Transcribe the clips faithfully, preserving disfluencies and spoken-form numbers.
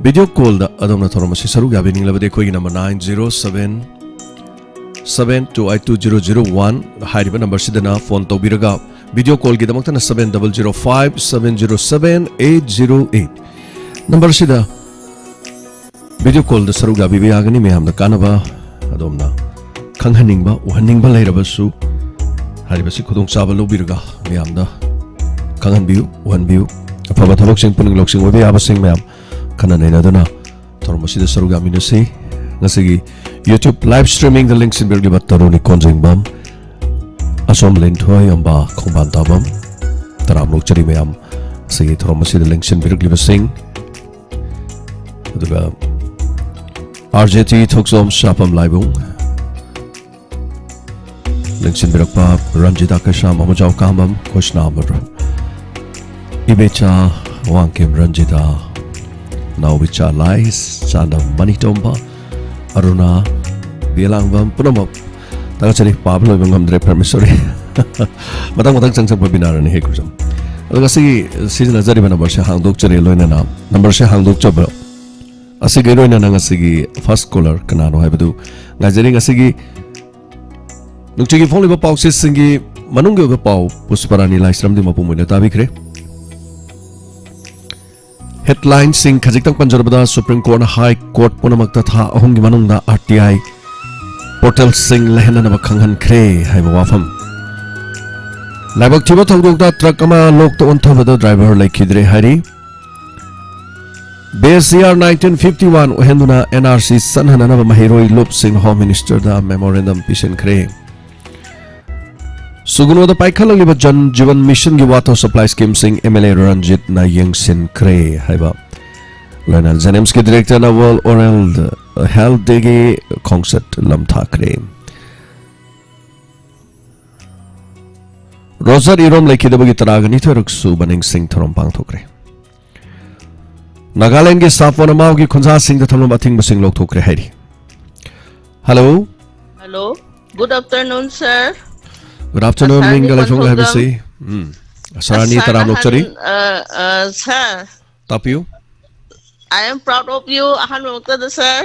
Video ꯀꯣꯜꯗ ꯑꯗꯣꯝꯅ ꯊꯧꯔꯝ ꯑꯁꯤ ꯁꯔꯨꯛ ꯌꯥꯕꯤꯅꯤꯡꯂꯕꯗꯤ ꯑꯩꯈꯣꯏꯒꯤ number nine zero seven seven two eight two zero zero one ꯍꯥꯏꯔꯤꯕ ꯅꯝꯕꯔꯁꯤꯗꯅ ꯐꯣꯟ ꯇꯧꯕꯤꯔꯒ video ꯀꯣꯜꯒꯤꯗꯃꯛꯇꯅ seven double zero five seven zero seven eight zero eight ꯅꯝꯕꯔꯁꯤꯗ ꯚꯤꯗꯤꯑꯣ ꯀꯣꯜꯗ ꯁꯔꯨꯛ ꯌꯥꯕꯤꯕ ꯌꯥꯒꯅꯤ꯫ ꯃꯌꯥꯝꯗ ꯀꯥꯟꯅꯕ ꯑꯗꯣꯝꯅ ꯈꯪꯍꯟꯅꯤꯡꯕ ꯎꯍꯟꯅꯤꯡꯕ ꯂꯩꯔꯕꯁꯨ ꯍꯥꯏꯔꯤꯕꯁꯤ ꯈꯨꯗꯣꯡꯆꯥꯕ ꯂꯧꯕꯤꯔꯒ ꯃꯌꯥꯝꯗ ꯈꯪꯍꯟꯕꯤꯌꯨ ꯎꯍꯟꯕꯤꯌꯨ꯫ ꯑꯐꯕ ꯊꯕꯛꯁꯤꯡ ꯄꯨꯛꯅꯤꯡ ꯂꯧꯁꯤꯡ ꯑꯣꯏꯕ ꯌꯥꯕꯁꯤꯡ ꯃꯌꯥꯝ ꯈꯟꯅ ꯅꯩꯅꯗꯨꯅ ꯊꯧꯔꯝ ꯑꯁꯤꯗ ꯁꯔꯨꯛ ꯌꯥꯃꯤꯟꯅꯁꯤ꯫ ꯉꯁꯤꯒꯤ YouTube live streamingꯗ ꯂꯦꯡꯁꯤꯟꯕꯤꯔꯛꯂꯤꯕ ꯇꯔꯨꯅꯤ ꯀꯣꯟꯖꯦꯡꯕꯝ, ꯑꯁꯣꯝ ꯂꯦꯟꯊꯣꯏ ꯑꯝꯕ ꯈꯣꯡꯕꯥꯟ ꯇꯥꯕꯝ, ꯇꯔꯥꯝ ꯂꯣꯛꯆꯔꯤ ꯃꯌꯥꯝ꯫ ꯉꯁꯤꯒꯤ ꯊꯧꯔꯝ ꯑꯁꯤꯗ ꯂꯦꯡꯁꯤꯟꯕꯤꯔꯛꯂꯤꯕꯁꯤꯡ ꯑꯗꯨꯒ RJT ꯊꯣꯛꯆꯣꯝ ꯁꯥꯐꯝ ꯂꯥꯏꯕꯨꯡ, ꯂꯦꯡꯁꯤꯟꯕꯤꯔꯛꯄ ꯔꯟꯖꯤꯇꯥ ꯀꯩꯁꯥꯝ, ꯑꯃꯨꯖꯥꯎ ꯀꯥꯝꯕꯝ, ꯈꯣꯏꯁꯅꯥꯝ ꯏꯕꯦꯆꯥ, ꯋꯥꯡꯈꯦꯝ ꯔꯟꯖꯤꯇꯥ, ꯅꯥꯎꯕꯤꯆꯥ ꯂꯥꯏꯁ, ꯆꯥꯟꯗꯝ ꯃꯅꯤꯇꯣꯝꯕ, ꯑꯔꯨꯅꯥ, ꯕꯦꯂꯥꯡꯕꯝ ꯄꯨꯝꯅꯃꯛ ꯊꯥꯒꯠꯆꯔꯤ꯫ ꯄꯥꯕ ꯂꯣꯏꯕ ꯉꯝꯗ꯭ꯔꯦ, ꯄꯔꯃꯦꯁꯣꯔꯤ꯫ ꯃꯊꯪ ꯃꯊꯪ ꯆꯪꯁꯟꯕ ꯕꯤꯅꯥꯔꯥꯅꯤ ꯍꯦ ꯈꯨꯔꯖꯝ꯫ ꯑꯗꯣ ꯉꯁꯤꯒꯤ ꯁꯤꯖꯤꯟꯅꯖꯔꯤꯕ ꯅꯝꯕꯔꯁꯦ ꯍꯥꯡꯗꯣꯛꯆꯔꯦ, ꯂꯣꯏꯅꯅ ꯅꯝꯕꯔꯁꯦ ꯍꯥꯡꯗꯣꯛꯆꯕ ꯑꯁꯤꯒꯤ ꯂꯣꯏꯅꯅ ꯉꯁꯤꯒꯤ ꯐꯥꯔꯁ ꯀꯣꯂꯔ ꯀꯅꯥꯅꯣ ꯍꯥꯏꯕꯗꯨ ꯉꯥꯏꯖꯔꯤ꯫ ꯉꯁꯤꯒꯤ ꯅꯨꯡꯇꯤꯒꯤ ꯐꯣꯡꯂꯤꯕ ꯄꯥꯎꯆꯦꯁꯤꯡꯒꯤ ꯃꯅꯨꯡꯒꯤ ꯑꯣꯏꯕ ꯄꯥꯎ ꯄꯨꯁꯄꯔꯥꯅꯤ ꯂꯥꯏꯁ꯭ꯔꯝꯗꯤ ꯃꯄꯨꯝ ꯑꯣꯏꯅ ꯇꯥꯕꯤꯈ꯭ꯔꯦ꯫ ꯍꯦꯗꯂꯥꯏꯟꯁꯤꯡ ꯈꯖꯤꯛꯇꯪ ꯄꯟꯖꯔꯕꯗ, ꯁꯨꯄ꯭ꯔꯤꯝ ꯀꯣꯔꯠꯅ ꯍꯥꯏ ꯀꯣꯔꯠ ꯄꯨꯝꯅꯃꯛꯇ ꯊꯥ ꯑꯍꯨꯝꯒꯤ ꯃꯅꯨꯡꯗ RTI ꯄꯣꯔꯇꯦꯜꯁꯤꯡ ꯂꯩꯍꯟꯅꯅꯕ ꯈꯪꯍꯟꯈ꯭ꯔꯦ ꯍꯥꯏꯕ ꯋꯥꯐꯝ꯫ ꯂꯥꯏꯕꯛ ꯊꯤꯕ ꯊꯧꯗꯣꯛꯇ ꯇ꯭ꯔꯛ ꯑꯃ ꯂꯣꯛꯇ ꯑꯣꯟꯊꯕꯗ ꯗ꯭ꯔꯥꯏꯚꯔ ꯂꯩꯈꯤꯗ꯭ꯔꯦ ꯍꯥꯏꯔꯤ꯫ BSCR nineteen fifty one ꯑꯣꯏꯍꯟꯗꯨꯅ NRC ꯆꯠꯍꯟꯅꯅꯕ ꯃꯍꯩꯔꯣꯏ ꯂꯨꯞꯁꯤꯡꯅ ꯍꯣꯝ ꯃꯤꯅꯤꯁꯇꯔꯗ ꯃꯦꯃꯣꯔꯦꯟꯗꯝ ꯄꯤꯁꯤꯟꯈ꯭ꯔꯦ꯫ ꯁꯨꯒꯨꯅꯨꯗ ꯄꯥꯏꯈꯠꯂꯛꯂꯤꯕ ꯖꯟ ꯖꯤꯕꯟ ꯃꯤꯁꯟꯒꯤ ꯋꯥꯇꯔ ꯁꯄ꯭ꯂꯥꯏ ꯁ꯭ꯀꯤꯝꯁꯤꯡ MLA ꯔꯟꯖꯤꯠꯅ ꯌꯦꯡꯁꯤꯟꯈ꯭ꯔꯦ ꯍꯥꯏꯕ ꯂꯣꯏꯅꯅ JNIMSꯀꯤ ꯗꯤꯔꯦꯛꯇꯔꯅ ꯋꯥꯔꯜ ꯑꯣꯔꯦꯜ ꯍꯦꯜꯊ ꯗꯦꯒꯤ ꯈꯣꯡꯆꯠ ꯂꯝꯊꯥꯈ꯭ꯔꯦ꯫ ꯔꯣꯖꯔ ꯏꯔꯣꯝ ꯂꯩꯈꯤꯗꯕꯒꯤ ꯇꯔꯥꯒ ꯅꯤꯊꯣꯏꯔꯛ ꯁꯨꯕ ꯅꯤꯡꯁꯤꯡ ꯊꯧꯔꯝ ꯄꯥꯡꯊꯣꯛꯈ꯭ꯔꯦ꯫ ꯅꯥꯒꯥꯂꯦꯟꯒꯤ ꯁꯥꯄꯣꯟ ꯑꯃꯥꯎꯒꯤ ꯈꯨꯟꯖꯥꯁꯤꯡꯗ ꯊꯝꯂꯝꯕ ꯑꯊꯤꯡꯕꯁꯤꯡ ꯂꯧꯊꯣꯛꯈ꯭ꯔꯦ ꯍꯥꯏꯔꯤ꯫ Hello. Hello. Good afternoon, sir. Good afternoon, ꯑꯁꯥꯔꯅꯤ ꯃꯤꯡꯒ ꯂꯩꯐꯝꯒ ꯄꯟꯊꯧꯖꯝ꯫ ꯍꯥꯏꯕꯁꯤ꯫ ꯎꯝ꯫ ꯑꯁꯥꯔꯅꯤ ꯑꯁꯥꯔ ꯇꯔꯥꯝ ꯂꯣꯛꯆꯔꯤ꯫ ꯑꯍꯟ, ꯑ, ꯑ, sir꯫ ꯇꯥꯛꯄꯤꯌꯨ꯫ I am proud of you, ꯑꯍꯥꯟꯕꯃꯛꯇꯗ, sir꯫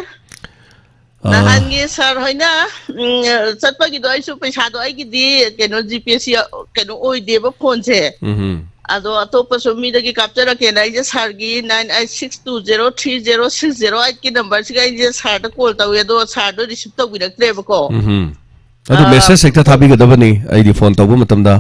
ꯑꯥ꯫ ꯅꯍꯥꯟꯒꯤ sir ꯍꯣꯏꯅ, ꯎꯝ, ꯆꯠꯄꯒꯤꯗꯣ ꯑꯩꯁꯨ ꯄꯩꯁꯥꯗꯣ ꯑꯩꯒꯤꯗꯤ ꯀꯩꯅꯣ, ꯖꯤ ꯄꯦ ꯁꯤ ꯀꯩꯅꯣ ꯑꯣꯏꯗꯦꯕ phoneꯁꯦ꯫ ꯎꯝꯍꯨꯝ꯫ ꯑꯗꯣ ꯑꯇꯣꯞꯄꯁꯨ ꯃꯤꯗꯒꯤ ꯀꯥꯞꯆꯔꯛꯀꯦꯅ ꯑꯩꯁꯦ sirꯒꯤ nine eight six two zero three zero six zero eight ꯀꯤ numberꯁꯤꯒ ꯑꯩꯁꯦ sirꯗ call ꯇꯧꯋꯦ, ꯑꯗꯣ sirꯗꯣ receive ꯇꯧꯕꯤꯔꯛꯇ꯭ꯔꯦꯕꯀꯣ꯫ ꯎꯝꯍꯨꯝ꯫ ꯑꯗꯨ ꯑꯥ, message ꯍꯦꯛꯇ ꯊꯥꯕꯤꯒꯗꯕꯅꯤ, ꯑꯩꯗꯤ phone ꯇꯧꯕ ꯃꯇꯝꯗ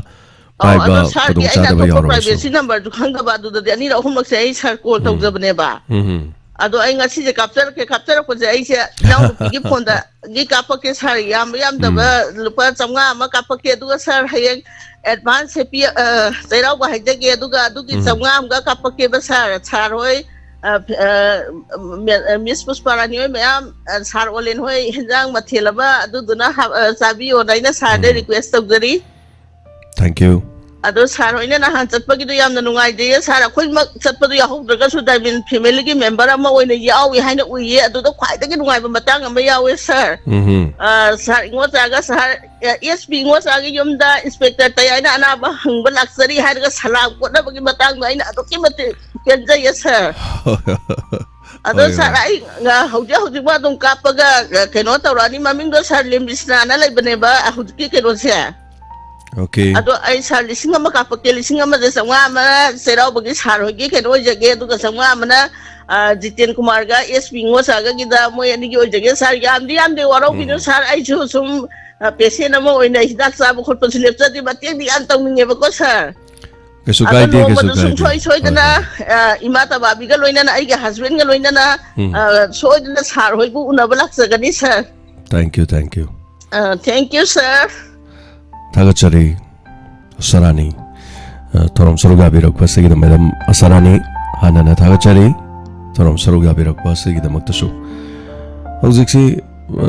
ꯑꯧ, ꯄꯥꯏꯕ ꯑꯗꯣ sirꯒꯤ ꯑꯩꯅ ꯈꯨꯗꯣꯡꯆꯥꯗꯕ ꯑꯇꯣꯞꯄ ꯌꯥꯎꯔꯒꯁꯨ꯫ Privacy numberꯁꯨ ꯈꯪꯗꯕ, ꯑꯗꯨꯗꯗꯤ ꯑꯅꯤꯔꯛ ꯑꯍꯨꯝꯂꯛꯁꯦ ꯑꯩ sir call ꯎꯝ꯫ ꯇꯧꯖꯕꯅꯦꯕ꯫ ꯎꯝ꯫ ꯑꯗꯣ ꯑꯩ ꯉꯁꯤꯁꯦ ꯀꯥꯞꯆꯔꯛꯀꯦ, ꯀꯥꯞꯆꯔꯛꯄꯁꯦ ꯑꯩꯁꯦ ꯏꯅꯥꯎꯅꯨꯄꯤꯒꯤ phoneꯗꯒꯤ ꯀꯥꯞꯄꯛꯀꯦ sir, ꯌꯥꯝꯕ ꯌꯥꯝꯗꯕ ꯎꯝ꯫ ꯂꯨꯄꯥ ꯆꯥꯝꯃꯉꯥ ꯑꯃ ꯀꯥꯞꯄꯛꯀꯦ, ꯑꯗꯨꯒ sir ꯍꯌꯦꯡ advance ꯍꯦꯛ ꯄꯤ-, ꯑ, ꯆꯩꯔꯥꯎꯕ ꯍꯥꯏꯖꯒꯦ, ꯑꯗꯨꯒ ꯑꯗꯨꯒꯤ ꯎꯝ꯫ ꯆꯥꯝꯃꯉꯥ ꯑꯃꯒ ꯀꯥꯞꯄꯛꯀꯦꯕ sir꯫ Sir ꯍꯣꯏ, ꯑ, ꯑ, ꯃꯦ-, ꯑ, Miss ꯄꯨꯁꯄꯥꯔꯥꯅꯤ ꯍꯣꯏ ꯃꯌꯥꯝ, ꯑ, sir ꯑꯣꯂꯦꯟ ꯍꯣꯏ ꯍꯦꯟꯖꯥꯡ ꯃꯊꯦꯜ ꯑꯃ ꯑꯗꯨꯗꯨꯅ ꯍꯥꯞ-, ꯑ, ꯆꯥꯕꯤꯌꯣꯅ ꯑꯩꯅ sirꯗ ꯎꯝ꯫ Request ꯇꯧꯖꯔꯤ꯫ Thank you꯫ ꯑꯗꯣ sir ꯍꯣꯏꯅ ꯅꯍꯥꯟ ꯆꯠꯄꯒꯤꯗꯣ ꯌꯥꯝꯅ ꯅꯨꯡꯉꯥꯏꯖꯩꯌꯦ꯫ Sir, ꯑꯩꯈꯣꯏꯃꯛ ꯆꯠꯄꯗꯣ ꯌꯥꯎꯍꯧꯗ꯭ꯔꯒꯁꯨ Diamond familyꯒꯤ member ꯑꯃ ꯑꯣꯏꯅ ꯌꯥꯎꯏ ꯍꯥꯏꯅ ꯎꯏꯌꯦ꯫ ꯑꯗꯨꯗ ꯈ꯭ꯋꯥꯏꯗꯒꯤ ꯅꯨꯡꯉꯥꯏꯕ ꯃꯇꯥꯡ ꯑꯃ ꯌꯥꯎꯋꯦ, sir꯫ ꯎꯝꯍꯨꯝ꯫ ꯑ, sir ꯏꯉꯣꯆꯥꯒ sir, ꯑ, S P ꯏꯉꯣꯆꯥꯒꯤ ꯌꯨꯝꯗ inspector ꯇꯌꯥꯏꯅ ꯑꯅꯥꯕ ꯍꯪꯕ ꯂꯥꯛꯆꯔꯤ ꯍꯥꯏꯔꯒ ꯁꯂꯥꯝ ꯀꯣꯠꯅꯕꯒꯤ ꯃꯇꯥꯡꯗꯣ ꯑꯩꯅ ꯑꯗꯨꯛꯀꯤ ꯃꯇꯤꯛ ꯄꯦꯟꯖꯩꯌꯦ, sir꯫ ꯑꯗꯣ ꯍꯣꯏ, sir, ꯍꯣꯏ꯫ ꯑꯩ, ꯑ, ꯍꯧꯖꯤꯛ ꯍꯧꯖꯤꯛꯃꯛ ꯑꯗꯨꯝ ꯀꯥꯞꯄꯒ, ꯑ, ꯀꯩꯅꯣ ꯇꯧꯔꯛꯑꯅꯤ꯫ ꯃꯃꯤꯡꯗꯣ sir ꯂꯦꯝꯕꯤꯁꯅꯥꯅ ꯂꯩꯕꯅꯦꯕ ꯍꯧꯖꯤꯛꯀꯤ ꯀꯩꯅꯣꯁꯦ꯫ Okay꯫ ꯑꯗꯣ ꯑꯩ sir ꯂꯤꯁꯤꯡ ꯑꯃ ꯀꯥꯞꯄꯛꯀꯦ, ꯂꯤꯁꯤꯡ ꯑꯃꯗ ꯆꯥꯝꯃꯉꯥ ꯑꯃ ꯆꯩꯔꯥꯎꯕꯒꯤ sir ꯍꯣꯏꯒꯤ ꯀꯩꯅꯣ ꯑꯣꯏꯖꯒꯦ, ꯑꯗꯨꯒ ꯆꯥꯝꯃꯉꯥ ꯑꯃꯅ, ꯑ, ꯖꯤꯇꯦꯟ ꯀꯨꯃꯥꯔꯒ S P ꯏꯉꯣꯆꯥꯒꯒꯤꯗ ꯃꯣꯏ ꯑꯅꯤꯒꯤ ꯑꯣꯏꯖꯒꯦ, sir꯫ ꯌꯥꯝꯗꯤ ꯌꯥꯝꯗꯦ, ꯋꯥꯔꯧꯕꯤꯅꯨ, ꯎꯝ꯫ Sir, ꯑꯩꯁꯨ ꯁꯨꯝ, ꯑ, patient ꯑꯃ ꯑꯣꯏꯅ ꯍꯤꯗꯥꯛ ꯆꯥꯕ ꯈꯣꯠꯄꯁꯨ ꯂꯦꯞꯆꯗꯦ, ꯃꯇꯦꯡꯗꯤ ꯌꯥꯝ ꯇꯧꯅꯤꯡꯉꯦꯕꯀꯣ, sir꯫ ꯀꯩꯁꯨ ꯑꯗꯣ ꯀꯥꯏꯗꯦ, ꯀꯩꯁꯨ ꯅꯣꯡꯃꯗ ꯀꯥꯏꯗꯦ꯫ ꯁꯨꯡꯁꯣꯏ ꯁꯣꯏꯗꯅ, ꯍꯣꯏ, ꯍꯣꯏ꯫ ꯑ, ꯏꯃꯥ ꯇꯕꯥꯕꯤꯒ ꯂꯣꯏꯅꯅ, ꯑꯩꯒꯤ husbandꯒ ꯂꯣꯏꯅꯅ, ꯎꯝ꯫ ꯑ, ꯁꯣꯏꯗꯅ sir ꯍꯣꯏꯕꯨ ꯎꯅꯕ ꯂꯥꯛꯆꯒꯅꯤ, sir꯫ Thank you, thank you꯫ ꯑ, thank you, sir꯫ ꯊꯥꯒꯠꯆꯔꯤ, ꯑꯁꯥꯔꯥꯅꯤ꯫ ꯑ, ꯊꯧꯔꯝ ꯁꯔꯨꯛ ꯌꯥꯕꯤꯔꯛꯄꯁꯤꯒꯤꯗꯃꯛ Madam ꯑꯁꯥꯔꯥꯅꯤ ꯍꯥꯟꯅꯅ ꯊꯥꯒꯠꯆꯔꯤ, ꯊꯧꯔꯝ ꯁꯔꯨꯛ ꯌꯥꯕꯤꯔꯛꯄꯁꯤꯒꯤꯗꯃꯛꯇꯁꯨ꯫ ꯍꯧꯖꯤꯛꯁꯤ ꯑ,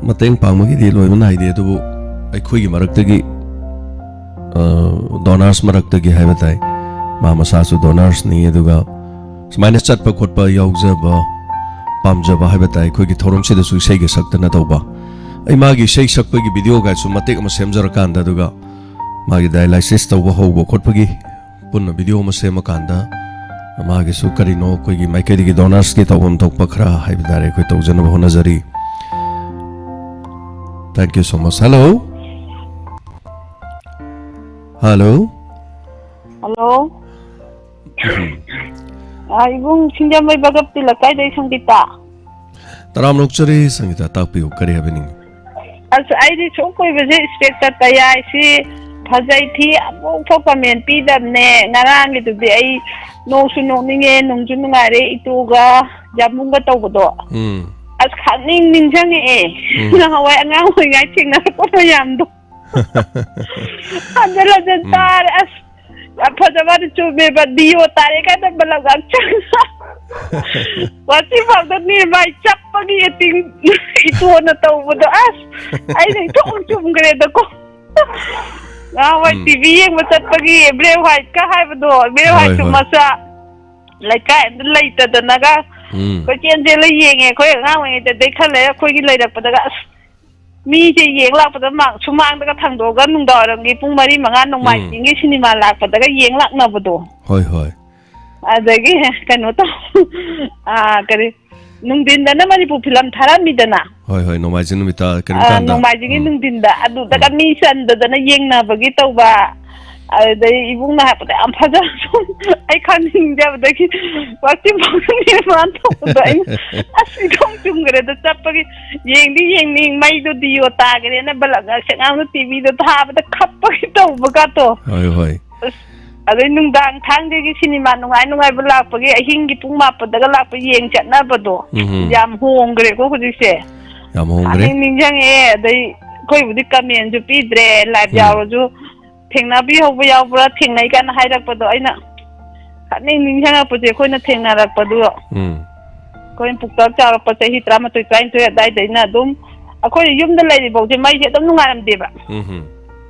ꯃꯇꯦꯡ ꯄꯥꯡꯕꯒꯤꯗꯤ ꯂꯣꯏꯕ ꯅꯥꯏꯗꯦ, ꯑꯗꯨꯕꯨ ꯑꯩꯈꯣꯏꯒꯤ ꯃꯔꯛꯇꯒꯤ, ꯑ, donors ꯃꯔꯛꯇꯒꯤ ꯍꯥꯏꯕ ꯇꯥꯏ, ꯃꯥ ꯃꯁꯥꯁꯨ donorsꯅꯤ, ꯑꯗꯨꯒ ꯁꯨꯃꯥꯏꯅ ꯆꯠꯄ ꯈꯣꯠꯄ ꯌꯥꯎꯖꯕ, ꯄꯥꯝꯖꯕ ꯍꯥꯏꯕ ꯇꯥꯏ, ꯑꯩꯈꯣꯏꯒꯤ ꯊꯧꯔꯝꯁꯤꯗꯁꯨ ꯏꯁꯩꯒ ꯁꯛꯇꯅ ꯇꯧꯕ꯫ ꯑꯩ ꯃꯥꯒꯤ ꯏꯁꯩ ꯁꯛꯄꯒꯤ videoꯒꯁꯨ ꯃꯇꯦꯛ ꯑꯃ ꯁꯦꯝꯖꯔꯀꯥꯟꯗ, ꯑꯗꯨꯒ ꯃꯥꯒꯤ dialysis ꯇꯧꯕ ꯍꯧꯕ ꯈꯣꯠꯄꯒꯤ ꯄꯨꯟꯅ video ꯑꯃ ꯁꯦꯝꯃꯀꯥꯟꯗ, ꯃꯥꯒꯤꯁꯨ ꯀꯔꯤꯅꯣ ꯑꯩꯈꯣꯏꯒꯤ ꯃꯥꯏꯀꯩꯗꯒꯤ donorsꯀꯤ ꯇꯧꯐꯝ ꯊꯣꯛꯄ ꯈꯔ ꯍꯥꯏꯕ ꯇꯥꯔꯦ, ꯑꯩꯈꯣꯏ ꯇꯧꯖꯅꯕ ꯍꯣꯠꯅꯖꯔꯤ꯫ Thank you so much. Hello. Hello. Hello. ꯑ, ꯏꯕꯨꯡ ꯁꯤꯡꯖꯃꯩ ꯕꯒꯞꯇꯤ ꯂꯩꯀꯥꯏꯗꯩ ꯁꯪꯒꯤꯇꯥ꯫ ꯇꯔꯥꯝꯅ ꯑꯣꯛꯆꯔꯤ ꯁꯪꯒꯤꯇꯥ, ꯇꯥꯛꯄꯤꯌꯨ, ꯀꯔꯤ ꯍꯥꯏꯕꯤꯅꯤꯡꯉꯤ? ꯑꯁ, ꯑꯩꯗꯤ ꯁꯨꯝ ꯀꯨꯏꯕꯁꯦ ꯏꯁꯄꯦꯛ ꯆꯠꯄ ꯌꯥꯏ, ꯁꯤ ꯐꯖꯩ ꯊꯤ ꯑꯃꯨꯛ ꯐꯥꯎ ꯀꯃꯦꯟ ꯄꯤꯗꯕꯅꯦ꯫ ꯉꯔꯥꯡꯒꯤꯗꯨꯗꯤ ꯑꯩ ꯅꯣꯛꯁꯨ ꯅꯣꯛꯅꯤꯡꯉꯦ, ꯅꯨꯡꯁꯨ ꯅꯨꯡꯉꯥꯏꯔꯦ, ꯏꯇꯨꯒ ꯌꯥꯝꯕꯨꯡꯒ ꯇꯧꯕꯗꯣ꯫ ꯎꯝ꯫ ꯑꯁ, ꯈꯪꯅꯤꯡ ꯅꯤꯡꯁꯤꯡꯉꯛꯑꯦ꯫ ꯎꯝ꯫ ꯅꯍꯥꯟꯋꯥꯏ ꯑꯉꯥꯡ ꯑꯣꯏꯔꯤꯉꯥꯏ ꯊꯦꯡꯅꯔꯛꯄ ꯃꯌꯥꯝꯗꯣ꯫ ꯍꯟꯖꯟ ꯍꯟꯖꯟ ꯎꯝ꯫ ꯇꯥꯔꯦ꯫ ꯑꯁ, ꯌꯥꯝ ꯐꯖꯕ, ꯑꯗꯨ ꯆꯨꯝꯃꯦꯕ, ꯗꯤꯌꯣ ꯇꯥꯔꯦ ꯀꯥꯏꯅ ꯕꯂꯞ ꯌꯥꯝ ꯆꯪꯉ꯫ ꯋꯥꯁꯤ ꯐꯥꯎꯗꯅꯦ ꯃꯥꯏ ꯆꯞꯄꯒꯤ ꯑꯦꯛꯇꯤꯡ ꯏꯇꯣꯟꯅ ꯇꯧꯕꯗꯣ, ꯑꯁ, ꯑꯩꯅ ꯏꯊꯣꯛ ꯆꯨꯝꯈ꯭ꯔꯦꯗꯀꯣ꯫ ꯅꯍꯥꯟꯋꯥꯏ ꯎꯝ꯫ ꯇꯤ ꯚꯤ ꯌꯦꯡꯕ ꯆꯠꯄꯒꯤ ꯕ꯭ꯔꯦ ꯍ꯭ꯋꯥꯏꯠꯀ ꯍꯥꯏꯕꯗꯣ, ꯕ꯭ꯔꯦ ꯍꯣꯏ, ꯍ꯭ꯋꯥꯏꯠꯁꯨ ꯍꯣꯏ꯫ ꯃꯆꯥ ꯂꯩꯀꯥꯏ ꯑꯝꯗ ꯂꯩꯇꯗꯅꯒ ꯎꯝ꯫ ꯀꯣꯏꯆꯦꯟ ꯆꯦꯜꯂ ꯌꯦꯡꯉꯦ꯫ ꯑꯩꯈꯣꯏ ꯑꯉꯥꯡ ꯑꯣꯏꯔꯤꯉꯩꯗꯗꯤ ꯈꯔ ꯂꯩꯔ ꯑꯩꯈꯣꯏꯒꯤ ꯂꯩꯔꯛꯄꯗꯒ, ꯑꯁ, ꯃꯤꯁꯦ ꯌꯦꯡ ꯂꯥꯛꯄꯗ ꯃꯥ ꯁꯨꯃꯥꯡꯗꯒ ꯊꯥꯡꯗꯣꯛꯑꯒ ꯅꯨꯡꯗꯥꯡꯋꯥꯏꯔꯝꯒꯤ ꯄꯨꯡ ꯃꯔꯤ ꯃꯉꯥ ꯎꯝ꯫ ꯅꯣꯡꯃꯥꯏꯖꯤꯡꯒꯤ ꯁꯤꯅꯦꯃꯥ ꯂꯥꯛꯄꯗꯒ ꯌꯦꯡ ꯂꯥꯛꯅꯕꯗꯣ꯫ ꯍꯣꯏ, ꯍꯣꯏ꯫ ꯑꯗꯒꯤ ꯀꯩꯅꯣ ꯇꯧ-, ꯑꯥ, ꯀꯔꯤ, ꯅꯨꯡꯊꯤꯟꯗꯅ ꯃꯅꯤꯄꯨꯔ ꯐꯤꯂꯝ ꯊꯥꯔꯝꯃꯤꯗꯅ꯫ ꯍꯣꯏ, ꯍꯣꯏ, ꯅꯣꯡꯃꯥꯏꯖꯤꯡ ꯅꯨꯃꯤꯠꯇ ꯀꯩꯅꯣ ꯑꯥ, ꯀꯥꯟꯗ꯫ ꯅꯣꯡꯃꯥꯏꯖꯤꯡꯒꯤ ꯎꯝ꯫ ꯅꯨꯡꯊꯤꯟꯗ ꯑꯗꯨꯗꯒ ꯎꯝ꯫ ꯃꯤ ꯆꯟꯗꯗꯅ ꯌꯦꯡꯅꯕꯒꯤ ꯇꯧꯕ꯫ ꯑꯗꯨꯗꯩ ꯏꯕꯨꯡꯅ ꯍꯥꯏꯕꯗ ꯌꯥꯝ ꯐꯖꯅ ꯁꯨꯝ ꯑꯩ ꯈꯪꯅꯤꯡꯗꯕꯗꯒꯤ ꯋꯥꯆꯤꯟ ꯐꯥꯎꯗꯅꯦ ꯃꯥꯅ ꯊꯣꯛꯄꯗꯣ꯫ ꯑꯩꯅ, "ꯑꯁ, ꯏꯊꯣꯡ ꯆꯨꯝꯈ꯭ꯔꯦꯗ ꯆꯠꯄꯒꯤ ꯌꯦꯡꯗꯤ ꯌꯦꯡꯅꯤꯡ, ꯃꯩꯗꯣ ꯗꯤꯌꯣ ꯇꯥꯈ꯭ꯔꯦꯅ ꯕꯂꯞ ꯉꯥꯛꯁꯪ ꯉꯥꯡꯅ ꯇꯤ ꯚꯤꯗꯣ ꯊꯥꯕꯗ ꯈꯞꯄꯒꯤ ꯇꯧꯕ ꯀꯥꯇꯣ"꯫ ꯍꯣꯏ, ꯍꯣꯏ꯫ ꯑꯁ, ꯑꯗꯩ ꯅꯨꯡꯗꯥꯡ ꯊꯥꯡꯖꯒꯤ ꯁꯤꯅꯦꯃꯥ ꯅꯨꯡꯉꯥꯏ ꯅꯨꯡꯉꯥꯏꯕ ꯂꯥꯛꯄꯒꯤ ꯑꯍꯤꯡꯒꯤ ꯄꯨꯡ ꯃꯥꯄꯟꯗꯒ ꯂꯥꯛꯄ ꯌꯦꯡ ꯆꯠꯅꯕꯗꯣ꯫ ꯎꯝ꯫ ꯌꯥꯝ ꯍꯣꯡꯈ꯭ꯔꯦꯀꯣ ꯍꯧꯖꯤꯛꯁꯦ꯫ ꯌꯥꯝ ꯍꯣꯡꯈ꯭ꯔꯦ꯫ ꯈꯪꯅꯤꯡ ꯅꯤꯡꯁꯤꯡꯉꯛꯑꯦ꯫ ꯑꯗꯩ ꯑꯩꯈꯣꯏꯕꯨꯗꯤ ꯀꯃꯦꯟꯁꯨ ꯄꯤꯗ꯭ꯔꯦ, ꯂꯥꯏꯚ ꯎꯝ꯫ ꯌꯥꯎꯔꯁꯨ ꯊꯦꯡꯅꯕꯤꯍꯧꯕ ꯌꯥꯎꯕ꯭ꯔꯥ, ꯊꯦꯡꯅꯩ ꯀꯥꯏꯅ ꯍꯥꯏꯔꯛꯄꯗꯣ ꯑꯩꯅ ꯈꯪꯅꯤꯡ ꯅꯤꯡꯁꯤꯡꯉꯛꯄꯁꯦ ꯑꯩꯈꯣꯏꯅ ꯊꯦꯡꯅꯔꯛꯄꯗꯨ꯫ ꯎꯝ꯫ ꯑꯩꯈꯣꯏꯅ ꯄꯨꯛꯆꯥꯎ ꯆꯥꯎꯔꯛꯄ ꯆꯍꯤ ꯇꯔꯥꯃꯥꯊꯣꯏ, ꯇꯔꯥꯅꯤꯊꯣꯏ ꯑꯗꯨꯋꯥꯏꯗꯩꯅ ꯑꯗꯨꯝ ꯑꯩꯈꯣꯏꯅ ꯌꯨꯝꯗ ꯂꯩꯔꯤꯐꯥꯎꯁꯦ ꯃꯩꯁꯦ ꯑꯗꯨꯝ ꯅꯨꯡꯉꯥꯏꯔꯝꯗꯦꯕ꯫ ꯎꯝ ꯍꯨꯝ꯫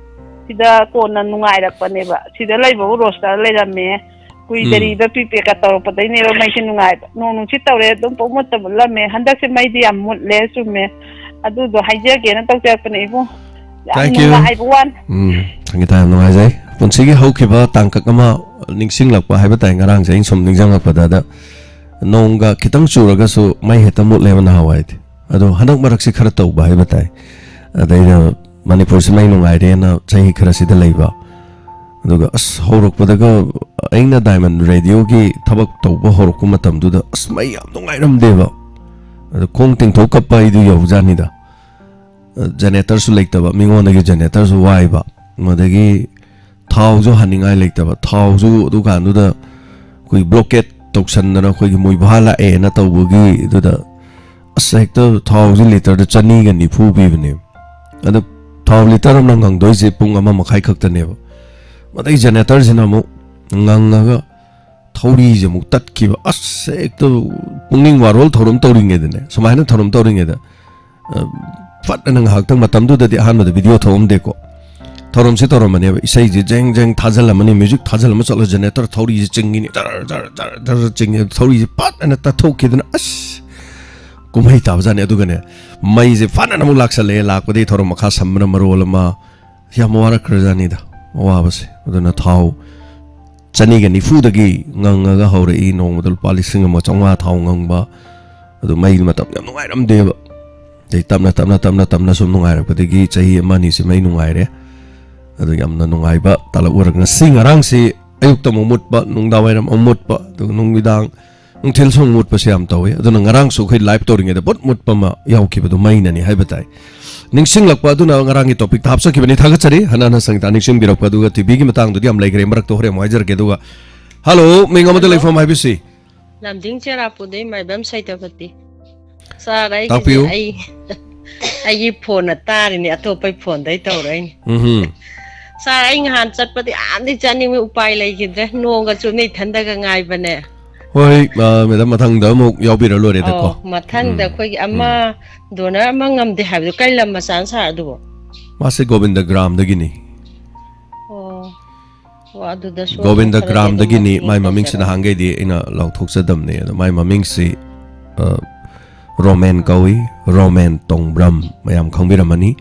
ꯁꯤꯗ ꯀꯣꯟꯅ ꯅꯨꯡꯉꯥꯏꯔꯛꯄꯅꯦꯕ꯫ ꯁꯤꯗ ꯂꯩꯕꯕꯨ ꯔꯣꯁꯇꯔ ꯂꯩꯔꯝꯃꯦ꯫ ꯎꯝ꯫ ꯀꯨꯏꯗꯔꯤꯕ ꯄ꯭ꯔꯤꯄꯦꯗꯀ ꯇꯧꯔꯛꯄꯗꯩꯅꯦꯕ ꯃꯩꯁꯦ ꯅꯨꯡꯉꯥꯏꯕ꯫ ꯅꯣꯡ ꯅꯨꯡꯁꯤꯠ ꯇꯧꯔꯦ ꯑꯗꯨꯝ ꯄꯨꯡꯃꯨꯠꯇ ꯃꯨꯠꯂꯝꯃꯦ꯫ ꯍꯟꯗꯛꯁꯦ ꯃꯩꯗꯤ ꯌꯥꯝ ꯃꯨꯠꯂꯦ, ꯆꯨꯝꯃꯦ꯫ ꯑꯗꯨꯗꯣ ꯍꯥꯏꯖꯒꯦꯅ ꯇꯧꯖꯔꯛꯄꯅꯦ ꯏꯕꯨꯡ꯫ ꯌꯥꯝ Thank you꯫ ꯅꯨꯡꯉꯥꯏꯕ ꯋꯥꯅꯤ꯫ ꯎꯝ, ꯁꯪꯒꯤꯇꯥ, ꯌꯥꯝ ꯅꯨꯡꯉꯥꯏꯖꯩ꯫ ꯄꯨꯟꯁꯤꯒꯤ ꯍꯧꯈꯤꯕ ꯇꯥꯡꯀꯛ ꯑꯃ ꯅꯤꯡꯁꯤꯡꯂꯛꯄ ꯍꯥꯏꯕ ꯇꯥꯏ꯫ ꯉꯔꯥꯡꯁꯦ ꯑꯩꯅ ꯁꯨꯝ ꯅꯤꯡꯁꯤꯡꯂꯛꯄꯗ, ꯑꯗ ꯅꯣꯡꯒ ꯈꯤꯇꯪ ꯆꯨꯔꯒꯁꯨ ꯃꯩ ꯍꯦꯛꯇ ꯃꯨꯠꯂꯦꯕ ꯅꯍꯥꯟꯋꯥꯏꯗꯤ꯫ ꯑꯗꯣ ꯍꯟꯗꯛ ꯃꯔꯛꯁꯤ ꯈꯔ ꯇꯧꯕ ꯍꯥꯏꯕ ꯇꯥꯏ꯫ ꯑꯗꯩꯗ ꯃꯅꯤꯄꯨꯔꯁꯤ ꯃꯩ ꯅꯨꯡꯉꯥꯏꯔꯦꯅ ꯆꯍꯤ ꯈꯔꯁꯤꯗ ꯂꯩꯕ꯫ ꯑꯗꯨꯒ ꯑꯁ, ꯍꯧꯔꯛꯄꯗꯒ ꯑꯩꯅ ꯗꯥꯏꯃꯟ ꯔꯦꯗꯤꯑꯣꯒꯤ ꯊꯕꯛ ꯇꯧꯕ ꯍꯧꯔꯛꯄ ꯃꯇꯝꯗꯨꯗ ꯑꯁ, ꯃꯩ ꯌꯥꯝ ꯅꯨꯡꯉꯥꯏꯔꯝꯗꯦꯕ꯫ ꯑꯗ ꯈꯣꯡ ꯇꯤꯡꯊꯣꯛ ꯀꯞꯄ ꯑꯩꯗꯨ ꯌꯧꯖꯥꯠꯅꯤꯗ꯫ ꯖꯦꯅꯦꯇꯔꯁꯨ ꯂꯩꯇꯕ, ꯃꯤꯉꯣꯟꯗꯒꯤ ꯖꯦꯅꯦꯇꯔꯁꯨ ꯋꯥꯏꯕ, ꯑꯗꯒꯤ ꯊꯥꯎꯁꯨ ꯍꯥꯟꯅꯤꯡꯉꯥꯏ ꯂꯩꯇꯕ, ꯊꯥꯎꯁꯨ ꯑꯗꯨꯀꯥꯟꯗꯨꯗ ꯑꯩꯈꯣꯏ ꯕ꯭ꯂꯣꯀꯦꯠ ꯇꯧꯁꯟꯗꯅ ꯑꯩꯈꯣꯏꯒꯤ ꯃꯣꯏꯕꯥ ꯂꯥꯛꯑꯦꯅ ꯇꯧꯕꯒꯤ ꯑꯗꯨꯗ ꯑꯁ, ꯍꯦꯛꯇ ꯊꯥꯎꯁꯤ ꯂꯤꯇꯔꯗ ꯆꯅꯤꯒ ꯅꯤꯐꯨ ꯄꯤꯕꯅꯦꯕ꯫ ꯑꯗ ꯊꯥꯎ ꯂꯤꯇꯔ ꯑꯃꯅ ꯉꯪꯗꯣꯏꯁꯦ ꯄꯨꯡ ꯑꯃ ꯃꯈꯥꯏ ꯈꯛꯇꯅꯦꯕ꯫ ꯃꯗꯩ ꯖꯦꯅꯦꯇꯔꯁꯤꯅ ꯑꯃꯨꯛ ꯉꯪꯉꯒ ꯊꯧꯔꯤꯁꯦ ꯑꯃꯨꯛ ꯇꯠꯈꯤꯕ꯫ ꯑꯁ, ꯍꯦꯛꯇ ꯄꯨꯛꯅꯤꯡ ꯋꯥꯔꯣꯜ ꯊꯧꯔꯝ ꯇꯧꯔꯤꯉꯩꯗꯅꯦ, ꯁꯨꯃꯥꯏꯅ ꯊꯧꯔꯝ ꯇꯧꯔꯤꯉꯩꯗ, ꯑ, ꯐꯠ ꯑꯅ ꯉꯥꯏꯍꯥꯛꯇꯪ, ꯃꯇꯝꯗꯨꯗꯗꯤ ꯑꯍꯥꯟꯕꯗ ꯚꯤꯗꯤꯑꯣ ꯊꯧꯔꯝꯗꯦꯀꯣ꯫ ꯊꯧꯔꯝꯁꯤ ꯇꯧꯔꯝꯕꯅꯦꯕ, ꯏꯁꯩꯁꯦ ꯖꯦꯡ ꯖꯦꯡ ꯊꯥꯖꯤꯜꯂꯝꯃꯅꯤ, ꯃ꯭ꯌꯨꯖꯤꯛ ꯊꯥꯖꯤꯜꯂꯝꯃ ꯆꯠꯂ ꯖꯦꯅꯦꯇꯔ ꯊꯧꯔꯤꯁꯦ ꯆꯤꯡꯉꯤꯅꯤ, ꯖꯔ ꯖꯔ ꯖꯔ ꯖꯔ ꯆꯤꯡꯉꯤ, ꯊꯧꯔꯤꯁꯦ ꯐꯠ ꯑꯅ ꯇꯠꯊꯣꯛꯈꯤꯗꯅ ꯑꯁ, ꯀꯨꯝꯍꯩ ꯇꯥꯕꯖꯥꯠꯅꯤ꯫ ꯑꯗꯨꯒꯅꯦ, ꯃꯩꯁꯦ ꯐꯠ ꯑꯅ ꯑꯃꯨꯛ ꯂꯥꯛꯁꯜꯂꯛꯑꯦ, ꯂꯥꯛꯄꯗꯒꯤ ꯊꯧꯔꯝ ꯃꯈꯥ ꯁꯝꯕꯅ ꯃꯔꯣꯜ ꯑꯃ, ꯌꯥꯝ ꯋꯥꯔꯛꯈ꯭ꯔꯖꯥꯠꯅꯤꯗ, ꯑꯋꯥꯕꯁꯦ꯫ ꯑꯗꯨꯅ ꯊꯥꯎ ꯆꯅꯤꯒ ꯅꯤꯐꯨꯗꯒꯤ ꯉꯪꯉꯒ ꯍꯧꯔꯛꯏ, ꯅꯣꯡꯃꯗ ꯂꯨꯄꯥ ꯂꯤꯁꯤꯡ ꯑꯃ ꯆꯥꯝꯃꯉꯥ ꯊꯥꯎ ꯉꯪꯕ꯫ ꯑꯗꯨ ꯃꯩ ꯃꯇꯝ ꯌꯥꯝ ꯅꯨꯡꯉꯥꯏꯔꯝꯗꯦꯕ꯫ ꯑꯗꯩ ꯇꯞꯅ, ꯇꯞꯅ, ꯇꯞꯅ, ꯇꯞꯅ ꯁꯨꯝ ꯅꯨꯡꯉꯥꯏꯔꯛꯄꯗꯒꯤ ꯆꯍꯤ ꯑꯃ ꯑꯅꯤꯁꯤ ꯃꯩ ꯅꯨꯡꯉꯥꯏꯔꯦ꯫ ꯑꯗꯨ ꯌꯥꯝꯅ ꯅꯨꯡꯉꯥꯏꯕ ꯇꯥꯂꯛ ꯑꯣꯏꯔꯒ, ꯉꯁꯤ ꯉꯔꯥꯡꯁꯤ ꯑꯌꯨꯛꯇ ꯑꯃꯨꯛ ꯃꯨꯠꯄ, ꯅꯨꯡꯗꯥꯡ ꯋꯥꯏꯔꯝ ꯑꯃꯨꯛ ꯃꯨꯠꯄ, ꯑꯗꯨꯒ ꯅꯨꯃꯤꯗꯥꯡ ꯅꯨꯡꯊꯤꯜ ꯁꯨꯝ ꯃꯨꯠꯄꯁꯦ ꯌꯥꯝ ꯇꯧꯋꯤ꯫ ꯑꯗꯨꯅ ꯉꯔꯥꯡꯁꯨ ꯑꯩꯈꯣꯏ ꯂꯥꯏꯚ ꯇꯧꯔꯤꯉꯩꯗ ꯕꯨꯠ ꯃꯨꯠꯄ ꯑꯃ ꯌꯥꯎꯈꯤꯕꯗꯣ ꯃꯩꯅꯅꯤ ꯍꯥꯏꯕ ꯇꯥꯏ꯫ ꯅꯤꯡꯁꯤꯡꯂꯛꯄ ꯑꯗꯨꯅ ꯉꯔꯥꯡꯒꯤ ꯇꯣꯄꯤꯛꯇ ꯍꯥꯞꯆꯈꯤꯕꯅꯤ꯫ ꯊꯥꯒꯠꯆꯔꯤ ꯍꯟꯅ ꯍꯟꯅ ꯁꯪꯒꯤꯇꯥ ꯅꯤꯡꯁꯤꯡꯕꯤꯔꯛꯄ꯫ ꯑꯗꯨꯒ ꯇꯤꯚꯤꯒꯤ ꯃꯇꯥꯡꯗꯨꯗꯤ ꯌꯥꯝ ꯂꯩꯈ꯭ꯔꯦ, ꯃꯔꯛꯇ ꯍꯣꯔꯦꯟ ꯑꯃꯨꯛ ꯍꯥꯏꯖꯔꯛꯀꯦ꯫ ꯑꯗꯨꯒ ꯍꯜꯂꯣ, ꯃꯤꯡ ꯑꯃꯗ ꯍꯜꯂꯣ꯫ ꯂꯩꯐꯝ ꯍꯥꯏꯕꯤꯁꯤ꯫ ꯂꯝꯖꯤꯡ ꯆꯦꯔꯥꯄꯨꯗꯩ ꯃꯥꯏꯕꯝ ꯁꯩꯇꯄꯇꯤ꯫ ꯁꯥꯔ, ꯑꯩꯒꯤꯁꯦ ꯇꯥꯛꯄꯤꯌꯨ꯫ ꯑꯩ, ꯑꯩꯒꯤ ꯐꯣꯟꯅ ꯇꯥꯔꯤꯅꯦ, ꯑꯇꯣꯞꯄꯩ ꯐꯣꯟꯗꯩ ꯇꯧꯔꯛꯏꯅꯦ꯫ ꯎꯝꯍꯨꯝ꯫ ꯁꯥꯔ, ꯑꯩ ꯅꯍꯥꯟ ꯆꯠꯄꯗꯤ ꯌꯥꯝꯗꯤ ꯆꯠꯅꯤꯡꯕ, ꯎꯄꯥꯏ ꯂꯩꯈꯤꯗ꯭ꯔꯦ꯫ ꯅꯣꯡꯒ ꯆꯨꯅꯤ, ꯏꯊꯟꯗꯒ ꯉꯥꯏꯕꯅꯦ꯫ ꯍꯣꯏ, ꯑ, ꯃꯦꯗꯥꯝ, ꯃꯊꯪꯗ ꯑꯃꯨꯛ ꯌꯥꯎꯕꯤꯔ ꯂꯣꯏꯔꯦꯗꯀꯣ꯫ ꯑꯣ, ꯃꯊꯪꯗ ꯎꯝ, ꯑꯩꯈꯣꯏꯒꯤ ꯑꯃ ꯎꯝ꯫ ꯗꯣꯅꯔ ꯑꯃ ꯉꯝꯗꯦ ꯍꯥꯏꯕꯗꯣ ꯀꯩ ꯂꯝ ꯃꯆꯥꯅꯣ ꯁꯥꯔ ꯑꯗꯨꯕꯣ? ꯃꯥꯁꯦ ꯒꯣꯕꯤꯟꯗ ꯒ꯭ꯔꯥꯝꯗꯒꯤꯅꯤ꯫ ꯑꯣ꯫ ꯑꯣ, ꯑꯗꯨꯗꯁꯨ ꯒꯣꯕꯤꯟꯗ ꯑꯗꯨꯝ ꯈꯔ ꯒ꯭ꯔꯥꯝꯗꯒꯤꯅꯤ꯫ ꯂꯤꯡꯉꯛꯄꯅꯦ ꯃꯥꯏ ꯃꯃꯤꯡꯁꯤ ꯇꯧꯖꯔꯛꯑꯣ꯫ ꯅꯍꯥꯟꯈꯩꯗꯤ ꯑꯩꯅ ꯂꯥꯎꯊꯣꯛꯆꯗꯕꯅꯦ꯫ ꯑꯗꯣ ꯃꯥꯏ ꯃꯃꯤꯡꯁꯤ, ꯑ, ꯔꯣꯃꯦꯟ ꯀꯧꯏ, ꯔꯣꯃꯦꯟ ꯇꯣꯡꯕ꯭ꯔꯝ, ꯃꯌꯥꯝ ꯈꯪꯕꯤꯔꯝꯃꯅꯤ꯫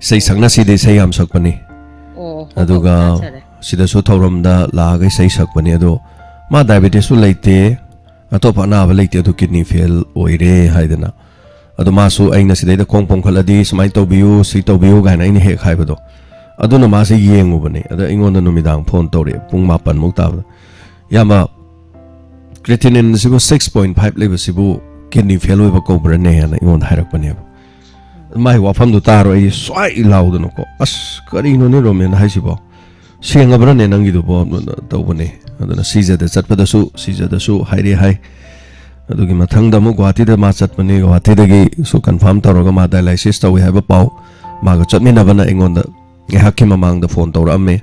ꯏꯁꯩ ꯁꯛꯅꯁꯤꯗ ꯏꯁꯩ ꯌꯥꯝ ꯁꯛꯄꯅꯤ꯫ ꯑꯣ, ꯑꯣ, ꯑꯗꯨꯒ ꯇꯥꯖꯔꯦ꯫ ꯁꯤꯗꯁꯨ ꯊꯧꯔꯝꯗ ꯂꯥꯛꯑꯒ ꯏꯁꯩ ꯁꯛꯄꯅꯦ꯫ ꯑꯗꯣ ꯃꯥ ꯗꯥꯏꯕꯦꯇꯤꯁꯁꯨ ꯂꯩꯇꯦ, ꯑꯇꯣꯞꯄ ꯑꯅꯥꯕ ꯂꯩꯇꯦ, ꯑꯗꯨ ꯀꯤꯗꯅꯤ ꯐꯦꯜ ꯑꯣꯏꯔꯦ ꯍꯥꯏꯗꯅ꯫ ꯑꯗꯣ ꯃꯥꯁꯨ ꯑꯩꯅ ꯁꯤꯗꯩꯗ ꯈꯣꯡ ꯄꯣꯡꯈꯠꯂꯗꯤ ꯁꯨꯃꯥꯏꯅ ꯇꯧꯕꯤꯌꯨ, ꯁꯤ ꯇꯧꯕꯤꯌꯨ ꯀꯥꯏꯅ ꯑꯩꯅ ꯍꯦꯛ ꯍꯥꯏꯕꯗꯣ, ꯑꯗꯨꯅ ꯃꯥꯁꯦ ꯌꯦꯡꯉꯨꯕꯅꯦ꯫ ꯑꯗ ꯑꯩꯉꯣꯟꯗ ꯅꯨꯃꯤꯗꯥꯡ ꯐꯣꯟ ꯇꯧꯔꯛꯑꯦ, ꯄꯨꯡ ꯃꯥꯄꯟꯃꯨꯛ ꯇꯥꯕꯗ, "ꯏꯌꯥꯝꯕ, ꯀ꯭ꯔꯤꯇꯤꯅꯤꯟꯁꯤꯕꯨ ꯁꯤꯛꯁ ꯄꯣꯏꯟ ꯐꯥꯏꯚ ꯂꯩꯕꯁꯤꯕꯨ ꯀꯤꯗꯅꯤ ꯐꯦꯜ ꯑꯣꯏꯕ ꯀꯧꯕ꯭ꯔꯅꯦ?" ꯍꯥꯏꯅ ꯑꯩꯉꯣꯟꯗ ꯍꯥꯏꯔꯛꯄꯅꯦꯕ꯫ ꯃꯥꯏ ꯋꯥꯐꯝꯗꯣ ꯇꯥꯔꯣ ꯑꯩ ꯁ꯭ꯋꯥꯏ ꯂꯥꯎꯗꯅꯀꯣ, "ꯑꯁ, ꯀꯔꯤꯅꯣꯅꯦ ꯔꯣꯃꯦꯟ ꯍꯥꯏꯁꯤꯕꯣ? ꯁꯦꯡꯉꯕ꯭ꯔꯅꯦ ꯅꯪꯒꯤꯗꯨꯕꯣ?" ꯇꯧꯕꯅꯦ꯫ ꯑꯗꯨꯅ ꯁꯤꯖꯗ ꯆꯠꯄꯗꯁꯨ, ꯁꯤꯖꯗꯁꯨ ꯍꯥꯏꯔꯦ ꯍꯥꯏ꯫ ꯑꯗꯨꯒꯤ ꯃꯊꯪꯗ ꯑꯃꯨꯛ ꯒꯨꯍꯥꯇꯤꯗ ꯃꯥ ꯆꯠꯄꯅꯦ, ꯒꯨꯍꯥꯇꯤꯗꯒꯤꯁꯨ ꯀꯟꯐꯥꯔꯝ ꯇꯧꯔꯒ ꯃꯥ ꯗꯥꯏꯂꯥꯏꯁꯤꯁ ꯇꯧꯋꯦ ꯍꯥꯏꯕ ꯄꯥꯎ ꯃꯥꯒ ꯆꯠꯃꯤꯟꯅꯕꯅ ꯑꯩꯉꯣꯟꯗ ꯉꯥꯏꯍꯥꯛꯀꯤ ꯃꯃꯥꯡꯗ ꯐꯣꯟ ꯇꯧꯔꯛꯑꯝꯃꯦ꯫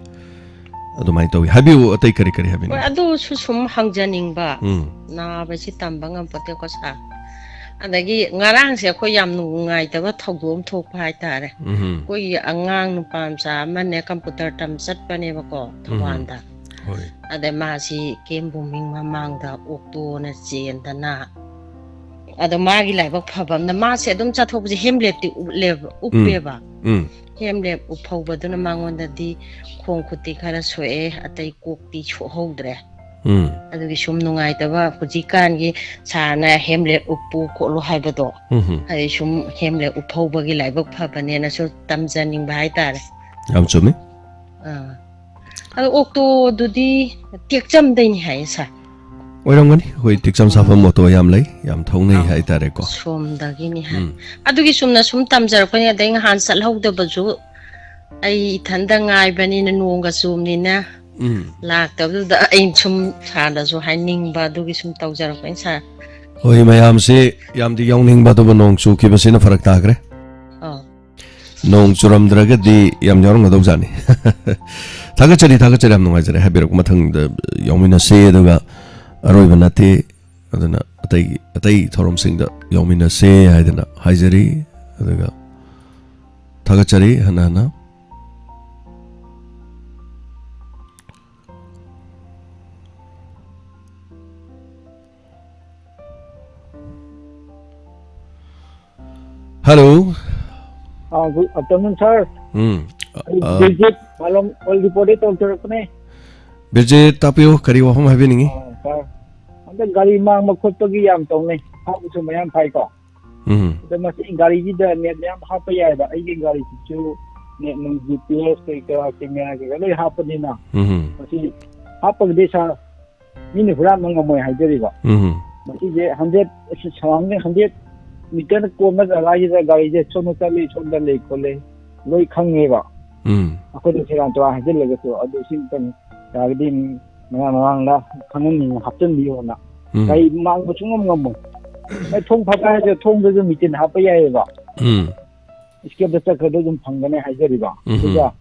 ꯑꯗꯨꯃꯥꯏꯅ ꯇꯧꯋꯤ꯫ ꯍꯥꯏꯕꯤꯌꯨ, ꯑꯇꯩ ꯀꯔꯤ ꯀꯔꯤ ꯍꯥꯏꯕꯤꯅꯤꯡ? ꯍꯣꯏ, ꯑꯗꯨꯁꯨ ꯁꯨꯝ ꯍꯪꯖꯅꯤꯡꯕ꯫ ꯎꯝ꯫ ꯅꯥꯕꯁꯤ ꯇꯝꯕ ꯉꯝꯄꯣꯠꯇꯦꯀꯣ, ꯁꯥꯔ꯫ ꯑꯗꯒꯤ ꯉꯔꯥꯡꯁꯦ ꯑꯩꯈꯣꯏ ꯌꯥꯝ ꯅꯨꯡꯉꯥꯏꯇꯕ ꯊꯧꯗꯣꯛ ꯑꯃ ꯊꯣꯛꯄ ꯍꯥꯏꯇꯥꯔꯦ꯫ ꯎꯝ꯫ ꯑꯩꯈꯣꯏꯒꯤ ꯑꯉꯥꯡ ꯅꯨꯄꯥ ꯃꯆꯥ ꯑꯃꯅꯦ, ꯀꯝꯄ꯭ꯌꯨꯇꯔ ꯇꯝ ꯆꯠꯄꯅꯦꯕꯀꯣ, ꯎꯝ꯫ ꯊꯧꯕꯥꯜꯗ꯫ ꯍꯣꯏ꯫ ꯑꯗ ꯃꯥꯁꯤ ꯀꯦꯝ ꯕꯨꯃꯤꯡ ꯃꯃꯥꯡꯗ ꯑꯣꯛꯇꯣꯅ ꯆꯦꯟꯗꯅ, ꯑꯗꯣ ꯃꯥꯒꯤ ꯂꯥꯏꯕꯛ ꯐꯕ ꯑꯃꯅ ꯃꯥꯁꯦ ꯑꯗꯨꯝ ꯆꯠꯊꯣꯛꯄꯁꯦ ꯍꯦꯝꯂꯦꯠꯇꯤ ꯎꯞꯂꯦꯕ-, ꯎꯝ꯫ ꯎꯞꯄꯦꯕ꯫ ꯎꯝ꯫ ꯍꯦꯝꯂꯦꯠ ꯎꯞꯍꯧꯕꯗꯨꯅ ꯃꯉꯣꯟꯗꯗꯤ ꯈꯣꯡ ꯈꯨꯠꯇꯤ ꯈꯔ ꯁꯣꯛꯑꯦ, ꯑꯇꯩ ꯀꯣꯛꯇꯤ ꯁꯣꯛꯍꯧꯗ꯭ꯔꯦ꯫ ꯎꯝ꯫ ꯑꯗꯨꯒꯤ ꯁꯨꯝ ꯅꯨꯡꯉꯥꯏꯇꯕ ꯍꯧꯖꯤꯛꯀꯥꯟꯒꯤ ꯁꯥꯔꯅ ꯍꯦꯝꯂꯦꯠ ꯎꯞꯄꯨ ꯈꯣꯠꯂꯨ ꯍꯥꯏꯕꯗꯣ, ꯎꯝ꯫ ꯑꯗꯩ ꯁꯨꯝ ꯍꯦꯝꯂꯦꯠ ꯎꯞꯍꯧꯕꯒꯤ ꯂꯥꯏꯕꯛ ꯐꯕꯅꯦꯅꯁꯨ ꯇꯝꯖꯅꯤꯡꯕ ꯍꯥꯏꯇꯥꯔꯦ꯫ ꯌꯥꯝ ꯆꯨꯝꯃꯤ꯫ ꯑꯥ꯫ ꯑꯗꯣ ꯑꯣꯛꯇꯣꯗꯨꯗꯤ ꯇꯦꯛꯆꯝꯗꯩꯅꯤ ꯍꯥꯏꯌꯦ, ꯁꯥꯔ꯫ ꯑꯣꯏꯔꯝꯒꯅꯤ꯫ ꯑꯩꯈꯣꯏ ꯇꯦꯛꯆꯝ ꯁꯥꯐꯝ ꯑꯣꯇꯣ ꯌꯥꯝ ꯂꯩ, ꯌꯥꯝ ꯊꯧꯅꯩ ꯑꯥ, ꯍꯥꯏꯇꯥꯔꯦꯀꯣ꯫ ꯁꯣꯝꯗꯒꯤꯅꯤ ꯍꯥꯏ꯫ ꯎꯝ꯫ ꯑꯗꯨꯒꯤ ꯁꯨꯝꯅ ꯁꯨꯝ ꯇꯝꯖꯔꯛꯄꯅꯤ꯫ ꯑꯗꯩ ꯅꯍꯥꯟ ꯆꯠꯍꯧꯗꯕꯁꯨ ꯑꯩ ꯏꯊꯟꯗ ꯉꯥꯏꯕꯅꯤꯅ, ꯅꯣꯡꯒ ꯆꯨꯕꯅꯤꯅ ꯎꯝ꯫ ꯂꯥꯛꯇꯕꯗꯨꯗ ꯑꯩ ꯁꯨꯝ ꯁꯥꯔꯗꯁꯨ ꯍꯥꯏꯅꯤꯡꯕ, ꯑꯗꯨꯒꯤ ꯁꯨꯝ ꯇꯧꯖꯔꯛꯄꯅꯤ, ꯁꯥꯔ꯫ ꯍꯣꯏ, ꯃꯌꯥꯝꯁꯤ ꯌꯥꯝꯗꯤ ꯌꯥꯎꯅꯤꯡꯕ, ꯑꯗꯨꯕꯨ ꯅꯣꯡ ꯆꯨꯈꯤꯕꯁꯤꯅ ꯐꯔꯛ ꯇꯥꯈ꯭ꯔꯦ꯫ ꯑꯥ꯫ ꯅꯣꯡ ꯆꯨꯔꯝꯗ꯭ꯔꯒꯗꯤ ꯌꯥꯝ ꯌꯥꯎꯔꯝꯒꯗꯧꯖꯥꯠꯅꯤ꯫ ꯊꯥꯒꯠꯆꯔꯤ, ꯊꯥꯒꯠꯆꯔꯤ, ꯌꯥꯝ ꯅꯨꯡꯉꯥꯏꯖꯔꯦ꯫ ꯍꯥꯏꯕꯤꯔꯛꯄ ꯃꯊꯪꯗ ꯌꯥꯎꯃꯤꯟꯅꯁꯦ, ꯑꯗꯨꯒ ꯑꯔꯣꯏꯕ ꯅꯠꯇꯦ, ꯑꯗꯨꯅ ꯑꯇꯩ, ꯑꯇꯩ ꯊꯧꯔꯝꯁꯤꯡꯗ ꯌꯥꯎꯃꯤꯟꯅꯁꯦ ꯍꯥꯏꯗꯅ ꯍꯥꯏꯖꯔꯤ꯫ ꯑꯗꯨꯒ ꯊꯥꯒꯠꯆꯔꯤ ꯍꯟꯅ ꯍꯟꯅ꯫ Hello. ꯑꯥ, good afternoon, sir. ꯎꯝ, ꯑ, ꯕꯤꯔꯖꯤꯠ, ꯃꯥꯂꯣꯝ ꯑꯣꯏꯜ ꯗꯤꯄꯣꯗꯒꯤ ꯇꯧꯖꯔꯛꯄꯅꯦ꯫ ꯕꯤꯔꯖꯤꯠ, ꯇꯥꯛꯄꯤꯌꯨ, ꯀꯔꯤ ꯋꯥꯐꯝ ꯍꯥꯏꯕꯤꯅꯤꯡꯉꯤ? ꯑ, ꯁꯥꯔ, ꯍꯟꯗꯛ ꯒꯥꯔꯤ ꯃꯥꯡꯕ ꯈꯣꯠꯄꯒꯤ ꯌꯥꯝ ꯇꯧꯅꯩ, ꯍꯥꯞꯄꯁꯨ ꯃꯌꯥꯝ ꯐꯥꯏꯀꯣ꯫ ꯎꯝ꯫ ꯑꯗꯣ ꯃꯁꯤ ꯒꯥꯔꯤꯁꯤꯗ ꯅꯦꯠ ꯃꯌꯥꯝ ꯍꯥꯞꯄ ꯌꯥꯏꯕ, ꯑꯩꯒꯤ ꯒꯥꯔꯤꯁꯤꯁꯨ ꯅꯦꯠ ꯅꯨꯡ, ꯖꯤ ꯄꯤ ꯑꯦꯁ ꯀꯩ ꯀꯔꯥ, ꯀꯦꯃꯦꯔꯥ ꯀꯩꯀꯥ ꯂꯣꯏ ꯍꯥꯞꯄꯅꯤꯅ꯫ ꯎꯝ꯫ ꯃꯁꯤ ꯍꯥꯞꯄꯒꯗꯤ ꯁꯥꯔ, ꯃꯤꯅ ꯍꯨꯔꯥꯟꯕ ꯉꯝꯃꯣꯏ ꯍꯥꯏꯖꯔꯤꯕ꯫ ꯎꯝ꯫ ꯃꯁꯤꯁꯦ ꯍꯟꯗ꯭ꯔꯦꯠ, ꯁꯔꯥꯎꯟꯗꯤꯡ ꯍꯟꯗ꯭ꯔꯦꯠ ꯃꯤꯇꯔ ꯀꯣꯟꯕ ꯖꯒꯥꯁꯤꯗ ꯒꯥꯔꯤꯁꯦ ꯁꯣꯝꯗ ꯆꯠꯂꯤ, ꯁꯣꯝꯗ ꯂꯩ ꯈꯣꯠꯂꯤ ꯂꯣꯏ ꯈꯪꯉꯦꯕ꯫ ꯎꯝ꯫ ꯑꯩꯈꯣꯏꯗ ꯁꯦꯔꯥꯟ ꯇꯨꯔꯥꯟ ꯍꯥꯏꯖꯤꯜꯂꯒꯁꯨ꯫ ꯑꯗꯨ ꯁꯤꯝꯇꯪ ꯌꯥꯔꯒꯗꯤ ꯃꯌꯥꯝ ꯃꯃꯥꯡꯗ ꯈꯪꯍꯟꯅꯤꯡꯉꯤ, ꯍꯥꯞꯆꯤꯟꯕꯤꯌꯣꯅ꯫ ꯎꯝ꯫ ꯒꯥꯔꯤ ꯃꯥꯡꯕ ꯁꯨꯡꯉꯝ ꯉꯝꯃꯣꯏ꯫ ꯑꯩ ꯊꯣꯡ ꯐꯠꯇ ꯍꯥꯏꯔꯁꯨ ꯊꯣꯡꯗꯁꯨ ꯃꯤꯇꯤꯟ ꯍꯥꯞꯄ ꯌꯥꯏꯑꯕ꯫ ꯎꯝ꯫ ꯏꯁꯀꯦꯞꯇ ꯆꯠꯈ꯭ꯔꯗ ꯑꯗꯨꯝ ꯐꯪꯒꯅꯤ ꯍꯥꯏꯖꯔꯤꯕ꯫ ꯎꯝ꯫ ꯑꯗꯨꯒ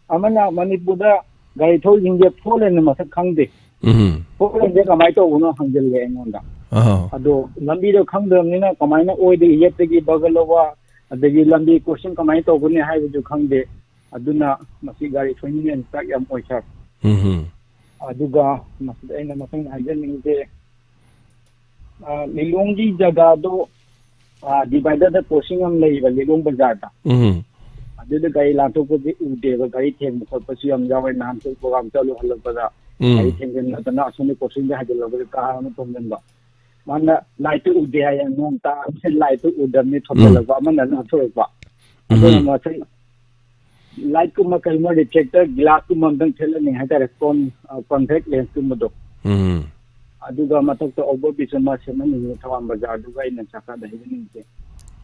ꯑꯃꯅ ꯃꯅꯤꯄꯨꯔꯗ ꯒꯥꯔꯤ ꯊꯧꯔꯤꯁꯤꯡꯁꯦ ꯐꯣꯔ ꯂꯦꯟꯅ ꯃꯁꯛ ꯈꯪꯗꯦ꯫ ꯎꯝ꯫ ꯐꯣꯔ ꯂꯦꯟꯁꯦ ꯀꯃꯥꯏꯅ ꯇꯧꯕꯅꯣ ꯍꯪꯖꯜꯂꯦ ꯑꯩꯉꯣꯟꯗ꯫ ꯑꯥ꯫ ꯑꯗꯣ ꯂꯝꯕꯤꯗꯣ ꯈꯪꯗꯕꯅꯤꯅ ꯀꯃꯥꯏꯅ ꯑꯣꯏꯗꯒꯤ ꯌꯦꯠꯇꯒꯤ ꯕꯒꯜ ꯂꯧꯕ, ꯑꯗꯒꯤ ꯂꯝꯕꯤ ꯀ꯭ꯔꯣꯁꯤꯡ ꯀꯃꯥꯏꯅ ꯇꯧꯒꯅꯤ ꯍꯥꯏꯕꯁꯨ ꯈꯪꯗꯦ꯫ ꯑꯗꯨꯅ ꯃꯁꯤ ꯒꯥꯔꯤ ꯊꯧꯔꯤꯁꯤꯡꯁꯦ ꯆꯥꯛ ꯌꯥꯝ ꯑꯣꯏ ꯁꯥꯔ꯫ ꯎꯝ꯫ ꯑꯗꯨꯒ ꯃꯁꯤꯗ ꯑꯩꯅ ꯃꯊꯪ ꯍꯥꯏꯖꯅꯤꯡꯉꯤꯁꯦ, ꯑ, ꯂꯤꯂꯣꯡꯒꯤ ꯖꯒꯥꯗꯣ, ꯑ, ꯗꯤꯚꯥꯏꯗꯔꯗ ꯀ꯭ꯔꯣꯁꯤꯡ ꯑꯃ ꯂꯩꯌꯦꯕ ꯂꯤꯂꯣꯡ ꯕꯖꯥꯔꯗ꯫ ꯎꯝ꯫ ꯑꯗꯨꯗ ꯒꯥꯔꯤ ꯂꯥꯟꯊꯣꯛꯄꯁꯦ ꯎꯗꯦꯕ, ꯒꯥꯔꯤ ꯊꯦꯡꯕ ꯈꯣꯠꯄꯁꯨ ꯌꯥꯝ ꯌꯥꯎꯋꯦ꯫ ꯅꯍꯥꯟꯁꯨ ꯄ꯭ꯔꯣꯒ꯭ꯔꯥꯝ ꯆꯠꯂꯨ ꯍꯜꯂꯛꯄꯗ ꯎꯝ꯫ ꯒꯥꯔꯤ ꯊꯦꯡꯖꯤꯟꯅꯗꯅ ꯑꯁꯣꯝꯗ ꯀ꯭ꯔꯣꯁꯤꯡꯗ ꯍꯥꯏꯖꯤꯜꯂꯛꯄꯗ ꯀꯥꯔ ꯑꯃ ꯊꯣꯝꯖꯤꯟꯕ꯫ ꯃꯥꯅ ꯂꯥꯏꯠꯇꯨ ꯎꯗꯦ ꯍꯥꯏꯌꯦ, ꯅꯣꯡ ꯇꯥꯕꯁꯦ ꯂꯥꯏꯠꯇꯨ ꯎꯗꯕꯅꯤ ꯊꯣꯝꯖꯤꯜꯂꯛꯄ, ꯎꯝ꯫ ꯑꯃꯅ ꯂꯥꯟꯊꯣꯔꯛꯄ꯫ ꯑꯗꯨꯅ ꯎꯝ꯫ ꯃꯁꯤ ꯂꯥꯏꯠꯀꯨꯝꯕ ꯀꯩꯒꯨꯝꯕ ꯔꯤꯐ꯭ꯂꯦꯛꯇꯔ ꯒ꯭ꯂꯥꯁꯀꯨꯝꯕ ꯑꯝꯇꯪ ꯊꯦꯠꯍꯟꯅꯤꯡꯉꯦ ꯍꯥꯏꯇꯥꯔꯦ, ꯀꯣꯟ-, ꯑ, ꯀꯣꯟꯚꯦꯛ ꯂꯦꯟꯁꯀꯨꯝꯕꯗꯣ꯫ ꯎꯝ꯫ ꯑꯗꯨꯒ ꯃꯊꯛꯇ ꯑꯣꯚꯔ ꯕ꯭ꯔꯤꯖ ꯑꯃ ꯁꯦꯝꯍꯟꯅꯤꯡꯉꯦ ꯊꯧꯕꯥꯜ ꯕꯖꯥꯔꯗꯨꯒ ꯑꯩꯅ ꯆꯥꯛꯀꯥꯗ ꯍꯩꯖꯅꯤꯡꯉꯤꯁꯦ꯫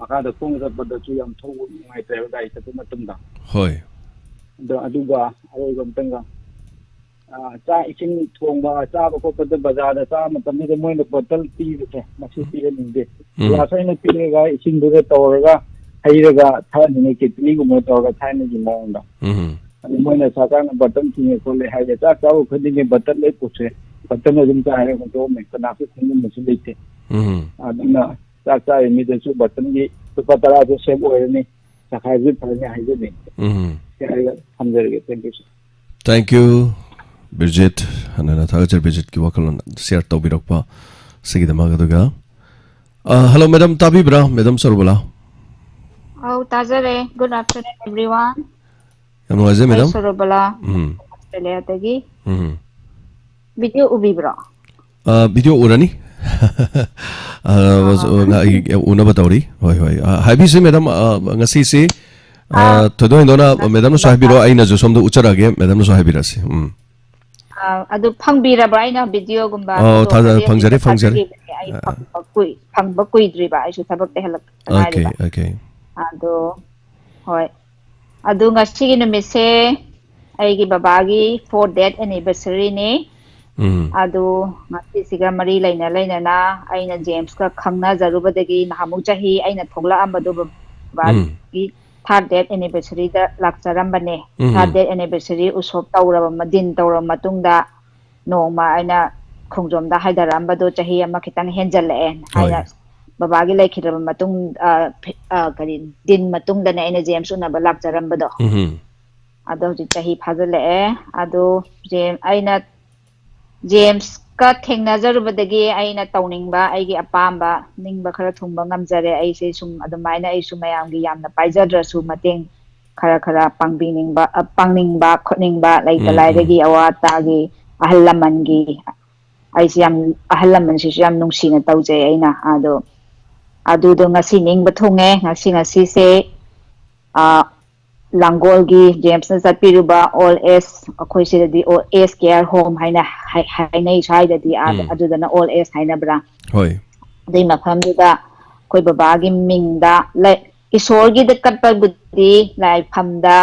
ꯃꯈꯥꯗ ꯈꯣꯡꯅ ꯆꯠꯄꯗꯁꯨ ꯌꯥꯝ ꯊꯧꯕ ꯅꯨꯡꯉꯥꯏꯇ꯭ꯔꯦꯕ ꯒꯥꯔꯤ ꯆꯠꯄ ꯃꯇꯝꯗ꯫ ꯍꯣꯏ꯫ ꯑꯗꯣ ꯑꯗꯨꯒ ꯑꯔꯣꯏꯕ ꯑꯝꯇꯪꯒ, ꯑ, ꯆꯥꯛ ꯏꯁꯤꯡ ꯊꯣꯡꯕ ꯆꯥꯕ ꯈꯣꯠꯄꯗ ꯕꯖꯥꯔꯗ ꯆꯥꯕ ꯃꯇꯝꯗꯨꯗ ꯃꯣꯏꯅ ꯕꯣꯇꯜ ꯄꯤꯕꯁꯦ ꯃꯁꯤ ꯄꯤꯍꯟꯅꯤꯡꯗꯦ꯫ ꯎꯝ꯫ ꯒ꯭ꯂꯥꯁ ꯑꯣꯏꯅ ꯄꯤꯔꯒ ꯏꯁꯤꯡꯗꯨꯒ ꯇꯧꯔꯒ ꯍꯩꯔꯒ ꯊꯛꯍꯟꯅꯤꯡꯉꯦ, ꯀꯦꯇꯂꯤꯒꯨꯝꯕ ꯇꯧꯔꯒ ꯊꯥꯏꯅꯒꯤ ꯃꯑꯣꯡꯗ꯫ ꯎꯝ꯫ ꯑꯗꯨ ꯃꯣꯏꯅ ꯁꯔꯀꯥꯔꯅ ꯕꯇꯟ ꯊꯤꯡꯉꯦ ꯈꯣꯠꯂꯦ ꯍꯥꯏꯔꯦ, ꯆꯥꯛ ꯆꯥꯕ ꯈꯨꯗꯤꯡꯒꯤ ꯕꯇꯟ ꯂꯣꯏ ꯄꯨꯊꯣꯛꯑꯦ, ꯕꯇꯟ ꯑꯗꯨꯝ ꯆꯥꯏꯔꯦ ꯍꯨꯟꯗꯣꯛꯑꯝꯃꯦ, ꯀꯅꯥꯁꯨ ꯈꯪꯖꯤꯟꯕꯁꯨ ꯂꯩꯇꯦ꯫ ꯎꯝ꯫ ꯑꯗꯨꯅ ꯆꯥꯛ ꯆꯥꯔꯤ ꯃꯤꯗꯁꯨ ꯕꯇꯟꯒꯤ ꯂꯨꯄꯥ ꯇꯔꯥꯁꯨ ꯁꯦꯞ ꯑꯣꯏꯔꯅꯤ, ꯆꯈꯥꯏꯕꯁꯨ ꯐꯔꯅꯤ ꯍꯥꯏꯖꯅꯤꯡꯉꯤ꯫ ꯎꯝ꯫ ꯁꯤ ꯍꯥꯏꯔꯒ ꯊꯝꯖꯔꯒꯦ꯫ Thank you, sir꯫ Thank you꯫ ꯍꯟꯅ ꯍꯟꯅ ꯊꯥꯒꯠꯆꯔꯤ ꯕꯤꯔꯖꯤꯠꯀꯤ ꯋꯥꯈꯜꯂꯣꯟ ꯁꯤꯌꯔ ꯇꯧꯕꯤꯔꯛꯄ ꯁꯤꯒꯤꯗꯃꯛ꯫ ꯑꯗꯨꯒ, ꯑ, hello, madam, ꯇꯥꯕꯤꯕ꯭ꯔꯥ, madam ꯁꯔꯨꯕꯂꯥ? ꯑꯧ, ꯇꯥꯖꯔꯦ꯫ Good afternoon, everyone꯫ ꯌꯥꯝ ꯅꯨꯡꯉꯥꯏꯖꯩ, ꯑꯩ ꯃꯦꯗꯥꯝ꯫ ꯁꯣꯔꯣꯕꯂꯥ, ꯎꯝ, ꯑꯣꯁꯇ꯭ꯔꯦꯂꯤꯌꯥꯗꯒꯤ꯫ ꯎꯝ꯫ ꯚꯤꯗꯤꯑꯣ ꯎꯕꯤꯕ꯭ꯔꯣ? ꯑ, ꯚꯤꯗꯤꯑꯣ ꯎꯔꯅꯤ꯫ ꯑ, ꯉ-, ꯑ, ꯎꯅꯕ ꯇꯧꯔꯤ꯫ ꯍꯣꯏ, ꯍꯣꯏ꯫ ꯑ, ꯍꯥꯏꯕꯤꯁꯤ, ꯃꯦꯗꯥꯝ, ꯑ, ꯉꯁꯤꯁꯤ, ꯑ, ꯑꯥ, ꯊꯣꯏꯗꯣꯛ ꯍꯦꯟꯗꯣꯛꯅ ꯃꯦꯗꯥꯝꯅꯁꯨ ꯍꯥꯏꯕꯤꯔꯣ, ꯑꯩꯅꯁꯨ ꯁꯣꯝꯗ ꯎꯠꯆꯔꯛꯑꯒꯦ, ꯃꯦꯗꯥꯝꯅꯁꯨ ꯍꯥꯏꯕꯤꯔꯛꯑꯁꯤ꯫ ꯎꯝ꯫ ꯑ, ꯑꯗꯨ ꯐꯪꯕꯤꯔꯕ꯭ꯔꯥ? ꯑꯩꯅ ꯚꯤꯗꯤꯑꯣꯒꯨꯝꯕ, ꯑꯣ, ꯐꯣꯇꯣ ꯊꯥꯖ-, ꯍꯥꯏꯗꯤ ꯑꯁꯤꯗ ꯐꯪꯖꯔꯦ, ꯐꯪꯖꯔꯦ꯫ ꯊꯥꯖꯈꯤꯕꯅꯦ꯫ ꯑꯩ ꯐꯪꯕ ꯀꯨꯏ-, ꯐꯪꯕ ꯀꯨꯏꯗ꯭ꯔꯤꯕ, ꯑꯩꯁꯨ ꯊꯕꯛꯇ ꯍꯜꯂꯛꯇ ꯑꯣꯀꯦ, ꯉꯥꯏꯔꯤꯕ꯫ ꯑꯣꯀꯦ꯫ ꯑꯗꯣ, ꯍꯣꯏ꯫ ꯑꯗꯨ ꯉꯁꯤꯒꯤ ꯅꯨꯃꯤꯠꯁꯦ ꯑꯩꯒꯤ ꯕꯕꯥꯒꯤ fourth death anniversary ꯅꯤ꯫ ꯎꯝ꯫ ꯑꯗꯨ ꯉꯁꯤꯁꯤꯒ ꯃꯔꯤ ꯂꯩꯅ ꯂꯩꯅꯅ ꯑꯩꯅ ꯖꯦꯝꯁꯀ ꯈꯪꯅꯖꯔꯨꯕꯗꯒꯤ ꯅꯍꯥꯟꯃꯨꯛ ꯆꯍꯤ ꯑꯩꯅ ꯊꯣꯛꯂꯛꯑꯝꯕꯗꯨ ꯎꯝ꯫ ꯕꯕꯥꯒꯤ third death anniversary ꯗ ꯂꯥꯛꯆꯔꯝꯕꯅꯦ꯫ ꯎꯝ꯫ Third death anniversary ꯎꯁꯣꯞ ꯇꯧꯔꯕ ꯃ-, ꯗꯤꯟ ꯇꯧꯔꯕ ꯃꯇꯨꯡꯗ ꯅꯣꯡꯃ ꯑꯩꯅ ꯈꯣꯡꯖꯣꯝꯗ ꯍꯥꯏꯊꯔꯛꯑꯝꯕꯗꯣ ꯆꯍꯤ ꯑꯃ ꯈꯤꯇꯪ ꯍꯦꯟꯖꯜꯂꯛꯑꯦ꯫ ꯍꯣꯏ꯫ ꯑꯩꯅ ꯕꯕꯥꯒꯤ ꯂꯩꯈꯤꯗ꯭ꯔꯕ ꯃꯇꯨꯡ, ꯑ, ꯐꯤ-, ꯑ, ꯀꯔꯤ, ꯗꯤꯟ ꯃꯇꯨꯡꯗꯅꯦ ꯑꯩꯅ ꯖꯦꯝꯁ ꯎꯅꯕ ꯂꯥꯛꯆꯔꯝꯕꯗꯣ꯫ ꯎꯝ꯫ ꯑꯗꯣ ꯍꯧꯖꯤꯛ ꯆꯍꯤ ꯐꯥꯖꯤꯜꯂꯛꯑꯦ꯫ ꯑꯗꯣ ꯖꯦꯝ-, ꯑꯩꯅ ꯖꯦꯝꯁꯀ ꯊꯦꯡꯅꯖꯔꯨꯕꯗꯒꯤ ꯑꯩꯅ ꯇꯧꯅꯤꯡꯕ, ꯑꯩꯒꯤ ꯑꯄꯥꯝꯕ, ꯅꯤꯡꯕ ꯈꯔ ꯊꯨꯡꯕ ꯉꯝꯖꯔꯦ꯫ ꯑꯩꯁꯦ ꯁꯨꯝ ꯑꯗꯨꯃꯥꯏꯅ ꯑꯩꯁꯨ ꯃꯌꯥꯝꯒꯤ ꯌꯥꯝꯅ ꯄꯥꯏꯖꯗ꯭ꯔꯁꯨ ꯃꯇꯦꯡ ꯈꯔ ꯈꯔ ꯄꯥꯡꯕꯤꯅꯤꯡꯕ, ꯑ, ꯄꯥꯡꯅꯤꯡꯕ, ꯈꯣꯠꯅꯤꯡꯕ, ꯂꯩꯇ ꯎꯝ, ꯎꯝ꯫ ꯂꯥꯏꯔꯒꯤ, ꯑꯋꯥ ꯑꯇꯥꯒꯤ, ꯑꯍꯜ ꯂꯃꯟꯒꯤ, ꯑꯩꯁꯦ ꯌꯥꯝ, ꯑꯍꯜ ꯂꯃꯟꯁꯤꯁꯨ ꯌꯥꯝ ꯅꯨꯡꯁꯤꯅ ꯇꯧꯖꯩ ꯑꯩꯅ꯫ ꯑꯗꯣ ꯑꯗꯨꯗꯣ ꯉꯁꯤ ꯅꯤꯡꯕ ꯊꯨꯡꯉꯦ꯫ ꯉꯁꯤ, ꯉꯁꯤꯁꯦ, ꯑ, ꯂꯥꯡꯒꯣꯜꯒꯤ ꯖꯦꯝꯁꯅ ꯆꯠꯄꯤꯔꯨꯕ old age, ꯑꯩꯈꯣꯏ ꯁꯤꯗꯗꯤ old age care home ꯍꯥꯏꯅ ꯍꯥꯏ-, ꯍꯥꯏꯅꯩ ꯁ꯭ꯋꯥꯏꯗꯗꯤ, ꯑꯥꯗ, ꯎꯝ꯫ ꯑꯗꯨꯗꯅ old age ꯍꯥꯏꯅꯕ꯭ꯔꯥ? ꯍꯣꯏ꯫ ꯑꯗꯨꯏ ꯃꯐꯝꯗꯨꯗ ꯑꯩꯈꯣꯏ ꯕꯕꯥꯒꯤ ꯃꯤꯡꯗ ꯂꯩ-, ꯏꯁꯣꯔꯒꯤꯗ ꯀꯠꯄꯕꯨꯗꯤ ꯂꯥꯏꯐꯝꯗ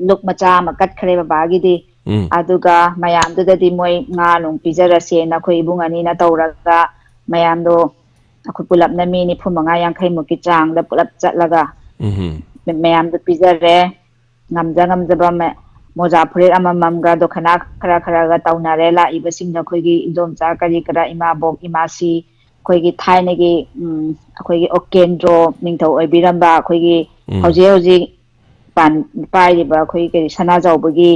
ꯂꯨꯞ ꯃꯆꯥ ꯑꯃ ꯀꯠꯈ꯭ꯔꯦ ꯕꯕꯥꯒꯤꯗꯤ꯫ ꯎꯝ꯫ ꯑꯗꯨꯒ ꯃꯌꯥꯝꯗꯨꯗꯗꯤ ꯃꯣꯏ ꯉꯥ ꯅꯨꯡ ꯄꯤꯖꯔꯁꯦꯅ ꯑꯩꯈꯣꯏ ꯏꯕꯨꯡ ꯑꯅꯤꯅ ꯇꯧꯔꯒ ꯃꯌꯥꯝꯗꯣ ꯑꯩꯈꯣꯏ ꯄꯨꯂꯞꯅ ꯃꯤ ꯅꯤꯐꯨ ꯃꯉꯥ ꯌꯥꯡꯈꯩ ꯃꯨꯛꯀꯤ ꯆꯥꯡꯗ ꯄꯨꯂꯞ ꯆꯠꯂꯒ ꯎꯝ꯫ ꯃꯌꯥꯝꯗ ꯄꯤꯖꯔꯦ꯫ ꯉꯝꯖ ꯉꯝꯖꯕ ꯃ-, ꯃꯣꯖꯥ ꯐꯨꯔꯤꯠ ꯑꯃꯃꯝꯒ ꯗꯣꯈꯅꯥ ꯈꯔ ꯈꯔꯒ ꯇꯧꯅꯔꯦ꯫ ꯂꯥꯛꯏꯕꯁꯤꯡꯗ ꯑꯩꯈꯣꯏꯒꯤ ꯏꯗꯣꯝꯆꯥ ꯀꯔꯤ ꯀꯔꯥ, ꯏꯃꯥꯕꯣꯛ ꯏꯃꯥꯁꯤ, ꯑꯩꯈꯣꯏꯒꯤ ꯊꯥꯏꯅꯒꯤ, ꯎꯝ, ꯑꯩꯈꯣꯏꯒꯤ ꯑꯣꯀꯦꯟꯗ꯭ꯔꯣ ꯅꯤꯡꯊꯧ ꯑꯣꯏꯕꯤꯔꯝꯕ ꯑꯩꯈꯣꯏꯒꯤ ꯎꯝ꯫ ꯍꯧꯖꯤꯛ ꯍꯧꯖꯤꯛ ꯄꯥꯟ-, ꯄꯥꯏꯔꯤꯕ ꯑꯩꯈꯣꯏ ꯀꯔꯤ ꯁꯅꯥꯖꯥꯎꯕꯒꯤ,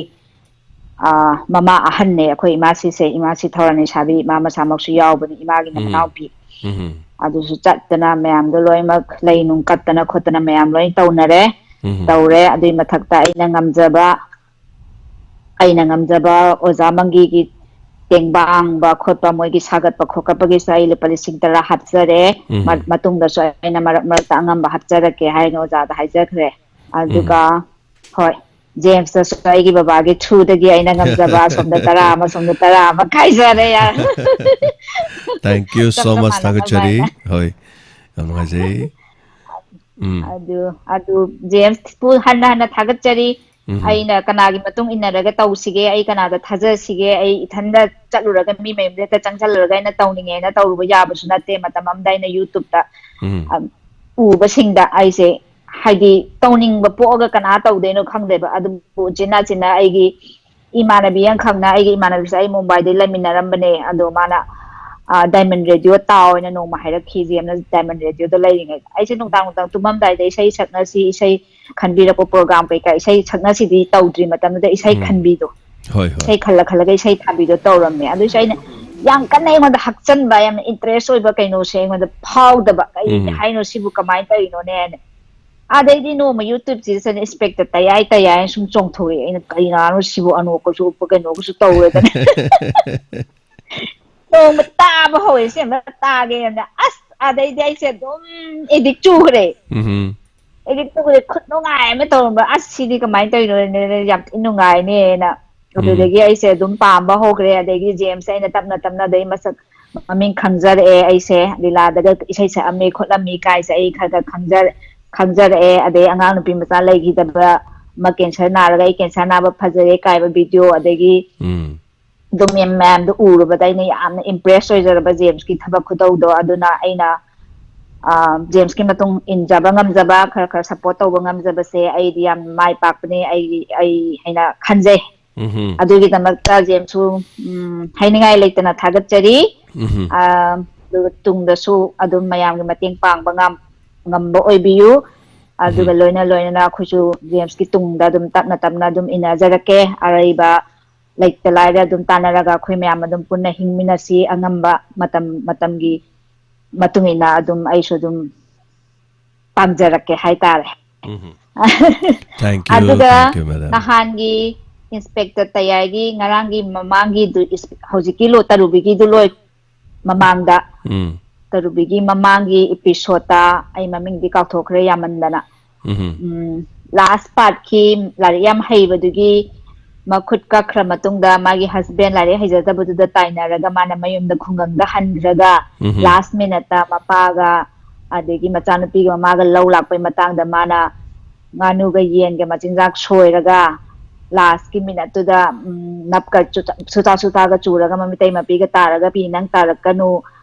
ꯑ, ꯃꯃꯥ ꯑꯍꯟꯅꯦ ꯑꯩꯈꯣꯏ ꯏꯃꯥꯁꯤꯁꯦ, ꯏꯃꯥꯁꯤ ꯊꯧꯔꯥꯅꯤꯁꯥꯕꯤ ꯏꯃꯥ ꯃꯁꯥꯃꯛꯁꯨ ꯌꯥꯎꯕꯅꯤ, ꯏꯃꯥꯒꯤꯅ ꯎꯝ꯫ ꯃꯅꯥꯎꯄꯤ꯫ ꯎꯝ꯫ ꯑꯗꯨꯁꯨ ꯆꯠꯇꯅ ꯃꯌꯥꯝꯗꯣ ꯂꯣꯏꯅꯃꯛ ꯂꯩ ꯅꯨꯡ ꯀꯠꯇꯅ ꯈꯣꯠꯇꯅ ꯃꯌꯥꯝ ꯂꯣꯏ ꯇꯧꯅꯔꯦ꯫ ꯎꯝ꯫ ꯇꯧꯔꯦ꯫ ꯑꯗꯨꯒꯤ ꯃꯊꯛꯇ ꯑꯩꯅ ꯉꯝꯖꯕ ꯑꯩꯅ ꯉꯝꯖꯕ ꯑꯣꯖꯥ ꯃꯪꯒꯤꯒꯤ ꯇꯦꯡꯕꯥꯡꯕ ꯈꯣꯠꯄ, ꯃꯣꯏꯒꯤ ꯁꯥꯒꯠꯄ ꯈꯣꯠꯀꯠꯄꯒꯤꯁꯨ ꯑꯩ ꯂꯨꯄꯥ ꯂꯤꯁꯤꯡ ꯇꯔꯥ ꯍꯥꯞꯆꯔꯦ꯫ ꯎꯝ꯫ ꯃ- ꯃꯇꯨꯡꯗꯁꯨ ꯑꯩꯅ ꯃꯔꯛ ꯃꯔꯛꯇ ꯑꯉꯝꯕ ꯍꯥꯞꯆꯔꯛꯀꯦ ꯍꯥꯏꯅ ꯑꯣꯖꯥꯗ ꯍꯥꯏꯖꯈ꯭ꯔꯦ꯫ ꯎꯝ꯫ ꯑꯗꯨꯒ ꯍꯣꯏ, ꯖꯦꯝꯁꯇꯁꯨ ꯑꯩꯒꯤ ꯕꯕꯥꯒꯤ ꯊ꯭ꯔꯨꯗꯒꯤ ꯑꯩꯅ ꯉꯝꯖꯕ ꯑꯁꯣꯝꯗ ꯇꯔꯥ ꯑꯃ, ꯁꯣꯝꯗ ꯇꯔꯥ ꯑꯃ ꯈꯥꯏꯖꯔꯦ꯫ ꯌꯥꯔꯦ꯫ Thank you so ꯆꯞ much, ꯃꯥꯟꯅꯅꯕ ꯊꯥꯒꯠꯆꯔꯤ꯫ ꯍꯥꯏꯅ꯫ ꯍꯣꯏ, ꯌꯥꯝ ꯅꯨꯡꯉꯥꯏꯖꯩ꯫ ꯎꯝ꯫ ꯑꯗꯨ ꯑꯗꯨ ꯖꯦꯝꯁꯄꯨ ꯍꯟꯅ ꯍꯟꯅ ꯊꯥꯒꯠꯆꯔꯤ꯫ ꯎꯝ꯫ ꯑꯩꯅ ꯀꯅꯥꯒꯤ ꯃꯇꯨꯡ ꯏꯟꯅꯔꯒ ꯇꯧꯁꯤꯒꯦ, ꯑꯩ ꯀꯅꯥꯗ ꯊꯥꯖꯁꯤꯒꯦ, ꯑꯩ ꯏꯊꯟꯗ ꯆꯠꯂꯨꯔꯒ ꯃꯤ ꯃꯌꯨꯝꯗ ꯍꯦꯛꯇ ꯆꯪꯁꯜꯂꯨꯔꯒ ꯑꯩꯅ ꯇꯧꯅꯤꯡꯉꯦꯅ ꯇꯧꯔꯨꯕ ꯌꯥꯕꯁꯨ ꯅꯠꯇꯦ꯫ ꯃꯇꯝ ꯑꯃꯗ ꯑꯩꯅ YouTube-ꯇ ꯎꯝ꯫ ꯑ, ꯎꯕꯁꯤꯡꯗ ꯑꯩꯁꯦ ꯍꯥꯏꯗꯤ ꯇꯧꯅꯤꯡꯕ ꯄꯣꯛꯑꯒ ꯀꯅꯥ ꯇꯧꯗꯣꯏꯅꯣ ꯈꯪꯗꯦꯕ꯫ ꯑꯗꯨꯕꯨ ꯎꯆꯤꯟ ꯅꯥꯆꯤꯟꯅ ꯑꯩꯒꯤ ꯏꯃꯥꯟꯅꯕꯤ ꯑꯃꯈꯛꯅ, ꯑꯩꯒꯤ ꯏꯃꯥꯟꯅꯕꯤꯁꯦ ꯑꯩ ꯃꯨꯝꯕꯥꯏꯗ ꯂꯩꯃꯤꯟꯅꯔꯝꯕꯅꯦ, ꯑꯗꯣ ꯃꯥꯅ, ꯑ, Diamond Radio ꯇꯥꯎ ꯍꯥꯏꯅ ꯅꯣꯡꯃ ꯍꯥꯏꯔꯛꯈꯤ꯫ ꯖꯦꯝꯅ Diamond Radio-ꯗ ꯂꯩꯔꯤꯉꯩꯗ ꯑꯩꯁꯦ ꯅꯨꯡꯗꯥꯡ ꯅꯨꯡꯗꯥꯡ ꯇꯨꯝꯃꯝꯗꯥꯏꯗ ꯏꯁꯩ ꯁꯛꯅꯁꯤ, ꯏꯁꯩ ꯈꯟꯕꯤꯔꯛꯄ ꯄ꯭ꯔꯣꯒ꯭ꯔꯥꯝ ꯀꯩꯀꯥ, ꯏꯁꯩ ꯁꯛꯅꯁꯤꯗꯤ ꯇꯧꯗ꯭ꯔꯤ ꯃꯇꯝꯗꯨꯗ ꯏꯁꯩ ꯎꯝ꯫ ꯈꯟꯕꯤꯗꯣ, ꯍꯣꯏ, ꯍꯣꯏ꯫ ꯏꯁꯩ ꯈꯜꯂ ꯈꯜꯂꯒ ꯏꯁꯩ ꯊꯥꯕꯤꯗꯣ ꯇꯧꯔꯝꯃꯦ꯫ ꯑꯗꯨꯏꯁꯨ ꯑꯩꯅ ꯌꯥꯝ ꯀꯟꯅ ꯑꯩꯉꯣꯟꯗ ꯍꯛꯆꯟꯕ, ꯌꯥꯝꯅ interest ꯑꯣꯏꯕ ꯀꯩꯅꯣꯁꯦ ꯑꯩꯉꯣꯟꯗ ꯐꯥꯎꯗꯕ꯫ "ꯀꯩ ꯎꯝ꯫ ꯍꯥꯏꯅꯣ ꯁꯤꯕꯨ, ꯀꯃꯥꯏꯅ ꯇꯧꯔꯤꯅꯣꯅꯦ?" ꯍꯥꯏꯅ꯫ ꯑꯗꯩꯗꯤ ꯅꯣꯡꯃ YouTube-ꯁꯤꯗ ꯆꯪꯉꯦ, ꯏꯁꯄꯦꯛꯇ ꯇꯌꯥꯏ ꯇꯌꯥꯏꯅ ꯁꯨꯝ ꯆꯣꯡꯊꯣꯔꯛꯑꯦ꯫ ꯑꯩꯅ, "ꯀꯩꯅꯥꯅꯣ ꯁꯤꯕꯨ, ꯑꯅꯣꯛꯀꯁꯨ ꯎꯞꯄ ꯀꯩꯅꯣꯒꯁꯨ ꯇꯧꯔꯗꯅ ꯅꯣꯡꯃ ꯇꯥꯕ ꯍꯧꯔꯦ, ꯁꯤ ꯑꯃ ꯇꯥꯒꯦꯅ꯫ ꯑꯁ, ꯑꯗꯩꯗꯤ ꯑꯩꯁꯦ ꯑꯗꯨꯝ addict ꯆꯨꯈ꯭ꯔꯦ꯫ ꯎꯝ꯫ Addict ꯆꯨꯈ꯭ꯔꯦ꯫ ꯈꯨꯠ ꯅꯨꯡꯉꯥꯏ ꯑꯃ ꯇꯧꯔꯝꯕ, "ꯑꯁ, ꯁꯤꯗꯤ ꯀꯃꯥꯏꯅ ꯇꯧꯔꯤꯅꯣ? ꯌꯥꯝ ꯊꯤ ꯅꯨꯡꯉꯥꯏꯅꯦꯅ"꯫ ꯎꯝ꯫ ꯑꯗꯨꯗꯒꯤ ꯑꯩꯁꯦ ꯑꯗꯨꯝ ꯄꯥꯝꯕ ꯍꯧꯈ꯭ꯔꯦ꯫ ꯑꯗꯒꯤ ꯖꯦꯝꯁ ꯑꯩꯅ ꯇꯞꯅ ꯇꯞꯅ ꯑꯗꯩ ꯃꯁꯛ ꯃꯃꯤꯡ ꯈꯪꯖꯔꯛꯑꯦ꯫ ꯑꯩꯁꯦ ꯂꯤꯂꯥꯗꯒ ꯏꯁꯩ ꯁꯛꯑꯝꯃꯤ ꯈꯣꯠꯂꯝꯃꯤ ꯀꯥꯏꯁꯦ ꯑꯩ ꯈꯔ ꯈꯔ ꯈꯪꯖꯔ-, ꯈꯪꯖꯔꯛꯑꯦ꯫ ꯑꯗꯩ ꯑꯉꯥꯡ ꯅꯨꯄꯤ ꯃꯆꯥ ꯂꯩꯈꯤꯗꯕ ꯑꯃ, cancer ꯅꯥꯔꯒ ꯑꯩ cancer ꯅꯥꯕ ꯐꯖꯔꯦ ꯀꯥꯏꯕ video, ꯑꯗꯒꯤ ꯎꯝ꯫ ꯑꯗꯨꯝ ꯃꯌꯥꯝ-, ꯃꯌꯥꯝꯗꯣ ꯎꯔꯨꯕꯗ ꯑꯩꯅ ꯌꯥꯝꯅ impress ꯑꯣꯏꯖꯔꯕ ꯖꯦꯝꯁꯀꯤ ꯊꯕꯛ ꯈꯨꯇꯧꯗꯣ꯫ ꯑꯗꯨꯅ ꯑꯩꯅ, ꯑ, ꯖꯦꯝꯁꯀꯤ ꯃꯇꯨꯡ ꯏꯟꯖꯕ ꯉꯝꯖꯕ, ꯈꯔ ꯈꯔ support ꯇꯧꯕ ꯉꯝꯖꯕꯁꯦ ꯑꯩꯗꯤ ꯌꯥꯝ ꯃꯥꯏ ꯄꯥꯛꯄꯅꯦ ꯑꯩꯒꯤ, ꯑꯩ ꯍꯥꯏꯅ ꯈꯟꯖꯩ꯫ ꯎꯝ꯫ ꯑꯗꯨꯒꯤꯗꯃꯛꯇ ꯖꯦꯝꯁꯁꯨ, ꯎꯝ, ꯍꯥꯏꯅꯤꯡꯉꯥꯏ ꯂꯩꯇꯅ ꯊꯥꯒꯠꯆꯔꯤ꯫ ꯎꯝ꯫ ꯑ, ꯑꯗꯨꯒ ꯇꯨꯡꯗꯁꯨ ꯑꯗꯨꯝ ꯃꯌꯥꯝꯒꯤ ꯃꯇꯦꯡ ꯄꯥꯡꯕ ꯉꯝ-, ꯉꯝꯕ ꯑꯣꯏꯕꯤꯌꯨ꯫ ꯑꯗꯨꯒ ꯎꯝ꯫ ꯂꯣꯏꯅ ꯂꯣꯏꯅꯅ ꯑꯩꯈꯣꯏꯁꯨ ꯖꯦꯝꯁꯀꯤ ꯇꯨꯡꯗ ꯑꯗꯨꯝ ꯇꯞꯅ ꯇꯞꯅ ꯑꯗꯨꯝ ꯏꯟꯅꯖꯔꯛꯀꯦ꯫ ꯑꯔꯩꯕ ꯂꯩꯇ ꯂꯥꯏꯔ ꯑꯗꯨꯝ ꯇꯥꯟꯅꯔꯒ ꯑꯩꯈꯣꯏ ꯃꯌꯥꯝ ꯑꯗꯨꯝ ꯄꯨꯟꯅ ꯍꯤꯡꯃꯤꯟꯅꯁꯤ꯫ ꯑꯉꯝꯕ ꯃꯇꯝ, ꯃꯇꯝꯒꯤ ꯃꯇꯨꯡ ꯏꯟꯅ ꯑꯗꯨꯝ ꯑꯩꯁꯨ ꯑꯗꯨꯝ ꯄꯥꯡꯖꯔꯛꯀꯦ ꯍꯥꯏꯇꯥꯔꯦ꯫ ꯎꯝ꯫ Thank you, ꯑꯗꯨꯒ thank you, madam. ꯅꯍꯥꯟꯒꯤ ꯏꯟꯁꯄꯦꯛꯇꯔ ꯇꯌꯥꯏꯒꯤ ꯉꯔꯥꯡꯒꯤ ꯃꯃꯥꯡꯒꯤꯗꯨ ꯏꯁ- ꯍꯧꯖꯤꯛꯀꯤ ꯂꯣ ꯇꯔꯨꯕꯤꯒꯤꯗꯨ ꯂꯣꯏ ꯃꯃꯥꯡꯗ ꯎꯝ. ꯇꯔꯨꯕꯤꯒꯤ ꯃꯃꯥꯡꯒꯤ ꯏꯄꯤꯁꯣꯠꯇ ꯑꯩ ꯃꯃꯤꯡꯗꯤ ꯀꯥꯎꯊꯣꯛꯈ꯭ꯔꯦ ꯌꯥꯝꯃꯟꯗꯅ ꯎꯝ. ꯎꯝ ꯂꯥꯁ ꯄꯥꯔꯠꯀꯤ ꯂꯥꯏꯔꯤꯛ ꯌꯥꯝ ꯍꯩꯕꯗꯨꯒꯤ ꯃꯈꯨꯠ ꯀꯛꯈ꯭ꯔ ꯃꯇꯨꯡꯗ ꯃꯥꯒꯤ ꯍꯁꯕꯦꯟ ꯂꯥꯏꯔꯤꯛ ꯍꯩꯖꯗꯕꯗꯨꯗ ꯇꯥꯏꯅꯔꯒ ꯃꯥꯅ ꯃꯌꯨꯝꯗ ꯈꯨꯡꯒꯪꯗ ꯍꯟꯈ꯭ꯔꯒ ꯎꯝ. ꯂꯥꯁ ꯃꯤꯅꯠꯇ ꯃꯄꯥꯒ ꯑꯗꯒꯤ ꯃꯆꯥꯅꯨꯄꯤꯒꯤ ꯃꯃꯥꯒ ꯂꯧ ꯂꯥꯛꯄꯩ ꯃꯇꯥꯡꯗ ꯃꯥꯅ ꯉꯥꯅꯨꯒ ꯌꯦꯟꯒ ꯃꯆꯤꯟꯖꯥꯛ ꯁꯣꯏꯔꯒ ꯂꯥꯁꯀꯤ ꯃꯤꯅꯠꯇꯨꯗ ꯎꯝ ꯅꯞꯀ ꯆꯨꯇꯥ- ꯁꯨꯇꯥ ꯁꯨꯇꯥꯒ ꯆꯨꯔꯒ ꯃꯃꯤꯇꯩ ꯃꯄꯤꯒ ꯇꯥꯔꯒ "ꯄꯤ ꯅꯪ ꯇꯥꯔꯛꯀꯅꯨ"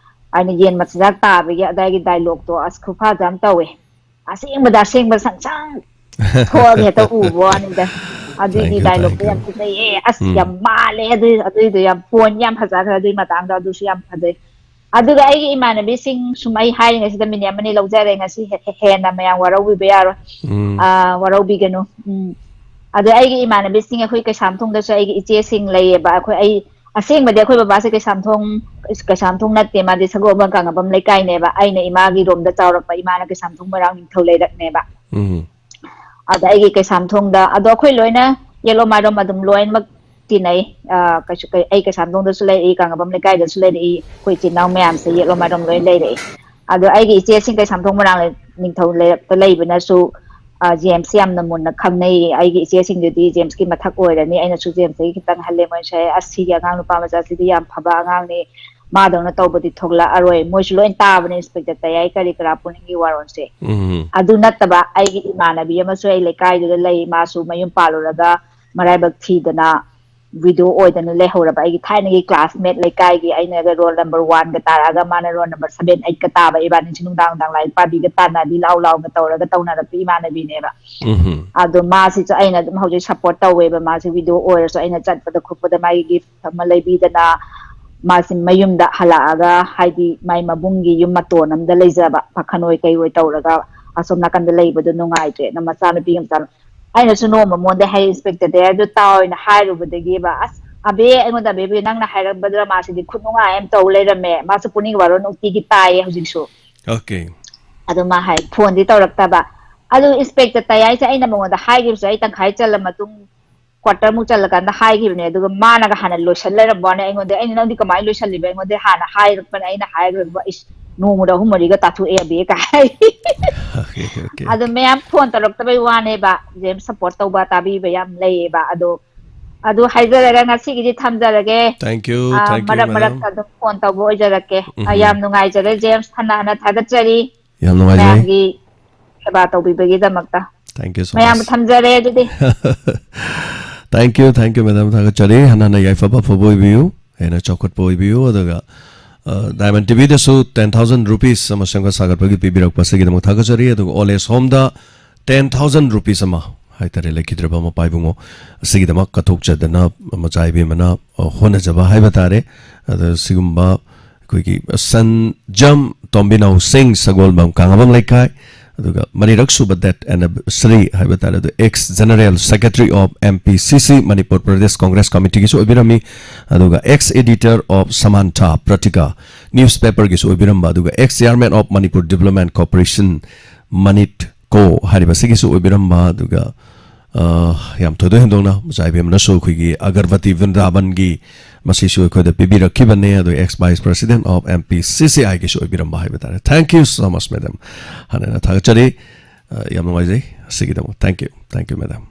ꯍꯥꯏꯅ ꯌꯦꯟ ꯃꯆꯤꯟꯖꯥꯛ ꯇꯥꯕꯒꯤ ꯑꯗꯥꯏꯒꯤ ꯗꯥꯏꯂꯣꯛꯇꯣ ꯑꯁ ꯈꯨꯐꯥꯁꯦ ꯌꯥꯝ ꯇꯧꯋꯦ꯫ ꯑꯁꯦꯡꯕꯗ ꯑꯁꯦꯡꯕ ꯁꯪ ꯁꯪ ꯊꯣꯛꯑꯒ ꯍꯦꯛꯇ ꯎꯕ ꯋꯥꯅꯤꯗ꯫ ꯑꯗꯨꯒꯤ Thank you, ꯗꯥꯏꯂꯣꯛꯇꯣ thank you. ꯌꯥꯝ ꯐꯖꯩꯌꯦ꯫ ꯑꯁ ꯎꯝ. ꯌꯥꯝ ꯃꯥꯜꯂꯦ ꯑꯗꯨꯏ ꯑꯗꯨꯏꯗꯣ ꯌꯥꯝ ꯄꯣꯏꯟ ꯌꯥꯝ ꯐꯖꯈ꯭ꯔꯦ ꯑꯗꯨꯏ ꯃꯇꯥꯡꯗꯣ ꯑꯗꯨꯁꯨ ꯌꯥꯝ ꯐꯖꯩ꯫ ꯑꯗꯨꯒ ꯑꯩꯒꯤ ꯏꯃꯥꯟꯅꯕꯤꯁꯤꯡ ꯁꯨꯝ ꯑꯩ ꯍꯥꯏꯔꯤꯉꯩꯁꯤꯗ ꯃꯤꯅꯤꯠ ꯑꯃꯅꯤ ꯂꯧꯖꯔꯦ ꯉꯁꯤ ꯍꯦ- ꯍꯦꯟꯅ ꯃꯌꯥꯝ ꯋꯥꯔꯧꯕꯤꯕ ꯌꯥꯔꯣꯏ꯫ ꯎꯝ. ꯑꯥ, ꯋꯥꯔꯧꯕꯤꯒꯅꯨ꯫ ꯎꯝ꯫ ꯑꯗꯣ ꯑꯩꯒꯤ ꯏꯃꯥꯟꯅꯕꯤꯁꯤꯡ ꯑꯩꯈꯣꯏ ꯀꯩꯁꯥꯝꯊꯣꯡꯗꯁꯨ ꯑꯩꯒꯤ ꯏꯆꯦꯁꯤꯡ ꯂꯩꯌꯦꯕ꯫ ꯑꯩꯈꯣꯏ ꯑꯩ ꯑꯁꯦꯡꯕꯗꯤ ꯑꯩꯈꯣꯏ ꯕꯕꯥꯁꯦ ꯀꯩꯁꯥꯝꯊꯣꯡ ꯀꯩꯁꯥꯝꯊꯣꯡ ꯅꯠꯇꯦ, ꯃꯥꯗꯤ ꯁꯒꯣꯜꯕꯟ ꯀꯥꯡꯉꯕꯝ ꯂꯩꯀꯥꯏꯅꯦꯕ꯫ ꯑꯩꯅ ꯏꯃꯥꯒꯤ ꯔꯣꯝꯗ ꯆꯥꯎꯔꯛꯄ, ꯏꯃꯥꯅ ꯀꯩꯁꯥꯝꯊꯣꯡ ꯃꯣꯏꯔꯥꯡ ꯅꯤꯡꯊꯧ ꯂꯩꯔꯛꯅꯦꯕ꯫ ꯎꯝ. ꯑꯗ ꯑꯩꯒꯤ ꯀꯩꯁꯥꯝꯊꯣꯡꯗ ꯑꯗꯣ ꯑꯩꯈꯣꯏ ꯂꯣꯏꯅ ꯌꯦꯠꯂꯣꯝ ꯃꯥꯏꯔꯣꯝ ꯑꯗꯨꯝ ꯂꯣꯏꯅꯃꯛ ꯇꯤꯟꯅꯩ꯫ ꯑ, ꯀꯩꯁꯨ ꯀꯩ- ꯑꯩ ꯀꯩꯁꯥꯝꯊꯣꯡꯗꯁꯨ ꯂꯩꯔꯛꯏ, ꯀꯥꯡꯉꯕꯝ ꯂꯩꯀꯥꯏꯗꯁꯨ ꯂꯩꯔꯛꯏ, ꯑꯩꯈꯣꯏ ꯏꯆꯤꯟ ꯏꯅꯥꯎ ꯃꯌꯥꯝꯁꯦ ꯌꯦꯠꯂꯣꯝ ꯃꯥꯏꯔꯣꯝ ꯂꯣꯏ ꯂꯩꯔꯛꯏ꯫ ꯑꯗꯣ ꯑꯩꯒꯤ ꯏꯆꯦꯁꯤꯡ ꯀꯩꯁꯥꯝꯊꯣꯡ ꯃꯣꯏꯔꯥꯡ ꯅꯤꯡꯊꯧ ꯂꯩꯔꯛꯇ ꯂꯩꯕꯅꯁꯨ ꯖꯦꯝꯁ ꯌꯥꯝꯅ ꯃꯨꯟꯅ ꯈꯪꯅꯩ꯫ ꯑꯩꯒꯤ ꯏꯆꯦꯁꯤꯡꯗꯨꯗꯤ ꯖꯦꯝꯁꯀꯤ ꯃꯊꯛ ꯑꯣꯏꯔꯅꯤ, ꯑꯩꯅꯁꯨ ꯖꯦꯝꯁꯇꯒꯤ ꯈꯤꯇꯪ ꯍꯜꯂꯦ꯫ ꯃꯣꯏꯁꯦ "ꯑꯁ, ꯁꯤꯒꯤ ꯑꯉꯥꯡ ꯅꯨꯄꯥ ꯃꯆꯥꯁꯤꯗꯤ ꯌꯥꯝ ꯐꯕ ꯑꯉꯥꯡꯅꯤ, ꯃꯥꯗꯧꯅ ꯇꯧꯕꯗꯤ ꯊꯣꯛꯂꯛꯑꯔꯣꯏ", ꯃꯣꯏꯁꯨ ꯂꯣꯏ ꯇꯥꯕꯅꯦ ꯏꯟꯁꯄꯦꯛꯇꯔ ꯇꯌꯥꯏ ꯀꯔꯤ ꯀꯔꯥ ꯄꯨꯛꯅꯤꯡꯒꯤ ꯋꯥꯔꯣꯜꯁꯦ꯫ ꯎꯝ. ꯑꯗꯨ ꯅꯠꯇꯕ ꯑꯩꯒꯤ ꯏꯃꯥꯟꯅꯕꯤ ꯑꯃꯁꯨ ꯑꯩ ꯂꯩꯀꯥꯏꯗꯨꯗ ꯂꯩ, ꯃꯥꯁꯨ ꯃꯌꯨꯝ ꯄꯥꯜꯂꯨꯔꯒ ꯃꯔꯥꯏꯕꯛ ꯊꯤꯗꯅ ꯋꯤꯗꯣ ꯑꯣꯏꯗꯅ ꯂꯩꯍꯧꯔꯕ ꯑꯩꯒꯤ ꯊꯥꯏꯅꯒꯤ ꯀ꯭ꯂꯥꯁꯃꯦꯠ ꯂꯩꯀꯥꯏꯒꯤ, ꯑꯩꯅꯒ ꯔꯣꯜ ꯅꯝꯕꯔ ꯋꯥꯟꯒ ꯇꯥꯔꯛꯑꯒ ꯃꯥꯅ ꯔꯣꯜ ꯅꯝꯕꯔ ꯁꯚꯦꯟ ꯑꯩꯠꯀ ꯇꯥꯕ ꯏꯕꯥꯅꯤꯁꯤ ꯅꯨꯡꯗꯥꯡ ꯅꯨꯡꯗꯥꯡ ꯂꯥꯏꯔꯤꯛ ꯄꯥꯕꯤꯒ ꯇꯥꯟꯅꯕꯤ ꯂꯥꯎ ꯂꯥꯎꯒ ꯇꯧꯔꯒ ꯇꯧꯅꯔꯛꯄ ꯏꯃꯥꯟꯅꯕꯤꯅꯦꯕ꯫ ꯎꯝ. ꯑꯗꯣ ꯃꯥꯁꯤꯁꯨ ꯑꯩꯅ ꯑꯗꯨꯝ ꯍꯧꯖꯤꯛ ꯁꯞꯄꯣꯔꯠ ꯇꯧꯋꯦꯕ꯫ ꯃꯥꯁꯤ ꯋꯤꯗꯣ ꯑꯣꯏꯔꯁꯨ ꯑꯩꯅ ꯆꯠꯄꯗ ꯈꯣꯠꯄꯗ ꯃꯥꯒꯤ ꯒꯤꯐ ꯑꯃ ꯂꯩꯕꯤꯗꯅ ꯃꯥꯁꯤ ꯃꯌꯨꯝꯗ ꯍꯜꯂꯛꯑꯒ ꯍꯥꯏꯗꯤ ꯃꯥꯏ ꯃꯕꯨꯡꯒꯤ ꯌꯨꯝ ꯃꯇꯣꯟ ꯑꯃꯗ ꯂꯩꯖꯕ ꯄꯥꯈꯟ ꯑꯣꯏ ꯀꯩ ꯑꯣꯏ ꯇꯧꯔꯒ ꯑꯁꯣꯝ ꯅꯥꯀꯟꯗ ꯂꯩꯕꯗꯣ ꯅꯨꯡꯉꯥꯏꯇ꯭ꯔꯦꯅ ꯃꯆꯥꯅꯨꯄꯤ ꯑꯃꯆꯥ ꯑꯩꯅꯁꯨ ꯅꯣꯡꯃ ꯃꯉꯣꯟꯗ ꯍꯥꯏ, "ꯏꯟꯁꯄꯦꯛꯇꯔ ꯗꯌꯥꯔꯗꯨ ꯇꯥꯎ" ꯍꯥꯏꯅ ꯍꯥꯏꯔꯨꯕꯗꯒꯤꯕ, "ꯑꯁ, ꯑꯕꯦ, ꯑꯩꯉꯣꯟꯗ ꯑꯕꯦꯕꯨ ꯅꯪꯅ ꯍꯥꯏꯔꯝꯕ ꯗ꯭ꯔꯃꯥꯁꯤꯗꯤ ꯈꯨꯅꯨꯡꯉꯥꯏ ꯑꯃ ꯇꯧ ꯂꯩꯔꯝꯃꯦ, ꯃꯥꯁꯨ ꯄꯨꯛꯅꯤꯡ ꯋꯥꯔꯣ ꯅꯨꯡꯇꯤꯒꯤ ꯇꯥꯏꯌꯦ ꯍꯧꯖꯤꯛꯁꯨ"꯫ Okay. ꯑꯗꯨ ꯃꯥ ꯍꯥꯏ, ꯐꯣꯟꯗꯤ ꯇꯧꯔꯛꯇꯕ꯫ ꯑꯗꯨ ꯏꯟꯁꯄꯦꯛꯇꯔ ꯇꯥꯏ ꯍꯥꯏꯁꯦ ꯑꯩꯅ ꯃꯉꯣꯟꯗ ꯍꯥꯏꯈꯤꯕꯁꯨ, ꯑꯩ ꯇꯪꯈꯥꯏ ꯆꯜꯂ ꯃꯇꯨꯡ ꯀ꯭ꯋꯥꯇꯔꯃꯨꯛ ꯆꯜꯂꯀꯥꯟꯗ ꯍꯥꯏꯈꯤꯕꯅꯦ꯫ ꯑꯗꯨꯒ ꯃꯥꯅꯒ ꯍꯥꯟꯅ ꯂꯣꯏꯁꯟ ꯂꯩꯔꯝꯕ ꯋꯥꯅꯦ ꯑꯩꯉꯣꯟꯗ꯫ ꯑꯩꯅ, "ꯅꯪꯗꯤ ꯀꯃꯥꯏꯅ ꯂꯣꯏꯁꯜꯂꯤꯕ?" ꯑꯩꯉꯣꯟꯗ ꯍꯥꯟꯅ ꯍꯥꯏꯔꯛꯄꯅꯦ꯫ ꯑꯩꯅ ꯍꯥꯏꯈ꯭ꯔꯕ, "ꯏꯁ, ꯅꯣꯡꯃꯗ ꯑꯍꯨꯝ ꯃꯔꯤꯒ ꯇꯥꯊꯣꯛꯑꯦ ꯑꯕꯦ" ꯀꯥꯏ꯫ Okay, okay. ꯑꯗꯣ ꯃꯌꯥꯝ ꯐꯣꯟ ꯇꯧꯔꯛꯇꯕꯩ ꯋꯥꯅꯦꯕ, ꯖꯦꯝꯁ ꯁꯞꯄꯣꯔꯠ ꯇꯧꯕ ꯇꯥꯕꯤꯕ ꯌꯥꯝ ꯂꯩꯌꯦꯕ꯫ ꯑꯗꯣ ꯑꯗꯨ ꯍꯥꯏꯖꯔꯒ ꯉꯁꯤꯒꯤꯗꯤ ꯊꯝꯖꯔꯒꯦ꯫ Thank you, ah, thank you, ꯃꯔꯛ madam. ꯃꯔꯛꯇ ꯑꯗꯨꯝ ꯐꯣꯟ ꯇꯧꯕ ꯑꯣꯏꯖꯔꯛꯀꯦ꯫ ꯑꯥ, ꯎꯝ꯫ ꯌꯥꯝ ꯅꯨꯡꯉꯥꯏꯖꯔꯦ ꯖꯦꯝꯁ, ꯍꯟꯅ ꯍꯟꯅ ꯊꯥꯒꯠꯆꯔꯤ꯫ ꯌꯥꯝ ꯅꯨꯡꯉꯥꯏꯖꯩ꯫ ꯃꯌꯥꯝꯒꯤ ꯁꯦꯕꯥ ꯇꯧꯕꯤꯕꯒꯤꯗꯃꯛꯇ꯫ Thank you so ꯃꯌꯥꯝꯕꯨ much. ꯊꯝꯖꯔꯦ ꯑꯗꯨꯗꯤ꯫ Thank you, thank you, madam. ꯊꯥꯒꯠꯆꯔꯤ꯫ ꯍꯟꯅ ꯍꯟꯅ ꯌꯥꯏꯐꯕ ꯑꯐꯕ ꯑꯣꯏꯕꯤꯌꯨ, ꯍꯦꯟꯅ ꯆꯥꯎꯈꯠꯄ ꯑꯣꯏꯕꯤꯌꯨ꯫ ꯑꯗꯨꯒ ꯗꯥꯏꯃꯟ ꯇꯤꯚꯤꯗꯁꯨ ten thousand rupees ꯑꯃ ꯁꯦꯝꯒꯠ ꯁꯥꯒꯠꯄꯒꯤ ꯄꯤꯕꯤꯔꯛꯄ ꯑꯁꯤꯒꯤꯗꯃꯛ ꯊꯥꯒꯠꯆꯔꯤ꯫ ꯑꯗꯨꯒ ꯑꯣꯜ ꯑꯦꯖ ꯍꯣꯝꯗ ten thousand rupees ꯑꯃ ꯍꯥꯏꯇꯥꯔꯦ, ꯂꯩꯈꯤꯗ꯭ꯔꯕ ꯃꯄꯥ ꯏꯕꯨꯡꯉꯣ ꯑꯁꯤꯒꯤꯗꯃꯛ ꯀꯠꯊꯣꯛꯆꯗꯅ ꯃꯆꯥ ꯏꯕꯦꯝꯃꯅ, ꯑ, ꯍꯣꯠꯅꯖꯕ ꯍꯥꯏꯕ ꯇꯥꯔꯦ꯫ ꯑꯗ ꯁꯤꯒꯨꯝꯕ ꯑꯩꯈꯣꯏꯒꯤ ꯁꯟꯖꯝ ꯇꯣꯝꯕꯤꯅꯧ ꯁꯤꯡ, ꯁꯒꯣꯜꯕꯝ ꯀꯥꯉꯕꯝ ꯂꯩꯀꯥꯏ, ꯑꯗꯨꯒ ꯃꯔꯤꯔꯛ ꯁꯨꯕ death anniversary ꯍꯥꯏꯕ ꯇꯥꯔꯦ, ꯑꯗꯨ ex general secretary of M P C C, Manipur Pradesh Congress Committeeꯒꯤꯁꯨ ꯑꯣꯏꯕꯤꯔꯝꯃꯤ, ꯑꯗꯨꯒ ex editor of Samantha Patrika newspaperꯒꯤꯁꯨ ꯑꯣꯏꯕꯤꯔꯝꯕ, ꯑꯗꯨꯒ ex chairman of Manipur Development Corporation, ꯃꯅꯤꯠ ꯀꯣ ꯍꯥꯏꯔꯤꯕꯁꯤꯒꯤꯁꯨ ꯑꯣꯏꯕꯤꯔꯝꯕ, ꯑꯗꯨꯒ ꯑ, ꯌꯥꯝ ꯊꯣꯏꯗꯣꯛ ꯍꯦꯟꯗꯣꯛꯅ ꯃꯆꯥ ꯏꯕꯦꯝꯃꯅꯁꯨ ꯑꯩꯈꯣꯏꯒꯤ ꯑꯒꯔꯕꯇꯤ ꯕ꯭ꯔꯤꯟꯗꯥꯕꯟꯒꯤ ꯃꯁꯤꯁꯨ ꯑꯩꯈꯣꯏꯗ ꯄꯤꯕꯤꯔꯛꯈꯤꯕꯅꯦ, ꯑꯗꯨ ex vice president of M P C C Iꯒꯤꯁꯨ ꯑꯣꯏꯕꯤꯔꯝꯕ ꯍꯥꯏꯕ ꯇꯥꯔꯦ꯫ Thank you so much, madam. ꯍꯥꯟꯅ ꯊꯥꯒꯠꯆꯔꯤ꯫ ꯑ, ꯌꯥꯝ ꯅꯨꯡꯉꯥꯏꯖꯩ ꯑꯁꯤꯒꯤꯗꯃꯛ꯫ Thank you, thank you, madam.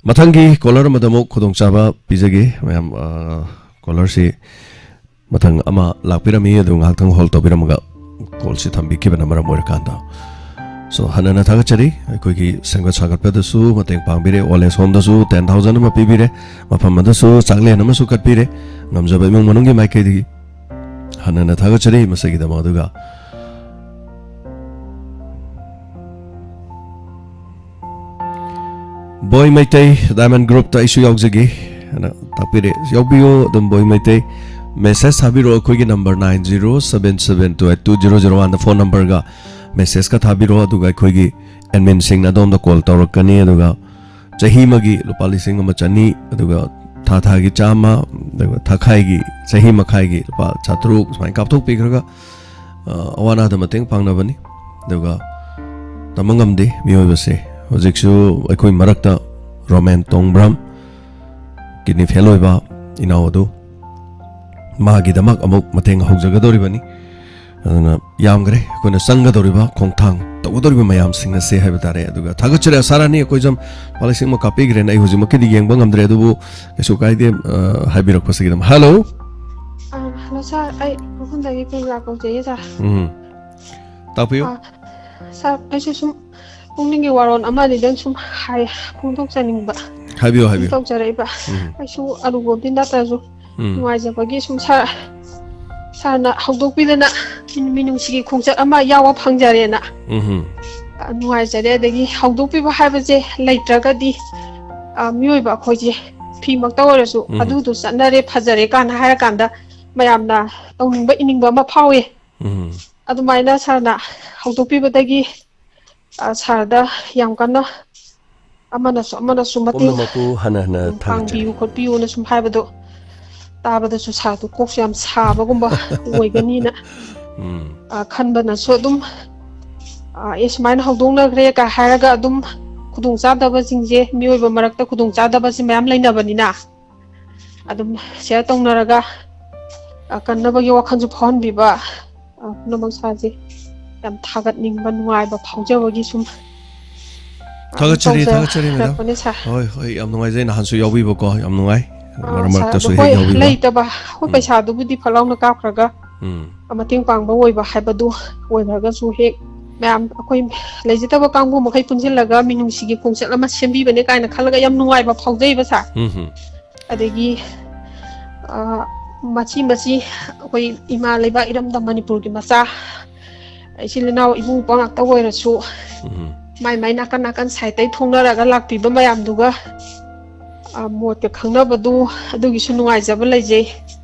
ꯃꯊꯪꯒꯤ caller ꯑꯃꯗ ꯑꯃꯨꯛ ꯈꯨꯗꯣꯡꯆꯥꯕ ꯄꯤꯖꯒꯦ, ꯃꯌꯥꯝ꯫ ꯑ, callerꯁꯤ ꯃꯊꯪ ꯑꯃ ꯂꯥꯛꯄꯤꯔꯝꯃꯤ, ꯑꯗꯨ ꯉꯥꯏꯍꯥꯛꯇꯪ hold ꯇꯧꯕꯤꯔꯝꯃꯒ callꯁꯤ ꯊꯝꯕꯤꯈꯤꯕꯅ ꯃꯔꯝ ꯑꯣꯏꯔꯀꯥꯟꯗ꯫ So, ꯍꯟꯅ ꯍꯟꯅ ꯊꯥꯒꯠꯆꯔꯤ꯫ ꯑꯩꯈꯣꯏꯒꯤ ꯁꯦꯝꯒꯠ ꯁꯥꯒꯠꯄꯗꯁꯨ ꯃꯇꯦꯡ ꯄꯥꯡꯕꯤꯔꯦ, ꯑꯣꯜ ꯑꯦꯖ ꯍꯣꯝꯗꯁꯨ ten thousand ꯑꯃ ꯄꯤꯕꯤꯔꯦ, ꯃꯐꯝ ꯑꯗꯨꯁꯨ ꯆꯥꯛꯂꯦꯟ ꯑꯃꯁꯨ ꯀꯠꯄꯤꯔꯦ꯫ ꯉꯝꯖꯕ ꯏꯃꯨꯡ ꯃꯅꯨꯡꯒꯤ ꯃꯥꯏꯀꯩꯗꯒꯤ ꯍꯟꯅ ꯍꯟꯅ ꯊꯥꯒꯠꯆꯔꯤ ꯃꯁꯤꯒꯤꯗꯃꯛ꯫ ꯑꯗꯨꯒ ꯕꯣꯏ ꯃꯩꯇꯩ, ꯗꯥꯏꯃꯟ ꯒ꯭ꯔꯨꯞꯇ ꯑꯩꯁꯨ ꯌꯥꯎꯖꯒꯦ ꯍꯥꯏꯅ ꯇꯥꯛꯄꯤꯔꯦ꯫ ꯌꯥꯎꯕꯤꯌꯨ ꯑꯗꯨꯝ, ꯕꯣꯏ ꯃꯩꯇꯩ꯫ Message ꯊꯥꯕꯤꯔꯛꯑꯣ ꯑꯩꯈꯣꯏꯒꯤ number nine zero seven seven two eight two zero zero one ꯗ phone numberꯒ messageꯀ ꯊꯥꯕꯤꯔꯛꯑꯣ, ꯑꯗꯨꯒ ꯑꯩꯈꯣꯏꯒꯤ adminꯁꯤꯡꯅ ꯑꯗꯣꯝꯗ call ꯇꯧꯔꯛꯀꯅꯤ꯫ ꯑꯗꯨꯒ ꯆꯍꯤ ꯑꯃꯒꯤ ꯂꯨꯄꯥ ꯂꯤꯁꯤꯡ ꯑꯃ ꯆꯅꯤ, ꯑꯗꯨꯒ ꯊꯥ ꯊꯥꯒꯤ ꯆꯥꯝꯃ, ꯑꯗꯨꯒ ꯊꯥꯈꯥꯏꯒꯤ, ꯆꯍꯤ ꯃꯈꯥꯏꯒꯤ ꯂꯨꯄꯥ ꯆꯥꯇ꯭ꯔꯨꯛ ꯁꯨꯃꯥꯏꯅ ꯀꯥꯞꯊꯣꯛꯄꯤꯈ꯭ꯔꯒ, ꯑ, ꯑꯋꯥ ꯑꯅꯥꯗ ꯃꯇꯦꯡ ꯄꯥꯡꯅꯕꯅꯤ꯫ ꯑꯗꯨꯒ ꯇꯝꯕ ꯉꯝꯗꯦ ꯃꯤꯑꯣꯏꯕꯁꯦ꯫ ꯍꯧꯖꯤꯛꯁꯨ ꯑꯩꯈꯣꯏ ꯃꯔꯛꯇ ꯔꯣꯃꯦꯟ ꯇꯣꯡꯕ꯭ꯔꯝ, ꯀꯤꯗꯅꯤ ꯐꯦꯜ ꯑꯣꯏꯕ ꯏꯅꯥꯎ ꯑꯗꯨ, ꯃꯥꯒꯤꯗꯃꯛ ꯑꯃꯨꯛ ꯃꯇꯦꯡ ꯍꯧꯖꯒꯗꯧꯔꯤꯕꯅꯤ꯫ ꯑꯗꯨꯅ ꯌꯥꯝꯈ꯭ꯔꯦ ꯑꯩꯈꯣꯏꯅ ꯆꯪꯒꯗꯧꯔꯤꯕ ꯈꯣꯡꯊꯥꯡ ꯇꯧꯒꯗꯧꯔꯤꯕ ꯃꯌꯥꯝꯁꯤꯡ ꯑꯁꯦ ꯍꯥꯏꯕ ꯇꯥꯔꯦ꯫ ꯑꯗꯨꯒ ꯊꯥꯒꯠꯆꯔꯤ, ꯑꯁꯥ ꯔꯥꯅꯤ, ꯑꯩꯈꯣꯏ ꯁꯨꯝ ꯂꯨꯄꯥ ꯂꯤꯁꯤꯡ ꯑꯃ ꯀꯥꯞꯄꯤꯈ꯭ꯔꯦꯅ ꯑꯩ ꯍꯧꯖꯤꯛꯃꯛꯀꯤꯗꯤ ꯌꯦꯡꯕ ꯉꯝꯗ꯭ꯔꯦ, ꯑꯗꯨꯕꯨ ꯀꯩꯁꯨ ꯀꯥꯏꯗꯦ꯫ ꯑ, ꯍꯥꯏꯕꯤꯔꯛꯄꯁꯤꯒꯤꯗꯃꯛ꯫ ꯍꯜꯂꯣ꯫ ꯑ, ꯍꯜꯂꯣ ꯁꯥꯔ, ꯑꯩ ꯎꯈ꯭ꯔꯨꯜꯗꯒꯤ ꯄ꯭ꯔꯤꯌꯥ ꯀꯧꯖꯩꯌꯦ ꯁꯥꯔ꯫ ꯎꯝ꯫ ꯇꯥꯛꯄꯤꯌꯨ꯫ ꯑ, ꯁꯥꯔ, ꯑꯩꯁꯨ ꯁꯨꯝ ꯄꯨꯛꯅꯤꯡꯒꯤ ꯋꯥꯔꯣꯜ ꯑꯃ ꯑꯅꯤꯗꯪ ꯁꯨꯝ ꯍꯥꯏ-, ꯐꯣꯡꯗꯣꯛꯆꯅꯤꯡꯕ ꯍꯥꯏꯕꯤꯌꯨ, ꯁꯨꯝ ꯍꯥꯏꯕꯤꯌꯨ꯫ ꯇꯧꯖꯔꯛꯏꯕ꯫ ꯎꯝ꯫ ꯑꯩꯁꯨ ꯑꯔꯨꯕꯕꯨꯗꯤ ꯅꯠꯇ꯭ꯔꯁꯨ ꯎꯝ꯫ ꯅꯨꯡꯉꯥꯏꯖꯕꯒꯤ ꯁꯨꯝ ꯁꯥꯔ, ꯁꯥꯔꯅ ꯍꯧꯗꯣꯛꯄꯤꯗꯅ ꯃꯤꯅꯨꯡꯁꯤꯒꯤ ꯈꯣꯡꯆꯠ ꯑꯃ ꯌꯥꯎꯕ ꯐꯪꯖꯔꯦꯅ ꯎꯝ꯫ ꯑ, ꯅꯨꯡꯉꯥꯏꯖꯔꯦ꯫ ꯑꯗꯒꯤ ꯍꯧꯗꯣꯛꯄꯤꯕ ꯍꯥꯏꯕꯁꯦ ꯂꯩꯇ꯭ꯔꯒꯗꯤ, ꯑ, ꯃꯤꯑꯣꯏꯕ ꯑꯩꯈꯣꯏꯁꯦ ꯐꯤꯃꯛꯇ ꯑꯣꯏꯔꯁꯨ ꯎꯝ꯫ ꯑꯗꯨꯗꯣ ꯆꯠꯅꯔꯦ, ꯐꯖꯔꯦ ꯀꯥꯏꯅ ꯍꯥꯏꯔꯀꯥꯟꯗ ꯃꯌꯥꯝꯅ ꯇꯧꯅꯤꯡꯕ ꯏꯅꯤꯡꯕ ꯑꯃ ꯐꯥꯎꯏ꯫ ꯎꯝ꯫ ꯑꯗꯨꯃꯥꯏꯅ ꯁꯥꯔꯅ ꯍꯧꯗꯣꯛꯄꯤꯕꯗꯒꯤ, ꯑ, ꯁꯥꯔꯗ ꯌꯥꯝ ꯀꯟꯅ ꯑꯃꯅꯁꯨ ꯑꯃꯅꯁꯨ ꯃꯇꯦꯡ ꯄꯨꯝꯅꯃꯛꯄꯨ ꯍꯟꯅ ꯍꯟꯅ ꯊꯥꯒꯠꯆꯔꯤ꯫ ꯄꯥꯡꯕꯤꯌꯨ ꯈꯣꯠꯄꯤꯌꯨꯅ ꯁꯨꯝ ꯍꯥꯏꯕꯗꯣ ꯇꯥꯕꯗꯁꯨ ꯁꯥꯔꯗꯣ ꯀꯣꯛꯁꯨ ꯌꯥꯝ ꯁꯥꯕꯒꯨꯝꯕ ꯑꯣꯏꯒꯅꯤꯅ, ꯎꯝ꯫ ꯑ, ꯈꯟꯕꯅꯁꯨ ꯑꯗꯨꯝ, ꯑ, ꯑꯦ, ꯁꯨꯃꯥꯏꯅ ꯍꯧꯗꯣꯛꯅꯈ꯭ꯔꯦ ꯀ ꯍꯥꯏꯔꯒ ꯑꯗꯨꯝ ꯈꯨꯗꯣꯡꯆꯥꯗꯕꯁꯤꯡꯁꯦ, ꯃꯤꯑꯣꯏꯕ ꯃꯔꯛꯇ ꯈꯨꯗꯣꯡꯆꯥꯗꯕꯁꯦ ꯃꯌꯥꯝ ꯂꯩꯅꯕꯅꯤꯅ, ꯑꯗꯨꯝ ꯁꯤꯌꯔ ꯇꯧꯅꯔꯒ, ꯑ, ꯀꯟꯅꯕꯒꯤ ꯋꯥꯈꯜꯁꯨ ꯐꯥꯎꯍꯟꯕꯤꯕ, ꯑ, ꯄꯨꯝꯅꯃꯛ ꯁꯥꯔꯁꯦ ꯌꯥꯝ ꯊꯥꯒꯠꯅꯤꯡꯕ, ꯅꯨꯡꯉꯥꯏꯕ ꯐꯥꯎꯖꯕꯒꯤ ꯁꯨꯝ, ꯑ, ꯊꯥꯒꯠꯆꯔꯤ, ꯊꯥꯒꯠꯆꯔꯤ, ꯃꯦꯗꯥꯝ꯫ ꯇꯧꯖꯔꯛꯄꯅꯦ ꯁꯥꯔ꯫ ꯍꯣꯏ, ꯍꯣꯏ, ꯌꯥꯝ ꯅꯨꯡꯉꯥꯏꯖꯩ꯫ ꯅꯍꯥꯟꯁꯨ ꯌꯥꯎꯕꯤꯕꯀꯣ, ꯌꯥꯝ ꯅꯨꯡꯉꯥꯏ꯫ ꯑ, ꯃꯔꯛ ꯁꯥꯔ, ꯃꯔꯛꯇꯁꯨ ꯑꯗꯣ ꯍꯦꯛ ꯍꯣꯏ, ꯌꯥꯎꯕꯤꯕ꯫ ꯂꯩꯇꯕ, ꯑꯩꯈꯣꯏ ꯎꯝ꯫ ꯄꯩꯁꯥꯗꯨꯕꯨꯗꯤ ꯐꯠ ꯂꯥꯎꯅ ꯀꯥꯞꯈ꯭ꯔꯒ, ꯎꯝ꯫ ꯑ, ꯃꯇꯦꯡ ꯄꯥꯡꯕ ꯑꯣꯏꯕ ꯍꯥꯏꯕꯗꯨ ꯑꯣꯏꯈ꯭ꯔꯒꯁꯨ, ꯍꯦꯛ ꯃꯌꯥꯝ ꯑꯩꯈꯣꯏ ꯂꯩꯖꯗꯕ ꯀꯥꯡꯕꯨ ꯃꯈꯩ ꯄꯨꯟꯁꯤꯜꯂꯒ ꯃꯤꯅꯨꯡꯁꯤꯒꯤ ꯈꯣꯡꯆꯠ ꯑꯃ ꯁꯦꯝꯕꯤꯕꯅꯦ ꯀꯥꯏꯅ ꯈꯜꯂꯒ ꯌꯥꯝ ꯅꯨꯡꯉꯥꯏꯕ ꯐꯥꯎꯖꯩꯕ ꯁꯥꯔ꯫ ꯎꯝ ꯍꯝ꯫ ꯑꯗꯒꯤ, ꯑ, ꯃꯆꯤ ꯃꯆꯤ ꯑꯩꯈꯣꯏ ꯏꯃꯥ ꯂꯩꯕꯥꯛ ꯏꯔꯝꯗꯝ ꯃꯅꯤꯄꯨꯔꯒꯤ ꯃꯆꯥ, ꯏꯆꯤꯜ ꯏꯅꯥꯎ ꯏꯕꯨꯡ ꯏꯄ꯭ꯋꯥ ꯉꯥꯛꯇ ꯑꯣꯏꯔꯁꯨ, ꯎꯝ꯫ ꯃꯥꯏ ꯃꯥꯏ ꯅꯥꯀꯟ ꯅꯥꯀꯟ ꯁꯥꯏꯠꯇꯩ ꯊꯣꯡꯅꯔꯒ ꯂꯥꯛꯄꯤꯕ ꯃꯌꯥꯝꯗꯨꯒ, ꯑ, ꯃꯣꯠꯀ ꯈꯪꯅꯕꯗꯨ, ꯑꯗꯨꯒꯤꯁꯨ ꯅꯨꯡꯉꯥꯏꯖꯕ ꯂꯩꯖꯩ꯫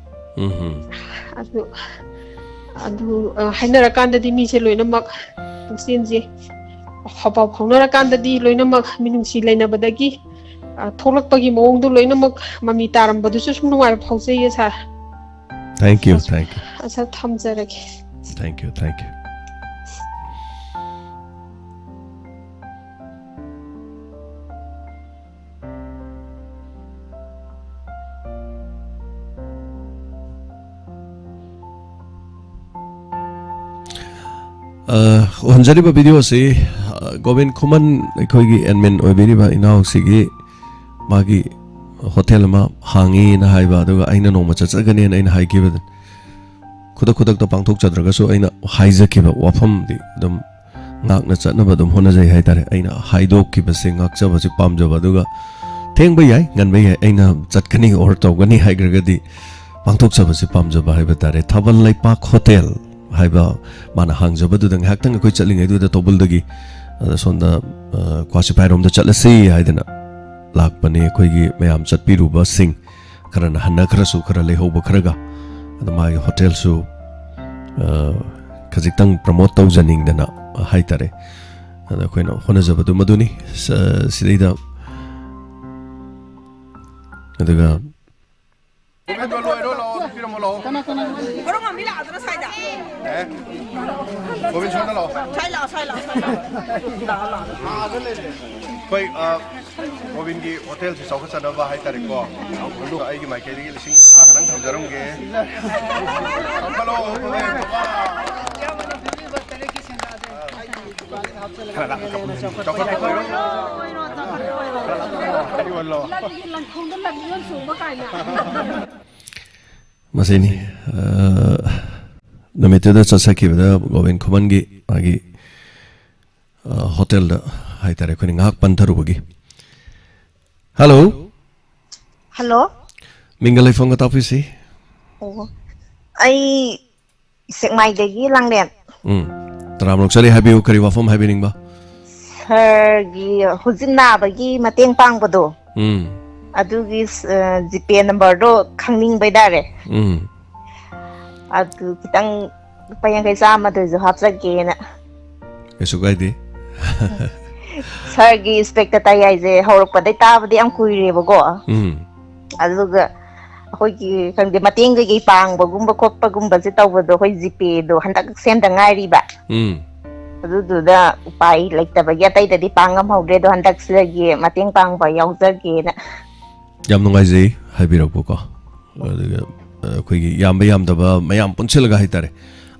ꯎꯝ꯫ ꯑꯗꯨ, ꯑꯗꯨ, ꯑ, ꯍꯥꯏꯅꯔꯀꯥꯟꯗꯗꯤ ꯃꯤꯁꯦ ꯂꯣꯏꯅꯃꯛ ꯄꯨꯛꯆꯦꯜꯁꯦ ꯄꯥꯎ ꯐꯥꯎꯅꯔꯀꯥꯟꯗꯗꯤ ꯂꯣꯏꯅꯃꯛ ꯃꯤꯅꯨꯡꯁꯤ ꯂꯩꯅꯕꯗꯒꯤ, ꯑ, ꯊꯣꯛꯂꯛꯄꯒꯤ ꯃꯑꯣꯡꯗꯣ ꯂꯣꯏꯅꯃꯛ ꯃꯃꯤ ꯇꯥꯔꯝꯕꯗꯨꯁꯨ ꯁꯨꯝ ꯅꯨꯡꯉꯥꯏꯕ ꯐꯥꯎꯖꯩꯌꯦ ꯁꯥꯔ꯫ Thank you, ꯑꯁ, thank you꯫ ꯑꯁ, ꯊꯝꯖꯔꯒꯦ꯫ Thank you, thank you꯫ ꯑ, ꯎꯍꯟꯖꯔꯤꯕ ꯚꯤꯗꯤꯑꯣꯁꯤ, ꯑ, ꯒꯣꯕꯤꯟ ꯈꯨꯃꯟ, ꯑꯩꯈꯣꯏꯒꯤ ꯑꯦꯗꯃꯤꯟ ꯑꯣꯏꯕꯤꯔꯤꯕ ꯏꯅꯥꯎꯁꯤꯒꯤ, ꯃꯥꯒꯤ ꯍꯣꯇꯦꯜ ꯑꯃ ꯍꯥꯡꯉꯤꯅ ꯍꯥꯏꯕ, ꯑꯗꯨꯒ ꯑꯩꯅ ꯅꯣꯡꯃ ꯆꯠꯆꯒꯅꯦꯅ ꯑꯩꯅ ꯍꯥꯏꯈꯤꯕꯗ, ꯈꯨꯗꯛ ꯈꯨꯗꯛꯇ ꯄꯥꯡꯊꯣꯛꯆꯗ꯭ꯔꯒꯁꯨ ꯑꯩꯅ ꯍꯥꯏꯖꯈꯤꯕ ꯋꯥꯐꯝꯗꯤ ꯑꯗꯨꯝ ꯉꯥꯛꯅ ꯆꯠꯅꯕ ꯑꯗꯨꯝ ꯍꯣꯠꯅꯖꯩ ꯍꯥꯏꯇꯥꯔꯦ꯫ ꯑꯩꯅ ꯍꯥꯏꯗꯣꯛꯈꯤꯕꯁꯦ ꯉꯥꯛꯆꯕꯁꯦ ꯄꯥꯝꯖꯕ, ꯑꯗꯨꯒ ꯊꯦꯡꯕ ꯌꯥꯏ, ꯉꯟꯕ ꯌꯥꯏ, ꯑꯩꯅ ꯆꯠꯀꯅꯤ ꯑꯣꯔ ꯇꯧꯒꯅꯤ ꯍꯥꯏꯈ꯭ꯔꯒꯗꯤ ꯄꯥꯡꯊꯣꯛꯆꯕꯁꯦ ꯄꯥꯝꯖꯕ ꯍꯥꯏꯕ ꯇꯥꯔꯦ꯫ ꯊꯥꯕꯜ ꯂꯩꯄꯥꯛ ꯍꯣꯇꯦꯜ ꯍꯥꯏꯕ ꯃꯥꯅ ꯍꯥꯡꯖꯕꯗꯨꯗ ꯉꯥꯏꯍꯥꯛꯇꯪ ꯑꯩꯈꯣꯏ ꯆꯠꯂꯤꯉꯩꯗꯨꯗ ꯇꯧꯕꯜꯗꯒꯤ, ꯑ, ꯁꯣꯝꯗ, ꯑ, ꯀ꯭ꯋꯥ ꯁꯤꯐꯥꯏꯔꯣꯝꯗ ꯆꯠꯂꯁꯤ ꯍꯥꯏꯗꯅ ꯂꯥꯛꯄꯅꯤ꯫ ꯑꯩꯈꯣꯏꯒꯤ ꯃꯌꯥꯝ ꯆꯠꯄꯤꯔꯨꯕꯁꯤꯡ ꯈꯔꯅ ꯍꯟꯅꯈ꯭ꯔꯁꯨ ꯈꯔ ꯂꯩꯍꯧꯕ ꯈꯔꯒ, ꯑꯗ ꯃꯥꯒꯤ ꯍꯣꯇꯦꯜꯁꯨ, ꯑ, ꯈꯖꯤꯛꯇꯪ ꯄ꯭ꯔꯃꯣꯠ ꯇꯧꯖꯅꯤꯡꯗꯅ ꯍꯥꯏꯇꯥꯔꯦ꯫ ꯑꯗ ꯑꯩꯈꯣꯏꯅ ꯍꯣꯠꯅꯖꯕꯗꯨ ꯃꯗꯨꯅꯤ꯫ ꯁ-, ꯁꯤꯗꯩꯗ ꯑꯗꯨꯒ ꯒꯣꯕꯤꯟꯗꯣ ꯂꯣꯏꯔꯣ, ꯂꯥꯛꯑꯣ, ꯄꯤꯔꯝꯃꯣ, ꯂꯥꯛꯑꯣ꯫ ꯀꯅꯥ, ꯀꯅꯥ? ꯍꯣꯔꯣꯡ ꯃꯥꯟꯕꯤ ꯂꯥꯛꯑꯗ꯭ꯔꯥ ꯁ꯭ꯋꯥꯏꯗ? ꯑꯦ? ꯒꯣꯕꯤꯟ ꯁꯣꯝꯗ ꯂꯥꯛꯑꯣ꯫ ꯁ꯭ꯋꯥꯏ ꯂꯥꯛꯑꯣ, ꯁ꯭ꯋꯥꯏ ꯂꯥꯛꯑꯣ, ꯁ꯭ꯋꯥꯏ ꯂꯥꯛꯑꯣ꯫ ꯂꯥꯛꯑꯣ, ꯂꯥꯛꯑꯣ꯫ ꯑꯩꯈꯣꯏ, ꯑ, ꯒꯣꯕꯤꯟꯒꯤ ꯍꯣꯇꯦꯜꯁꯤ ꯆꯥꯎꯈꯠꯆꯅꯕ ꯍꯥꯏꯇꯥꯔꯦꯀꯣ, ꯑꯩꯒꯤ ꯃꯥꯏꯀꯩꯗꯒꯤ ꯂꯤꯁꯤꯡ ꯇꯔꯥ ꯈꯛꯇꯪ ꯊꯝꯖꯔꯝꯒꯦ꯫ ꯆꯥꯎꯈꯠꯂꯣ, ꯆꯥꯎꯈꯠꯂꯣ꯫ ꯈꯔ ꯂꯥꯞꯅ ꯀꯥꯞꯄ ꯅꯨꯡꯉꯥꯏꯅꯤ꯫ ꯆꯥꯎꯈꯠꯄ ꯑꯣꯏꯔꯣ꯫ ꯈꯔ ꯂꯥꯞꯅ ꯀꯥꯞꯄ ꯌꯣꯜꯂꯣ꯫ ꯂꯪꯈꯣꯡꯗ ꯂꯪ ꯌꯣꯟ ꯆꯣꯡꯕ ꯀꯥꯏꯅ꯫ ꯃꯁꯤꯅꯤ, ꯑ, ꯅꯨꯃꯤꯠꯇꯨꯗ ꯆꯠꯆꯈꯤꯕꯗ ꯒꯣꯕꯤꯟ ꯈꯨꯃꯟꯒꯤ ꯃꯥꯒꯤ, ꯑ, ꯍꯣꯇꯦꯜꯗ ꯍꯥꯏꯇꯥꯔꯦ, ꯑꯩꯈꯣꯏꯅ ꯉꯥꯏꯍꯥꯛ ꯄꯟꯊꯔꯨꯕꯒꯤ꯫ ꯍꯜꯂꯣ꯫ ꯍꯜꯂꯣ꯫ ꯃꯤꯡꯒ ꯂꯩꯐꯝꯒ ꯇꯥꯛꯄꯤꯁꯤ꯫ ꯑꯣ, ꯑꯩ ꯁꯦꯛꯃꯥꯏꯗꯒꯤ ꯂꯥꯡꯂꯦꯟ꯫ ꯎꯝ꯫ ꯇꯔꯥꯃꯔꯨꯛ ꯆꯠꯂꯤ ꯍꯥꯏꯕꯤꯌꯨ, ꯀꯔꯤ ꯋꯥꯐꯝ ꯍꯥꯏꯕꯤꯅꯤꯡꯕ? ꯁꯥꯔꯒꯤ ꯍꯧꯖꯤꯛ ꯅꯥꯕꯒꯤ ꯃꯇꯦꯡ ꯄꯥꯡꯕꯗꯣ, ꯎꯝ꯫ ꯑꯗꯨꯒꯤ, ꯑ, ꯖꯤꯄꯦ ꯅꯝꯕꯔꯗꯣ ꯈꯪꯅꯤꯡꯕ ꯍꯥꯏꯇꯥꯔꯦ꯫ ꯎꯝ꯫ ꯑꯗꯨ ꯈꯤꯇꯪ ꯂꯨꯄꯥ ꯌꯥꯡꯈꯩ ꯆꯥꯝꯃꯗꯁꯨ ꯍꯥꯞꯆꯒꯦꯅ꯫ ꯀꯩꯁꯨ ꯀꯥꯏꯗꯦ꯫ ꯁꯥꯔꯒꯤ ꯏꯟꯁꯄꯦꯛꯇꯔ ꯇꯥꯏ ꯍꯥꯏꯁꯦ ꯍꯧꯔꯛꯄꯗꯩ ꯇꯥꯕꯗꯤ ꯌꯥꯝ ꯀꯨꯏꯔꯦꯕꯀꯣ꯫ ꯎꯝ꯫ ꯑꯗꯨꯒ ꯑꯩꯈꯣꯏꯒꯤ, ꯈꯪꯗꯦ, ꯃꯇꯦꯡ ꯀꯩꯀꯩ ꯄꯥꯡꯕꯒꯨꯝꯕ ꯈꯣꯠꯄꯒꯨꯝꯕꯁꯦ ꯇꯧꯕꯗꯣ ꯑꯩꯈꯣꯏ ꯖꯤꯄꯦꯗꯣ ꯍꯟꯗꯛ ꯁꯦꯝꯗ ꯉꯥꯏꯔꯤꯕ꯫ ꯎꯝ꯫ ꯑꯗꯨꯗꯨꯗ ꯎꯄꯥꯏ ꯂꯩꯇꯕꯒꯤ ꯑꯇꯩꯗꯗꯤ ꯄꯥꯡ ꯉꯝꯍꯧꯗ꯭ꯔꯦ, ꯑꯗꯣ ꯍꯟꯗꯛꯁꯤꯗꯒꯤ ꯃꯇꯦꯡ ꯄꯥꯡꯕ ꯌꯥꯎꯖꯒꯦꯅ꯫ ꯌꯥꯝ ꯅꯨꯡꯉꯥꯏꯖꯩ ꯍꯥꯏꯕꯤꯔꯛꯄꯀꯣ꯫ ꯑꯗꯨꯒ, ꯑ, ꯑꯩꯈꯣꯏꯒꯤ ꯌꯥꯝꯕ ꯌꯥꯝꯗꯕ ꯃꯌꯥꯝ ꯄꯨꯟꯁꯤꯜꯂꯒ ꯍꯥꯏꯇꯥꯔꯦ,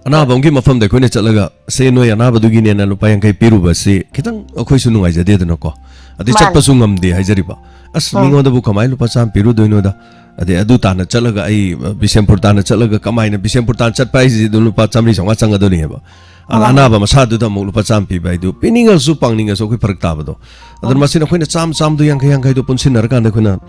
ꯑꯅꯥꯕ ꯑꯃꯒꯤ ꯃꯐꯝꯗ ꯑꯩꯈꯣꯏꯅ ꯆꯠꯂꯒ, "ꯁꯦ, ꯅꯣꯏ ꯑꯅꯥꯕꯗꯨꯒꯤꯅꯦꯅ ꯂꯨꯄꯥ ꯌꯥꯡꯈꯩ ꯄꯤꯔꯨꯕꯁꯤ ꯈꯤꯇꯪ ꯑꯩꯈꯣꯏꯁꯨ ꯅꯨꯡꯉꯥꯏꯖꯗꯦꯗꯅꯀꯣ?" ꯑꯗꯩ ꯃꯥꯅꯦ꯫ ꯆꯠꯄꯁꯨ ꯉꯝꯗꯦ ꯍꯥꯏꯖꯔꯤꯕ꯫ "ꯑꯁ, ꯎꯝ꯫ ꯃꯤꯉꯣꯟꯗꯕꯨ ꯀꯃꯥꯏꯅ ꯂꯨꯄꯥ ꯆꯥꯝꯃ ꯄꯤꯔꯨꯗꯣꯏꯅꯣꯗ?" ꯑꯗꯩ ꯑꯗꯨ ꯇꯥꯅ ꯆꯠꯂꯒ ꯑꯩ, ꯑ, ꯕꯤꯁꯦꯝꯄꯨꯔ ꯇꯥꯅ ꯆꯠꯂꯒ ꯀꯃꯥꯏꯅ ꯕꯤꯁꯦꯝꯄꯨꯔ ꯇꯥꯅ ꯆꯠꯄ ꯍꯥꯏꯁꯤꯗꯤ ꯑꯗꯨꯝ ꯂꯨꯄꯥ ꯆꯥꯝꯃꯔꯤ ꯆꯥꯝꯃꯉꯥ ꯆꯪꯒꯗꯣꯏꯅꯦꯕ꯫ ꯑ-, ꯃꯥꯅꯦ꯫ ꯑꯅꯥꯕ ꯃꯁꯥꯗꯨꯗ ꯑꯃꯨꯛ ꯂꯨꯄꯥ ꯆꯥꯝꯃ ꯄꯤꯕ ꯍꯥꯏꯗꯨ ꯄꯤꯅꯤꯡꯉꯁꯨ ꯄꯥꯡꯅꯤꯡꯉꯁꯨ ꯑꯩꯈꯣꯏ ꯐꯔꯛ ꯇꯥꯕꯗꯣ꯫ ꯑꯗꯨꯅ ꯎꯝ꯫ ꯃꯁꯤꯅ ꯑꯩꯈꯣꯏꯅ ꯆꯥꯝꯃ, ꯆꯥꯝꯃꯗꯨ ꯌꯥꯡꯈꯩ, ꯌꯥꯡꯈꯩꯗꯨ ꯄꯨꯟꯁꯤꯟꯅꯔꯀꯥꯟꯗ ꯑꯩꯈꯣꯏꯅ,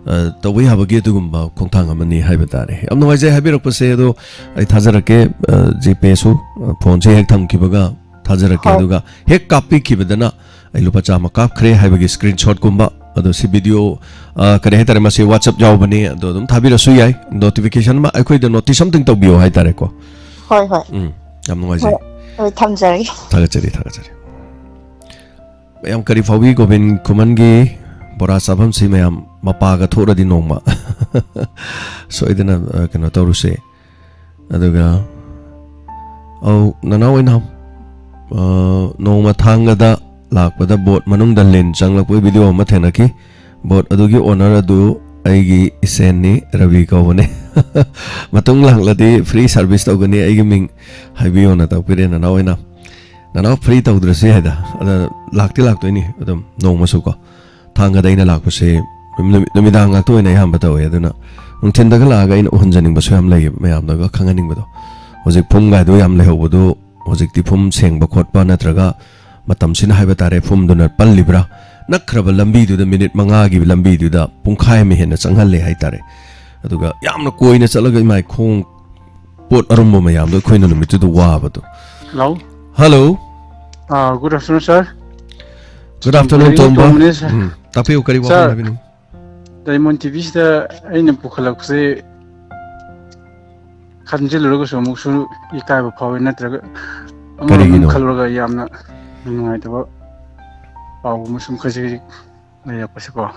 ꯑ, ꯇꯧꯕ ꯌꯥꯕꯒꯤ ꯑꯗꯨꯒꯨꯝꯕ ꯈꯣꯡꯊꯥꯡ ꯑꯃꯅꯤ ꯍꯥꯏꯕ ꯇꯥꯔꯦ꯫ ꯌꯥꯝ ꯅꯨꯡꯉꯥꯏꯖꯩ ꯍꯥꯏꯕꯤꯔꯛꯄꯁꯦ꯫ ꯑꯗꯣ ꯑꯩ ꯊꯥꯖꯔꯛꯀꯦ, ꯑ, GPayꯁꯨ, ꯑ, phoneꯁꯦ ꯍꯦꯛ ꯊꯝꯈꯤꯕꯒ ꯊꯥꯖꯔꯛꯀꯦ꯫ ꯍꯣꯏ꯫ ꯑꯗꯨꯒ ꯍꯦꯛ ꯀꯥꯞꯄꯤꯈꯤꯕꯗꯅ ꯑꯩ ꯂꯨꯄꯥ ꯆꯥꯝꯃ ꯀꯥꯞꯈ꯭ꯔꯦ ꯍꯥꯏꯕꯒꯤ screenshotꯀꯨꯝꯕ, ꯑꯗꯣ ꯁꯤ video, ꯑ, ꯀꯔꯤ ꯍꯥꯏꯇꯥꯔꯦ, ꯃꯁꯤ WhatsApp ꯌꯥꯎꯕꯅꯦ, ꯑꯗꯣ ꯑꯗꯨꯝ ꯊꯥꯕꯤꯔꯁꯨ ꯌꯥꯏ꯫ Notification ꯑꯃ, ꯑꯩꯈꯣꯏꯗ notice ꯑꯝꯇꯪ ꯇꯧꯕꯤꯌꯣ ꯍꯥꯏꯇꯥꯔꯦꯀꯣ꯫ ꯍꯣꯏ, ꯍꯣꯏ꯫ ꯎꯝ, ꯌꯥꯝ ꯅꯨꯡꯉꯥꯏꯖꯩ꯫ ꯍꯣꯏ, ꯍꯣꯏ, ꯊꯝꯖꯔꯒꯦ꯫ ꯊꯥꯒꯠꯆꯔꯤ, ꯊꯥꯒꯠꯆꯔꯤ꯫ ꯃꯌꯥꯝ ꯀꯔꯤ ꯐꯥꯎꯏ ꯒꯣꯕꯤꯟ ꯈꯨꯃꯟꯒꯤ ꯕꯣꯔꯥ ꯆꯥꯐꯝꯁꯤ? ꯃꯌꯥꯝ ꯃꯄꯥꯒ ꯊꯣꯛꯂꯗꯤ ꯅꯣꯡꯃ ꯁꯣꯏꯗꯅ, ꯑ, ꯀꯩꯅꯣ ꯇꯧꯔꯨꯁꯦ꯫ ꯑꯗꯨꯒ, ꯑꯧ, ꯅꯅꯥꯎ ꯑꯣꯏꯅꯥꯝ, ꯑ, ꯅꯣꯡꯃ ꯊꯥꯡꯒꯗ ꯂꯥꯛꯄꯗ boat ꯃꯅꯨꯡꯗ ꯂꯤꯟ ꯆꯪꯂꯛꯄꯒꯤ video ꯑꯃ ꯊꯦꯡꯅꯈꯤ꯫ Boat ꯑꯗꯨꯒꯤ owner ꯑꯗꯨ ꯑꯩꯒꯤ ꯏꯆꯦꯅꯤ, ꯔꯕꯤ ꯀꯧꯕꯅꯦ꯫ "ꯃꯇꯨꯡ ꯂꯥꯛꯂꯗꯤ free service ꯇꯧꯒꯅꯤ, ꯑꯩꯒꯤ ꯃꯤꯡ ꯍꯥꯏꯕꯤꯌꯣꯅ" ꯇꯥꯛꯄꯤꯔꯦ ꯅꯅꯥꯎ ꯑꯣꯏꯅꯥꯝ꯫ ꯅꯅꯥꯎ, free ꯇꯧꯗ꯭ꯔꯁꯨ ꯌꯥꯏꯗ, ꯑꯗ ꯂꯥꯛꯇꯤ ꯂꯥꯛꯇꯣꯏꯅꯤ ꯑꯗꯨꯝ ꯅꯣꯡꯃꯁꯨ ꯀꯣ꯫ ꯊꯥꯡꯒꯗ ꯑꯩꯅ ꯂꯥꯛꯄꯁꯦ ꯅꯨꯃꯤ-, ꯅꯨꯃꯤꯗꯥꯡ ꯉꯥꯛꯇ ꯑꯣꯏꯅ ꯑꯌꯥꯝꯕ ꯇꯧꯋꯦ, ꯑꯗꯨꯅ ꯅꯨꯡꯊꯤꯟꯗꯒ ꯂꯥꯛꯑꯒ ꯑꯩꯅ ꯎꯍꯟꯖꯅꯤꯡꯕꯁꯨ ꯌꯥꯝ ꯂꯩꯌꯦꯕ, ꯃꯌꯥꯝꯗꯒ ꯈꯪꯍꯟꯅꯤꯡꯕꯗꯣ꯫ ꯍꯧꯖꯤꯛ ꯐꯨꯝꯒꯥꯏꯗꯣ ꯌꯥꯝ ꯂꯩꯍꯧꯕꯗꯣ, ꯍꯧꯖꯤꯛꯇꯤ ꯐꯨꯝ ꯁꯦꯡꯕ ꯈꯣꯠꯄ ꯅꯠꯇ꯭ꯔꯒ ꯃꯇꯝꯁꯤꯅ ꯍꯥꯏꯕ ꯇꯥꯔꯦ, ꯐꯨꯝꯗꯨꯅ ꯄꯜꯂꯤꯕ꯭ꯔꯥ? ꯅꯛꯈ꯭ꯔꯕ ꯂꯝꯕꯤꯗꯨꯗ, ꯃꯤꯅꯤꯠ ꯃꯉꯥꯒꯤ ꯂꯝꯕꯤꯗꯨꯗ ꯄꯨꯡꯈꯥꯏ ꯑꯃ ꯍꯦꯟꯅ ꯆꯪꯍꯜꯂꯦ ꯍꯥꯏꯇꯥꯔꯦ꯫ ꯑꯗꯨꯒ ꯌꯥꯝꯅ ꯀꯣꯏꯅ ꯆꯠꯂꯒ ꯏꯃꯥꯏ ꯈꯣꯡ ꯄꯣꯠ ꯑꯔꯨꯝꯕ ꯃꯌꯥꯝꯗꯣ ꯑꯩꯈꯣꯏꯅ ꯅꯨꯃꯤꯠꯇꯨꯗ ꯋꯥꯕꯗꯣ꯫ Hello. Hello. ꯑꯥ, good afternoon, sir. Good afternoon, ꯆꯨꯔꯆꯥꯟꯄꯨꯔꯗꯒꯤ ꯇꯣꯝꯕ꯫ ꯇꯣꯝꯕꯅꯦ, sir꯫ ꯎꯝ, ꯇꯥꯛꯄꯤꯌꯨ, ꯀꯔꯤ ꯋꯥꯐꯝ sir, ꯍꯥꯏꯕꯤꯅꯤꯡ? Diamond TVꯁꯤꯗ ꯑꯩꯅ ꯄꯨꯈꯠꯂꯛꯄꯁꯦ ꯈꯟꯖꯤꯜꯂꯨꯔꯒꯁꯨ ꯑꯃꯨꯛꯁꯨ ꯏꯀꯥꯏꯕ ꯐꯥꯎꯋꯤ, ꯅꯠꯇ꯭ꯔꯒ ꯑꯃꯔꯣꯝꯗ ꯀꯔꯤꯒꯤꯅꯣ? ꯈꯜꯂꯨꯔꯒ ꯌꯥꯝꯅ ꯅꯨꯡꯉꯥꯏꯇꯕ ꯄꯥꯎ ꯑꯃ ꯁꯨꯝ ꯈꯖꯤꯛ ꯈꯖꯤꯛ ꯂꯩꯔꯛꯄꯁꯦꯀꯣ꯫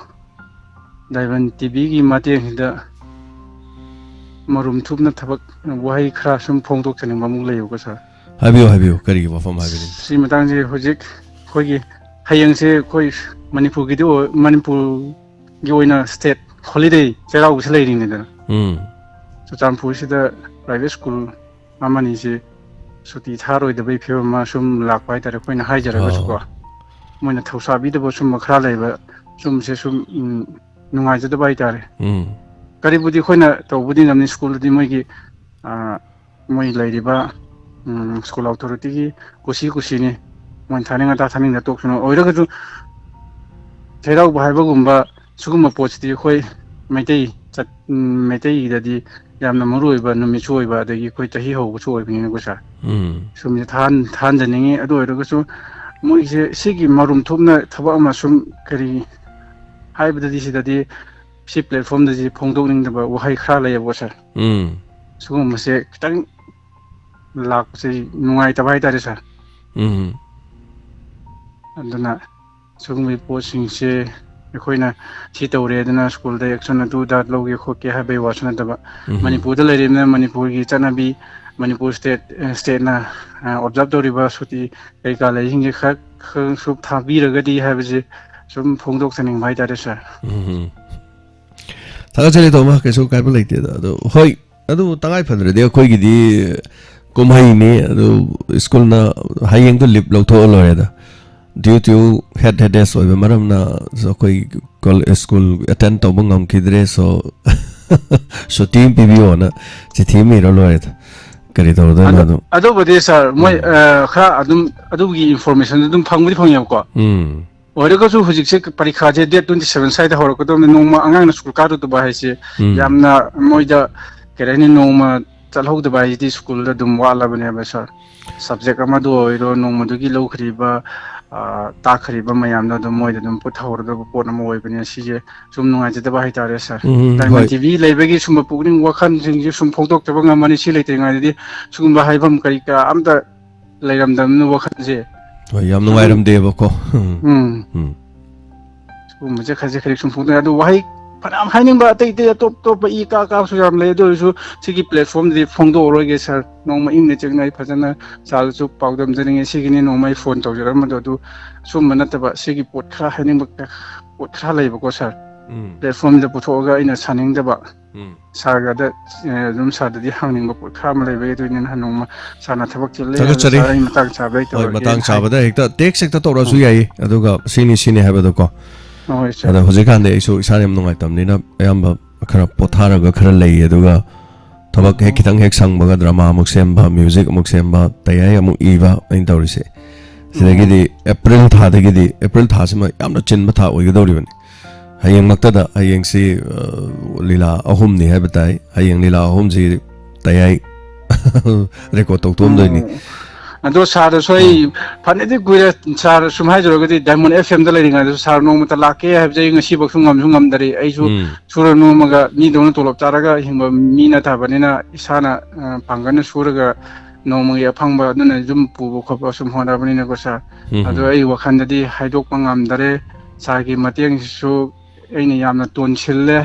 Diamond TVꯒꯤ ꯃꯇꯦꯡꯁꯤꯗ ꯃꯔꯨꯝ ꯊꯨꯞꯅ ꯊꯕꯛ, ꯋꯥꯍꯩ ꯈꯔ ꯁꯨꯝ ꯐꯣꯡꯗꯣꯛꯆꯅꯤꯡꯕ ꯑꯃꯨꯛ ꯂꯩꯌꯦꯕꯀꯣ, sir꯫ ꯍꯥꯏꯕꯤꯌꯨ, ꯍꯥꯏꯕꯤꯌꯨ, ꯀꯔꯤꯒꯤ ꯋꯥꯐꯝ ꯍꯥꯏꯕꯤꯅꯤꯡ? ꯁꯤ ꯃꯇꯥꯡꯁꯦ ꯍꯧꯖꯤꯛ ꯑꯩꯈꯣꯏꯒꯤ ꯍꯌꯦꯡꯁꯦ ꯑꯩꯈꯣꯏ ꯃꯅꯤꯄꯨꯔꯒꯤꯗꯤ ꯑꯣꯏ-, ꯃꯅꯤꯄꯨꯔꯒꯤ ꯑꯣꯏꯅ state holiday ꯆꯩꯔꯥꯎꯕꯁꯦ ꯂꯩꯔꯤꯅꯤꯗꯅ꯫ ꯎꯝ꯫ ꯆꯨꯔꯆꯥꯟꯄꯨꯔꯁꯤꯗ private school ꯑꯃꯅꯤꯁꯤ ꯁꯨꯇꯤ ꯊꯥꯔꯣꯏꯗꯕꯒꯤ ꯐꯤꯕꯝ ꯑꯃ ꯁꯨꯝ ꯂꯥꯛꯄ ꯍꯥꯏꯇꯥꯔꯦ, ꯑꯩꯈꯣꯏꯅ ꯍꯥꯏꯖꯔꯒꯁꯨꯀꯣ꯫ ꯑꯣ꯫ ꯃꯣꯏꯅ ꯊꯧꯁꯥꯕꯤꯗꯕ ꯁꯨꯝꯕ ꯈꯔ ꯂꯩꯕ, ꯁꯨꯝꯕꯁꯦ ꯁꯨꯝ, ꯎꯝ, ꯅꯨꯡꯉꯥꯏꯖꯗꯕ ꯍꯥꯏꯇꯥꯔꯦ꯫ ꯎꯝ꯫ ꯀꯔꯤꯕꯨꯗꯤ ꯑꯩꯈꯣꯏꯅ ꯇꯧꯕꯗꯤ ꯉꯝꯅꯤ, ꯁ꯭ꯀꯨꯜꯗꯗꯤ ꯃꯣꯏꯒꯤ, ꯑ, ꯃꯣꯏ ꯂꯩꯔꯤꯕ, ꯎꯝ, ꯁ꯭ꯀꯨꯜ ꯑꯣꯊꯣꯔꯤꯇꯤꯒꯤ ꯀꯨꯁꯤ ꯀꯨꯁꯤꯅꯤ, ꯃꯣꯏꯅ ꯊꯥꯅꯤꯡꯉ ꯊꯥꯅꯤꯡꯗ ꯇꯣꯛꯁꯅꯨ꯫ ꯑꯣꯏꯔꯒꯁꯨ ꯆꯩꯔꯥꯎꯕ ꯍꯥꯏꯕꯒꯨꯝꯕ ꯁꯤꯒꯨꯝꯕ ꯄꯣꯠꯁꯤꯗꯤ ꯑꯩꯈꯣꯏ ꯃꯩꯇꯩ ꯆꯠ-, ꯎꯝ, ꯃꯩꯇꯩꯒꯤꯗꯗꯤ ꯌꯥꯝꯅ ꯃꯔꯨ ꯑꯣꯏꯕ ꯅꯨꯃꯤꯠꯁꯨ ꯑꯣꯏꯕ, ꯑꯗꯒꯤ ꯑꯩꯈꯣꯏ ꯆꯍꯤ ꯍꯧꯕꯁꯨ ꯑꯣꯏꯕꯅꯤꯅꯀꯣ, ꯁꯥꯔ꯫ ꯎꯝ꯫ ꯁꯨꯝꯁꯦ ꯊꯥꯍꯟ-, ꯊꯥꯍꯟꯖꯅꯤꯡꯉꯤ꯫ ꯑꯗꯨ ꯑꯣꯏꯔꯒꯁꯨ ꯃꯣꯏꯁꯦ ꯁꯤꯒꯤ ꯃꯔꯨꯝ ꯊꯨꯞꯅ ꯊꯕꯛ ꯑꯃ ꯁꯨꯝ ꯀꯔꯤ ꯍꯥꯏꯕꯗꯗꯤ ꯁꯤꯗꯗꯤ ꯁꯤ ꯄ꯭ꯂꯦꯠꯐꯣꯝꯗꯗꯤ ꯐꯣꯡꯗꯣꯛꯅꯤꯡꯗꯕ ꯋꯥꯍꯩ ꯈꯔ ꯂꯩꯌꯦꯕꯀꯣ, ꯁꯥꯔ꯫ ꯎꯝ꯫ ꯁꯤꯒꯨꯝꯕꯁꯦ ꯈꯤꯇꯪ ꯂꯥꯛꯄꯁꯦ ꯅꯨꯡꯉꯥꯏꯇꯕ ꯍꯥꯏꯇꯥꯔꯦ, ꯁꯥꯔ꯫ ꯎꯝ꯫ ꯑꯗꯨꯅ ꯁꯤꯒꯨꯝꯕꯒꯤ ꯄꯣꯠꯁꯤꯡꯁꯦ ꯑꯩꯈꯣꯏꯅ ꯁꯤ ꯇꯧꯔꯦ ꯑꯗꯨꯅ ꯁ꯭ꯀꯨꯜꯗ ꯑꯦꯛꯁꯟ ꯑꯗꯨ ꯑꯗꯥ ꯂꯧꯒꯦ ꯈꯣꯠꯀꯦ ꯍꯥꯏꯕꯒꯤ ꯋꯥꯁꯨ ꯅꯠꯇꯕ, ꯎꯝ꯫ ꯃꯅꯤꯄꯨꯔꯗ ꯂꯩꯔꯤꯕꯅꯤꯅ ꯃꯅꯤꯄꯨꯔꯒꯤ ꯆꯠꯅꯕꯤ, ꯃꯅꯤꯄꯨꯔ ꯁ꯭ꯇꯦꯠ, ꯁ꯭ꯇꯦꯠꯅ, ꯑ, ꯑꯣꯕꯖꯥꯔꯕ ꯇꯧꯔꯤꯕ ꯁꯨꯇꯤ ꯀꯩꯀꯥ ꯂꯩꯁꯤꯡꯁꯦ ꯈꯔ, ꯈꯔꯁꯨ ꯊꯥꯕꯤꯔꯒꯗꯤ ꯍꯥꯏꯕꯁꯦ ꯁꯨꯝ ꯐꯣꯡꯗꯣꯛꯆꯅꯤꯡꯕ ꯍꯥꯏꯇꯥꯔꯦ, ꯁꯥꯔ꯫ ꯎꯝ꯫ ꯊꯥꯒꯠꯆꯔꯤ, ꯇꯣꯝꯕ, ꯀꯩꯁꯨ ꯀꯥꯏꯕ ꯂꯩꯇꯦꯗ꯫ ꯑꯗꯣ ꯍꯣꯏ, ꯑꯗꯨꯕꯨ ꯇꯉꯥꯏ ꯐꯗ꯭ꯔꯗꯤ ꯑꯩꯈꯣꯏꯒꯤꯗꯤ ꯀꯨꯝꯍꯩꯅꯤ, ꯑꯗꯨ ꯁ꯭ꯀꯨꯜꯅ ꯍꯌꯦꯡꯗꯣ ꯂꯤꯞ ꯂꯧꯊꯣꯛꯑ ꯂꯣꯏꯔꯦꯗ꯫ Due to head headache ꯑꯣꯏꯕ ꯃꯔꯝꯅ ꯑꯩꯈꯣꯏ ꯀꯣꯂꯦꯖ, ꯁ꯭ꯀꯨꯜ ꯑꯦꯇꯦꯟ ꯇꯧꯕ ꯉꯝꯈꯤꯗ꯭ꯔꯦ, so ꯁꯨꯇꯤ ꯑꯃ ꯄꯤꯕꯤꯌꯣꯅ ꯆꯤꯊꯤ ꯑꯃ ꯏꯔ ꯂꯣꯏꯔꯦꯗ꯫ ꯀꯔꯤ ꯇꯧꯔꯨꯗꯣꯏꯅꯣ ꯑꯗꯨ, ꯑꯗꯨꯝ꯫ ꯑꯗꯨꯕꯨꯗꯤ ꯁꯥꯔ, ꯃꯣꯏ, ꯎꯝ꯫ ꯑ, ꯈꯔ ꯑꯗꯨꯝ ꯑꯗꯨꯒꯤ ꯏꯟꯐꯣꯔꯃꯦꯁꯟꯗꯨ ꯑꯗꯨꯝ ꯐꯪꯕꯨꯗꯤ ꯐꯪꯉꯦꯕꯀꯣ꯫ ꯎꯝ꯫ ꯑꯣꯏꯔꯒꯁꯨ ꯍꯧꯖꯤꯛꯁꯦ ꯄꯔꯤꯈꯥꯁꯦ date twenty seven ꯁ꯭ꯋꯥꯏꯗ ꯍꯧꯔꯛꯀꯗꯕꯅꯤ꯫ ꯅꯣꯡꯃ ꯑꯉꯥꯡꯅ ꯁ꯭ꯀꯨꯜ ꯀꯥꯔꯨꯗꯕ ꯍꯥꯏꯁꯦ ꯎꯝ꯫ ꯌꯥꯝꯅ ꯃꯣꯏꯗ, ꯀꯔꯤ ꯍꯥꯏꯅꯤ, ꯅꯣꯡꯃ ꯆꯠꯍꯧꯗꯕ ꯍꯥꯏꯁꯤꯗꯤ ꯁ꯭ꯀꯨꯜꯗ ꯑꯗꯨꯝ ꯋꯥꯠꯂꯕꯅꯦꯕ, ꯁꯥꯔ꯫ ꯁꯕꯖꯦꯛ ꯑꯃꯗ ꯑꯣꯏꯔꯣ, ꯅꯣꯡꯃꯗꯨꯒꯤ ꯂꯧꯈ꯭ꯔꯤꯕ, ꯑ, ꯇꯥꯛꯈ꯭ꯔꯤꯕ ꯃꯌꯥꯝꯗꯣ ꯑꯗꯨꯝ ꯃꯣꯏꯗ ꯑꯗꯨꯝ ꯄꯨꯊꯍꯧꯔꯗꯕ ꯄꯣꯠ ꯑꯃ ꯑꯣꯏꯕꯅꯤꯅ, ꯁꯤꯁꯦ ꯁꯨꯝ ꯅꯨꯡꯉꯥꯏꯖꯗꯕ ꯍꯥꯏꯇꯥꯔꯦ, ꯁꯥꯔ꯫ ꯎꯝ, ꯗꯥꯏꯃꯟ ꯍꯣꯏ꯫ ꯇꯤ ꯚꯤ ꯂꯩꯕꯒꯤ ꯁꯨꯝꯕ ꯄꯨꯛꯅꯤꯡ ꯋꯥꯈꯜꯁꯤꯡꯁꯦ ꯁꯨꯝ ꯐꯣꯡꯗꯣꯛꯆꯕ ꯉꯝꯃꯅꯤ꯫ ꯁꯤ ꯂꯩꯇ꯭ꯔꯤꯉꯩꯗꯗꯤ ꯁꯤꯒꯨꯝꯕ ꯍꯥꯏꯐꯝ ꯀꯔꯤ ꯀꯔꯥ ꯑꯝꯇ ꯂꯩꯔꯝꯗꯕꯅꯤꯅ ꯋꯥꯈꯜꯁꯦ꯫ ꯍꯣꯏ, ꯌꯥꯝ ꯁꯨꯝ, ꯅꯨꯡꯉꯥꯏꯔꯝꯗꯦꯕꯀꯣ꯫ ꯎꯝ꯫ ꯎꯝ꯫ ꯎꯝ꯫ ꯁꯤꯒꯨꯝꯕꯁꯦ ꯈꯖꯤꯛ ꯈꯖꯤꯛ ꯁꯨꯝ ꯐꯣꯡꯗꯣꯛꯑꯦ꯫ ꯑꯗꯨ ꯋꯥꯍꯩ ꯐꯅꯌꯥꯝ ꯍꯥꯏꯅꯤꯡꯕ ꯑꯇꯩ ꯑꯇꯩ ꯑꯇꯣꯞ ꯑꯇꯣꯞꯄ ꯏ ꯀꯥ ꯀꯥꯕꯁꯨ ꯌꯥꯝ ꯂꯩ, ꯑꯗꯨ ꯑꯣꯏꯔꯁꯨ ꯁꯤꯒꯤ ꯄ꯭ꯂꯦꯠꯐꯣꯝꯗꯗꯤ ꯐꯣꯡꯗꯣꯛꯑꯔꯣꯏꯒꯦ, ꯁꯥꯔ꯫ ꯅꯣꯡꯃ ꯏꯪꯅ ꯆꯤꯛꯅ ꯑꯩ ꯐꯖꯅ ꯁꯥꯔꯗꯁꯨ ꯄꯥꯎꯗꯝꯖꯅꯤꯡꯉꯦ꯫ ꯁꯤꯒꯤꯅꯤ ꯅꯣꯡꯃ ꯑꯩ ꯐꯣꯟ ꯇꯧꯖꯔꯛꯑꯝꯕꯗꯣ, ꯑꯗꯨ ꯁꯨꯝꯕ ꯅꯠꯇꯕ ꯁꯤꯒꯤ ꯄꯣꯠ ꯈꯔ ꯍꯥꯏꯅꯤꯡꯕ ꯄꯣꯠ ꯈꯔ ꯂꯩꯕꯀꯣ, ꯁꯥꯔ꯫ ꯎꯝ, ꯄ꯭ꯂꯦꯠꯐꯣꯝꯗ ꯄꯨꯊꯣꯛꯑꯒ ꯑꯩꯅ ꯁꯥꯅꯤꯡꯗꯕ ꯎꯝ꯫ ꯁꯥꯔꯒꯗ ꯑꯗꯨꯝ ꯁꯥꯔꯗꯗꯤ ꯍꯪꯅꯤꯡꯕ ꯄꯣꯠ ꯈꯔ ꯑꯃ ꯂꯩꯕꯒꯤ ꯑꯗꯨꯅꯤꯅ ꯅꯣꯡꯃ ꯁꯥꯔꯅ ꯊꯕꯛ ꯆꯤꯜꯂꯦ ꯊꯥꯒꯠꯆꯔꯤ꯫ ꯁꯥꯔ ꯑꯩ ꯃꯇꯥꯡ ꯆꯥꯕꯗ ꯑꯩ ꯍꯣꯏ, ꯇꯧꯔꯒꯦ ꯃꯇꯥꯡ ꯍꯥꯏ- ꯆꯥꯕꯗ ꯍꯦꯛꯇ ꯇꯦꯛꯁ ꯍꯦꯛꯇ ꯇꯧꯔꯛꯑꯁꯨ ꯌꯥꯏꯌꯦ, ꯑꯗꯨꯒ ꯁꯤꯅꯤ ꯁꯤꯅꯤ ꯍꯥꯏꯕꯗꯣꯀꯣ꯫ ꯍꯣꯏ ꯁꯥꯔ ꯑꯗ ꯍꯧꯖꯤꯛꯀꯥꯟꯗꯤ ꯑꯩꯁꯨ ꯏꯁꯥꯅ ꯌꯥꯝ ꯅꯨꯡꯉꯥꯏꯇꯕꯅꯤꯅ ꯑꯌꯥꯝꯕ ꯈꯔ ꯄꯣꯊꯥꯔꯒ ꯈꯔ ꯂꯩ, ꯑꯗꯨꯒ ꯊꯕꯛ ꯍꯦꯛ ꯈꯤꯇꯪ ꯍꯦꯛ ꯁꯪꯕꯒ ꯗ꯭ꯔꯃꯥ ꯑꯃꯨꯛ ꯁꯦꯝꯕ, ꯃ꯭ꯌꯨꯖꯤꯛ ꯑꯃꯨꯛ ꯁꯦꯝꯕ, ꯇꯌꯥꯏ ꯑꯃꯨꯛ ꯏꯕ ꯑꯩꯅ ꯇꯧꯔꯤꯁꯦ꯫ ꯁꯤꯗꯒꯤꯗꯤ ꯑꯦꯄ꯭ꯔꯤꯜ ꯊꯥꯗꯒꯤꯗꯤ, ꯑꯦꯄ꯭ꯔꯤꯜ ꯊꯥꯁꯤꯃ ꯌꯥꯝꯅ ꯆꯤꯟꯕ ꯊꯥ ꯑꯣꯏꯒꯗꯧꯔꯤꯕꯅꯤ꯫ ꯍꯌꯦꯡꯃꯛꯇꯗ, ꯍꯌꯦꯡꯁꯤ ꯑ, ꯂꯤꯂꯥ ꯑꯍꯨꯝꯅꯤ ꯍꯥꯏꯕ ꯇꯥꯏ꯫ ꯍꯌꯦꯡ ꯂꯤꯂꯥ ꯑꯍꯨꯝꯁꯤ ꯇꯌꯥꯏ ꯔꯦꯀꯣꯔꯠ ꯇꯧꯊꯣꯛꯑꯝꯗꯣꯏꯅꯤ꯫ ꯑꯗꯣ ꯁꯥꯔꯗꯁꯨ ꯑꯩ ꯐꯅꯗꯤ ꯀꯨꯏꯔꯦ ꯁꯥꯔ, ꯁꯨꯝ ꯍꯥꯏꯖꯔꯒꯗꯤ ꯗꯥꯏꯃꯣꯟ ꯑꯦꯐ ꯑꯦꯝꯗ ꯂꯩꯔꯤꯉꯩꯗꯁꯨ ꯁꯥꯔ ꯅꯣꯡꯃꯇ ꯂꯥꯛꯀꯦ ꯍꯥꯏꯕꯁꯦ ꯑꯩ ꯉꯁꯤꯐꯥꯎꯁꯨ ꯉꯝꯁꯨ ꯉꯝꯗꯔꯤ꯫ ꯑꯩꯁꯨ ꯎꯝ꯫ ꯁꯨꯔ ꯅꯣꯝꯃꯒ ꯃꯤꯗꯧꯅ ꯇꯣꯂꯣꯞ ꯆꯥꯔꯒ ꯍꯤꯡꯕ ꯃꯤ ꯅꯠꯇꯕꯅꯤꯅ ꯏꯁꯥꯅ ꯑ, ꯄꯥꯡꯒꯜꯅ ꯁꯨꯔꯒ ꯅꯣꯡꯃꯒꯤ ꯑꯐꯪꯕ ꯑꯗꯨꯅ ꯌꯨꯝ ꯄꯨꯕ ꯈꯣꯠꯄ ꯁꯨꯝ ꯍꯣꯠꯅꯕꯅꯤꯅꯀꯣ ꯁꯥꯔ꯫ ꯎꯝ, ꯑꯗꯣ ꯎꯝ꯫ ꯑꯩ ꯋꯥꯈꯜꯗꯗꯤ ꯍꯥꯏꯗꯣꯛꯄ ꯉꯝꯗꯔꯦ꯫ ꯁꯥꯔꯒꯤ ꯃꯇꯦꯡꯁꯤꯁꯨ ꯑꯩꯅ ꯌꯥꯝꯅ ꯇꯣꯟꯁꯤꯜꯂꯦ꯫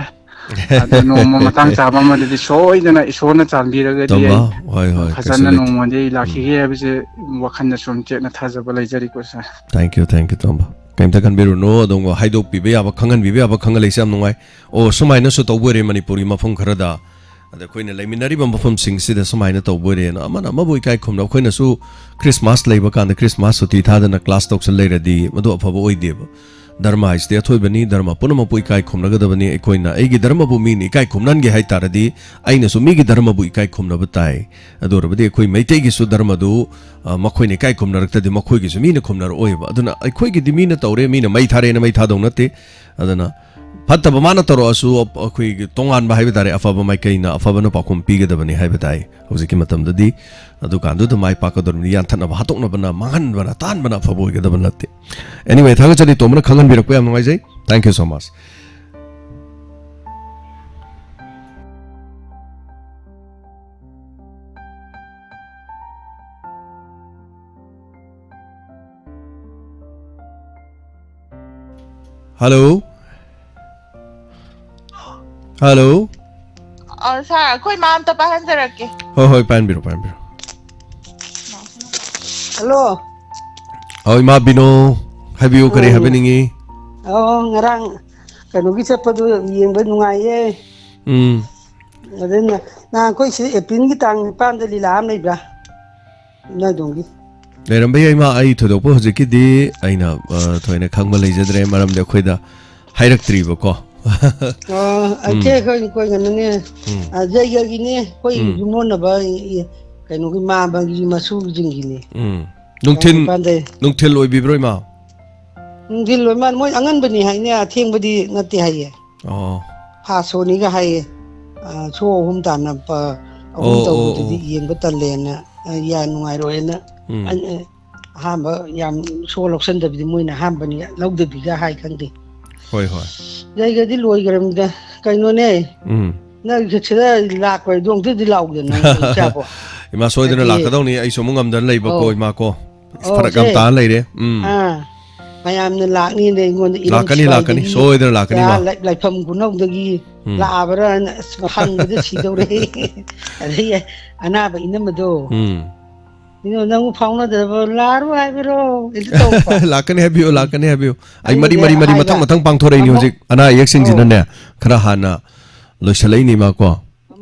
ꯑꯗꯣ ꯅꯣꯡꯃ ꯃꯇꯥꯡ ꯆꯥꯕ ꯑꯃꯗꯗꯤ ꯁꯣꯏꯗꯅ ꯏꯁꯣꯔꯅ ꯆꯥꯟꯕꯤꯔꯒꯗꯤ ꯇꯣꯝꯕ, ꯑꯩ ꯍꯣꯏ, ꯍꯣꯏ, ꯀꯩꯁꯨ ꯐꯖꯅ ꯂꯩꯇꯦ꯫ ꯅꯣꯡꯃꯗꯤ ꯑꯩ ꯎꯝ꯫ ꯂꯥꯛꯈꯤꯒꯦ ꯍꯥꯏꯕꯁꯦ ꯋꯥꯈꯜꯗ ꯁꯨꯝ ꯆꯦꯠꯅ ꯊꯥꯖꯕ ꯂꯩꯖꯔꯤꯀꯣ ꯁꯥꯔ꯫ Thank you, thank you, ꯇꯣꯝꯕ꯫ ꯀꯩꯝꯇ ꯈꯟꯕꯤꯔꯨꯅꯨ, ꯑꯗꯨꯝ ꯍꯥꯏꯗꯣꯛꯄꯤꯕ ꯌꯥꯕ, ꯈꯪꯍꯟꯕꯤꯕ ꯌꯥꯕ ꯈꯪꯍꯜꯂꯛꯏꯁꯦ ꯌꯥꯝ ꯅꯨꯡꯉꯥꯏ꯫ ꯑꯣ, ꯁꯨꯃꯥꯏꯅꯁꯨ ꯇꯧꯕ ꯑꯣꯏꯔꯦ ꯃꯅꯤꯄꯨꯔꯒꯤ ꯃꯐꯝ ꯈꯔꯗ꯫ ꯑꯗ ꯑꯩꯈꯣꯏꯅ ꯂꯩꯃꯤꯟꯅꯔꯤꯕ ꯃꯐꯝꯁꯤꯡꯁꯤꯗ ꯁꯨꯃꯥꯏꯅ ꯇꯧꯕ ꯑꯣꯏꯔꯦꯅ ꯑꯃꯅ ꯑꯃꯕꯨ ꯏꯀꯥꯏ ꯈꯨꯝꯅ, ꯑꯩꯈꯣꯏꯅꯁꯨ ꯈ꯭ꯔꯤꯁꯃꯥꯁ ꯂꯩꯕ ꯀꯥꯟꯗ ꯈ꯭ꯔꯤꯁꯃꯥꯁ ꯁꯨꯇꯤ ꯊꯥꯗꯅ ꯀ꯭ꯂꯥꯁ ꯇꯧꯁꯜ ꯂꯩꯔꯗꯤ ꯃꯗꯨ ꯑꯐꯕ ꯑꯣꯏꯗꯦꯕ꯫ ꯙꯔꯃ ꯍꯥꯏꯁꯤꯗꯤ ꯑꯊꯣꯏꯕꯅꯤ, ꯙꯔꯃ ꯄꯨꯝꯅꯃꯛꯄꯨ ꯏꯀꯥꯏ ꯈꯨꯝꯅꯒꯗꯕꯅꯤ꯫ ꯑꯩꯈꯣꯏꯅ ꯑꯩꯒꯤ ꯙꯔꯃꯕꯨ ꯃꯤꯅ ꯏꯀꯥꯏ ꯈꯨꯝꯅꯍꯟꯒꯦ ꯍꯥꯏ ꯇꯥꯔꯗꯤ ꯑꯩꯅꯁꯨ ꯃꯤꯒꯤ ꯙꯔꯃꯕꯨ ꯏꯀꯥꯏ ꯈꯨꯝꯅꯕ ꯇꯥꯏ꯫ ꯑꯗꯨ ꯑꯣꯏꯔꯕꯗꯤ ꯑꯩꯈꯣꯏ ꯃꯩꯇꯩꯒꯤꯁꯨ ꯙꯔꯃꯗꯨ, ꯑ, ꯃꯈꯣꯏꯅ ꯏꯀꯥꯏ ꯈꯨꯝꯅꯔꯛꯇ꯭ꯔꯗꯤ ꯃꯈꯣꯏꯒꯤꯁꯨ ꯃꯤꯅ ꯈꯨꯝꯅꯔꯛꯑꯣꯏꯕ꯫ ꯑꯗꯨꯅ ꯑꯩꯈꯣꯏꯒꯤꯗꯤ ꯃꯤꯅ ꯇꯧꯔꯦ, ꯃꯤꯅ ꯃꯩ ꯊꯥꯔꯦꯅ ꯃꯩ ꯊꯥꯗꯧ ꯅꯠꯇꯦ꯫ ꯑꯗꯨꯅ ꯐꯠꯇꯕ ꯃꯥꯅ ꯇꯧꯔꯛꯑꯁꯨ ꯑꯩꯈꯣꯏꯒꯤ ꯇꯣꯉꯥꯟꯕ ꯍꯥꯏꯕ ꯇꯥꯔꯦ, ꯑꯐꯕ ꯃꯥꯏꯀꯩꯅ ꯑꯐꯕꯅ ꯄꯥꯎꯈꯨꯝ ꯄꯤꯒꯗꯕꯅꯤ ꯍꯥꯏꯕ ꯇꯥꯏ꯫ ꯍꯧꯖꯤꯛꯀꯤ ꯃꯇꯝꯗꯗꯤ ꯑꯗꯨꯀꯥꯟꯗꯨꯗ ꯃꯥꯏ ꯄꯥꯛꯀꯗꯧꯔꯤꯕꯅꯤ꯫ ꯌꯥꯟꯊꯠꯅꯕ, ꯍꯥꯠꯇꯣꯛꯅꯕꯅ, ꯃꯥꯡꯍꯟꯕꯅ, ꯇꯥꯟꯕꯅ ꯑꯐꯕ ꯑꯣꯏꯒꯗꯕ ꯅꯠꯇꯦ꯫ Anyway, ꯊꯥꯒꯠꯆꯔꯤ ꯇꯣꯝꯕꯅ ꯈꯪꯍꯟꯕꯤꯔꯛꯄ, ꯌꯥꯝ ꯅꯨꯡꯉꯥꯏꯖꯩ꯫ Thank you so much. Hello? Hello? ꯑ, ꯁꯥꯔ, ꯑꯩꯈꯣꯏ ꯃꯥ ꯑꯝꯇ ꯄꯥꯏꯍꯟꯖꯔꯛꯀꯦ꯫ ꯍꯣꯏ, ꯍꯣꯏ, ꯄꯥꯏꯍꯟꯕꯤꯔꯣ, ꯄꯥꯏꯍꯟꯕꯤꯔꯣ꯫ ꯍꯜꯂꯣ꯫ ꯑꯧ, ꯏꯃꯥ ꯕꯤꯅꯣ, ꯍꯥꯏꯕꯤꯌꯨ, ꯀꯔꯤ ꯎꯝ꯫ ꯍꯥꯏꯕꯤꯅꯤꯡꯉꯤ? ꯑꯣ, ꯉꯔꯥꯡ ꯀꯩꯅꯣꯒꯤ ꯆꯠꯄꯗꯣ ꯌꯦꯡꯕ ꯅꯨꯡꯉꯥꯏꯌꯦ꯫ ꯎꯝ꯫ ꯑꯗꯨꯅ ꯅꯍꯥꯟ ꯑꯩꯈꯣꯏ ꯁꯤꯗ ꯑꯦꯄ꯭ꯔꯤꯜꯒꯤ ꯇꯥꯡ ꯅꯤꯄꯥꯟꯗ ꯂꯤꯂꯥ ꯑꯃ ꯂꯩꯕ꯭ꯔꯥ? ꯅꯣꯏ ꯑꯗꯣꯝꯒꯤ? ꯂꯩꯔꯝꯕ ꯌꯥꯏ, ꯏꯃꯥ꯫ ꯑꯩ ꯊꯣꯏꯗꯣꯛꯄ ꯍꯧꯖꯤꯛꯀꯤꯗꯤ ꯑꯩꯅ, ꯑ, ꯊꯣꯏꯅ ꯈꯪꯕ ꯂꯩꯖꯗ꯭ꯔꯦ, ꯃꯔꯝꯗꯤ ꯑꯩꯈꯣꯏꯗ ꯍꯥꯏꯔꯛꯇ꯭ꯔꯤꯕꯀꯣ꯫ ꯑꯣ, ꯎꯝ꯫ ꯑꯩꯈꯣꯏ, ꯑꯩꯈꯣꯏ ꯀꯩꯅꯣꯅꯦ, ꯎꯝ꯫ ꯑ, ꯖꯩꯒꯒꯤꯅꯦ, ꯑꯩꯈꯣꯏ ꯎꯝ꯫ ꯌꯨꯝꯂꯣꯟꯅꯕ, ꯏ-, ꯏ-, ꯀꯩꯅꯣꯒꯤ ꯃꯥꯝꯃꯒꯤ ꯃꯁꯨꯁꯤꯡꯒꯤꯅꯦ꯫ ꯎꯝ꯫ ꯇꯥꯡ ꯅꯨꯡꯊꯤꯟ, ꯅꯤꯄꯥꯟꯗꯩ꯫ ꯅꯨꯡꯊꯤꯜ ꯑꯣꯏꯕꯤꯕ꯭ꯔꯣ, ꯏꯃꯥ? ꯅꯨꯡꯊꯤꯜ ꯑꯣꯏ ꯃꯥꯜꯂꯦ, ꯃꯣꯏ ꯑꯉꯟꯕꯅꯤ ꯍꯥꯏꯅꯦ, ꯑꯊꯦꯡꯕꯗꯤ ꯅꯠꯇꯦ ꯍꯥꯏꯌꯦ꯫ ꯑꯣ꯫ ꯐꯥꯁ ꯁꯣꯅꯤꯒ ꯍꯥꯏꯌꯦ꯫ ꯑ, ꯁꯣ ꯑꯍꯨꯝ ꯇꯥꯟꯅ ꯄ-, ꯑꯍꯨꯝ ꯑꯣ, ꯑꯣ, ꯇꯧꯕꯗꯨꯗꯤ ꯑꯣ꯫ ꯌꯦꯡꯕ ꯇꯜꯂꯦꯅ, ꯑ, ꯌꯥ ꯅꯨꯡꯉꯥꯏꯔꯣꯏꯅ꯫ ꯎꯝ꯫ ꯑ, ꯑ, ꯑꯍꯥꯟꯕ ꯌꯥꯝ ꯁꯣ ꯂꯧꯁꯟꯗꯕꯤꯗ ꯃꯣꯏꯅ ꯑꯍꯥꯟꯕꯅꯤ ꯂꯧꯗꯕꯤꯒ ꯍꯥꯏ ꯈꯪꯗꯦ꯫ ꯍꯣꯏ, ꯍꯣꯏ꯫ ꯌꯩꯒꯗꯤ ꯂꯣꯏꯈ꯭ꯔꯃꯤꯗ꯫ ꯀꯩꯅꯣꯅꯦ? ꯎꯝ꯫ ꯅꯪ ꯁꯤꯗ ꯂꯥꯛꯄ ꯍꯥꯏꯗꯣ ꯑꯝꯇꯗꯤ ꯂꯥꯛꯎꯗꯅ, ꯅꯪ ꯏꯆꯥꯕꯣ꯫ ꯏꯃꯥ, ꯁꯣꯏꯗꯅ ꯍꯥꯏꯗꯤ ꯂꯥꯛꯀꯗꯧꯅꯤ꯫ ꯑꯩꯁꯨ ꯑꯃꯨꯛ ꯉꯝꯗꯅ ꯂꯩꯕꯀꯣ, ꯑꯧ꯫ ꯏꯃꯥ ꯀꯣ꯫ ꯑꯁ, ꯑꯧ, ꯐꯔꯛ ꯌꯥꯝ ꯁꯦ꯫ ꯇꯥ ꯂꯩꯔꯦ꯫ ꯎꯝ꯫ ꯑꯥ, ꯃꯌꯥꯝꯅ ꯂꯥꯛꯅꯤꯅ ꯑꯩꯉꯣꯟꯗ ꯏꯔꯝ ꯂꯥꯛꯀꯅꯤ, ꯂꯥꯛꯀꯅꯤ꯫ ꯁ꯭ꯋꯥꯏꯗꯒꯤ ꯁꯣꯏꯗꯅ ꯂꯥꯛꯀꯅꯤ, ꯀꯥ ꯏꯃꯥ꯫ ꯂꯩ-, ꯂꯩꯐꯝ ꯈꯨꯅꯧꯗꯒꯤ ꯎꯝ꯫ ꯂꯥꯛꯑꯕ꯭ꯔꯥꯅ ꯑꯁ, ꯍꯪꯕꯗ ꯁꯤꯗꯧꯔꯦ꯫ ꯑꯗꯩ ꯑꯅꯥꯕ ꯏꯅꯝꯃꯗꯣ, ꯎꯝ꯫ "ꯏꯅꯝꯃ, ꯅꯪꯕꯨ ꯐꯥꯎꯅꯗꯕ ꯂꯥꯛꯑꯔꯣꯏ ꯍꯥꯏꯕꯔꯣ?" ꯍꯦꯛꯇ ꯇꯧꯔꯛꯄ꯫ ꯂꯥꯛꯀꯅꯤ ꯍꯥꯏꯕꯤꯌꯨ, ꯎꯝ꯫ ꯂꯥꯛꯀꯅꯤ ꯍꯥꯏꯕꯤꯌꯨ꯫ ꯑꯩ ꯃꯔꯤ, ꯑꯩꯅꯗꯤ ꯃꯔꯤ, ꯃꯔꯤ ꯍꯥꯏꯕ, ꯃꯊꯪ, ꯃꯊꯪ ꯄꯥꯡꯊꯣꯔꯛꯏꯅꯤ ꯑꯃꯨꯛ, ꯍꯧꯖꯤꯛ꯫ ꯑꯅꯥ ꯑꯌꯦꯛꯁꯤꯡꯁꯤꯅꯅꯦ, ꯑꯧ꯫ ꯈꯔ ꯍꯥꯟꯅ ꯂꯣꯏꯁꯤꯜꯂꯛꯏꯅꯤ, ꯏꯃꯥ ꯀꯣ꯫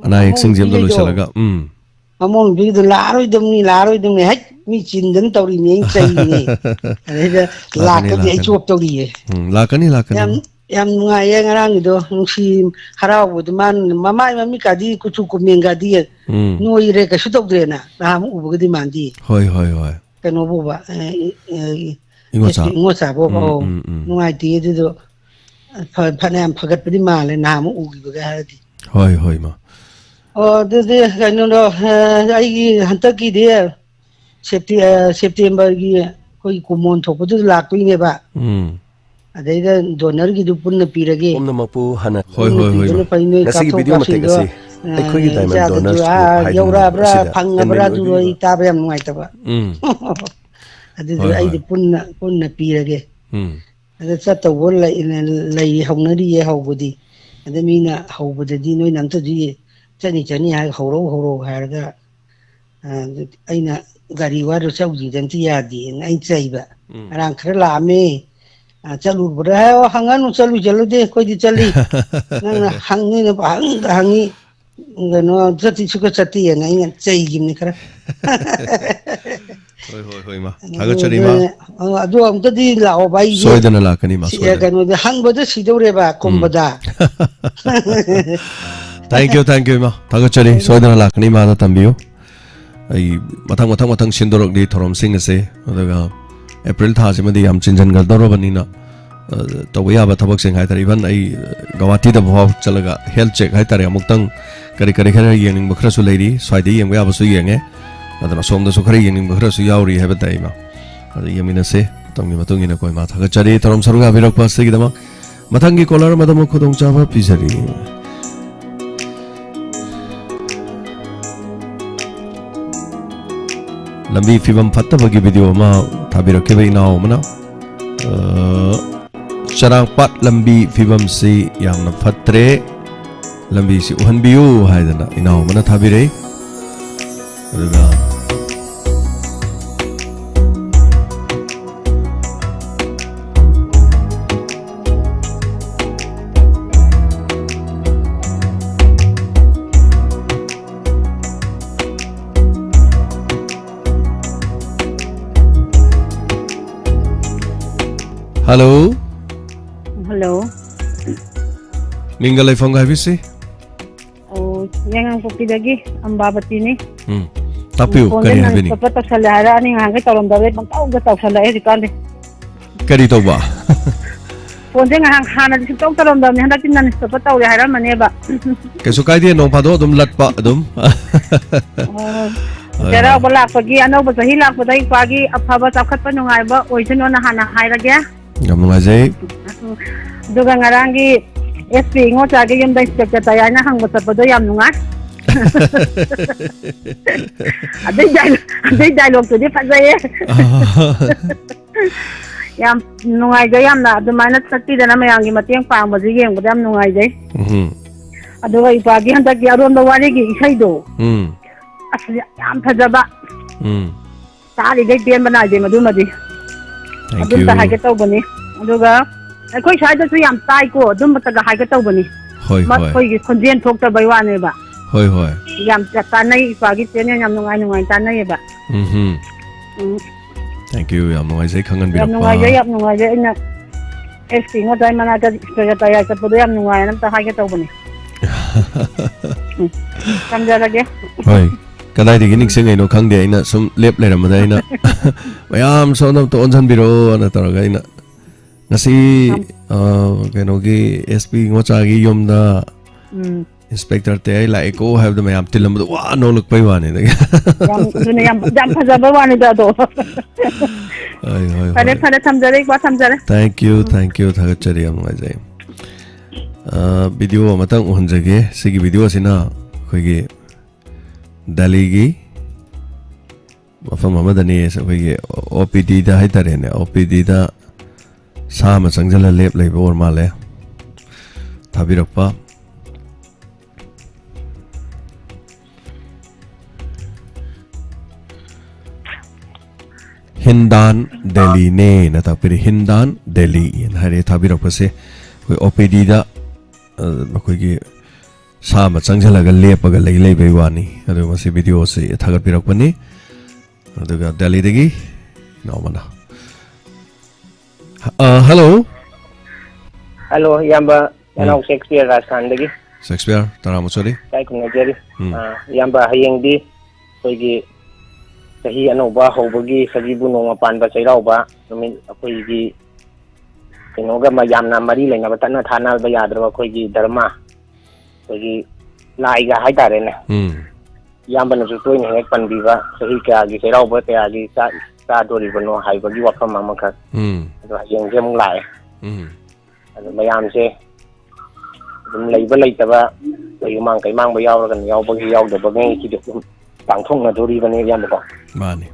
ꯑꯅꯥ ꯑꯌꯦꯛꯁꯤꯡꯁꯦ ꯑꯝꯇ ꯑꯃꯣꯝꯕꯤꯈꯩꯗꯣ꯫ ꯂꯣꯏꯁꯤꯜꯂꯒ, ꯎꯝ꯫ ꯑꯃꯣꯝꯕꯤꯗꯣ ꯂꯥꯛꯑꯔꯣꯏꯗꯕꯅꯤ, ꯂꯥꯛꯑꯔꯣꯏꯗꯕꯅꯤ꯫ ꯍꯦꯛ ꯃꯤ ꯆꯤꯟꯗꯅ ꯇꯧꯔꯤꯅꯦ, ꯑꯩꯅ ꯆꯩꯔꯤꯅꯦ꯫ ꯑꯗꯩꯗ ꯂꯥꯛꯀꯅꯤ, ꯂꯥꯛꯇ꯭ꯔꯗꯤ ꯑꯩ ꯂꯥꯛꯀꯅꯤ꯫ ꯆꯣꯞ ꯇꯧꯔꯤꯌꯦ꯫ ꯎꯝ, ꯂꯥꯛꯀꯅꯤ, ꯂꯥꯛꯀꯅꯤ, ꯌꯥꯝ, ꯏꯃꯥ꯫ ꯌꯥꯝ ꯅꯨꯡꯉꯥꯏꯌꯦ ꯉꯔꯥꯡꯒꯤꯗꯣ꯫ ꯅꯨꯡꯁꯤ ꯍꯔꯥꯎꯕꯗꯣ꯫ ꯃꯥ ꯃꯃꯥꯏ ꯃꯃꯤꯠꯀꯥꯗꯤ, ꯀꯨꯆꯨ ꯀꯨꯃꯦꯟꯒꯥꯗꯤ ꯎꯝ꯫ ꯅꯣꯏꯔꯦ, ꯀꯩꯁꯨ ꯇꯧꯗ꯭ꯔꯦꯅ꯫ ꯅꯍꯥꯟ ꯑꯃꯨꯛ ꯎꯕꯒꯗꯤ ꯃꯥꯟꯗꯤ꯫ ꯍꯣꯏ, ꯍꯣꯏ, ꯍꯣꯏ꯫ ꯀꯩꯅꯣ ꯐꯥꯎꯕ, ꯑꯦ, ꯑꯦ, ꯏꯉꯣꯆꯥ꯫ ꯑꯦꯁ ꯄꯤ ꯏꯉꯣꯆꯥ ꯐꯥꯎꯕ, ꯎꯝ, ꯑꯧ, ꯎꯝ, ꯎꯝ꯫ ꯅꯨꯡꯉꯥꯏꯇꯦ ꯑꯗꯨꯗꯣ꯫ ꯐ-, ꯐꯅꯌꯥꯝ ꯐꯒꯠꯄꯗꯤ ꯃꯥꯜꯂꯦ ꯅꯍꯥꯟ ꯑꯃꯨꯛ ꯎꯈꯤꯕꯒ ꯍꯥꯏꯔꯗꯤ꯫ ꯍꯣꯏ, ꯍꯣꯏ, ꯏꯃꯥ꯫ ꯑꯣ, ꯑꯗꯨꯗꯤ ꯀꯩꯅꯣꯗꯣ, ꯑ, ꯑꯩꯒꯤ ꯍꯟꯗꯛꯀꯤꯗꯤ ꯁꯦꯞꯇꯤ-, ꯑ, ꯁꯦꯞꯇꯦꯝꯕꯔꯒꯤ ꯑꯩꯈꯣꯏ ꯀꯨꯃꯣꯟ ꯊꯣꯛꯄꯗꯨꯗ ꯂꯥꯛꯇꯣꯏꯅꯦꯕ꯫ ꯎꯝ꯫ ꯑꯗꯩꯗ ꯗꯣꯅꯔꯒꯤꯗꯨ ꯄꯨꯟꯅ ꯄꯤꯔꯒꯦ꯫ ꯄꯨꯝꯅꯃꯛꯄꯨ ꯍꯟꯅ ꯍꯣꯏ, ꯄꯨꯟꯅ ꯍꯣꯏ, ꯍꯣꯏ, ꯄꯤꯕꯅ ꯏꯃꯥ꯫ ꯐꯩ, ꯅꯣꯏ ꯉꯁꯤꯒꯤ ꯀꯥꯞꯊꯣꯛ ꯚꯤꯗꯤꯑꯣ ꯃꯇꯦꯛ ꯀꯥꯞꯁꯤꯟꯗꯣ, ꯑꯁꯤ ꯑ, ꯑꯩꯈꯣꯏꯒꯤ ꯗꯥꯏꯃꯟ ꯏꯆꯥꯗꯁꯨ, ꯗꯣꯅꯔꯁ ꯑꯥ, ꯒ꯭ꯔꯨꯞ ꯍꯥꯏꯗꯨꯅ ꯌꯧꯔꯛꯑꯕ꯭ꯔꯥ, ꯑꯁꯤꯗ ꯐꯪꯉꯕ꯭ꯔꯥ, ꯑꯦꯗꯃꯤꯟ ꯑꯗꯨ ꯑꯩ ꯑꯣꯏꯕꯤꯔꯤꯕ ꯇꯥꯕ ꯌꯥꯝ ꯅꯨꯡꯉꯥꯏꯇꯕ꯫ ꯎꯝ꯫ ꯑꯗꯨꯗꯨ ꯍꯣꯏ, ꯍꯣꯏ꯫ ꯑꯩꯗꯤ ꯄꯨꯟꯅ, ꯄꯨꯟꯅ ꯄꯤꯔꯒꯦ꯫ ꯎꯝ꯫ ꯑꯗ ꯆꯠꯇꯧꯕ ꯂꯩ, ꯂꯩ ꯍꯧꯅꯔꯤꯌꯦ ꯍꯧꯕꯗꯤ꯫ ꯑꯗ ꯃꯤꯅ ꯍꯧꯕꯗꯗꯤ ꯅꯣꯏꯅ ꯑꯝꯇꯗꯤ ꯆꯠꯅꯤ ꯆꯠꯅꯤ ꯍꯥꯏ ꯍꯧꯔꯧ ꯍꯧꯔꯧ ꯍꯥꯏꯔꯒ, ꯑ, ꯑꯩꯅ ꯒꯥꯔꯤ ꯋꯥꯏꯔꯨ ꯆꯧꯁꯤꯗꯤ ꯑꯝꯇ ꯌꯥꯗꯦꯅ ꯑꯩꯅ ꯆꯩꯕ꯫ ꯎꯝ꯫ ꯉꯔꯥꯡ ꯈꯔ ꯂꯥꯛꯑꯝꯃꯦ꯫ ꯑ, ꯆꯠꯂꯨꯕ꯭ꯔꯥ ꯍꯥꯏ, "ꯑꯣ, ꯍꯪꯉꯅꯨ, ꯆꯠꯂꯨ ꯆꯠꯂꯨꯗꯦ, ꯑꯩꯈꯣꯏꯗꯤ ꯆꯠꯂꯤ꯫ ꯅꯪꯅ ꯍꯪꯅꯤꯅ ꯄꯪꯍꯪꯗ ꯍꯪꯉꯤ, ꯀꯩꯅꯣ, ꯆꯠꯇꯤ ꯁꯨꯡꯆꯠ ꯆꯠꯇꯦꯅ" ꯑꯩꯅ ꯆꯩꯒꯤꯕꯅꯤ ꯈꯔ꯫ ꯍꯣꯏ, ꯍꯣꯏ, ꯍꯣꯏ, ꯏꯃꯥ꯫ ꯊꯥꯒꯠꯆꯔꯤ, ꯏꯃꯥ꯫ ꯑꯗꯨꯅꯦ, ꯑ, ꯑꯗꯨ ꯑꯝꯇꯗꯤ ꯂꯥꯛꯑꯣꯕ, ꯑꯩꯁꯦ ꯁꯣꯏꯗꯅ ꯂꯥꯛꯀꯅꯤ, ꯏꯃꯥ, ꯁꯤ, ꯑ, ꯁꯣꯏꯗꯅ꯫ ꯀꯩꯅꯣꯗ ꯍꯪꯕꯗ ꯁꯤꯗꯧꯔꯦꯕ, ꯎꯝ꯫ ꯀꯨꯝꯕꯗ꯫ Thank you, thank you, ꯏꯃꯥ꯫ ꯊꯥꯒꯠꯆꯔꯤ꯫ ꯁꯣꯏꯗꯅ ꯂꯥꯛꯀꯅꯤ, ꯏꯃꯥꯗ ꯇꯝꯕꯤꯌꯨ꯫ ꯑꯩ ꯃꯊꯪ, ꯃꯊꯪ, ꯃꯊꯪ ꯁꯤꯟꯗꯣꯔꯛꯂꯤ ꯊꯧꯔꯝꯁꯤꯡ ꯑꯁꯦ꯫ ꯑꯗꯨꯒ ꯑꯦꯄ꯭ꯔꯤꯜ ꯊꯥꯁꯤꯃꯗꯤ ꯌꯥꯝ ꯆꯤꯟꯖꯟꯒꯗꯧꯔꯕꯅꯤꯅ, ꯑ, ꯇꯧꯕ ꯌꯥꯕ ꯊꯕꯛꯁꯤꯡ ꯍꯥꯏꯇꯥꯔꯦ, even ꯑꯩ ꯒꯧꯍꯥꯇꯤꯗ ꯐꯥꯎ ꯆꯠꯂꯒ health check ꯍꯥꯏꯇꯥꯔꯦ, ꯑꯃꯨꯛꯇꯪ ꯀꯔꯤ ꯀꯔꯤ ꯈꯔ ꯌꯦꯡꯅꯤꯡꯕ ꯈꯔꯁꯨ ꯂꯩꯔꯤ, ꯁ꯭ꯋꯥꯏꯗ ꯌꯦꯡꯕ ꯌꯥꯕꯁꯨ ꯌꯦꯡꯉꯦ, ꯑꯗꯨꯅ ꯑꯁꯣꯝꯗꯁꯨ ꯈꯔ ꯌꯦꯡꯅꯤꯡꯕ ꯈꯔꯁꯨ ꯌꯥꯎꯔꯤ ꯍꯥꯏꯕ ꯇꯥꯏ, ꯏꯃꯥ꯫ ꯑꯗꯨ ꯌꯦꯡꯃꯤꯟꯅꯁꯦ, ꯃꯇꯝꯒꯤ ꯃꯇꯨꯡ ꯏꯟꯅ ꯀꯣ, ꯏꯃꯥ꯫ ꯊꯥꯒꯠꯆꯔꯤ ꯊꯧꯔꯝ ꯁꯔꯨꯛ ꯌꯥꯕꯤꯔꯛꯄ ꯑꯁꯤꯒꯤꯗꯃꯛ꯫ ꯃꯊꯪꯒꯤ caller ꯑꯃꯗ ꯑꯃꯨꯛ ꯈꯨꯗꯣꯡꯆꯥꯕ ꯄꯤꯖꯔꯤ꯫ ꯂꯝꯕꯤ ꯐꯤꯕꯝ ꯐꯠꯇꯕꯒꯤ video ꯑꯃ ꯊꯥꯕꯤꯔꯛꯈꯤꯕ ꯏꯅꯥꯎ ꯑꯃꯅ, ꯑ, "ꯆꯔꯥꯡꯄꯥꯠ ꯂꯝꯕꯤ ꯐꯤꯕꯝꯁꯤ ꯌꯥꯝꯅ ꯐꯠꯇ꯭ꯔꯦ, ꯂꯝꯕꯤꯁꯤ ꯎꯍꯟꯕꯤꯌꯨ" ꯍꯥꯏꯗꯅ ꯏꯅꯥꯎ ꯑꯃꯅ ꯊꯥꯕꯤꯔꯛꯏ꯫ ꯑꯗꯨꯒ Hello꯫ Hello꯫ ꯃꯤꯡꯒ ꯂꯩꯐꯝꯒ ꯍꯥꯏꯕꯤꯁꯤ꯫ ꯑꯣ, ꯌꯥꯏꯉꯪꯄꯣꯛꯄꯤꯗꯒꯤ ꯑꯝꯕꯥꯕꯇꯤꯅꯤ꯫ ꯎꯝ꯫ ꯇꯥꯛꯄꯤꯌꯨ, ꯐꯣꯟꯁꯦ ꯀꯔꯤ ꯍꯥꯏꯕꯤꯅꯤꯡ? Non-stop ꯇꯧꯁꯜꯂꯦ ꯍꯥꯏꯔꯛꯑꯅꯤ, ꯉꯍꯥꯟꯈꯩ ꯇꯧꯔꯝꯗꯕꯗꯩ ꯄꯪꯇꯧꯗ ꯇꯧꯁꯜꯂꯛꯑꯦ ꯍꯧꯖꯤꯛꯀꯥꯟꯗꯤ꯫ ꯀꯔꯤ ꯇꯧꯕ? ꯐꯣꯟꯁꯦ ꯉꯍꯥꯟ, ꯍꯥꯟꯅꯗꯤ ꯁꯨꯡꯇꯧ ꯇꯧꯔꯝꯗꯕꯅꯤ, ꯍꯟꯗꯛꯇꯤ non-stop ꯇꯧꯔꯦ ꯍꯥꯏꯔꯝꯃꯅꯦꯕ꯫ ꯀꯩꯁꯨ ꯀꯥꯏꯗꯦ, ꯅꯣꯡ ꯐꯥꯗꯣꯛ ꯑꯗꯨꯝ ꯂꯠꯄ ꯑꯗꯨꯝ꯫ ꯑꯣ, ꯍꯣꯏ, ꯍꯣꯏ꯫ ꯆꯩꯔꯥꯎꯕ ꯂꯥꯛꯄꯒꯤ, ꯑꯅꯧꯕ ꯆꯍꯤ ꯂꯥꯛꯄꯗ ꯏꯄꯥꯒꯤ ꯑꯐꯕ ꯆꯥꯎꯈꯠꯄ ꯅꯨꯡꯉꯥꯏꯕ ꯑꯣꯏꯁꯅꯣꯅ ꯍꯥꯟꯅ ꯍꯥꯏꯔꯒꯦ꯫ ꯌꯥꯝ ꯅꯨꯡꯉꯥꯏꯖꯩ꯫ ꯑꯗꯨꯒ ꯉꯔꯥꯡꯒꯤ S P ꯏꯉꯣꯆꯥꯒꯤ ꯌꯨꯝꯗ inspector ꯇꯥꯏ ꯍꯥꯏꯅ ꯍꯪꯕ ꯆꯠꯄꯗꯣ ꯌꯥꯝ ꯅꯨꯡꯉꯥꯏ꯫ ꯑꯗꯨꯏ dialogue, ꯑꯗꯨꯏ dialogueꯇꯨꯗꯤ ꯐꯖꯩꯌꯦ꯫ ꯌꯥꯝ ꯅꯨꯡꯉꯥꯏꯖꯩ, ꯌꯥꯝꯅ ꯑꯗꯨꯃꯥꯏꯅ ꯆꯠꯄꯤꯗꯅ ꯃꯌꯥꯝꯒꯤ ꯃꯇꯦꯡ ꯄꯥꯡꯕꯁꯦ ꯌꯦꯡꯕꯗ ꯌꯥꯝ ꯅꯨꯡꯉꯥꯏꯖꯩ꯫ ꯎꯝ꯫ ꯑꯗꯨꯒ ꯏꯄꯥꯒꯤ ꯍꯟꯗꯛꯀꯤ ꯑꯔꯣꯟꯕ ꯋꯥꯔꯤꯒꯤ ꯏꯁꯩꯗꯣ, ꯎꯝ꯫ ꯑꯁ, ꯌꯥꯝ ꯐꯖꯕ꯫ ꯎꯝ꯫ ꯇꯥꯔꯤꯈꯩ ꯄꯦꯟꯕ ꯅꯥꯏꯗꯦ ꯃꯗꯨꯃꯗꯤ꯫ Thank ꯑꯗꯨꯝꯇ you꯫ ꯍꯥꯏꯒꯦ ꯇꯧꯕꯅꯤ꯫ ꯑꯗꯨꯒ ꯑꯩꯈꯣꯏ ꯁ꯭ꯋꯥꯏꯗꯁꯨ ꯌꯥꯝ ꯇꯥꯏꯀꯣ, ꯑꯗꯨꯝꯕꯇꯒ ꯍꯥꯏꯒꯦ ꯇꯧꯕꯅꯤ꯫ ꯍꯣꯏ, ꯍꯣꯏ꯫ ꯃꯈꯣꯏꯒꯤ ꯈꯣꯟꯖꯦꯜ ꯊꯣꯛꯇꯕꯩ ꯋꯥꯅꯦꯕ꯫ ꯍꯣꯏ, ꯍꯣꯏ꯫ ꯌꯥꯝ ꯇꯥꯟꯅꯩ, ꯏꯄꯥꯒꯤ ꯆꯦꯅꯦꯜ ꯌꯥꯝ ꯅꯨꯡꯉꯥꯏ ꯅꯨꯡꯉꯥꯏ ꯇꯥꯟꯅꯩꯌꯦꯕ꯫ ꯎꯝꯍꯨꯝ꯫ ꯎꯝ꯫ Thank you, ꯌꯥꯝ ꯅꯨꯡꯉꯥꯏꯖꯩ ꯌꯥꯝ ꯈꯪꯍꯟꯕꯤꯔꯛꯄ꯫ ꯅꯨꯡꯉꯥꯏꯖꯩ, ꯌꯥꯝ ꯅꯨꯡꯉꯥꯏꯖꯩ꯫ ꯑꯩꯅ ꯑꯦꯁ ꯄꯤ ꯉꯣꯆꯥꯏ ꯃꯅꯥꯛꯇ ꯇꯌꯥꯏ ꯇꯌꯥꯏ ꯆꯠꯄꯗꯣ ꯌꯥꯝ ꯅꯨꯡꯉꯥꯏꯅ ꯑꯝꯇ ꯍꯥꯏꯒꯦ ꯇꯧꯕꯅꯤ꯫ ꯎꯝ꯫ ꯊꯝꯖꯔꯒꯦ꯫ ꯍꯣꯏ꯫ ꯀꯗꯥꯏꯗꯒꯤ ꯅꯤꯡꯁꯤꯡꯉꯩꯅꯣ ꯈꯪꯗꯦ, ꯑꯩꯅ ꯁꯨꯝ ꯂꯦꯞ ꯂꯩꯔꯝꯕꯗ ꯑꯩꯅ ꯃꯌꯥꯝ ꯁꯣꯝꯗ ꯑꯝꯇ ꯑꯣꯟꯁꯤꯟꯕꯤꯔꯛꯑꯣꯅ ꯇꯧꯔꯒ ꯑꯩꯅ ꯉꯁꯤ, ꯌꯥꯝ ꯑ, ꯀꯩꯅꯣꯒꯤ ꯑꯦꯁ ꯄꯤ ꯉꯣꯆꯥꯒꯤ ꯌꯨꯝꯗ ꯎꯝ꯫ ꯏꯟꯁꯄꯦꯛꯇꯔ ꯇꯌꯥꯏ ꯂꯥꯛꯑꯦꯀꯣ ꯍꯥꯏꯕꯗ ꯃꯌꯥꯝ ꯇꯤꯜꯂꯝꯕꯗꯣ ꯋꯥ ꯅꯣꯛꯂꯛꯄꯩ ꯋꯥꯅꯤꯗ꯫ ꯌꯥꯝ, ꯑꯗꯨꯅ ꯌꯥꯝ, ꯌꯥꯝ ꯐꯖꯕ ꯋꯥꯅꯤꯗ ꯑꯗꯣ꯫ ꯍꯣꯏ, ꯍꯣꯏ, ꯐꯔꯦ, ꯍꯣꯏ꯫ ꯐꯔꯦ, ꯊꯝꯖꯔꯦ, ꯏꯄꯥ, ꯊꯝꯖꯔꯦ꯫ Thank you, um. Thank you, ꯊꯥꯒꯠꯆꯔꯤ, ꯌꯥꯝ ꯅꯨꯡꯉꯥꯏꯖꯩ꯫ ꯑ, video ꯑꯃꯇꯪ ꯎꯍꯟꯖꯒꯦ꯫ ꯁꯤꯒꯤ video ꯑꯁꯤꯅ ꯑꯩꯈꯣꯏꯒꯤ ꯗꯦꯜꯂꯤꯒꯤ ꯃꯐꯝ ꯑꯃꯗꯅꯤ, ꯑꯩꯈꯣꯏꯒꯤ ꯑꯣ ꯄꯤ ꯗꯤꯗ ꯍꯥꯏꯇꯥꯔꯦꯅꯦ, ꯑꯣ ꯄꯤ ꯗꯤꯗ ꯁꯥ ꯑꯃ ꯆꯪꯁꯤꯜꯂ ꯂꯦꯞ ꯂꯩꯕ ꯑꯣꯏꯔ ꯃꯥꯜꯂꯦ꯫ ꯊꯥꯕꯤꯔꯛꯄ꯫ ꯍꯤꯟꯗꯥꯟ ꯗꯦꯜꯂꯤꯅꯦꯅ ꯇꯥꯛꯄꯤꯔꯦ꯫ ꯍꯤꯟꯗꯥꯟ ꯗꯦꯜꯂꯤ ꯍꯥꯏꯅ ꯍꯥꯏꯔꯦ ꯊꯥꯕꯤꯔꯛꯄꯁꯦ꯫ ꯑꯩꯈꯣꯏ ꯑꯣ ꯄꯤ ꯗꯤꯗ, ꯑ, ꯑꯩꯈꯣꯏꯒꯤ ꯁꯥ ꯑꯃ ꯆꯪꯁꯤꯜꯂꯒ ꯂꯦꯞꯄꯒ ꯂꯩ ꯂꯩꯕꯩ ꯋꯥꯅꯤ꯫ ꯑꯗꯨ ꯃꯁꯤ video ꯑꯁꯤ ꯊꯥꯒꯠꯄꯤꯔꯛꯄꯅꯤ꯫ ꯑꯗꯨꯒ ꯗꯦꯜꯂꯤꯗꯒꯤ ꯏꯅꯥꯎ ꯑꯃꯅ꯫ ꯑ, hello꯫ Hello, ꯏꯌꯥꯝꯕ, ꯎꯝ꯫ ꯅꯅꯥꯎ ꯁꯦꯛꯁꯄꯤꯌꯔ ꯔꯥꯖꯈꯥꯟꯗꯒꯤ꯫ ꯁꯦꯛꯁꯄꯤꯌꯔ, ꯇꯔꯥꯃꯨꯛ ꯆꯠꯂꯤ꯫ ꯏꯀꯥꯏ ꯈꯨꯝꯅꯖꯔꯤ꯫ ꯎꯝ꯫ ꯑ, ꯏꯌꯥꯝꯕ, ꯍꯌꯦꯡꯗꯤ ꯑꯩꯈꯣꯏꯒꯤ ꯆꯍꯤ ꯑꯅꯧꯕ ꯍꯧꯕꯒꯤ ꯁꯖꯤꯕꯨ ꯅꯣꯡꯃ ꯄꯥꯟꯕ ꯆꯩꯔꯥꯎꯕ ꯅꯨꯃꯤꯠ, ꯑꯩꯈꯣꯏꯒꯤ ꯀꯩꯅꯣꯒ ꯃ-, ꯌꯥꯝꯅ ꯃꯔꯤ ꯂꯩꯅꯕ, ꯇꯠꯅ ꯊꯥꯅꯕ ꯌꯥꯗ꯭ꯔꯕ ꯑꯩꯈꯣꯏꯒꯤ ꯙꯔꯃ, ꯑꯩꯈꯣꯏꯒꯤ ꯂꯥꯏꯒ ꯍꯥꯏꯇꯥꯔꯦꯅꯦ꯫ ꯎꯝ꯫ ꯏꯌꯥꯝꯕꯅꯁꯨ ꯇꯣꯏꯅ ꯍꯦꯛ ꯄꯟꯕꯤꯕ, ꯆꯍꯤ ꯀꯌꯥꯒꯤ ꯆꯩꯔꯥꯎꯕ ꯀꯌꯥꯒꯤ ꯆꯥꯛ ꯆꯥꯗꯣꯔꯤꯕꯅꯣ ꯍꯥꯏꯕꯒꯤ ꯋꯥꯐꯝ ꯑꯃꯈꯛ꯫ ꯎꯝ꯫ ꯑꯗꯣ ꯍꯌꯦꯡꯁꯦ ꯑꯃꯨꯛ ꯂꯥꯛꯑꯦ꯫ ꯎꯝ꯫ ꯑꯗꯣ ꯃꯌꯥꯝꯁꯦ ꯑꯗꯨꯝ ꯂꯩꯕ ꯂꯩꯇꯕ, ꯑꯩꯈꯣꯏ ꯏꯃꯥꯡ ꯀꯩꯃꯥꯡꯕ ꯌꯥꯎꯔꯒꯅ ꯌꯥꯎꯕꯒꯤ, ꯌꯥꯎꯗꯕꯉꯩꯁꯤꯗꯤ ꯑꯗꯨꯝ ꯄꯥꯡꯊꯣꯛꯅꯗꯣꯔꯤꯕꯅꯤ ꯏꯌꯥꯝꯕꯀꯣ꯫ ꯃꯥꯅꯤ꯫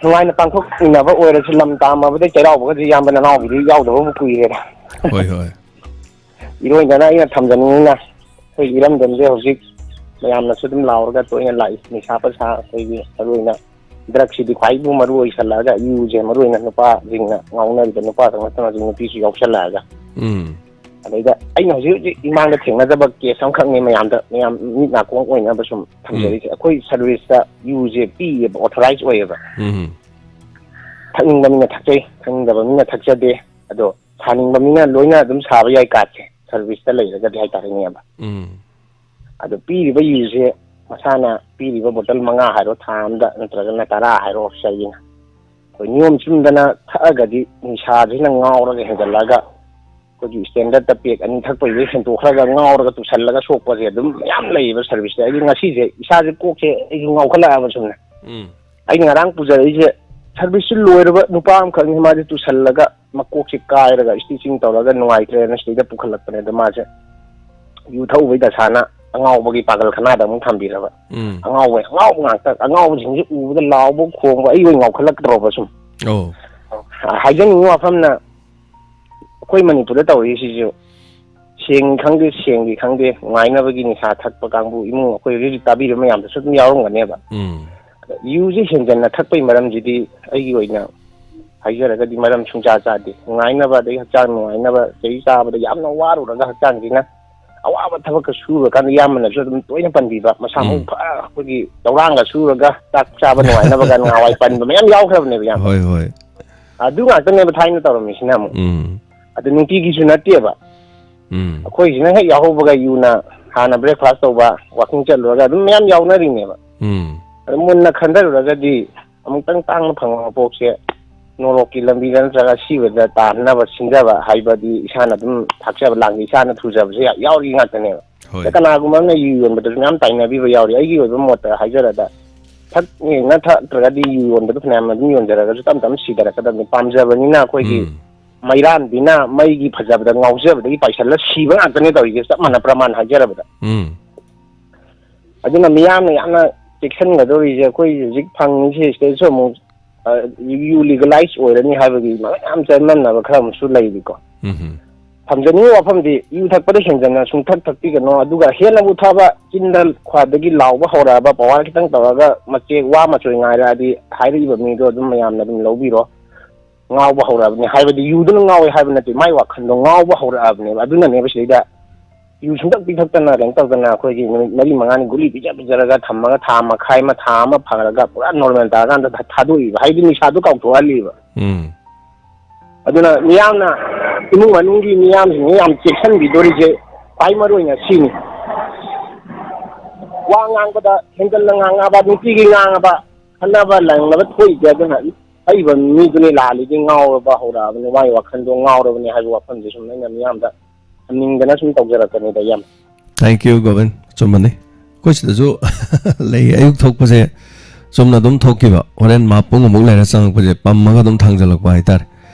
ꯅꯨꯡꯉꯥꯏꯅ ꯄꯥꯡꯊꯣꯛꯃꯤꯟꯅꯕ ꯑꯣꯏꯔꯁꯨ, ꯂꯝ ꯇꯥꯝꯃꯕꯗꯩ ꯆꯩꯔꯥꯎꯕꯒꯗꯤ ꯏꯌꯥꯝꯕ ꯅꯅꯥꯎꯒꯤꯗꯤ ꯌꯥꯎꯗꯕꯕꯨ ꯀꯨꯏꯔꯦꯗ꯫ ꯍꯣꯏ, ꯍꯣꯏ꯫ ꯏꯔꯣꯏꯗꯅ ꯑꯩꯅ ꯊꯝꯖꯅꯤꯡꯉꯤꯅ, ꯑꯩꯈꯣꯏ ꯏꯔꯝꯗꯝꯁꯦ ꯍꯧꯖꯤꯛ ꯃꯌꯥꯝꯅꯁꯨ ꯑꯗꯨꯝ ꯂꯥꯎꯔꯒ ꯇꯣꯏꯅ ꯂꯥꯛꯏ, ꯅꯤꯁꯥ ꯄꯁꯥ ꯑꯩꯈꯣꯏꯒꯤ ꯃꯔꯨ ꯑꯣꯏꯅ ꯗ꯭ꯔꯛꯁꯤꯗꯤ ꯈ꯭ꯋꯥꯏꯗꯒꯤ ꯃꯔꯨ ꯑꯣꯏꯁꯜꯂꯛꯑꯒ, ꯌꯨꯁꯦ ꯃꯔꯨ ꯑꯣꯏꯅ ꯅꯨꯄꯥꯁꯤꯡꯅ ꯉꯥꯎꯅꯔꯤꯕ, ꯅꯨꯄꯥ ꯈꯛ ꯅꯠꯇꯅ ꯍꯧꯖꯤꯛ ꯅꯨꯄꯤꯁꯨ ꯌꯥꯎꯁꯜꯂꯛꯑꯒ, ꯎꯝ꯫ ꯑꯗꯩꯗ ꯑꯩꯅ ꯍꯧꯖꯤꯛ ꯍꯧꯖꯤꯛ ꯏꯃꯥꯡꯗ ꯊꯦꯡꯅꯖꯕ ꯀꯦꯁ ꯑꯃꯈꯛꯅꯤ ꯃꯌꯥꯝꯗ, ꯃꯌꯥꯝ ꯃꯤꯠ ꯅꯥꯀꯣꯡ ꯑꯣꯏꯅꯕ ꯁꯨꯝ ꯊꯝꯖꯔꯤꯁꯦ꯫ ꯎꯝ꯫ ꯑꯩꯈꯣꯏ ꯁꯔꯚꯤꯁꯇ ꯌꯨꯁꯦ ꯄꯤꯌꯦꯕ, ꯑꯣꯊꯣꯔꯥꯏꯁ ꯑꯣꯏꯌꯦꯕ꯫ ꯎꯝ꯫ ꯊꯛꯅꯤꯡꯕ ꯃꯤꯅ ꯊꯛꯆꯩ, ꯊꯛꯅꯤꯡꯗꯕ ꯃꯤꯅ ꯊꯛꯆꯗꯦ꯫ ꯑꯗꯣ ꯁꯥꯅꯤꯡꯕ ꯃꯤꯅ ꯂꯣꯏꯅ ꯑꯗꯨꯝ ꯁꯥꯕ ꯌꯥꯏ ꯀꯥꯔꯠꯁꯦ, ꯁꯔꯚꯤꯁꯇ ꯂꯩꯔꯒꯗꯤ ꯍꯥꯏꯇꯥꯔꯦꯅꯦ, ꯏꯌꯥꯝꯕ꯫ ꯎꯝ꯫ ꯑꯗꯣ ꯄꯤꯔꯤꯕ ꯌꯨꯁꯦ ꯃꯁꯥꯅ ꯄꯤꯔꯤꯕ ꯕꯣꯇꯜ ꯃꯉꯥ ꯍꯥꯏꯔꯣ, ꯊꯥ ꯑꯃꯗ ꯅꯠꯇ꯭ꯔꯒꯅ ꯇꯔꯥ ꯍꯥꯏꯔꯣ ꯑꯣꯐꯤꯁꯔꯒꯤꯅ, ꯑꯩꯈꯣꯏ ꯅꯤꯌꯣꯝ ꯆꯨꯝꯗꯅ ꯊꯛꯑꯒꯗꯤ ꯅꯤꯁꯥꯁꯤꯅ ꯉꯥꯎꯔꯒ ꯍꯦꯟꯖꯜꯂꯛꯑꯒ ꯑꯩꯈꯣꯏꯒꯤ ꯁ꯭ꯇꯦꯟꯗꯔꯠꯇ ꯄꯦꯛ ꯑꯅꯤ ꯊꯛꯄꯩꯗꯩ ꯍꯦꯟꯇꯣꯛꯈ꯭ꯔꯒ ꯉꯥꯎꯔꯒ ꯇꯨꯁꯜꯂꯒ ꯁꯣꯛꯄꯁꯦ ꯑꯗꯨꯝ ꯃꯌꯥꯝ ꯂꯩꯌꯦꯕ ꯁꯔꯚꯤꯁꯁꯦ꯫ ꯑꯩꯗꯤ ꯉꯁꯤꯁꯦ ꯏꯁꯥꯁꯦ, ꯀꯣꯛꯁꯦ ꯑꯩꯁꯨ ꯉꯥꯎꯈꯠꯂꯛꯑꯕ ꯁꯨꯝꯅ꯫ ꯎꯝ꯫ ꯑꯩꯅ ꯉꯔꯥꯡ ꯄꯨꯖꯔꯛꯏꯁꯦ ꯁꯔꯚꯤꯁꯁꯨ ꯂꯣꯏꯔꯕ ꯅꯨꯄꯥ ꯑꯃꯈꯛꯅꯤ, ꯃꯥꯗꯤ ꯇꯨꯁꯜꯂꯒ ꯃꯀꯣꯛꯁꯦ ꯀꯥꯏꯔꯒ ꯁ꯭ꯇꯤꯆꯤꯡ ꯇꯧꯔꯒ ꯅꯨꯡꯉꯥꯏꯇ꯭ꯔꯦꯅ ꯁꯤꯗꯩꯗ ꯄꯨꯈꯠꯂꯛꯄꯅꯦ꯫ ꯑꯗꯣ ꯃꯥꯁꯦ ꯌꯨ ꯊꯛꯎꯕꯩ ꯗꯁꯥꯅ ꯑꯉꯥꯎꯕꯒꯤ ꯄꯥꯒꯜ ꯈꯅꯥꯗ ꯑꯃꯨꯛ ꯊꯝꯕꯤꯔꯕ꯫ ꯎꯝ꯫ ꯑꯉꯥꯎꯕ, ꯑꯉꯥꯎꯕ ꯉꯥꯛꯇ, ꯑꯉꯥꯎꯕꯁꯤꯡꯁꯦ ꯎꯕꯗ ꯂꯥꯎꯕ ꯈꯣꯡꯕ, ꯑꯩ ꯑꯣꯏꯅ ꯉꯥꯎꯈꯠꯂꯛꯇ꯭ꯔꯣꯕ ꯁꯨꯝ꯫ ꯑꯧ꯫ ꯍꯥꯏꯖꯅꯤꯡꯉꯤꯕ ꯋꯥꯐꯝꯅ, ꯑꯩꯈꯣꯏ ꯃꯅꯤꯄꯨꯔꯗ ꯇꯧꯔꯤꯁꯤꯁꯨ ꯁꯦꯡꯉꯤ ꯈꯪꯗꯦ, ꯁꯦꯡꯗꯦ ꯈꯪꯗꯦ, ꯅꯨꯡꯉꯥꯏꯅꯕꯒꯤ ꯅꯤꯁꯥ ꯊꯛꯄ ꯀꯥꯡꯕꯨ ꯏꯃꯨꯡ ꯑꯩꯈꯣꯏ ꯍꯧꯖꯤꯛ ꯍꯧꯖꯤꯛ ꯇꯥꯕꯤꯔꯤꯕ ꯃꯌꯥꯝꯗꯁꯨ ꯑꯗꯨꯝ ꯌꯥꯎꯔꯝꯒꯅꯦꯕ꯫ ꯎꯝ꯫ ꯑꯗ ꯌꯨꯁꯦ ꯍꯦꯟꯖꯟꯅ ꯊꯛꯄꯒꯤ ꯃꯔꯝꯁꯤꯗꯤ ꯑꯩꯒꯤ ꯑꯣꯏꯅ ꯍꯥꯏꯖꯔꯒꯗꯤ ꯃꯔꯝ ꯁꯨꯡꯆꯥ ꯆꯥꯗꯦ꯫ ꯅꯨꯡꯉꯥꯏꯅꯕ, ꯑꯗꯩ ꯍꯛꯆꯥꯡ ꯅꯨꯡꯉꯥꯏꯅꯕ, ꯆꯍꯤ ꯆꯥꯕꯗ ꯌꯥꯝꯅ ꯋꯥꯔꯨꯔꯒ ꯍꯛꯆꯥꯡꯁꯤꯅ ꯑꯋꯥꯕ ꯊꯕꯛꯀ ꯁꯨꯔꯀꯥꯟꯗ ꯏꯌꯥꯝꯕꯅꯁꯨ ꯑꯗꯨꯝ ꯇꯣꯏꯅ ꯄꯟꯕꯤꯕ, ꯃꯁꯥ ꯃꯎ ꯎꯝ꯫ ꯐ-, ꯑꯩꯈꯣꯏꯒꯤ ꯂꯧꯔꯥꯡꯒ ꯁꯨꯔꯒ ꯆꯥꯛ ꯆꯥꯕ ꯅꯨꯡꯉꯥꯏꯅꯕꯒ ꯅꯍꯥꯟꯋꯥꯏ ꯄꯟꯕ ꯃꯌꯥꯝ ꯌꯥꯎꯈ꯭ꯔꯕꯅꯦꯕ, ꯏꯌꯥꯝꯕ꯫ ꯍꯣꯏ, ꯍꯣꯏ꯫ ꯑꯗꯨ ꯉꯥꯛꯇꯅꯦꯕ ꯊꯥꯏꯅ ꯇꯧꯔꯝꯃꯤꯁꯤꯅ ꯑꯃꯨꯛ꯫ ꯎꯝ꯫ ꯑꯗꯨ ꯅꯨꯡꯇꯤꯒꯤꯁꯨ ꯅꯠꯇꯦꯕ꯫ ꯎꯝ꯫ ꯑꯩꯈꯣꯏꯁꯤꯅ ꯍꯦꯛ ꯌꯥꯎꯍꯧꯕꯒ ꯌꯨꯅ ꯍꯥꯟꯅ ꯕ꯭ꯔꯦꯛꯐꯥꯁ ꯇꯧꯕ, ꯋꯥꯀꯤꯡ ꯆꯠꯂꯨꯔꯒ ꯑꯗꯨꯝ ꯃꯌꯥꯝ ꯌꯥꯎꯅꯔꯤꯅꯦꯕ꯫ ꯎꯝ꯫ ꯑꯗꯨ ꯃꯨꯟꯅ ꯈꯟꯊꯔꯨꯔꯒꯗꯤ ꯑꯃꯨꯛꯇꯪ ꯇꯥꯡꯅ ꯐꯪꯕ ꯃꯄꯣꯛꯁꯦ ꯅꯣꯔꯣꯛꯀꯤ ꯂꯝꯕꯤꯗ ꯅꯠꯇ꯭ꯔꯒ ꯑꯁꯤꯕꯗ ꯇꯥꯅꯅꯕ ꯁꯤꯟꯖꯕ ꯍꯥꯏꯕꯗꯤ ꯏꯁꯥꯅ ꯑꯗꯨꯝ ꯊꯥꯛꯆꯕ ꯂꯥꯡꯖꯩ, ꯏꯁꯥꯅ ꯊꯨꯖꯕꯁꯦ ꯌꯥ-, ꯌꯥꯎꯔꯤ ꯉꯥꯛꯇꯅꯦꯕ꯫ ꯍꯣꯏ꯫ ꯑꯗ ꯀꯅꯥꯒꯨꯝꯕ ꯑꯃꯅ ꯌꯨ ꯌꯣꯟꯕꯗꯁꯨ ꯃꯌꯥꯝ ꯇꯥꯏꯅꯕꯤꯕ ꯌꯥꯎꯔꯤ꯫ ꯑꯩꯒꯤ ꯑꯣꯏꯕ ꯃꯣꯠꯇ ꯍꯥꯏꯖꯔꯗ, ꯊꯛꯅꯤꯅ ꯊꯛꯇ꯭ꯔꯒꯗꯤ ꯌꯨ ꯌꯣꯟꯕꯗꯣ ꯐꯅꯌꯥꯝ ꯑꯗꯨꯝ ꯌꯣꯟꯖꯔꯒꯁꯨ ꯇꯞ ꯇꯞꯅ ꯁꯤꯊꯔꯛꯀꯗꯕꯅꯤ꯫ ꯄꯥꯝꯖꯕꯅꯤꯅ ꯑꯩꯈꯣꯏꯒꯤ ꯎꯝ꯫ ꯃꯩꯔꯥꯟꯕꯤꯅ ꯃꯩꯒꯤ ꯐꯖꯕꯗ ꯉꯥꯎꯖꯕꯗꯒꯤ ꯄꯥꯏꯁꯜꯂ ꯁꯤꯕ ꯉꯥꯛꯇꯅꯦ ꯇꯧꯔꯤꯁꯦ, ꯆꯞ ꯃꯥꯟꯅ ꯄ꯭ꯔꯃꯥꯟ ꯍꯥꯏꯖꯔꯕꯗ꯫ ꯎꯝ꯫ ꯑꯗꯨꯅ ꯃꯤꯌꯥꯝꯅ ꯌꯥꯝꯅ ꯆꯦꯛꯁꯤꯟꯒꯗꯧꯔꯤꯁꯦ, ꯑꯩꯈꯣꯏ ꯍꯧꯖꯤꯛ ꯐꯪꯉꯤꯁꯦ ꯁꯤꯗꯩꯁꯨ ꯑꯃꯨꯛ, ꯑ, ꯌꯨ ꯂꯤꯒꯂꯥꯏꯁ ꯑꯣꯏꯔꯅꯤ ꯍꯥꯏꯕꯒꯤ ꯃꯌꯥꯝ ꯆꯌꯥꯝꯅꯕ ꯈꯔ ꯑꯃꯁꯨ ꯂꯩꯔꯤꯀꯣ꯫ ꯎꯝ꯫ ꯊꯝꯖꯅꯤꯡꯉꯤ ꯋꯥꯐꯝꯗꯤ, ꯌꯨ ꯊꯛꯄꯗ ꯍꯦꯟꯖꯟꯅ ꯁꯨꯡꯊꯛ ꯊꯛꯄꯤꯒꯅꯣ꯫ ꯑꯗꯨꯒ ꯍꯦꯟꯅꯕꯨ ꯊꯛꯑꯕ, ꯆꯤꯟꯗ ꯈ꯭ꯋꯥꯏꯗꯒꯤ ꯂꯥꯎꯕ ꯍꯧꯔꯛꯑꯕ, ꯄꯋꯥꯔ ꯈꯤꯇꯪ ꯇꯧꯔꯒ ꯃꯆꯦ ꯋꯥ ꯃꯆꯣꯏ ꯉꯥꯏꯔꯛꯑꯗꯤ, ꯍꯥꯏꯔꯛꯏꯕ ꯃꯤꯗꯣ ꯑꯗꯨꯝ ꯃꯌꯥꯝꯅ ꯑꯗꯨꯝ ꯂꯧꯕꯤꯔꯣ꯫ ꯉꯥꯎꯕ ꯍꯧꯔꯛꯑꯕꯅꯤ ꯍꯥꯏꯕꯗꯤ, ꯌꯨꯗꯨꯅ ꯉꯥꯎꯋꯦ ꯍꯥꯏꯕ ꯅꯠꯇꯦ, ꯃꯥꯏ ꯋꯥꯈꯜꯗꯣ ꯉꯥꯎꯕ ꯍꯧꯔꯛꯑꯕꯅꯦꯕ꯫ ꯑꯗꯨꯅꯅꯦꯕ ꯁꯤꯗꯩꯗ ꯌꯨ ꯁꯨꯡꯊꯛ ꯄꯤꯊꯛꯇꯅ, ꯀꯩꯅꯣ ꯇꯧꯗꯅ, ꯑꯩꯈꯣꯏꯒꯤ ꯅꯨꯃꯤꯠ ꯃꯔꯤ ꯃꯉꯥꯅꯤ ꯒꯨꯂꯤ ꯄꯤꯖ ꯄꯤꯖꯔꯒ ꯊꯝꯃꯒ, ꯊꯥ ꯃꯈꯥꯏ ꯑꯃ, ꯊꯥ ꯑꯃ ꯐꯔꯒ ꯄꯨꯔꯥ ꯅꯣꯔꯃꯦꯜ ꯇꯥꯔꯀꯥꯟꯗ ꯊꯥꯗꯣꯛꯏꯕ, ꯍꯥꯏꯗꯤ ꯅꯤꯁꯥꯗꯣ ꯀꯥꯎꯊꯣꯛꯍꯜꯂꯤꯕ꯫ ꯎꯝ꯫ ꯑꯗꯨꯅ ꯃꯤꯌꯥꯝꯅ, ꯏꯃꯨꯡ ꯃꯅꯨꯡꯒꯤ ꯃꯤꯌꯥꯝꯁꯤꯡꯅ ꯌꯥꯝ ꯆꯦꯛꯁꯤꯟꯕꯤꯗꯣꯔꯤꯁꯦ ꯈ꯭ꯋꯥꯏ ꯃꯔꯨ ꯑꯣꯏꯅ ꯁꯤꯅꯤ꯫ ꯋꯥ ꯉꯥꯡꯕꯗ ꯍꯦꯟꯖꯟꯅ ꯉꯥꯡꯉꯕ, ꯅꯨꯡꯇꯤꯒꯤ ꯉꯥꯡꯉꯕ, ꯈꯠꯅꯕ ꯂꯪꯅꯕ ꯊꯣꯛꯏꯁꯦ꯫ ꯑꯗꯨꯅ ꯊꯛꯏꯕ ꯃꯤꯗꯨꯅꯤ ꯂꯥꯜꯂꯤꯗꯤ, ꯉꯥꯎꯔꯕ ꯍꯧꯔꯛꯑꯕꯅꯤ, ꯃꯥꯒꯤ ꯋꯥꯈꯜꯗꯣ ꯉꯥꯎꯔꯕꯅꯤ ꯍꯥꯏꯕ ꯋꯥꯐꯝꯁꯦ ꯁꯨꯝ ꯑꯩꯅ ꯃꯤꯌꯥꯝꯗ ꯊꯝꯅꯤꯡꯗꯅ ꯁꯨꯝ ꯇꯧꯖꯔꯛꯄꯅꯤꯗ, ꯏꯌꯥꯝꯕ꯫ Thank you, Gobin. ꯑꯆꯨꯝꯕꯅꯤ꯫ ꯑꯩꯈꯣꯏ ꯁꯤꯗꯁꯨ ꯂꯩ, ꯑꯌꯨꯛ ꯊꯣꯛꯄꯁꯦ ꯆꯨꯝꯅ ꯑꯗꯨꯝ ꯊꯣꯛꯈꯤꯕ, ꯍꯣꯔꯦꯟ ꯃꯥ ꯄꯨꯡ ꯑꯃꯨꯛ ꯂꯩꯔ ꯆꯪꯉꯛꯄꯁꯦ ꯄꯝꯃꯒ ꯑꯗꯨꯝ ꯊꯥꯡꯖꯜꯂꯛꯄ ꯍꯥꯏꯇꯥꯔꯦ꯫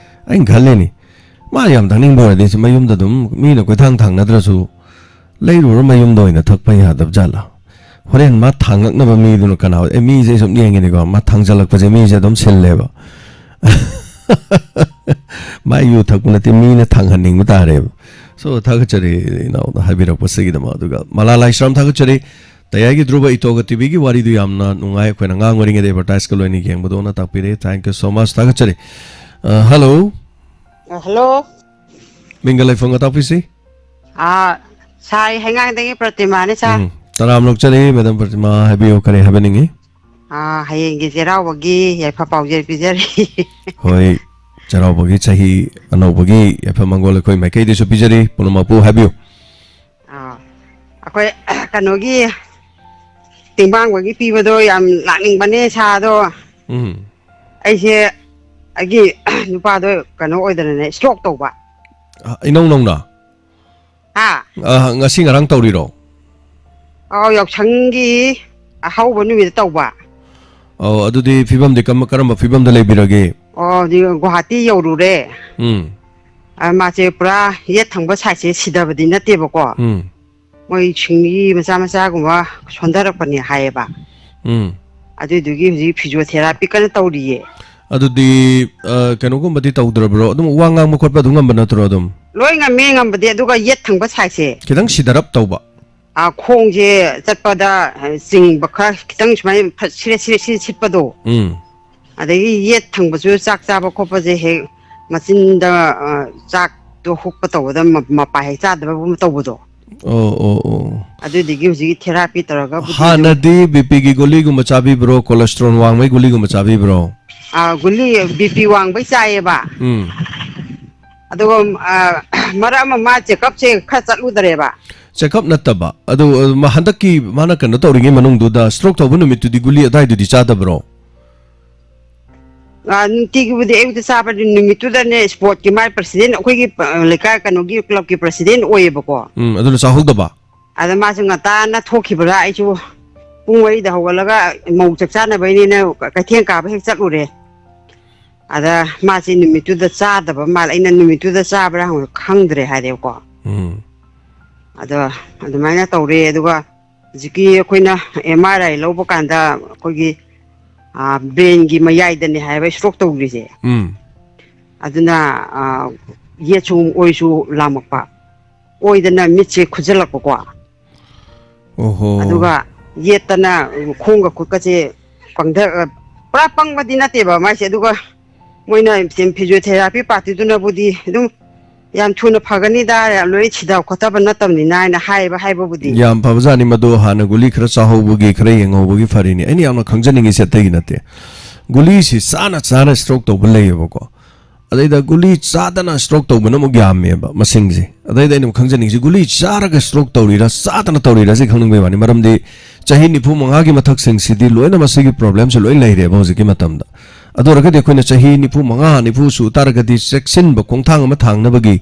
ꯑꯩꯅ ꯈꯜꯂꯤꯅꯤ, ꯃꯥ ꯌꯥꯝ ꯊꯛꯅꯤꯡꯕ ꯑꯣꯏꯔꯗꯤ ꯁꯤ ꯃꯌꯨꯝꯗ ꯑꯗꯨꯝ ꯃꯤꯅ ꯀꯣꯏꯊꯥꯡ ꯊꯥꯡꯅꯗ꯭ꯔꯁꯨ ꯂꯩꯔꯨꯔ ꯃꯌꯨꯝꯗ ꯑꯣꯏꯅ ꯊꯛꯄ ꯌꯥꯗꯕ ꯖꯥꯠꯂꯥ? ꯍꯣꯔꯦꯟ ꯃꯥ ꯊꯥꯡꯉꯛꯅꯕ ꯃꯤꯗꯨꯅ ꯀꯅꯥ ꯑꯣꯏ-, ꯑꯦ, ꯃꯤꯁꯦ ꯑꯩ ꯁꯨꯝ ꯌꯦꯡꯉꯤꯅꯤꯀꯣ, ꯃꯥ ꯊꯥꯡꯖꯜꯂꯛꯄꯁꯦ ꯃꯤꯁꯦ ꯑꯗꯨꯝ ꯁꯤꯜꯂꯦꯕ꯫ ꯃꯥꯏ ꯌꯨ ꯊꯛꯄ ꯅꯠꯇꯦ, ꯃꯤꯅ ꯊꯥꯡꯍꯟꯅꯤꯡꯕ ꯇꯥꯔꯦꯕ꯫ So, ꯊꯥꯒꯠꯆꯔꯤ ꯏꯅꯥꯎꯅ ꯍꯥꯏꯕꯤꯔꯛꯄꯁꯤꯒꯤꯗꯃꯛ꯫ ꯑꯗꯨꯒ ꯃꯂꯥ ꯂꯥꯏꯁ꯭ꯔꯝ ꯊꯥꯒꯠꯆꯔꯤ꯫ ꯇꯌꯥꯏꯒꯤ ꯙ꯭ꯔꯨꯕ ꯏꯇꯣꯒ ꯇꯤꯚꯤꯒꯤ ꯋꯥꯔꯤꯗꯨ ꯌꯥꯝꯅ ꯅꯨꯡꯉꯥꯏ꯫ ꯑꯩꯈꯣꯏꯅ ꯑꯉꯥꯡ ꯑꯣꯏꯔꯤꯉꯩꯗ ꯑꯦꯗꯚꯔꯇꯥꯏꯁꯀ ꯂꯣꯏꯅ ꯌꯦꯡꯕꯗꯧꯅ ꯇꯥꯛꯄꯤꯔꯦ꯫ Thank you so much꯫ ꯊꯥꯒꯠꯆꯔꯤ꯫ ꯑ, ꯍꯜꯂꯣ꯫ ꯑ, ꯍꯜꯂꯣ꯫ ꯃꯤꯡꯒ ꯂꯩꯐꯝꯒ ꯇꯥꯛꯄꯤꯁꯤ꯫ ꯑꯥ, ꯁꯥꯏ ꯍꯩꯉꯥꯡꯗꯒꯤ ꯄ꯭ꯔꯇꯤꯃꯥꯅꯦ, ꯁꯥꯔ꯫ ꯎꯝ, ꯇꯔꯥꯝꯅ ꯑꯣꯛꯆꯔꯤ, ꯃꯦꯗꯥꯝ ꯄ꯭ꯔꯇꯤꯃꯥ, ꯍꯥꯏꯕꯤꯌꯨ, ꯀꯔꯤ ꯍꯥꯏꯕꯤꯅꯤꯡꯉꯤ? ꯑꯥ, ꯍꯌꯦꯡꯒꯤ ꯆꯩꯔꯥꯎꯕꯒꯤ ꯌꯥꯏꯐ ꯄꯥꯎꯖꯦꯜ ꯄꯤꯖꯔꯤ꯫ ꯍꯣꯏ, ꯆꯩꯔꯥꯎꯕꯒꯤ ꯆꯍꯤ ꯑꯅꯧꯕꯒꯤ ꯌꯥꯏꯐ ꯃꯪꯒꯣꯜ ꯑꯩꯈꯣꯏ ꯃꯥꯏꯀꯩꯗꯩꯁꯨ ꯄꯤꯖꯔꯤ꯫ ꯄꯨꯝꯅꯃꯛꯄꯨ ꯍꯥꯏꯕꯤꯌꯨ꯫ ꯑꯥ, ꯑꯩꯈꯣꯏ ꯀꯩꯅꯣꯒꯤ ꯇꯦꯡꯕꯥꯡꯕꯒꯤ ꯄꯤꯕꯗꯣ ꯌꯥꯝ ꯂꯥꯛꯅꯤꯡꯕꯅꯦ, ꯁꯥꯔ, ꯑꯗꯣ ꯎꯝ꯫ ꯑꯩꯁꯦ ꯑꯩꯒꯤ ꯅꯨꯄꯥꯗꯣ ꯀꯩꯅꯣ ꯑꯣꯏꯗꯅꯅꯦ, ꯁ꯭ꯇ꯭ꯔꯣꯛ ꯇꯧꯕ꯫ ꯑ, ꯏꯅꯧ ꯅꯧꯅ? ꯍꯥ? ꯑ, ꯉꯁꯤ ꯉꯔꯥꯡ ꯇꯧꯔꯤꯔꯣ? ꯑꯧ, ꯌꯥꯎꯁꯪꯒꯤ ꯑꯍꯧꯕ ꯅꯨꯃꯤꯠꯇ ꯇꯧꯕ꯫ ꯑꯧ, ꯑꯗꯨꯗꯤ ꯐꯤꯕꯝꯗꯤ ꯀꯝ-, ꯀꯔꯝꯕ ꯐꯤꯕꯝꯗ ꯂꯩꯕꯤꯔꯒꯦ? ꯑꯣ, ꯍꯧꯖꯤꯛ ꯒꯨꯋꯥꯍꯥꯇꯤ ꯌꯧꯔꯨꯔꯦ꯫ ꯎꯝ꯫ ꯑ, ꯃꯥꯁꯦ ꯄꯨꯔꯥ ꯌꯦꯠ ꯊꯪꯕ ꯁꯥꯏꯠꯁꯦ ꯁꯤꯗꯕꯗꯤ ꯅꯠꯇꯦꯕꯀꯣ꯫ ꯎꯝ꯫ ꯃꯣꯏ ꯁꯤꯡꯂꯤ ꯃꯆꯥ ꯃꯆꯥꯒꯨꯝꯕ ꯁꯣꯟꯊꯔꯛꯄꯅꯦ ꯍꯥꯏꯌꯦꯕ꯫ ꯎꯝ꯫ ꯑꯗꯨꯏꯗꯨꯒꯤ ꯍꯧꯖꯤꯛ ꯐꯤꯖꯤꯌꯣꯊꯦꯔꯥꯄꯤ ꯀꯟꯅ ꯇꯧꯔꯤꯌꯦ꯫ ꯑꯗꯨꯗꯤ, ꯑ, ꯀꯩꯅꯣꯒꯨꯝꯕꯗꯤ ꯇꯧꯗ꯭ꯔꯕ꯭ꯔꯣ? ꯑꯗꯨꯝ ꯋꯥ ꯉꯥꯡꯕ ꯈꯣꯠꯄ ꯑꯗꯨꯝ ꯉꯝꯕ ꯅꯠꯇ꯭ꯔꯣ ꯑꯗꯨꯝ? ꯂꯣꯏ ꯉꯝꯃꯦ ꯉꯝꯕꯗꯤ, ꯑꯗꯨꯒ ꯌꯦꯠ ꯊꯪꯕ ꯁꯥꯏꯠꯁꯦ꯫ ꯈꯤꯇꯪ ꯁꯤꯗꯔꯞ ꯇꯧꯕ꯫ ꯑꯥ, ꯈꯣꯡꯁꯦ ꯆꯠꯄꯗ, ꯑ, ꯆꯤꯡꯕ ꯈꯔ ꯈꯤꯇꯪ ꯁꯨꯃꯥꯏꯅ ꯐ-, ꯁꯤꯔꯦ, ꯁꯤꯔꯦ, ꯁꯤꯔꯦ ꯁꯤꯠꯄꯗꯣ꯫ ꯎꯝ꯫ ꯑꯗꯒꯤ ꯌꯦꯠ ꯊꯪꯕꯁꯨ ꯆꯥꯛ ꯆꯥꯕ ꯈꯣꯠꯄꯁꯦ ꯍꯦꯛ ꯃꯆꯤꯟꯗ, ꯑ, ꯆꯥꯛꯇꯣ ꯍꯨꯛꯄ ꯇꯧꯕꯗ ꯃ-, ꯃꯄꯥ ꯍꯦꯛ ꯆꯥꯗꯕꯒꯨꯝꯕ ꯇꯧꯕꯗꯣ꯫ ꯑꯣ, ꯑꯣ, ꯑꯣ꯫ ꯑꯗꯨꯗꯨꯒꯤ ꯍꯧꯖꯤꯛꯀꯤ therapy ꯇꯧꯔꯒꯕꯨꯗꯤ ꯑꯗꯨꯝ ꯍꯥꯟꯅꯗꯤ B P ꯒꯤ ꯒꯨꯂꯤꯒꯨꯝꯕ ꯆꯥꯕꯤꯕ꯭ꯔꯣ, cholesterol ꯋꯥꯡꯕꯒꯤ ꯒꯨꯂꯤꯒꯨꯝꯕ ꯆꯥꯕꯤꯕ꯭ꯔꯣ? ꯑꯥ, ꯒꯨꯂꯤ B P ꯋꯥꯡꯕꯩ ꯆꯥꯏꯌꯦꯕ꯫ ꯎꯝ꯫ ꯑꯗꯨꯒ, ꯑ, ꯃꯔꯛ ꯑꯃ ꯃꯥ check-up ꯁꯦ ꯈꯔ ꯆꯠꯂꯨꯗꯔꯦꯕ꯫ Check-up ꯅꯠꯇꯕ, ꯑꯗꯨ, ꯑ, ꯃꯥ ꯍꯟꯗꯛꯀꯤ ꯃꯥꯅ ꯀꯩꯅꯣ ꯇꯧꯔꯤꯉꯩ ꯃꯅꯨꯡꯗꯨꯗ, stroke ꯇꯧꯕ ꯅꯨꯃꯤꯠꯇꯨꯗꯤ ꯒꯨꯂꯤ ꯑꯗꯥꯏꯗꯨꯗꯤ ꯆꯥꯗꯕ꯭ꯔꯣ? ꯑ, ꯅꯨꯡꯇꯤꯒꯤꯕꯨꯗꯤ ꯑꯌꯨꯛꯇ ꯆꯥꯕꯗꯤ, ꯅꯨꯃꯤꯠꯇꯨꯗꯅꯦ sports ꯀꯤ ꯃꯥꯏ president, ꯑꯩꯈꯣꯏꯒꯤ, ꯑ, ꯂꯩꯀꯥꯏ ꯀꯩꯅꯣꯒꯤ club ꯀꯤ president ꯑꯣꯏꯌꯦꯕꯀꯣ꯫ ꯎꯝ, ꯑꯗꯨꯅ ꯆꯥꯍꯧꯗꯕ? ꯑꯗ ꯃꯥꯁꯨ ꯉꯟꯇꯥꯅ ꯊꯣꯛꯈꯤꯕ꯭ꯔꯥ, ꯑꯩꯁꯨ ꯄꯨꯡ ꯃꯔꯤꯗ ꯍꯧꯒꯠꯂꯒ ꯃꯧ ꯆꯥꯛ ꯆꯥꯅꯕꯩꯅꯦꯅ ꯀꯩꯊꯦꯜ ꯀꯥꯕ ꯍꯦꯛ ꯆꯠꯂꯨꯔꯦ꯫ ꯑꯗ ꯃꯥꯁꯤ ꯅꯨꯃꯤꯠꯇꯨꯗ ꯆꯥꯗꯕ ꯃꯥꯜꯂꯦ꯫ ꯑꯩꯅ ꯅꯨꯃꯤꯠꯇꯨꯗ ꯆꯥꯕ꯭ꯔꯥ ꯍꯪꯕ ꯈꯪꯗ꯭ꯔꯦ ꯍꯥꯏꯔꯦꯕꯀꯣ꯫ ꯎꯝ꯫ ꯑꯗꯣ ꯑꯗꯨꯃꯥꯏꯅ ꯇꯧꯔꯦ꯫ ꯑꯗꯨꯒ ꯍꯧꯖꯤꯛꯀꯤ ꯑꯩꯈꯣꯏꯅ M R I ꯂꯧꯕ ꯀꯥꯟꯗ ꯑꯩꯈꯣꯏꯒꯤ, ꯑ, brain ꯒꯤ ꯃꯌꯥꯏꯗꯅꯦ ꯍꯥꯏꯕ stroke ꯇꯧꯔꯤꯁꯦ꯫ ꯎꯝ꯫ ꯑꯗꯨꯅ, ꯑ, ꯌꯦꯠꯁꯨ ꯑꯣꯏꯁꯨ ꯂꯥꯝꯃꯛꯄ, ꯑꯣꯏꯗꯅ ꯃꯤꯠꯁꯦ ꯈꯨꯖꯜꯂꯛꯄꯀꯣ꯫ ꯑꯣꯍꯣ꯫ ꯑꯗꯨꯒ ꯌꯦꯠꯇꯅ ꯈꯣꯡꯒ ꯈꯨꯠꯀꯁꯦ ꯄꯪꯊ-, ꯄꯨꯔꯥ ꯄꯪꯕꯗꯤ ꯅꯠꯇꯦꯕ ꯃꯥꯏꯁꯦ꯫ ꯑꯗꯨꯒ ꯃꯣꯏꯅ physiotherapy party ꯗꯨꯅꯕꯨꯗꯤ ꯑꯗꯨꯝ ꯌꯥꯝ ꯊꯨꯅ ꯐꯒꯅꯤꯗ, ꯂꯣꯏ ꯁꯤꯗ ꯈꯣꯠꯊꯕ ꯅꯠꯇꯕꯅꯤꯅ ꯍꯥꯏꯅ ꯍꯥꯏꯕ ꯍꯥꯏꯕꯕꯨꯗꯤ꯫ ꯌꯥꯝ ꯐꯕꯖꯥꯠꯅꯤ ꯃꯗꯨ, ꯍꯥꯟꯅ ꯒꯨꯂꯤ ꯈꯔ ꯆꯥꯍꯧꯕꯒꯤ, ꯈꯔ ꯌꯦꯡꯍꯧꯕꯒꯤ ꯐꯔꯤꯅꯤ꯫ ꯑꯩꯅ ꯌꯥꯝꯅ ꯈꯪꯖꯅꯤꯡꯉꯤꯁꯦ ꯑꯇꯩꯒꯤ ꯅꯠꯇꯦ꯫ ꯒꯨꯂꯤꯁꯤ ꯆꯥꯅ ꯆꯥꯅ stroke ꯇꯧꯕ ꯂꯩꯌꯦꯕꯀꯣ꯫ ꯑꯗꯩꯗ ꯒꯨꯂꯤ ꯆꯥꯗꯅ stroke ꯇꯧꯕꯅ ꯑꯃꯨꯛ ꯌꯥꯝꯃꯦꯕ ꯃꯁꯤꯡꯁꯦ꯫ ꯑꯗꯩꯗ ꯑꯩꯅ ꯑꯃꯨꯛ ꯈꯪꯖꯅꯤꯡꯉꯤꯁꯦ, ꯒꯨꯂꯤ ꯆꯥꯔꯒ stroke ꯇꯧꯔꯤꯔꯥ, ꯆꯥꯗꯅ ꯇꯧꯔꯤꯔꯥ ꯁꯤ ꯈꯪꯅꯤꯡꯕꯩ ꯋꯥꯅꯤ꯫ ꯃꯔꯝꯗꯤ ꯆꯍꯤ ꯅꯤꯐꯨ ꯃꯉꯥꯒꯤ ꯃꯊꯛꯁꯤꯡꯁꯤꯗꯤ ꯂꯣꯏꯅ ꯃꯁꯤꯒꯤ problem ꯁꯦ ꯂꯣꯏ ꯂꯩꯔꯦꯕ ꯍꯧꯖꯤꯛꯀꯤ ꯃꯇꯝꯗ꯫ ꯑꯗꯨ ꯑꯣꯏꯔꯒꯗꯤ ꯑꯩꯈꯣꯏꯅ ꯆꯍꯤ ꯅꯤꯐꯨ ꯃꯉꯥ, ꯅꯤꯐꯨ ꯁꯨ ꯇꯥꯔꯒꯗꯤ ꯆꯦꯛꯁꯤꯟꯕ ꯈꯣꯡꯊꯥꯡ ꯑꯃ ꯊꯥꯡꯅꯕꯒꯤ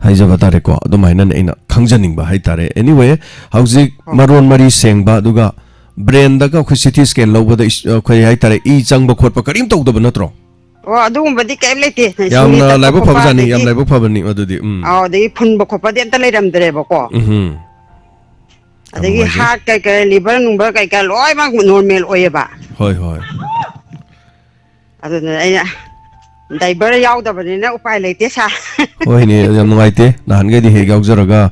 ꯍꯥꯏꯖꯕ ꯇꯥꯔꯦꯀꯣ, ꯑꯗꯨꯃꯥꯏꯅꯅꯦ ꯑꯩꯅ ꯈꯪꯖꯅꯤꯡꯕ ꯍꯥꯏꯇꯥꯔꯦ꯫ Anyway, ꯍꯧꯖꯤꯛ ꯃꯔꯣꯟ ꯃꯔꯤ ꯁꯦꯡꯕ, ꯑꯗꯨꯒ brain ꯗꯒ ꯑꯩꯈꯣꯏ C T scan ꯂꯧꯕꯗ ꯏꯁ-, ꯑꯩꯈꯣꯏ ꯍꯥꯏꯇꯥꯔꯦ, ꯏ ꯆꯪꯕ ꯈꯣꯠꯄ ꯀꯔꯤꯝ ꯇꯧꯗꯕ ꯅꯠꯇ꯭ꯔꯣ? ꯑꯣ, ꯑꯗꯨꯒꯨꯝꯕꯗꯤ ꯀꯔꯤꯝ ꯂꯩꯇꯦ꯫ ꯁꯤꯡꯂꯤ ꯌꯥꯝꯅ ꯇꯠꯄ ꯂꯥꯏꯕꯛ ꯈꯣꯠꯄ ꯐꯕꯖꯥꯠꯅꯤ, ꯑꯗꯒꯤ, ꯌꯥꯝ ꯂꯥꯏꯕꯛ ꯐꯕꯅꯤ ꯑꯗꯨꯗꯤ꯫ ꯎꯝ꯫ ꯑꯥꯎ, ꯑꯗꯒꯤ ꯐꯨꯟꯕ ꯈꯣꯠꯄꯗꯤ ꯑꯝꯇ ꯂꯩꯔꯝꯗ꯭ꯔꯦꯕꯀꯣ꯫ ꯎꯝꯍꯨꯝ꯫ ꯌꯥꯝ ꯑꯗꯒꯤ ꯅꯨꯡꯉꯥꯏꯖꯩ꯫ Heart ꯀꯩꯀꯩ, liver ꯅꯨꯡꯕꯔ ꯀꯩꯀꯥ ꯂꯣꯏꯅꯃꯛ normal ꯑꯣꯏꯌꯦꯕ꯫ ꯍꯣꯏ, ꯍꯣꯏ꯫ ꯑꯗꯨꯅ ꯑꯩꯅ ꯗ꯭ꯔꯥꯏꯚꯔ ꯌꯥꯎꯗꯕꯅꯤꯅ ꯎꯄꯥꯏ ꯂꯩꯇꯦ, ꯁꯥꯔ꯫ ꯍꯣꯏꯅꯦ, ꯌꯥꯝ ꯅꯨꯡꯉꯥꯏꯇꯦ꯫ ꯅꯍꯥꯟꯈꯩꯗꯤ ꯍꯦꯛ ꯌꯥꯎꯖꯔꯒ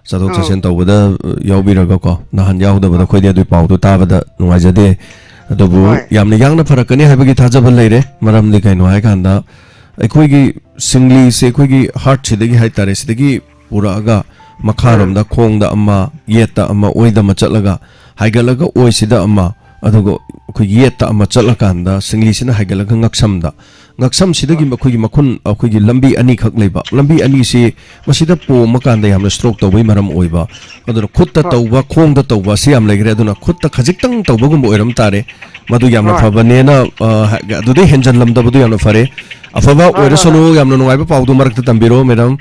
ꯆꯠꯊꯣꯛ ꯑꯣ꯫ ꯆꯠꯁꯤꯟ ꯇꯧꯕꯗ, ꯑ, ꯌꯥꯎꯕꯤꯔꯒꯀꯣ꯫ ꯅꯍꯥꯟ ꯌꯥꯎꯗꯕꯗ ꯑꯣ꯫ ꯑꯩꯈꯣꯏꯗꯤ ꯑꯗꯨꯒꯤ ꯄꯥꯎꯗꯣ ꯇꯥꯕꯗ ꯅꯨꯡꯉꯥꯏꯖꯗꯦ꯫ ꯑꯗꯨꯕꯨ ꯍꯣꯏ꯫ ꯌꯥꯝꯅ ꯌꯥꯡꯅ ꯐꯔꯛꯀꯅꯤ ꯍꯥꯏꯕꯒꯤ ꯊꯥꯖꯕ ꯂꯩꯔꯦ꯫ ꯃꯔꯝꯗꯤ ꯀꯩꯅꯣ ꯍꯥꯏꯀꯥꯟꯗ ꯑꯩꯈꯣꯏꯒꯤ ꯁꯤꯡꯂꯤꯁꯦ ꯑꯩꯈꯣꯏꯒꯤ heart ꯁꯤꯗꯒꯤ ꯍꯥꯏꯇꯥꯔꯦ, ꯁꯤꯗꯒꯤ ꯄꯨꯔꯛꯑꯒ ꯃꯈꯥꯔꯣꯝꯗ ꯎꯝ꯫ ꯈꯣꯡꯗ ꯑꯃ, ꯌꯦꯠꯇ ꯑꯃ, ꯑꯣꯏꯗ ꯑꯃ ꯆꯠꯂꯒ ꯍꯥꯏꯒꯠꯂꯒ ꯑꯣꯏꯁꯤꯗ ꯑꯃ, ꯑꯗꯨꯒ ꯑꯩꯈꯣꯏꯒꯤ ꯌꯦꯠꯇ ꯑꯃ ꯆꯠꯂꯀꯥꯟꯗ ꯁꯤꯡꯂꯤꯁꯤꯅ ꯍꯥꯏꯒꯠꯂꯒ ꯉꯛꯁꯝꯗ, ꯉꯛꯁꯝꯁꯤꯗꯒꯤ ꯍꯣꯏ꯫ ꯑꯩꯈꯣꯏꯒꯤ ꯃꯈꯨꯟ, ꯑꯩꯈꯣꯏꯒꯤ ꯂꯝꯕꯤ ꯑꯅꯤꯈꯛ ꯂꯩꯕ, ꯂꯝꯕꯤ ꯑꯅꯤꯁꯤ ꯃꯁꯤꯗ ꯄꯣꯝꯃꯀꯥꯟꯗ ꯌꯥꯝꯅ stroke ꯇꯧꯕꯩ ꯃꯔꯝ ꯑꯣꯏꯕ꯫ ꯑꯗꯨꯅ ꯈꯨꯠꯇ ꯍꯣꯏ꯫ ꯇꯧꯕ, ꯈꯣꯡꯗ ꯇꯧꯕ ꯑꯁꯤ ꯌꯥꯝ ꯂꯩꯈ꯭ꯔꯦ꯫ ꯑꯗꯨꯅ ꯈꯨꯠꯇ ꯈꯖꯤꯛꯇꯪ ꯇꯧꯕꯒꯨꯝꯕ ꯑꯣꯏꯔꯝ ꯇꯥꯔꯦ꯫ ꯃꯗꯨ ꯌꯥꯝꯅ ꯍꯣꯏ꯫ ꯐꯕꯅꯦꯅ, ꯑ, ꯍ-, ꯑꯗꯨꯗꯩ ꯍꯦꯟꯖꯟꯂꯝꯗꯕꯗꯨ ꯌꯥꯝꯅ ꯐꯔꯦ꯫ ꯑꯐꯕ ꯍꯣꯏ, ꯍꯣꯏ, ꯑꯣꯏꯔꯁꯅꯨ, ꯍꯣꯏ꯫ ꯌꯥꯝꯅ ꯅꯨꯡꯉꯥꯏꯕ ꯄꯥꯎꯗꯨ ꯃꯔꯛꯇ ꯇꯝꯕꯤꯔꯣ, madam꯫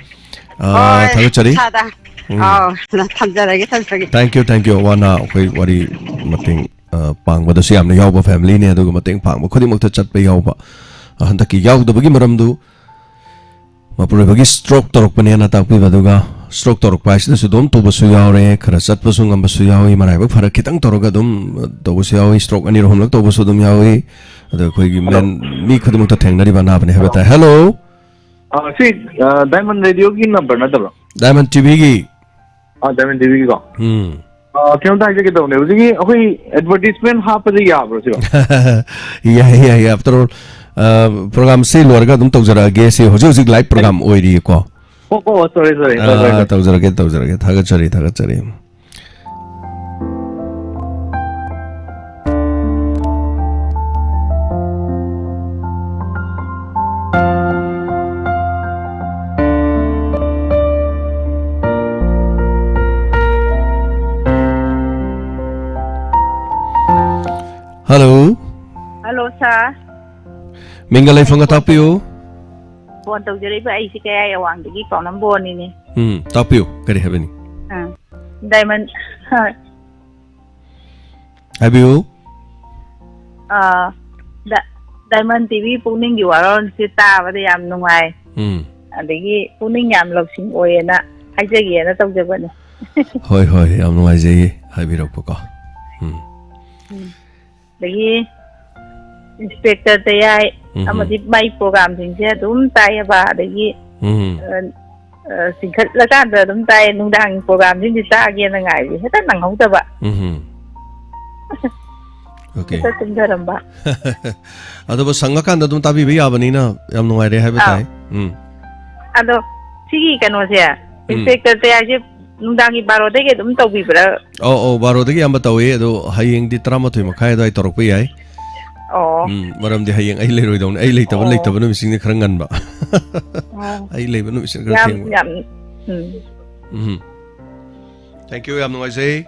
ꯑ, ꯍꯣꯏ, ꯊꯥꯒꯠꯆꯔꯤ꯫ ꯁꯥꯗ꯫ ꯎꯝ꯫ ꯑꯥꯎ, ꯊꯝꯖꯔꯒꯦ, ꯊꯝꯖꯔꯒꯦ꯫ Thank you, thank you꯫ ꯋꯥꯅ ꯑꯩꯈꯣꯏ ꯋꯥꯔꯤ ꯃꯇꯦꯡ, ꯑ, ꯄꯥꯡꯕꯗꯁꯨ ꯌꯥꯝꯅ ꯌꯥꯎꯕ family ꯅꯦ, ꯑꯗꯨꯒ ꯃꯇꯦꯡ ꯄꯥꯡꯕ ꯈꯨꯗꯤꯡꯃꯛꯇ ꯆꯠꯄ ꯌꯥꯎꯕ꯫ ꯑ, ꯍꯟꯗꯛꯀꯤ ꯌꯥꯎꯗꯕꯒꯤ ꯃꯔꯝꯗꯨ ꯃꯄꯨꯔꯣꯏꯕꯒꯤ stroke ꯇꯧꯔꯛꯄꯅꯦꯅ ꯇꯥꯛꯄꯤꯕ, ꯑꯗꯨꯒ stroke ꯇꯧꯔꯛꯄ ꯍꯥꯏꯁꯤꯗꯁꯨ ꯑꯗꯨꯝ ꯇꯨꯕꯁꯨ ꯌꯥꯎꯔꯦ, ꯈꯔ ꯆꯠꯄꯁꯨ ꯉꯝꯕꯁꯨ ꯌꯥꯎꯏ, ꯃꯔꯥꯏꯕꯛ ꯐꯔ ꯈꯤꯇꯪ ꯇꯧꯔꯒ ꯑꯗꯨꯝ, ꯑ, ꯇꯧꯕꯁꯨ ꯌꯥꯎꯏ, stroke ꯑꯅꯤꯔꯛ ꯑꯍꯨꯝꯂꯛ ꯇꯧꯕꯁꯨ ꯑꯗꯨꯝ ꯌꯥꯎꯏ꯫ ꯑꯗꯣ ꯑꯩꯈꯣꯏꯒꯤ ꯍꯜꯂꯣ꯫ Man, ꯃꯤ ꯈꯨꯗꯤꯡꯃꯛꯇ ꯊꯦꯡꯅꯔꯤꯕ ꯑꯅꯥꯕꯅꯤ ꯍꯥꯏꯕ ꯍꯜꯂꯣ꯫ ꯇꯥꯏ꯫ Hello꯫ ꯑ, ꯁꯤ, ꯑ, Diamond Radio ꯒꯤ number ꯅꯠꯇꯕ꯭ꯔꯣ? Diamond T V ꯒꯤ꯫ ꯑ, Diamond T V ꯒꯤꯀꯣ? ꯎꯝ꯫ ꯑ, ꯀꯩꯅꯣꯝꯇ ꯍꯥꯏꯖꯒꯦ ꯇꯧꯕꯅꯦ꯫ ꯍꯧꯖꯤꯛꯀꯤ ꯑꯩꯈꯣꯏ advertisement ꯍꯥꯞꯄꯁꯦ ꯌꯥꯕ꯭ꯔꯣ ꯁꯤꯕꯣ? ꯌꯥꯏ, ꯌꯥꯏ, ꯌꯥꯏ꯫ After all, ꯑ, program ꯁꯤ ꯂꯣꯏꯔꯒ ꯑꯗꯨꯝ ꯇꯧꯖꯔꯛꯑꯒꯦ꯫ ꯁꯤ ꯍꯧꯖꯤꯛ ꯍꯧꯖꯤꯛ live program ꯑꯣꯏꯔꯤꯀꯣ꯫ ꯑꯣ, ꯑꯣ, sorry, sorry, sorry, ꯑ, sorry꯫ ꯇꯧꯖꯔꯒꯦ, ꯇꯧꯖꯔꯒꯦ꯫ ꯊꯥꯒꯠꯆꯔꯤ, ꯊꯥꯒꯠꯆꯔꯤ꯫ Hello꯫ Hello, sir꯫ ꯃꯤꯡꯒ ꯂꯩꯐꯝꯒ ꯇꯥꯛꯄꯤꯌꯨ꯫ Phone ꯇꯧꯖꯔꯛꯏꯕ ꯑꯩꯁꯤ ꯀꯌꯥ ꯑꯋꯥꯡꯗꯒꯤ ꯄꯥꯎꯅꯝ ꯕꯣꯔꯅꯤꯅꯦ꯫ ꯎꯝ, ꯇꯥꯛꯄꯤꯌꯨ꯫ ꯀꯔꯤ ꯍꯥꯏꯕꯅꯤ? ꯑꯥ, Diamond, ꯍꯥꯏꯕꯤꯌꯨ꯫ ꯑꯥ, ꯗ-, Diamond T V ꯄꯨꯛꯅꯤꯡꯒꯤ ꯋꯥꯔꯣꯜꯁꯦ ꯇꯥꯕꯗ ꯌꯥꯝ ꯅꯨꯡꯉꯥꯏ꯫ ꯎꯝ꯫ ꯑꯗꯒꯤ ꯄꯨꯛꯅꯤꯡ ꯌꯥꯝ ꯂꯧꯁꯤꯡ ꯑꯣꯏꯌꯦꯅ ꯍꯥꯏꯖꯒꯦꯅ ꯇꯧꯖꯕꯅꯦ꯫ ꯍꯣꯏ, ꯍꯣꯏ, ꯌꯥꯝ ꯅꯨꯡꯉꯥꯏꯖꯩꯌꯦ ꯍꯥꯏꯕꯤꯔꯛꯄꯀꯣ꯫ ꯎꯝ꯫ ꯎꯝ꯫ ꯑꯗꯒꯤ Inspector ꯇꯌꯥꯏ, ꯎꯝ꯫ ꯑꯃꯗꯤ ꯃꯥꯏ programꯁꯤꯡꯁꯦ ꯑꯗꯨꯝ ꯇꯥꯏꯌꯦꯕ, ꯑꯗꯒꯤ, ꯎꯝ꯫ ꯑ, ꯑ, ꯆꯤꯡꯈꯠꯂꯀꯥꯟꯗ ꯑꯗꯨꯝ ꯇꯥꯏꯌꯦ, ꯅꯨꯡꯗꯥꯡꯒꯤ programꯁꯤꯡꯗꯤ ꯇꯥꯒꯦꯅ ꯉꯥꯏꯕꯁꯦ ꯍꯦꯛꯇ ꯅꯪꯍꯧꯗꯕ꯫ ꯎꯝ꯫ OK꯫ ꯍꯦꯛꯇ ꯇꯨꯝꯊꯔꯝꯕ꯫ ꯑꯗꯨꯕꯨ ꯁꯪꯉꯀꯥꯟꯗ ꯑꯗꯨꯝ ꯇꯥꯕꯤꯕ ꯌꯥꯕꯅꯤꯅ ꯌꯥꯝ ꯅꯨꯡꯉꯥꯏꯔꯦ ꯍꯥꯏꯕ ꯑꯥꯎ꯫ ꯇꯥꯏ꯫ ꯎꯝ꯫ ꯑꯗꯣ ꯁꯤꯒꯤ ꯀꯩꯅꯣꯁꯦ, ꯎꯝ꯫ Inspector ꯇꯌꯥꯏꯁꯦ ꯅꯨꯡꯗꯥꯡꯒꯤ ꯕꯥꯔꯣꯗꯒꯤ ꯑꯗꯨꯝ ꯇꯧꯕꯤꯕ꯭ꯔꯥ? ꯑꯧ, ꯑꯧ, ꯕꯥꯔꯣꯗꯒꯤ ꯑꯌꯥꯝꯕ ꯇꯧꯏ, ꯑꯗꯣ ꯍꯌꯦꯡꯗꯤ ꯇꯔꯥꯃꯥꯊꯣꯏ ꯃꯈꯥꯏ ꯑꯗꯨꯋꯥꯏ ꯇꯧꯔꯛꯄ ꯌꯥꯏ꯫ ꯑꯣ꯫ ꯎꯝ, ꯃꯔꯝꯗꯤ ꯍꯌꯦꯡ ꯑꯩ ꯂꯩꯔꯣꯏꯗꯧꯅꯤ, ꯑꯩ ꯂꯩꯇꯕ, ꯑꯣ꯫ ꯂꯩꯇꯕ ꯅꯨꯃꯤꯠꯁꯤꯡꯗꯤ ꯈꯔ ꯉꯟꯕ꯫ ꯑꯣ꯫ ꯑꯩ ꯂꯩꯕ ꯅꯨꯃꯤꯠꯁꯤꯅ ꯈꯔ ꯌꯥꯝ, ꯊꯦꯡꯕ꯫ ꯌꯥꯝ, ꯎꯝ꯫ ꯎꯝ꯫ Thank you, ꯌꯥꯝ ꯅꯨꯡꯉꯥꯏꯖꯩ꯫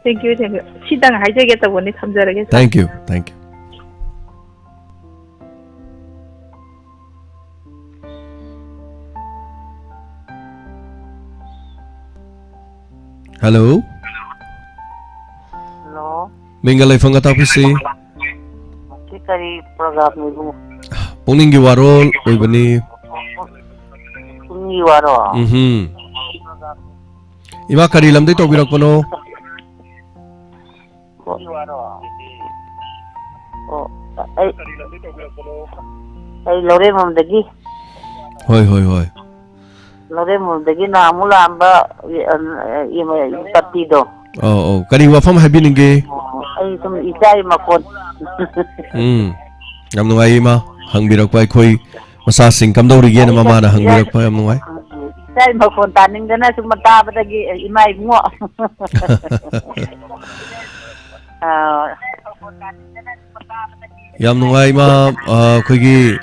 Thank you, thank you꯫ Sitting ꯍꯥꯏꯖꯒꯦ ꯇꯧꯕꯅꯤ, ꯊꯝꯖꯔꯒꯦ, sir꯫ Thank you, thank you꯫ Hello꯫ Hello꯫ ꯃꯤꯡꯒ ꯂꯩꯐꯝꯒ ꯇꯥꯛꯄꯤꯁꯤ꯫ ꯁꯤ ꯀꯔꯤ programꯅꯣ, ꯏꯕꯨꯡꯉꯣ? ꯄꯨꯛꯅꯤꯡꯒꯤ ꯋꯥꯔꯣꯜ ꯑꯣꯏꯕꯅꯤ꯫ ꯄꯨꯛꯅꯤꯡꯒꯤ ꯋꯥꯔꯣꯜ? ꯎꯝꯍꯨꯝ꯫ ꯏꯃꯥ, ꯀꯔꯤ ꯂꯝꯗꯩ ꯇꯧꯕꯤꯔꯛꯄꯅꯣ? ꯑꯣ, ꯑꯩ, ꯑꯩ ꯂꯧꯔꯦꯝꯕꯝꯗꯒꯤ꯫ ꯍꯣꯏ, ꯍꯣꯏ, ꯍꯣꯏ꯫ ꯂꯧꯔꯦꯝꯕꯝꯗꯒꯤ ꯅꯍꯥꯟꯃꯨꯛ ꯂꯥꯛꯑꯝꯕ, ꯑ, ꯑ, ꯄꯥꯔꯇꯤꯗꯣ꯫ ꯑꯧ, ꯑꯧ꯫ ꯀꯔꯤ ꯋꯥꯐꯝ ꯍꯥꯏꯕꯤꯅꯤꯡꯒꯦ? ꯑꯩ ꯁꯨꯝ ꯏꯆꯥꯒꯤ ꯃꯈꯣꯟ꯫ ꯎꯝ꯫ ꯌꯥꯝ ꯅꯨꯡꯉꯥꯏꯌꯦ, ꯏꯃꯥ꯫ ꯍꯪꯕꯤꯔꯛꯄ ꯑꯩꯈꯣꯏ ꯃꯆꯥꯁꯤꯡ ꯀꯝꯗꯧꯔꯤꯒꯦꯅ ꯃꯃꯥꯅ ꯍꯪꯕꯤꯔꯛꯄ ꯌꯥꯝ ꯅꯨꯡꯉꯥꯏ꯫ ꯏꯆꯥꯒꯤ ꯃꯈꯣꯟ ꯇꯥꯅꯤꯡꯗꯅ ꯁꯨꯝ ꯇꯥꯕꯗꯒꯤ, ꯏꯃꯥ ꯏꯕꯨꯡꯉꯣ꯫ ꯑꯥ꯫ ꯌꯥꯝ ꯅꯨꯡꯉꯥꯏ, ꯏꯃꯥ꯫ ꯑ, ꯑꯩꯈꯣꯏꯒꯤ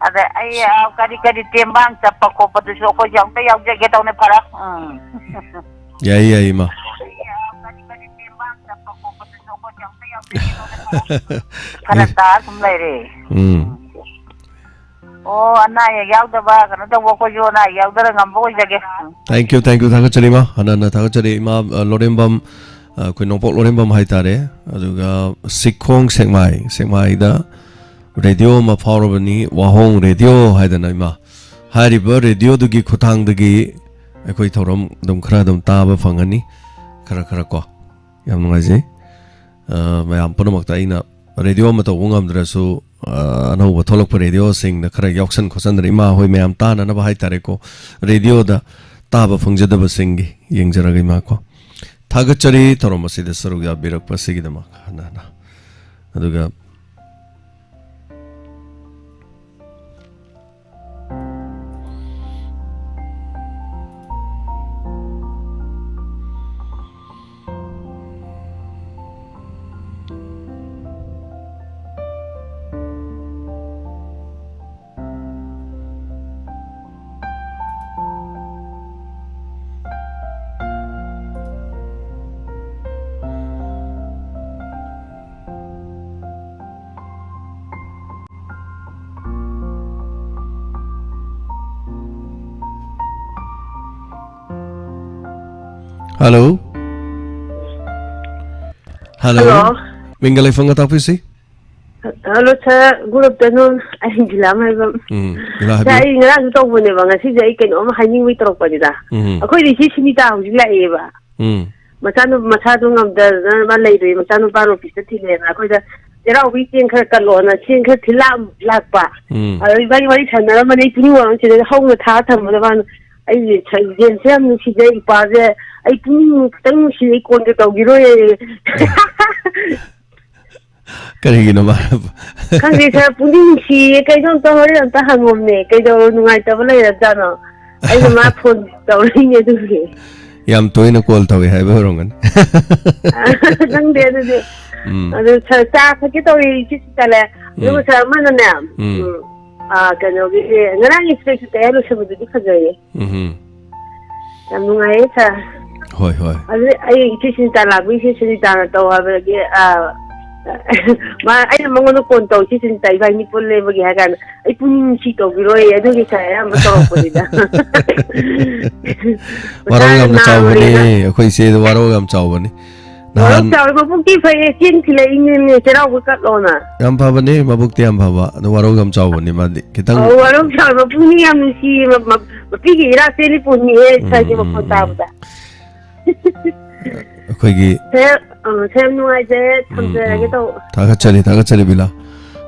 ꯑꯗ ꯑꯩ, ꯑ, ꯀꯔꯤ ꯀꯔꯤ ꯇꯦꯡꯕꯥꯡ ꯆꯞꯄ ꯈꯣꯠꯄꯗꯨꯁꯨ ꯑꯩꯈꯣꯏꯁꯨ ꯑꯝꯇ ꯌꯥꯎꯖꯒꯦ ꯇꯧꯅꯦ, ꯐꯔꯛ꯫ ꯎꯝ꯫ ꯌꯥꯏ, ꯌꯥꯏ, ꯏꯃꯥ꯫ ꯐꯔꯛ ꯇꯥꯔ ꯁꯨꯝ ꯂꯩꯔꯦ꯫ ꯎꯝ꯫ ꯑꯣ, ꯑꯅꯥ ꯑꯌꯦꯛ ꯌꯥꯎꯗꯕ, ꯀꯩꯅꯣ ꯇꯧꯕ, ꯑꯩꯈꯣꯏꯁꯨ ꯑꯅꯥ ꯑꯌꯦꯛ ꯌꯥꯎꯗꯅ ꯉꯝꯕ ꯑꯣꯏꯖꯒꯦ꯫ Thank you, thank you, ꯊꯥꯒꯠꯆꯔꯤ, ꯏꯃꯥ꯫ ꯍꯟꯅ ꯍꯟꯅ ꯊꯥꯒꯠꯆꯔꯤ, ꯏꯃꯥ, ꯑ, ꯂꯣꯔꯦꯝꯕꯝ, ꯑ, ꯑꯩꯈꯣꯏ ꯅꯣꯡꯄꯣꯛ ꯂꯣꯔꯦꯝꯕꯝ ꯍꯥꯏꯇꯥꯔꯦ꯫ ꯑꯗꯨꯒ ꯁꯤꯈꯣꯡ ꯁꯦꯛꯃꯥꯏ, ꯁꯦꯛꯃꯥꯏꯗ ꯔꯦꯗꯤꯑꯣ ꯑꯃ ꯐꯥꯎꯔꯕꯅꯤ, ꯋꯥꯍꯣꯡ ꯔꯦꯗꯤꯑꯣ ꯍꯥꯏꯗꯅ, ꯏꯃꯥ꯫ ꯍꯥꯏꯔꯤꯕ ꯔꯦꯗꯤꯑꯣꯗꯨꯒꯤ ꯈꯨꯠꯊꯥꯡꯗꯒꯤ ꯑꯩꯈꯣꯏ ꯊꯧꯔꯝ ꯑꯗꯨꯝ ꯈꯔ ꯑꯗꯨꯝ ꯇꯥꯕ ꯐꯪꯒꯅꯤ, ꯈꯔ ꯈꯔ ꯀꯣ꯫ ꯌꯥꯝ ꯅꯨꯡꯉꯥꯏꯖꯩ꯫ ꯑ, ꯃꯌꯥꯝ ꯄꯨꯝꯅꯃꯛꯇ ꯑꯩꯅ ꯔꯦꯗꯤꯑꯣ ꯑꯃ ꯇꯧꯕ ꯉꯝꯗ꯭ꯔꯁꯨ, ꯑ, ꯑꯅꯧꯕ ꯊꯣꯛꯂꯛꯄ ꯔꯦꯗꯤꯑꯣꯁꯤꯡꯗ ꯈꯔ ꯌꯥꯎꯁꯟ ꯈꯣꯠꯆꯟꯗꯅ ꯏꯃꯥ ꯍꯣꯏ ꯃꯌꯥꯝ ꯇꯥꯅꯅꯕ ꯍꯥꯏꯇꯥꯔꯦꯀꯣ, ꯔꯦꯗꯤꯑꯣꯗ ꯇꯥꯕ ꯐꯪꯖꯗꯕꯁꯤꯡꯒꯤ ꯌꯦꯡꯖꯔꯒ ꯏꯃꯥ ꯀꯣ꯫ ꯊꯥꯒꯠꯆꯔꯤ ꯊꯧꯔꯝ ꯑꯁꯤꯗ ꯁꯔꯨꯛ ꯌꯥꯕꯤꯔꯛꯄ ꯑꯁꯤꯒꯤꯗꯃꯛ ꯍꯟꯅ ꯍꯟꯅ꯫ ꯑꯗꯨꯒ Hello. Hello. Hello. ꯃꯤꯡꯒ ꯂꯩꯐꯝꯒ ꯇꯥꯛꯄꯤꯁꯤ꯫ Hello, sir. Good afternoon. ꯑꯩ ꯒꯤꯂꯥ ꯃꯥꯏꯕꯝ꯫ ꯎꯝ, ꯒꯤꯂꯥ ꯁꯥꯔ, ꯍꯥꯏꯕꯤꯌꯨ꯫ ꯑꯩ ꯉꯔꯥꯡꯁꯨ ꯇꯧꯕꯅꯦꯕ, ꯉꯁꯤꯁꯦ ꯑꯩ ꯀꯩꯅꯣꯝ ꯍꯥꯏꯅꯤꯡꯕꯩ ꯇꯧꯔꯛꯄꯅꯤꯗ꯫ ꯎꯝ꯫ ꯑꯩꯈꯣꯏꯗꯤ ꯏꯆꯦ ꯁꯨꯅꯤꯇꯥ ꯍꯧꯖꯤꯛ ꯂꯥꯛꯑꯦꯕ꯫ ꯎꯝ꯫ ꯃꯆꯥꯅꯨ-, ꯃꯁꯥꯗꯣ ꯉꯝꯗꯗꯅ ꯃꯥ ꯂꯩꯔꯨꯏ, ꯃꯆꯥꯅꯨꯄꯥ ꯑꯣꯐꯤꯁꯇ ꯊꯤꯜꯂꯦꯅ ꯑꯩꯈꯣꯏꯗ "ꯆꯩꯔꯥꯎꯕꯒꯤ ꯆꯦꯡ ꯈꯔ ꯀꯠꯂꯣꯅ" ꯆꯦꯡ ꯈꯔ ꯊꯤꯜꯂꯛꯑꯝ-, ꯂꯥꯛꯄ꯫ ꯎꯝ꯫ ꯑꯗꯣ ꯏꯕꯥꯅꯤ ꯋꯥꯔꯤ ꯁꯥꯟꯅꯔꯝꯕꯅꯦ, ꯑꯩ ꯄꯨꯅꯤꯡ ꯋꯥꯔꯝ ꯁꯤꯗ ꯍꯧꯅ ꯊꯥ ꯊꯝꯕꯗ ꯃꯥꯅ, "ꯑꯩ ꯁ-, ꯖꯦꯝꯁꯁꯦ ꯌꯥꯝ ꯅꯨꯡꯁꯤꯖꯩ, ꯏꯄꯥꯁꯦ ꯑꯩ ꯄꯨꯛꯅꯤꯡ ꯈꯤꯇꯪ ꯅꯨꯡꯁꯤ, ꯑꯩ ꯀꯣꯟꯒ ꯇꯧꯈꯤꯔꯣꯏ" ꯑꯦ꯫ ꯀꯔꯤꯒꯤꯅꯣ ꯃꯥꯅ? ꯈꯪꯗꯦ, ꯈꯔ ꯄꯨꯛꯅꯤꯡ ꯅꯨꯡꯁꯤꯌꯦ꯫ ꯀꯩꯅꯣ ꯑꯝꯇ ꯍꯣꯔꯦꯟ ꯑꯝꯇ ꯍꯪꯉꯣꯝꯅꯦ, ꯀꯩꯗꯧꯔ ꯅꯨꯡꯉꯥꯏꯇꯕ ꯂꯩꯔꯖꯥꯠꯅꯣ? ꯑꯩꯅ ꯃꯥ ꯐꯣꯟ ꯇꯧꯔꯛꯏꯅꯦ ꯑꯗꯨꯒꯤ꯫ ꯌꯥꯝ ꯇꯣꯏꯅ ꯀꯣꯜ ꯇꯧꯏ ꯍꯥꯏꯕ ꯑꯣꯏꯔꯝꯒꯅꯤ꯫ ꯈꯪꯗꯦ ꯑꯗꯨꯗꯤ꯫ ꯎꯝ꯫ ꯑꯗꯨ ꯁꯥꯔ, ꯆꯥ ꯊꯛꯀꯦ ꯇꯧꯔꯤ, ꯏꯆꯦ ꯆꯤꯇꯥꯂꯦ꯫ ꯑꯗꯨꯒ ꯎꯝ꯫ ꯁꯥꯔ, ꯑꯃꯅꯅꯦ, ꯎꯝ꯫ ꯎꯝ, ꯑꯥ, ꯀꯩꯅꯣꯒꯤ, ꯉꯔꯥꯡꯒꯤ ꯁ꯭ꯄꯦꯛꯁꯨ ꯇꯌꯥꯔ ꯂꯣꯏꯁꯟꯕꯗꯨꯗꯤ ꯐꯖꯩꯌꯦ꯫ ꯎꯝ꯫ ꯌꯥꯝ ꯅꯨꯡꯉꯥꯏꯌꯦ, ꯁꯥꯔ꯫ ꯍꯣꯏ, ꯍꯣꯏ꯫ ꯑꯗꯨ ꯑꯩ ꯏꯆꯦ ꯁꯨꯅꯤꯇꯥ ꯂꯥꯛꯄꯒꯤ ꯏꯆꯦ ꯁꯨꯅꯤꯇꯥꯅ ꯇꯧ ꯍꯥꯏꯕꯗꯒꯤ, ꯑꯥ, ꯃꯥ, ꯑꯩꯅ ꯃꯉꯣꯟꯗ ꯐꯣꯟ ꯇꯧ, "ꯏꯆꯦ ꯁꯨꯅꯤꯇꯥ, ꯏꯕꯥꯅꯤ ꯄꯨꯜꯂꯦꯕꯒꯤ" ꯍꯥꯏ ꯀꯥꯟꯗ, "ꯑꯩ ꯄꯨꯛꯅꯤꯡ ꯅꯨꯡꯁꯤ ꯇꯧꯕꯤꯔꯣꯏ", ꯑꯗꯨꯒꯤ ꯁꯥꯔ ꯑꯌꯥꯝꯕ ꯇꯧꯔꯛꯄꯅꯤꯗ꯫ ꯋꯥꯔꯧ ꯃꯆꯥꯅ ꯌꯥꯝꯅ ꯆꯥꯎꯕꯅꯦ, ꯅꯥꯔꯨꯔꯦꯅ꯫ ꯑꯩꯈꯣꯏ ꯏꯆꯦꯗꯣ ꯋꯥꯔꯧ ꯌꯥꯝ ꯆꯥꯎꯕꯅꯤ꯫ ꯋꯥꯔꯧ ꯅꯍꯥꯟ ꯆꯥꯎꯔꯦ, ꯃꯕꯨꯛꯇꯤ ꯐꯩꯌꯦ, ꯆꯦꯡ ꯊꯤꯜꯂꯛꯏꯅꯦꯃꯤ, ꯆꯩꯔꯥꯎꯕ ꯀꯠꯂꯣꯅ꯫ ꯌꯥꯝ ꯐꯕꯅꯦ, ꯃꯕꯨꯛꯇꯤ ꯌꯥꯝ ꯐꯕ, ꯑꯗꯣ ꯋꯥꯔꯧ ꯌꯥꯝ ꯆꯥꯎꯕꯅꯦ ꯃꯥꯗꯤ꯫ ꯈꯤꯇꯪ ꯑꯧ, ꯋꯥꯔꯧ ꯆꯥꯎꯔꯦ, ꯃꯄꯨꯛꯅꯤꯡ ꯌꯥꯝ ꯅꯨꯡꯁꯤꯌꯦ, ꯃ-, ꯃ-, ꯃꯄꯤꯒꯤ ꯏꯔꯥ ꯆꯦꯜꯂꯤ ꯄꯣꯠꯅꯤꯍꯦ, ꯎꯝ, ꯁꯥꯏꯒꯤ ꯎꯝ, ꯃꯈꯣꯟ ꯎꯝ꯫ ꯇꯥꯕꯗ꯫ ꯑꯩꯈꯣꯏꯒꯤ ꯁꯦ, ꯑ, ꯁꯦ, ꯌꯥꯝ ꯅꯨꯡꯉꯥꯏꯖꯔꯦ, ꯎꯝ, ꯊꯝꯖꯔꯒꯦ ꯎꯝ꯫ ꯇꯧꯕ꯫ ꯊꯥꯒꯠꯆꯔꯤ, ꯊꯥꯒꯠꯆꯔꯤ, ꯕꯤꯂꯥ꯫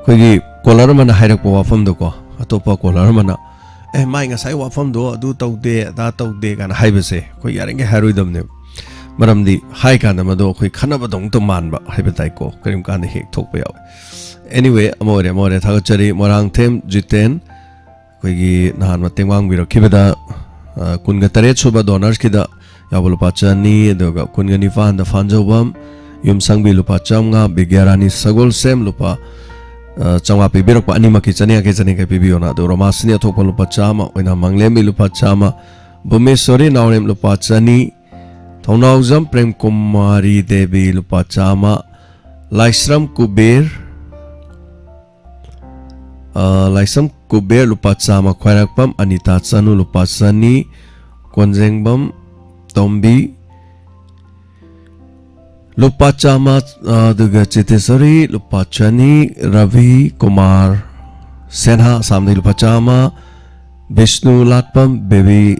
ꯑꯩꯈꯣꯏꯒꯤ ꯀꯣꯂꯔ ꯑꯃꯅ ꯍꯥꯏꯔꯛꯄ ꯋꯥꯐꯝꯗꯣꯀꯣ, ꯑꯇꯣꯞꯄ ꯀꯣꯂꯔ ꯑꯃꯅ, "ꯑꯦ, ꯃꯥꯏ ꯉꯁꯥꯏ ꯋꯥꯐꯝꯗꯣ ꯑꯗꯨ ꯇꯧꯗꯦ, ꯑꯗꯥ ꯇꯧꯗꯦ" ꯀꯥꯏꯅ ꯍꯥꯏꯕꯁꯦ ꯑꯩꯈꯣꯏ ꯌꯥꯔꯤꯉꯩ ꯍꯥꯏꯔꯣꯏꯗꯕꯅꯦꯕ꯫ ꯃꯔꯝꯗꯤ ꯍꯥꯏ ꯀꯥꯟꯗ ꯃꯗꯣ ꯑꯩꯈꯣꯏ ꯈꯟꯅꯕꯗꯧꯅꯇ ꯃꯥꯟꯕ ꯍꯥꯏꯕ ꯇꯥꯏꯀꯣ, ꯀꯔꯤꯒꯨꯝꯕ ꯀꯥꯟꯗ ꯍꯦꯛ ꯊꯣꯛꯄ ꯌꯥꯎꯋꯦ꯫ Anyway, ꯑꯃ ꯑꯣꯏꯔꯦ, ꯑꯃ ꯑꯣꯏꯔꯦ, ꯊꯥꯒꯠꯆꯔꯤ꯫ ꯃꯣꯏꯔꯥꯡꯊꯦꯝ ꯖꯤꯇꯦꯟ, ꯑꯩꯈꯣꯏꯒꯤ ꯅꯍꯥꯟ ꯃꯇꯦꯡ ꯄꯥꯡꯕꯤꯔꯛꯈꯤꯕꯗ, ꯑ, ꯀꯨꯟꯒ ꯇꯔꯦꯠ ꯁꯨꯕ ꯗꯣꯅꯔꯁꯀꯤꯗ ꯌꯥꯎꯕ ꯂꯨꯄꯥ ꯆꯅꯤ, ꯑꯗꯨꯒ ꯀꯨꯟꯒ ꯅꯤꯄꯥꯟꯗ ꯐꯥꯟꯖꯧꯕꯝ ꯌꯨꯝꯁꯪꯕꯤ ꯂꯨꯄꯥ ꯆꯥꯝꯃꯉꯥ, ꯕꯤꯒ꯭ꯌꯥꯔꯥꯅꯤ ꯁꯒꯣꯜꯁꯦꯝ ꯂꯨꯄꯥ, ꯑ, ꯆꯥꯝꯃꯉꯥ ꯄꯤꯕꯤꯔꯛꯄ, ꯑꯅꯤꯃꯛꯀꯤ ꯆꯅꯤ ꯌꯥꯡꯈꯩ, ꯆꯅꯤ ꯌꯥꯡꯈꯩ ꯄꯤꯕꯤꯌꯣꯅ꯫ ꯑꯗꯨ ꯔꯣꯃꯥꯁꯤꯅꯤ ꯑꯊꯣꯛꯄ ꯂꯨꯄꯥ ꯆꯥꯝꯃ, ꯑꯣꯏꯅꯥꯝ ꯃꯪꯂꯦꯝꯕꯤ ꯂꯨꯄꯥ ꯆꯥꯝꯃ, ꯕꯨꯃꯦꯁꯣꯔꯤ ꯅꯥꯎꯔꯦꯝ ꯂꯨꯄꯥ ꯆꯅꯤ, ꯊꯧꯅꯥꯎꯖꯝ ꯄ꯭ꯔꯦꯝꯀꯨꯃꯥꯔꯤ ꯗꯦꯕꯤ ꯂꯨꯄꯥ ꯆꯥꯝꯃ, ꯂꯥꯏꯁ꯭ꯔꯝ ꯀꯨꯕꯦꯔ, ꯑ, ꯂꯥꯏꯁ꯭ꯔꯝ ꯀꯨꯕꯦꯔ ꯂꯨꯄꯥ ꯆꯥꯝꯃ, ꯈ꯭ꯋꯥꯏꯔꯥꯛꯄꯝ ꯑꯅꯤꯇꯥ ꯆꯅꯨ ꯂꯨꯄꯥ ꯆꯅꯤ, ꯀꯣꯟꯖꯦꯡꯕꯝ ꯇꯣꯝꯕꯤ ꯂꯨꯄꯥ ꯆꯥꯝꯃ, ꯑ, ꯑꯗꯨꯒ ꯆꯤꯇꯦꯁꯣꯔꯤ ꯂꯨꯄꯥ ꯆꯅꯤ, ꯔꯕꯤ ꯀꯨꯃꯥꯔ ꯁꯦꯟꯍꯥ ꯑꯁꯥꯝꯗꯒꯤ ꯂꯨꯄꯥ ꯆꯥꯝꯃ, ꯕꯤꯁꯅꯨ ꯂꯥꯠꯄꯝ ꯕꯦꯕꯤ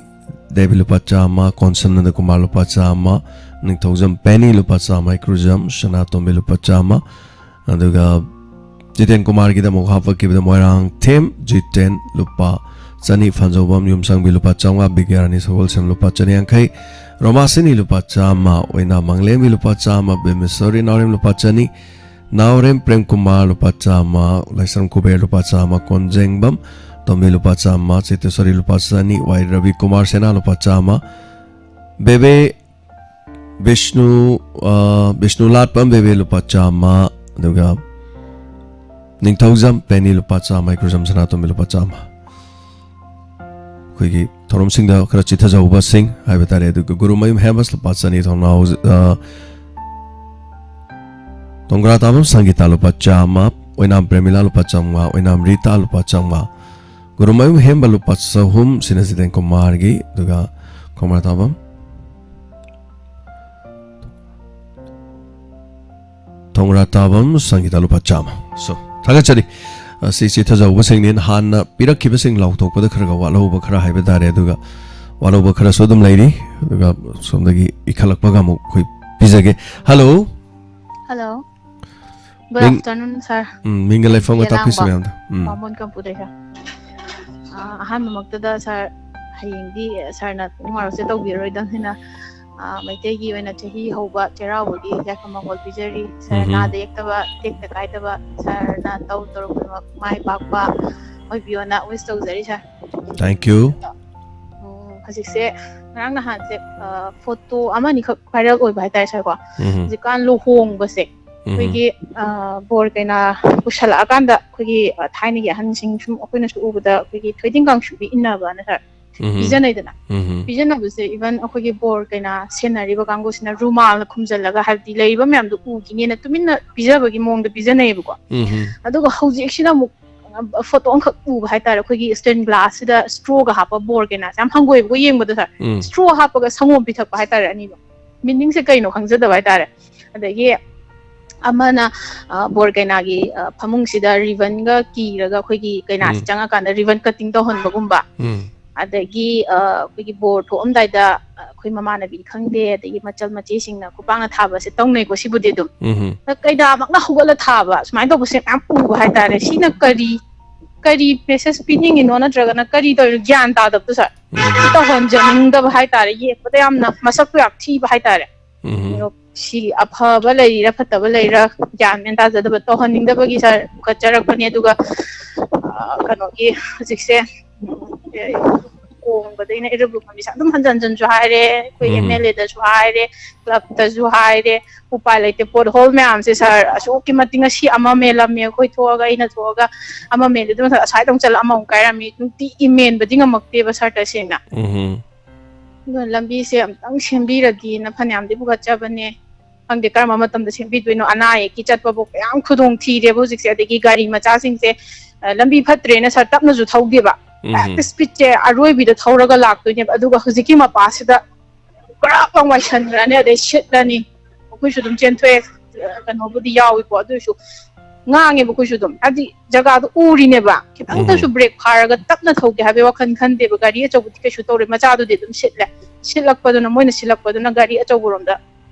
ꯗꯦꯕꯤ ꯂꯨꯄꯥ ꯆꯥꯝꯃ, ꯀꯣꯟꯁꯝꯅꯟꯗ ꯀꯨꯃꯥꯔ ꯂꯨꯄꯥ ꯆꯥꯝꯃ, ꯅꯤꯡꯊꯧꯖꯝ ꯄꯦꯅꯤ ꯂꯨꯄꯥ ꯆꯥꯝꯃ, ꯏꯀ꯭ꯔꯨꯖꯝ ꯁꯅꯥꯇꯣꯝꯕꯤ ꯂꯨꯄꯥ ꯆꯥꯝꯃ, ꯑꯗꯨꯒ ꯖꯤꯇꯦꯟ ꯀꯨꯃꯥꯔꯒꯤꯗꯃꯛ ꯍꯥꯞꯄꯛꯈꯤꯕꯗ ꯃꯣꯏꯔꯥꯡꯊꯦꯝ ꯖꯤꯇꯦꯟ ꯂꯨꯄꯥ ꯆꯅꯤ, ꯐꯥꯟꯖꯧꯕꯝ ꯌꯨꯝꯁꯪꯕꯤ ꯂꯨꯄꯥ ꯆꯥꯝꯃꯉꯥ, ꯕꯤꯒ꯭ꯌꯥꯔꯥꯅꯤ ꯁꯒꯣꯜꯁꯦꯝ ꯂꯨꯄꯥ ꯆꯅꯤ ꯌꯥꯡꯈꯩ, ꯔꯣꯃꯥꯁꯤꯅꯤ ꯂꯨꯄꯥ ꯆꯥꯝꯃ, ꯑꯣꯏꯅꯥꯝ ꯃꯪꯂꯦꯝꯕꯤ ꯂꯨꯄꯥ ꯆꯥꯝꯃ, ꯕꯤꯃꯦꯁꯣꯔꯤ ꯅꯥꯎꯔꯦꯝ ꯂꯨꯄꯥ ꯆꯅꯤ, ꯅꯥꯎꯔꯦꯝ ꯄ꯭ꯔꯦꯝꯀꯨꯃꯥꯔ ꯂꯨꯄꯥ ꯆꯥꯝꯃ, ꯂꯥꯏꯁ꯭ꯔꯝ ꯀꯨꯕꯦꯔ ꯂꯨꯄꯥ ꯆꯥꯝꯃ, ꯀꯣꯟꯖꯦꯡꯕꯝ ꯇꯣꯝꯕꯤ ꯂꯨꯄꯥ ꯆꯥꯝꯃ, ꯆꯤꯇꯦꯁꯣꯔꯤ ꯂꯨꯄꯥ ꯆꯅꯤ, ꯋꯥꯏ ꯔꯕꯤ ꯀꯨꯃꯥꯔ ꯁꯦꯅꯥ ꯂꯨꯄꯥ ꯆꯥꯝꯃ, ꯕꯦꯕꯦ ꯕꯤꯁꯅꯨ, ꯑ, ꯕꯤꯁꯅꯨ ꯂꯥꯠꯄꯝ ꯕꯦꯕꯦ ꯂꯨꯄꯥ ꯆꯥꯝꯃ, ꯑꯗꯨꯒ ꯅꯤꯡꯊꯧꯖꯝ ꯄꯦꯅꯤ ꯂꯨꯄꯥ ꯆꯥꯝꯃ, ꯏꯀ꯭ꯔꯨꯖꯝ ꯁꯅꯥꯇꯣꯝꯕꯤ ꯂꯨꯄꯥ ꯆꯥꯝꯃ꯫ ꯑꯩꯈꯣꯏꯒꯤ ꯊꯧꯔꯝꯁꯤꯡꯗ ꯈꯔ ꯆꯤꯊꯖꯍꯧꯕꯁꯤꯡ ꯍꯥꯏꯕ ꯇꯥꯔꯦ꯫ ꯑꯗꯨꯒ ꯒꯨꯔꯨꯃꯌꯨꯝ ꯍꯦꯝꯕꯁ ꯂꯨꯄꯥ ꯆꯅꯤ, ꯊꯧꯅꯥꯎ, ꯑ, ꯇꯣꯡꯒ꯭ꯔꯥ ꯇꯥꯕꯝ ꯁꯪꯒꯤꯇꯥ ꯂꯨꯄꯥ ꯆꯥꯝꯃ, ꯑꯣꯏꯅꯥꯝ ꯄ꯭ꯔꯦꯃꯤꯂꯥ ꯂꯨꯄꯥ ꯆꯥꯝꯃꯉꯥ, ꯑꯣꯏꯅꯥꯝ ꯔꯤꯇꯥ ꯂꯨꯄꯥ ꯆꯥꯝꯃꯉꯥ, ꯒꯨꯔꯨꯃꯌꯨꯝ ꯍꯦꯝꯕ ꯂꯨꯄꯥ ꯆꯍꯨꯝ, ꯁꯤꯅ ꯖꯤꯇꯦꯟ ꯀꯨꯃꯥꯔꯒꯤ, ꯑꯗꯨꯒ ꯈꯣꯡꯕꯥ ꯇꯥꯕꯝ ꯊꯣꯡꯒ꯭ꯔꯥ ꯇꯥꯕꯝ ꯁꯪꯒꯤꯇꯥ ꯂꯨꯄꯥ ꯆꯥꯝꯃ꯫ So, ꯊꯥꯒꯠꯆꯔꯤ꯫ ꯑ, ꯁꯤ ꯆꯤꯊꯖꯍꯧꯕꯁꯤꯡꯅꯤ꯫ ꯍꯥꯟꯅ ꯄꯤꯔꯛꯈꯤꯕꯁꯤꯡ ꯂꯥꯎꯊꯣꯛꯄꯗ ꯈꯔ ꯈꯔ ꯋꯥꯠꯍꯧꯕ ꯈꯔ ꯍꯥꯏꯕ ꯇꯥꯔꯦ, ꯑꯗꯨꯒ ꯋꯥꯠꯍꯧꯕ ꯈꯔꯁꯨ ꯑꯗꯨꯝ ꯂꯩꯔꯤ꯫ ꯑꯗꯨꯒ ꯁꯣꯝꯗꯒꯤ ꯏꯈꯠꯂꯛꯄꯒ ꯑꯃꯨꯛ ꯑꯩꯈꯣꯏ ꯄꯤꯖꯒꯦ꯫ Hello. Hello. Good afternoon, sir. ꯎꯝ, ꯃꯤꯡꯒ ꯂꯩꯐꯝꯒ ꯇꯥꯛꯄꯤꯁꯤ ꯃꯌꯥꯝꯗ꯫ ꯎꯝ꯫ ꯕꯥꯃꯣꯟ ꯀꯝꯄꯨꯗꯩ, sir꯫ ꯑ, ꯑꯍꯥꯟꯕꯃꯛꯇꯗ, sir, ꯍꯌꯦꯡꯗꯤ, sir ꯅ ꯄꯨꯡ ꯋꯥꯔꯣꯛꯁꯦ ꯇꯧꯕꯤꯔꯔꯣꯏꯗꯕꯅꯤꯅ, ꯑ, ꯃꯩꯇꯩꯒꯤ ꯑꯣꯏꯅ ꯆꯍꯤ ꯍꯧꯕ ꯆꯩꯔꯥꯎꯕꯒꯤ ꯌꯥꯏꯐ ꯃꯪꯒꯣꯜ ꯄꯤꯖꯔꯤ꯫ Sir, ꯎꯝ꯫ ꯅꯥꯗ ꯌꯦꯛꯇꯕ, ꯇꯦꯛꯇ ꯀꯥꯏꯗꯕ, sir ꯅ ꯇꯧꯔꯨ ꯇꯧꯔꯨ ꯈꯨꯗꯤꯡꯃꯛ ꯃꯥꯏ ꯄꯥꯛꯄ ꯑꯣꯏꯕꯤꯌꯣꯅ wish ꯇꯧꯖꯔꯤ, sir꯫ Thank you꯫ ꯎꯝ, ꯍꯧꯖꯤꯛꯁꯦ ꯉꯔꯥꯡ ꯅꯍꯥꯟꯁꯦ, ꯑ, photo ꯑꯃ ꯑꯅꯤꯈꯛ viral ꯑꯣꯏꯕ ꯍꯥꯏꯇꯥꯔꯦ, sir, ꯀꯣ꯫ ꯎꯝ꯫ ꯍꯧꯖꯤꯛꯀꯥꯟ ꯂꯨꯍꯣꯡꯕꯁꯦ ꯎꯝ꯫ ꯑꯩꯈꯣꯏꯒꯤ, ꯑ, ꯕꯣꯔ ꯀꯩꯅꯥ ꯄꯨꯁꯜꯂꯛꯑꯀꯥꯟꯗ ꯑꯩꯈꯣꯏꯒꯤ, ꯑ, ꯊꯥꯏꯅꯒꯤ ꯑꯍꯟꯁꯤꯡ ꯁꯨꯝ ꯑꯩꯈꯣꯏꯅꯁꯨ ꯎꯕꯗ ꯑꯩꯈꯣꯏꯒꯤ ꯊꯣꯏꯗꯤꯡ ꯀꯥꯡꯁꯨꯕꯤ ꯏꯟꯅꯕꯅ, sir, ꯎꯝ꯫ ꯄꯤꯖꯅꯩꯗꯅ꯫ ꯎꯝ꯫ ꯄꯤꯖꯅꯕꯁꯦ even ꯑꯩꯈꯣꯏꯒꯤ ꯕꯣꯔ ꯀꯩꯅꯥ ꯁꯦꯟꯅꯔꯤꯕ ꯀꯥꯡꯕꯨꯁꯤꯅ ꯔꯨꯃꯥꯜꯅ ꯈꯨꯝꯖꯤꯜꯂꯒ, ꯍꯥꯏꯕꯗꯤ ꯂꯩꯔꯤꯕ ꯃꯌꯥꯝꯗꯣ ꯎꯈꯤꯅꯦꯅ ꯇꯨꯃꯤꯟꯅ ꯄꯤꯖꯕꯒꯤ ꯃꯑꯣꯡꯗ ꯄꯤꯖꯅꯩꯌꯦꯕꯀꯣ꯫ ꯎꯝ꯫ ꯑꯗꯨꯒ ꯍꯧꯖꯤꯛꯁꯤꯅ ꯑꯃꯨꯛ photo ꯑꯃꯈꯛ ꯎꯕ ꯍꯥꯏꯇꯥꯔꯦ, ꯑꯩꯈꯣꯏꯒꯤ stained glass ꯁꯤꯗ straw ꯒ ꯍꯥꯞꯄ ꯕꯣꯔ ꯀꯩꯅꯥꯁꯦ ꯌꯥꯝ ꯍꯪꯒꯣꯏꯕꯀꯣ ꯌꯦꯡꯕꯗ, sir꯫ ꯎꯝ꯫ Straw ꯍꯥꯞꯄꯒ ꯁꯪꯒꯣꯝ ꯄꯤꯊꯛꯄ ꯍꯥꯏꯇꯥꯔꯦ ꯑꯅꯤꯗꯣ꯫ Meaning ꯁꯦ ꯀꯩꯅꯣ ꯈꯪꯖꯗꯕ ꯍꯥꯏꯇꯥꯔꯦ꯫ ꯑꯗꯒꯤ ꯑꯃꯅ, ꯑ, ꯕꯣꯔ ꯀꯩꯅꯥꯒꯤ, ꯑ, ꯐꯃꯨꯡꯁꯤꯗ ribbon ꯒ ꯀꯤꯔꯒ ꯑꯩꯈꯣꯏꯒꯤ ꯀꯩꯅꯥꯁꯤ ꯎꯝ꯫ ꯆꯪꯉꯀꯥꯟꯗ ribbon cutting ꯇꯧꯍꯟꯕꯒꯨꯝꯕ꯫ ꯎꯝ꯫ ꯑꯗꯒꯤ, ꯑ, ꯑꯩꯈꯣꯏꯒꯤ ꯕꯣꯔ ꯊꯣꯛꯑꯝꯗꯥꯏꯗ, ꯑ, ꯑꯩꯈꯣꯏ ꯃꯃꯥꯟꯅꯕꯤ ꯈꯪꯗꯦ, ꯑꯗꯒꯤ ꯃꯆꯜ ꯃꯆꯦꯁꯤꯡꯅ ꯈꯨꯄꯥꯛꯅ ꯊꯥꯕꯁꯦ ꯇꯧꯅꯩꯀꯣ, ꯁꯤꯕꯨꯗꯤ ꯑꯗꯨꯝ꯫ ꯎꯝ꯫ ꯀꯩꯗꯥꯃꯛꯅ ꯍꯧꯒꯠꯂ ꯊꯥꯕ, ꯁꯨꯃꯥꯏꯅ ꯇꯧꯕꯁꯦ ꯃꯌꯥꯝ ꯎꯕ ꯍꯥꯏꯇꯥꯔꯦ꯫ ꯁꯤꯅ ꯀꯔꯤ, ꯀꯔꯤ message ꯄꯤꯅꯤꯡꯉꯤꯅꯣ, ꯅꯠꯇ꯭ꯔꯒꯅ ꯀꯔꯤ ꯇꯧꯔꯤꯅꯣ, ꯒ꯭ꯌꯥꯟ ꯇꯥꯗꯕꯗꯣ, sir꯫ ꯎꯝ꯫ ꯁꯤ ꯇꯧꯍꯟꯖꯅꯤꯡꯗꯕ ꯍꯥꯏꯇꯥꯔꯦ, ꯌꯦꯡꯕꯗ ꯌꯥꯝꯅ ꯃꯁꯛꯇꯣ ꯌꯥꯝ ꯊꯤꯕ ꯍꯥꯏꯇꯥꯔꯦ꯫ ꯎꯝ꯫ ꯑꯗꯣ ꯁꯤ ꯑꯐꯕ ꯂꯩꯔꯤꯔꯥ ꯐꯠꯇꯕ ꯂꯩꯔꯤꯔꯥ ꯒ꯭ꯌꯥꯟ ꯃꯦꯟ ꯇꯥꯖꯗꯕ, ꯇꯧꯍꯟꯅꯤꯡꯗꯕꯒꯤ, sir, ꯄꯨꯈꯠꯆꯔꯛꯄꯅꯦ꯫ ꯑꯗꯨꯒ, ꯑ, ꯀꯩꯅꯣꯒꯤ ꯍꯧꯖꯤꯛꯁꯦ, ꯎꯝ, ꯀꯣꯡꯕꯗꯩꯅ ꯏꯔꯨꯕ ꯐꯝꯕꯤꯁꯦ ꯑꯗꯨꯝ ꯍꯟꯖꯟ ꯍꯟꯖꯟꯁꯨ ꯍꯥꯏꯔꯦ, ꯑꯩꯈꯣꯏ ꯎꯝ꯫ M L A ꯗꯁꯨ ꯍꯥꯏꯔꯦ, club ꯇꯁꯨ ꯍꯥꯏꯔꯦ, ꯎꯄꯥꯏ ꯂꯩꯇꯦ꯫ Pothole ꯃꯌꯥꯝꯁꯦ, sir, ꯑꯁꯨꯛꯀꯤ ꯃꯇꯤꯛ ꯉꯁꯤ ꯑꯃ ꯃꯦꯜꯂꯝꯃꯦ, ꯑꯩꯈꯣꯏ ꯊꯣꯛꯑꯒ, ꯑꯩꯅ ꯊꯣꯛꯑꯒ ꯑꯃ ꯃꯦꯜꯂꯦ, ꯑꯗꯨ ꯃꯊꯪ ꯑꯁ꯭ꯋꯥꯏꯗ ꯑꯃꯨꯛ ꯆꯠꯂ ꯑꯃꯃꯨꯛ ꯀꯥꯏꯔꯝꯃꯤ꯫ ꯅꯨꯡꯇꯤꯒꯤ ꯃꯦꯟꯕꯗꯤ ꯉꯝꯃꯛꯇꯦꯕ, sir, ꯇꯁꯦꯡꯅ꯫ ꯎꯝ꯫ ꯑꯗꯨꯅ ꯂꯝꯕꯤꯁꯦ ꯑꯝꯇꯪ ꯁꯦꯝꯕꯤꯔꯗꯤꯅ ꯐꯅꯌꯥꯝꯗꯤ ꯄꯨꯈꯠꯆꯕꯅꯦ꯫ ꯈꯪꯗꯦ ꯀꯔꯝꯕ ꯃꯇꯝꯗ ꯁꯦꯝꯕꯤꯗꯣꯏꯅꯣ, ꯑꯅꯥ ꯑꯌꯦꯛꯀꯤ ꯆꯠꯄꯕꯨ ꯀꯌꯥꯝ ꯈꯨꯗꯣꯡ ꯊꯤꯔꯦꯕ ꯍꯧꯖꯤꯛꯁꯦ꯫ ꯑꯗꯒꯤ ꯒꯥꯔꯤ ꯃꯆꯥꯁꯤꯡꯁꯦ, ꯑ, ꯂꯝꯕꯤ ꯐꯠꯇ꯭ꯔꯦꯅ, sir, ꯇꯞꯅꯁꯨ ꯊꯧꯗꯦꯕ꯫ ꯎꯝ꯫ ꯍꯦꯛꯇ speed ꯁꯦ ꯑꯔꯣꯏꯕꯤꯗ ꯊꯧꯔꯒ ꯂꯥꯛꯇꯣꯏꯅꯦꯕ꯫ ꯑꯗꯨꯒ ꯍꯧꯖꯤꯛꯀꯤ ꯃꯄꯥꯁꯤꯗ ꯄꯨꯔꯥ ꯋꯥꯏꯁꯟꯈ꯭ꯔꯅꯤ, ꯑꯗꯩ ꯁꯤꯠꯂꯅꯤ꯫ ꯑꯩꯈꯣꯏꯁꯨ ꯑꯗꯨꯝ ꯆꯦꯟꯊꯣꯛꯑꯦ, ꯑ, ꯀꯩꯅꯣꯕꯨꯗꯤ ꯌꯥꯎꯏꯀꯣ, ꯑꯗꯨ ꯑꯣꯏꯔꯁꯨ ꯉꯥꯡꯉꯦꯕ ꯑꯩꯈꯣꯏꯁꯨ ꯑꯗꯨꯝ, ꯍꯥꯏꯕꯗꯤ ꯖꯒꯥꯗꯣ ꯎꯔꯤꯅꯦꯕ꯫ ꯈꯤꯇꯪꯇꯁꯨ ꯎꯝ꯫ Brake ꯐꯥꯔꯒ ꯇꯞꯅ ꯊꯧꯒꯦ ꯍꯥꯏꯕꯒꯤ ꯋꯥꯈꯜ ꯈꯟꯗꯦꯕ꯫ ꯒꯥꯔꯤ ꯑꯆꯧꯕꯗꯤ ꯀꯩꯁꯨ ꯇꯧꯔꯣꯏ, ꯃꯆꯥꯗꯨꯗꯤ ꯑꯗꯨꯝ ꯁꯤꯠꯂꯦ꯫ ꯁꯤꯠꯂꯛꯄꯗꯨꯅ, ꯃꯣꯏꯅ ꯁꯤꯠꯂꯛꯄꯗꯨꯅ ꯒꯥꯔꯤ ꯑꯆꯧꯕꯔꯣꯝꯗ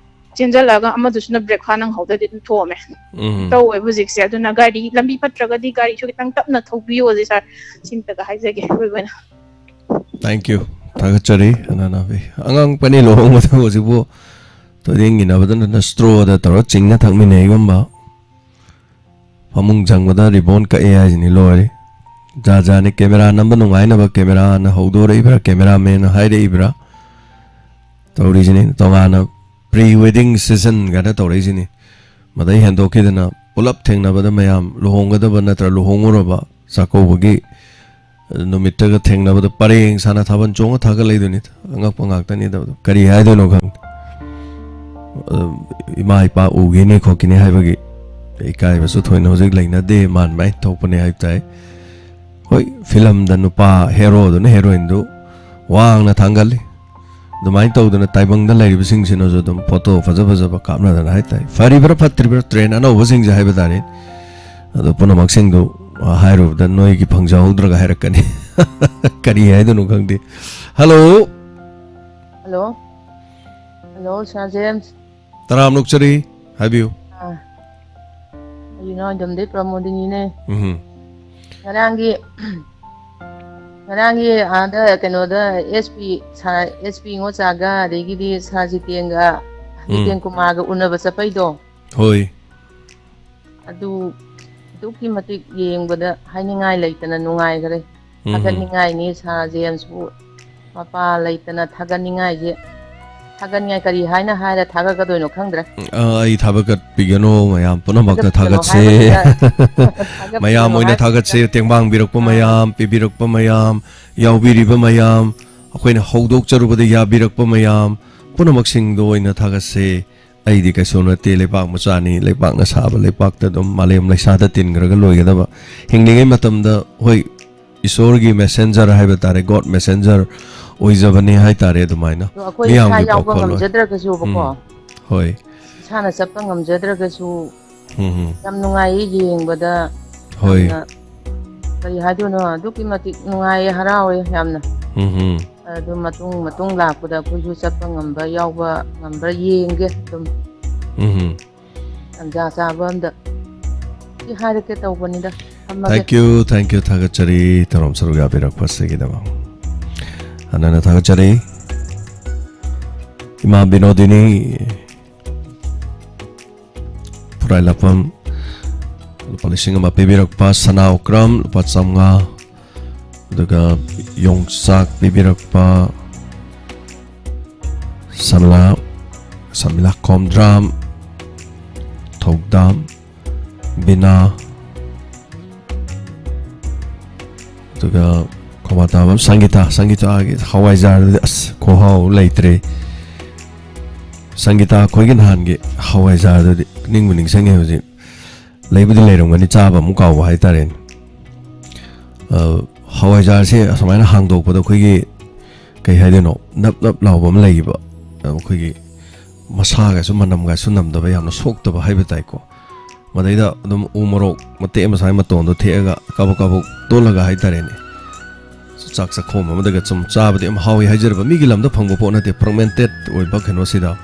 ꯆꯦꯟꯖꯜꯂꯛꯑꯒ ꯑꯃꯗꯨꯁꯨꯅ ꯕ꯭ꯔꯦꯛ ꯐꯥ ꯅꯪꯍꯧꯗ꯭ꯔꯗꯤ ꯑꯗꯨꯝ ꯊꯣꯛꯑꯝꯃꯦ꯫ ꯎꯝ꯫ ꯇꯧꯋꯦꯕ ꯍꯧꯖꯤꯛꯁꯦ꯫ ꯑꯗꯨꯅ ꯒꯥꯔꯤ ꯂꯝꯕꯤ ꯐꯠꯇ꯭ꯔꯒꯗꯤ ꯒꯥꯔꯤꯁꯨ ꯈꯤꯇꯪ ꯇꯞꯅ ꯊꯧꯕꯤꯌꯣꯁꯦ ꯁꯥꯔ꯫ ꯁꯤꯝꯇꯒ ꯍꯥꯏꯖꯒꯦ ꯑꯩꯈꯣꯏ ꯑꯣꯏꯅ꯫ Thank you. ꯊꯥꯒꯠꯆꯔꯤ ꯑꯅꯥꯅꯥꯕꯤ꯫ ꯑꯉꯥꯡ ꯄꯅꯤ ꯂꯨꯍꯣꯡꯕꯗ ꯍꯧꯖꯤꯛꯄꯨ ꯊꯣꯏꯗꯤꯡ ꯏꯟꯅꯕꯗ ꯅꯠꯇꯅ ꯁ꯭ꯇ꯭ꯔꯣꯗ ꯇꯧꯔ ꯆꯤꯡꯅ ꯊꯛꯃꯤꯟꯅꯩꯒꯨꯝꯕ꯫ ꯐꯃꯨꯡ ꯆꯪꯕꯗ ꯔꯤꯕꯣꯟ ꯀꯛꯑꯦ ꯍꯥꯏꯁꯤꯅꯤ, ꯂꯣꯏꯔꯦ꯫ ꯖꯥꯠ ꯖꯥꯠꯅꯤ꯫ ꯀꯦꯃꯦꯔꯥ ꯅꯝꯕ ꯅꯨꯡꯉꯥꯏꯅꯕ ꯀꯦꯃꯦꯔꯥꯅ ꯍꯧꯗꯣꯔꯛꯏꯕ꯭ꯔꯥ, ꯀꯦꯃꯦꯔꯥꯃꯦꯟꯅ ꯍꯥꯏꯔꯛꯏꯕ꯭ꯔꯥ? ꯇꯧꯔꯤꯁꯤꯅꯤ꯫ ꯇꯣꯉꯥꯟꯅ pre wedding session ꯀꯥꯏꯅ ꯇꯧꯔꯛꯏꯁꯤꯅꯤ꯫ ꯃꯗꯩ ꯍꯦꯟꯗꯣꯛꯈꯤꯗꯅ ꯄꯨꯂꯞ ꯊꯦꯡꯅꯕꯗ ꯃꯌꯥꯝ ꯂꯨꯍꯣꯡꯒꯗꯕ ꯅꯠꯇ꯭ꯔ ꯂꯨꯍꯣꯡꯉꯨꯔꯕ ꯆꯥꯛꯀꯧꯕꯒꯤ ꯅꯨꯃꯤꯠꯇꯒ ꯊꯦꯡꯅꯕꯗ ꯄꯔꯦꯡ ꯁꯥꯅ ꯊꯥꯕꯜ ꯆꯣꯡꯉ ꯊꯥꯒꯠꯂꯛꯏꯗꯨꯅꯤ꯫ ꯑꯉꯛꯄ ꯉꯥꯛꯇꯅꯤꯗ꯫ ꯀꯔꯤ ꯍꯥꯏꯗꯣꯏꯅꯣ ꯈꯪꯗꯦ꯫ ꯑꯗꯨꯝ ꯏꯃꯥ ꯏꯄꯥ ꯎꯈꯤꯅꯤ ꯈꯣꯠꯈꯤꯅꯤ ꯍꯥꯏꯕꯒꯤ ꯏꯀꯥꯏꯕꯁꯨ ꯊꯣꯏꯅ ꯍꯧꯖꯤꯛ ꯂꯩꯅꯗꯦ, ꯃꯥꯟ ꯃꯥꯏ ꯊꯣꯛꯄꯅꯦ ꯍꯥꯏꯕ ꯇꯥꯏ꯫ ꯍꯣꯏ, ꯐꯤꯂꯝꯗ ꯅꯨꯄꯥ ꯍꯦꯔꯣꯗꯨꯅ ꯍꯦꯔꯣꯏꯟꯗꯨ ꯋꯥꯡꯅ ꯊꯥꯡꯒꯠꯂꯤ꯫ ꯑꯗꯨꯃꯥꯏꯅ ꯇꯧꯗꯅ ꯇꯥꯏꯕꯪꯗ ꯂꯩꯔꯤꯕꯁꯤꯡꯁꯤꯅꯁꯨ ꯑꯗꯨꯝ ꯐꯣꯇꯣ ꯐꯖ ꯐꯖꯕ ꯀꯥꯞꯅꯗꯅ ꯍꯥꯏꯇꯥꯔꯦ꯫ ꯐꯔꯤꯕ꯭ꯔꯥ ꯐꯠꯇ꯭ꯔꯤꯕ꯭ꯔꯥ ꯇ꯭ꯔꯦꯟ ꯑꯅꯧꯕꯁꯤꯡꯁꯦ ꯍꯥꯏꯕ ꯇꯥꯔꯦ꯫ ꯑꯗꯣ ꯄꯨꯝꯅꯃꯛꯁꯤꯡꯗꯨ, ꯑ, ꯍꯥꯏꯔꯨꯕꯗ ꯅꯣꯏꯒꯤ ꯐꯪꯖꯍꯧꯗ꯭ꯔꯒ ꯍꯥꯏꯔꯛꯀꯅꯤ꯫ ꯀꯔꯤ ꯍꯥꯏꯗꯣꯏꯅꯣ ꯈꯪꯗꯦ꯫ ꯍꯜꯂꯣ꯫ ꯍꯜꯂꯣ꯫ ꯍꯜꯂꯣ, ꯁꯥꯔ ꯖꯦꯝꯁ꯫ ꯇꯔꯥꯝꯅ ꯑꯣꯛꯆꯔꯤ꯫ ꯍꯥꯏꯕꯤꯌꯨ꯫ ꯑꯥ꯫ ꯑꯩ ꯅꯣꯏꯗꯣꯝꯗꯩ ꯄ꯭ꯔꯃꯣꯗꯤꯅꯤꯅꯦ꯫ ꯎꯝ꯫ ꯉꯔꯥꯡꯒꯤ, ꯉꯔꯥꯡꯒꯤ ꯑꯥꯗ ꯀꯩꯅꯣꯗ SP, ꯁꯥꯔ SP ꯉꯣꯆꯥꯒ ꯑꯗꯒꯤꯗꯤ ꯁꯥꯔ ꯖꯤꯇꯦꯟꯒ, ꯎꯝ꯫ ꯖꯤꯇꯦꯟ ꯀꯨꯃꯥꯔꯒ ꯎꯅꯕ ꯆꯠꯄꯩꯗꯣ꯫ ꯍꯣꯏ꯫ ꯑꯗꯨ ꯑꯗꯨꯛꯀꯤ ꯃꯇꯤꯛ ꯌꯦꯡꯕꯗ ꯍꯥꯏꯅꯤꯡꯉꯥꯏ ꯂꯩꯇꯅ ꯅꯨꯡꯉꯥꯏꯈ꯭ꯔꯦ꯫ ꯎꯝ꯫ ꯊꯥꯒꯠꯅꯤꯡꯉꯥꯏꯅꯤ ꯁꯥꯔ ꯖꯦꯝꯁꯄꯨ ꯃꯄꯥ ꯂꯩꯇꯅ ꯊꯥꯒꯠꯅꯤꯡꯉꯥꯏꯁꯦ꯫ ꯊꯥꯒꯠꯅꯤꯡꯉꯥꯏ ꯀꯔꯤ ꯍꯥꯏꯅ ꯍꯥꯏꯔ ꯊꯥꯒꯠꯀꯗꯣꯏꯅꯣ ꯈꯪꯗ꯭ꯔꯦ꯫ ꯑ, ꯑꯩ ꯊꯥꯒꯠꯄꯤꯒꯅꯣ, ꯃꯌꯥꯝ ꯄꯨꯝꯅꯃꯛꯇ ꯊꯥꯒꯠꯄꯤꯒꯅꯣ ꯊꯥꯒꯠꯁꯦ꯫ ꯍꯥꯏꯕꯗꯨꯗ ꯊꯥꯒꯠꯄꯤꯒꯅꯣ ꯃꯌꯥꯝ ꯑꯣꯏꯅ ꯍꯥꯏꯕꯗꯨꯗ ꯊꯥꯒꯠꯁꯦ, ꯇꯦꯡꯕꯥꯡꯕꯤꯔꯛꯄ ꯑꯥ꯫ ꯃꯌꯥꯝ, ꯄꯤꯕꯤꯔꯛꯄ ꯃꯌꯥꯝ, ꯌꯥꯎꯕꯤꯔꯤꯕ ꯃꯌꯥꯝ, ꯑꯩꯈꯣꯏꯅ ꯍꯧꯗꯣꯛꯆꯔꯨꯕꯗ ꯌꯥꯕꯤꯔꯛꯄ ꯃꯌꯥꯝ ꯄꯨꯝꯅꯃꯛꯁꯤꯡꯗꯣ ꯑꯣꯏꯅ ꯊꯥꯒꯠꯁꯦ꯫ ꯑꯩꯗꯤ ꯀꯩꯁꯨ ꯅꯠꯇꯦ, ꯂꯩꯄꯥꯛ ꯃꯆꯥꯅꯤ, ꯂꯩꯄꯥꯛꯅ ꯁꯥꯕ ꯂꯩꯄꯥꯛꯇ ꯑꯗꯨꯝ ꯃꯥꯂꯦꯝ ꯂꯩꯁꯥꯗ ꯇꯤꯟꯈ꯭ꯔꯒ ꯂꯣꯏꯒꯗꯕ꯫ ꯍꯤꯡꯂꯤꯉꯩ ꯃꯇꯝꯗ, ꯍꯣꯏ, ꯏꯁꯣꯔꯒꯤ messenger ꯍꯥꯏꯕ ꯇꯥꯔꯦ, God messenger ꯑꯣꯏꯖꯕꯅꯦ ꯍꯥꯏ ꯇꯥꯔꯦ ꯑꯗꯨꯃꯥꯏꯅ꯫ ꯑꯗꯣ ꯑꯩꯈꯣꯏ ꯏꯁꯥ ꯃꯤꯌꯥꯝꯒꯤ ꯌꯥꯎꯕ ꯄꯥꯎꯈꯣꯜ ꯑꯣꯏ꯫ ꯉꯝꯖꯗ꯭ꯔꯒꯁꯨꯕꯀꯣ, ꯎꯝ, ꯍꯣꯏ꯫ ꯏꯁꯥꯅ ꯆꯠꯄ ꯉꯝꯖꯗ꯭ꯔꯒꯁꯨ ꯎꯝ, ꯎꯝ꯫ ꯌꯥꯝ ꯅꯨꯡꯉꯥꯏꯌꯦ ꯌꯦꯡꯕꯗ꯫ ꯍꯣꯏ꯫ ꯌꯥꯝꯅ, ꯀꯔꯤ ꯍꯥꯏꯗꯣꯏꯅꯣ, ꯑꯗꯨꯛꯀꯤ ꯃꯇꯤꯛ ꯅꯨꯡꯉꯥꯏꯌꯦ, ꯍꯔꯥꯎꯋꯦ ꯌꯥꯝꯅ꯫ ꯎꯝ, ꯎꯝ꯫ ꯑꯗꯨ ꯃꯇꯨꯡ ꯃꯇꯨꯡ ꯂꯥꯛꯄꯗ ꯑꯩꯈꯣꯏꯁꯨ ꯆꯠꯄ ꯉꯝꯕ ꯌꯥꯎꯕ ꯉꯝꯕ꯭ꯔꯥ ꯌꯦꯡꯒꯦ ꯑꯗꯨꯝ꯫ ꯎꯝ꯫ ꯇꯟꯖꯥ ꯆꯥꯕ ꯑꯝꯗ ꯁꯤ ꯍꯥꯏꯔꯛꯀꯦ ꯇꯧꯕꯅꯤꯗ꯫ ꯊꯝꯃꯒꯦ꯫ Thank you, thank you, ꯊꯥꯒꯠꯆꯔꯤ ꯇꯔꯣꯝ ꯁꯔꯨꯛ ꯌꯥꯕꯤꯔꯛꯄꯁꯤꯒꯤꯗꯃꯛ꯫ ꯍꯟꯅ ꯍꯟꯅ ꯊꯥꯒꯠꯆꯔꯤ꯫ ꯏꯃꯥ ꯕꯤꯅꯣꯗꯤꯅꯤ, ꯐꯨꯔꯥꯏ ꯂꯥꯛꯐꯝ ꯂꯨꯄꯥ ꯂꯤꯁꯤꯡ ꯑꯃ ꯄꯤꯕꯤꯔꯛꯄ, ꯁꯅꯥ ꯑꯣꯀ꯭ꯔꯝ ꯂꯨꯄꯥ ꯆꯥꯝꯃꯉꯥ, ꯑꯗꯨꯒ ꯌꯣꯡꯆꯥꯛ ꯄꯤꯕꯤꯔꯛꯄ, ꯁꯃꯤꯂꯥ, ꯁꯃꯤꯂꯥ ꯈꯣꯝꯗ꯭ꯔꯥꯝ, ꯊꯧꯗꯥꯝ, ꯕꯤꯅꯥ, ꯑꯗꯨꯒ ꯈꯣꯃꯥꯇꯥꯕꯝ ꯁꯪꯒꯤꯇꯥ, ꯁꯪꯒꯤꯇꯥꯒꯤ ꯍꯋꯥꯏꯖꯥꯔꯗꯨꯗꯤ ꯑꯁ ꯈꯨꯍꯥꯎ ꯂꯩꯇ꯭ꯔꯦ꯫ ꯁꯪꯒꯤꯇꯥ ꯑꯩꯈꯣꯏꯒꯤ ꯅꯍꯥꯟꯒꯤ ꯍꯋꯥꯏꯖꯥꯔꯗꯨꯗꯤ ꯅꯤꯡꯕꯨ ꯅꯤꯡꯁꯤꯡꯉꯦ ꯍꯧꯖꯤꯛ꯫ ꯂꯩꯕꯨꯗꯤ ꯂꯩꯔꯝꯒꯅꯤ, ꯆꯥꯕ ꯑꯃꯨꯛ ꯀꯥꯎꯕ ꯍꯥꯏꯇꯥꯔꯦꯅꯦ꯫ ꯑ, ꯍꯋꯥꯏꯖꯥꯔꯁꯦ ꯑꯁꯨꯃꯥꯏꯅ ꯍꯥꯡꯗꯣꯛꯄꯗ ꯑꯩꯈꯣꯏꯒꯤ ꯀꯩ ꯍꯥꯏꯗꯣꯏꯅꯣ, ꯅꯞ ꯅꯞ ꯂꯥꯎꯕ ꯑꯃ ꯂꯩꯌꯦꯕ꯫ ꯑ, ꯑꯩꯈꯣꯏꯒꯤ ꯃꯁꯥꯒꯁꯨ ꯃꯅꯝꯒꯁꯨ ꯅꯝꯗꯕ, ꯌꯥꯝꯅ ꯁꯣꯛꯇꯕ ꯍꯥꯏꯕ ꯇꯥꯏꯀꯣ꯫ ꯃꯗꯩꯗ ꯑꯗꯨꯝ ꯎ ꯃꯣꯔꯣꯛ ꯃꯇꯦꯛ ꯑꯃ ꯁꯨꯃꯥꯏꯅ ꯃꯇꯣꯟꯗꯣ ꯊꯦꯛꯑꯒ ꯀꯥꯕꯛ ꯀꯥꯕꯛ ꯇꯣꯠꯂꯒ ꯍꯥꯏꯇꯥꯔꯦꯅꯦ, ꯆꯥꯛ ꯆꯥꯛꯈꯣꯝ ꯑꯃꯗꯒ ꯁꯨꯝ ꯆꯥꯕꯗꯤ ꯌꯥꯝ ꯍꯥꯎꯋꯤ ꯍꯥꯏꯖꯔꯤꯕ꯫ ꯃꯤꯒꯤ ꯂꯝꯗ ꯐꯪꯕ ꯄꯣꯠ ꯅꯠꯇꯦ, ꯐ꯭ꯔꯒꯃꯦꯟꯇꯦꯠ ꯑꯣꯏꯕ ꯀꯩꯅꯣꯁꯤꯗ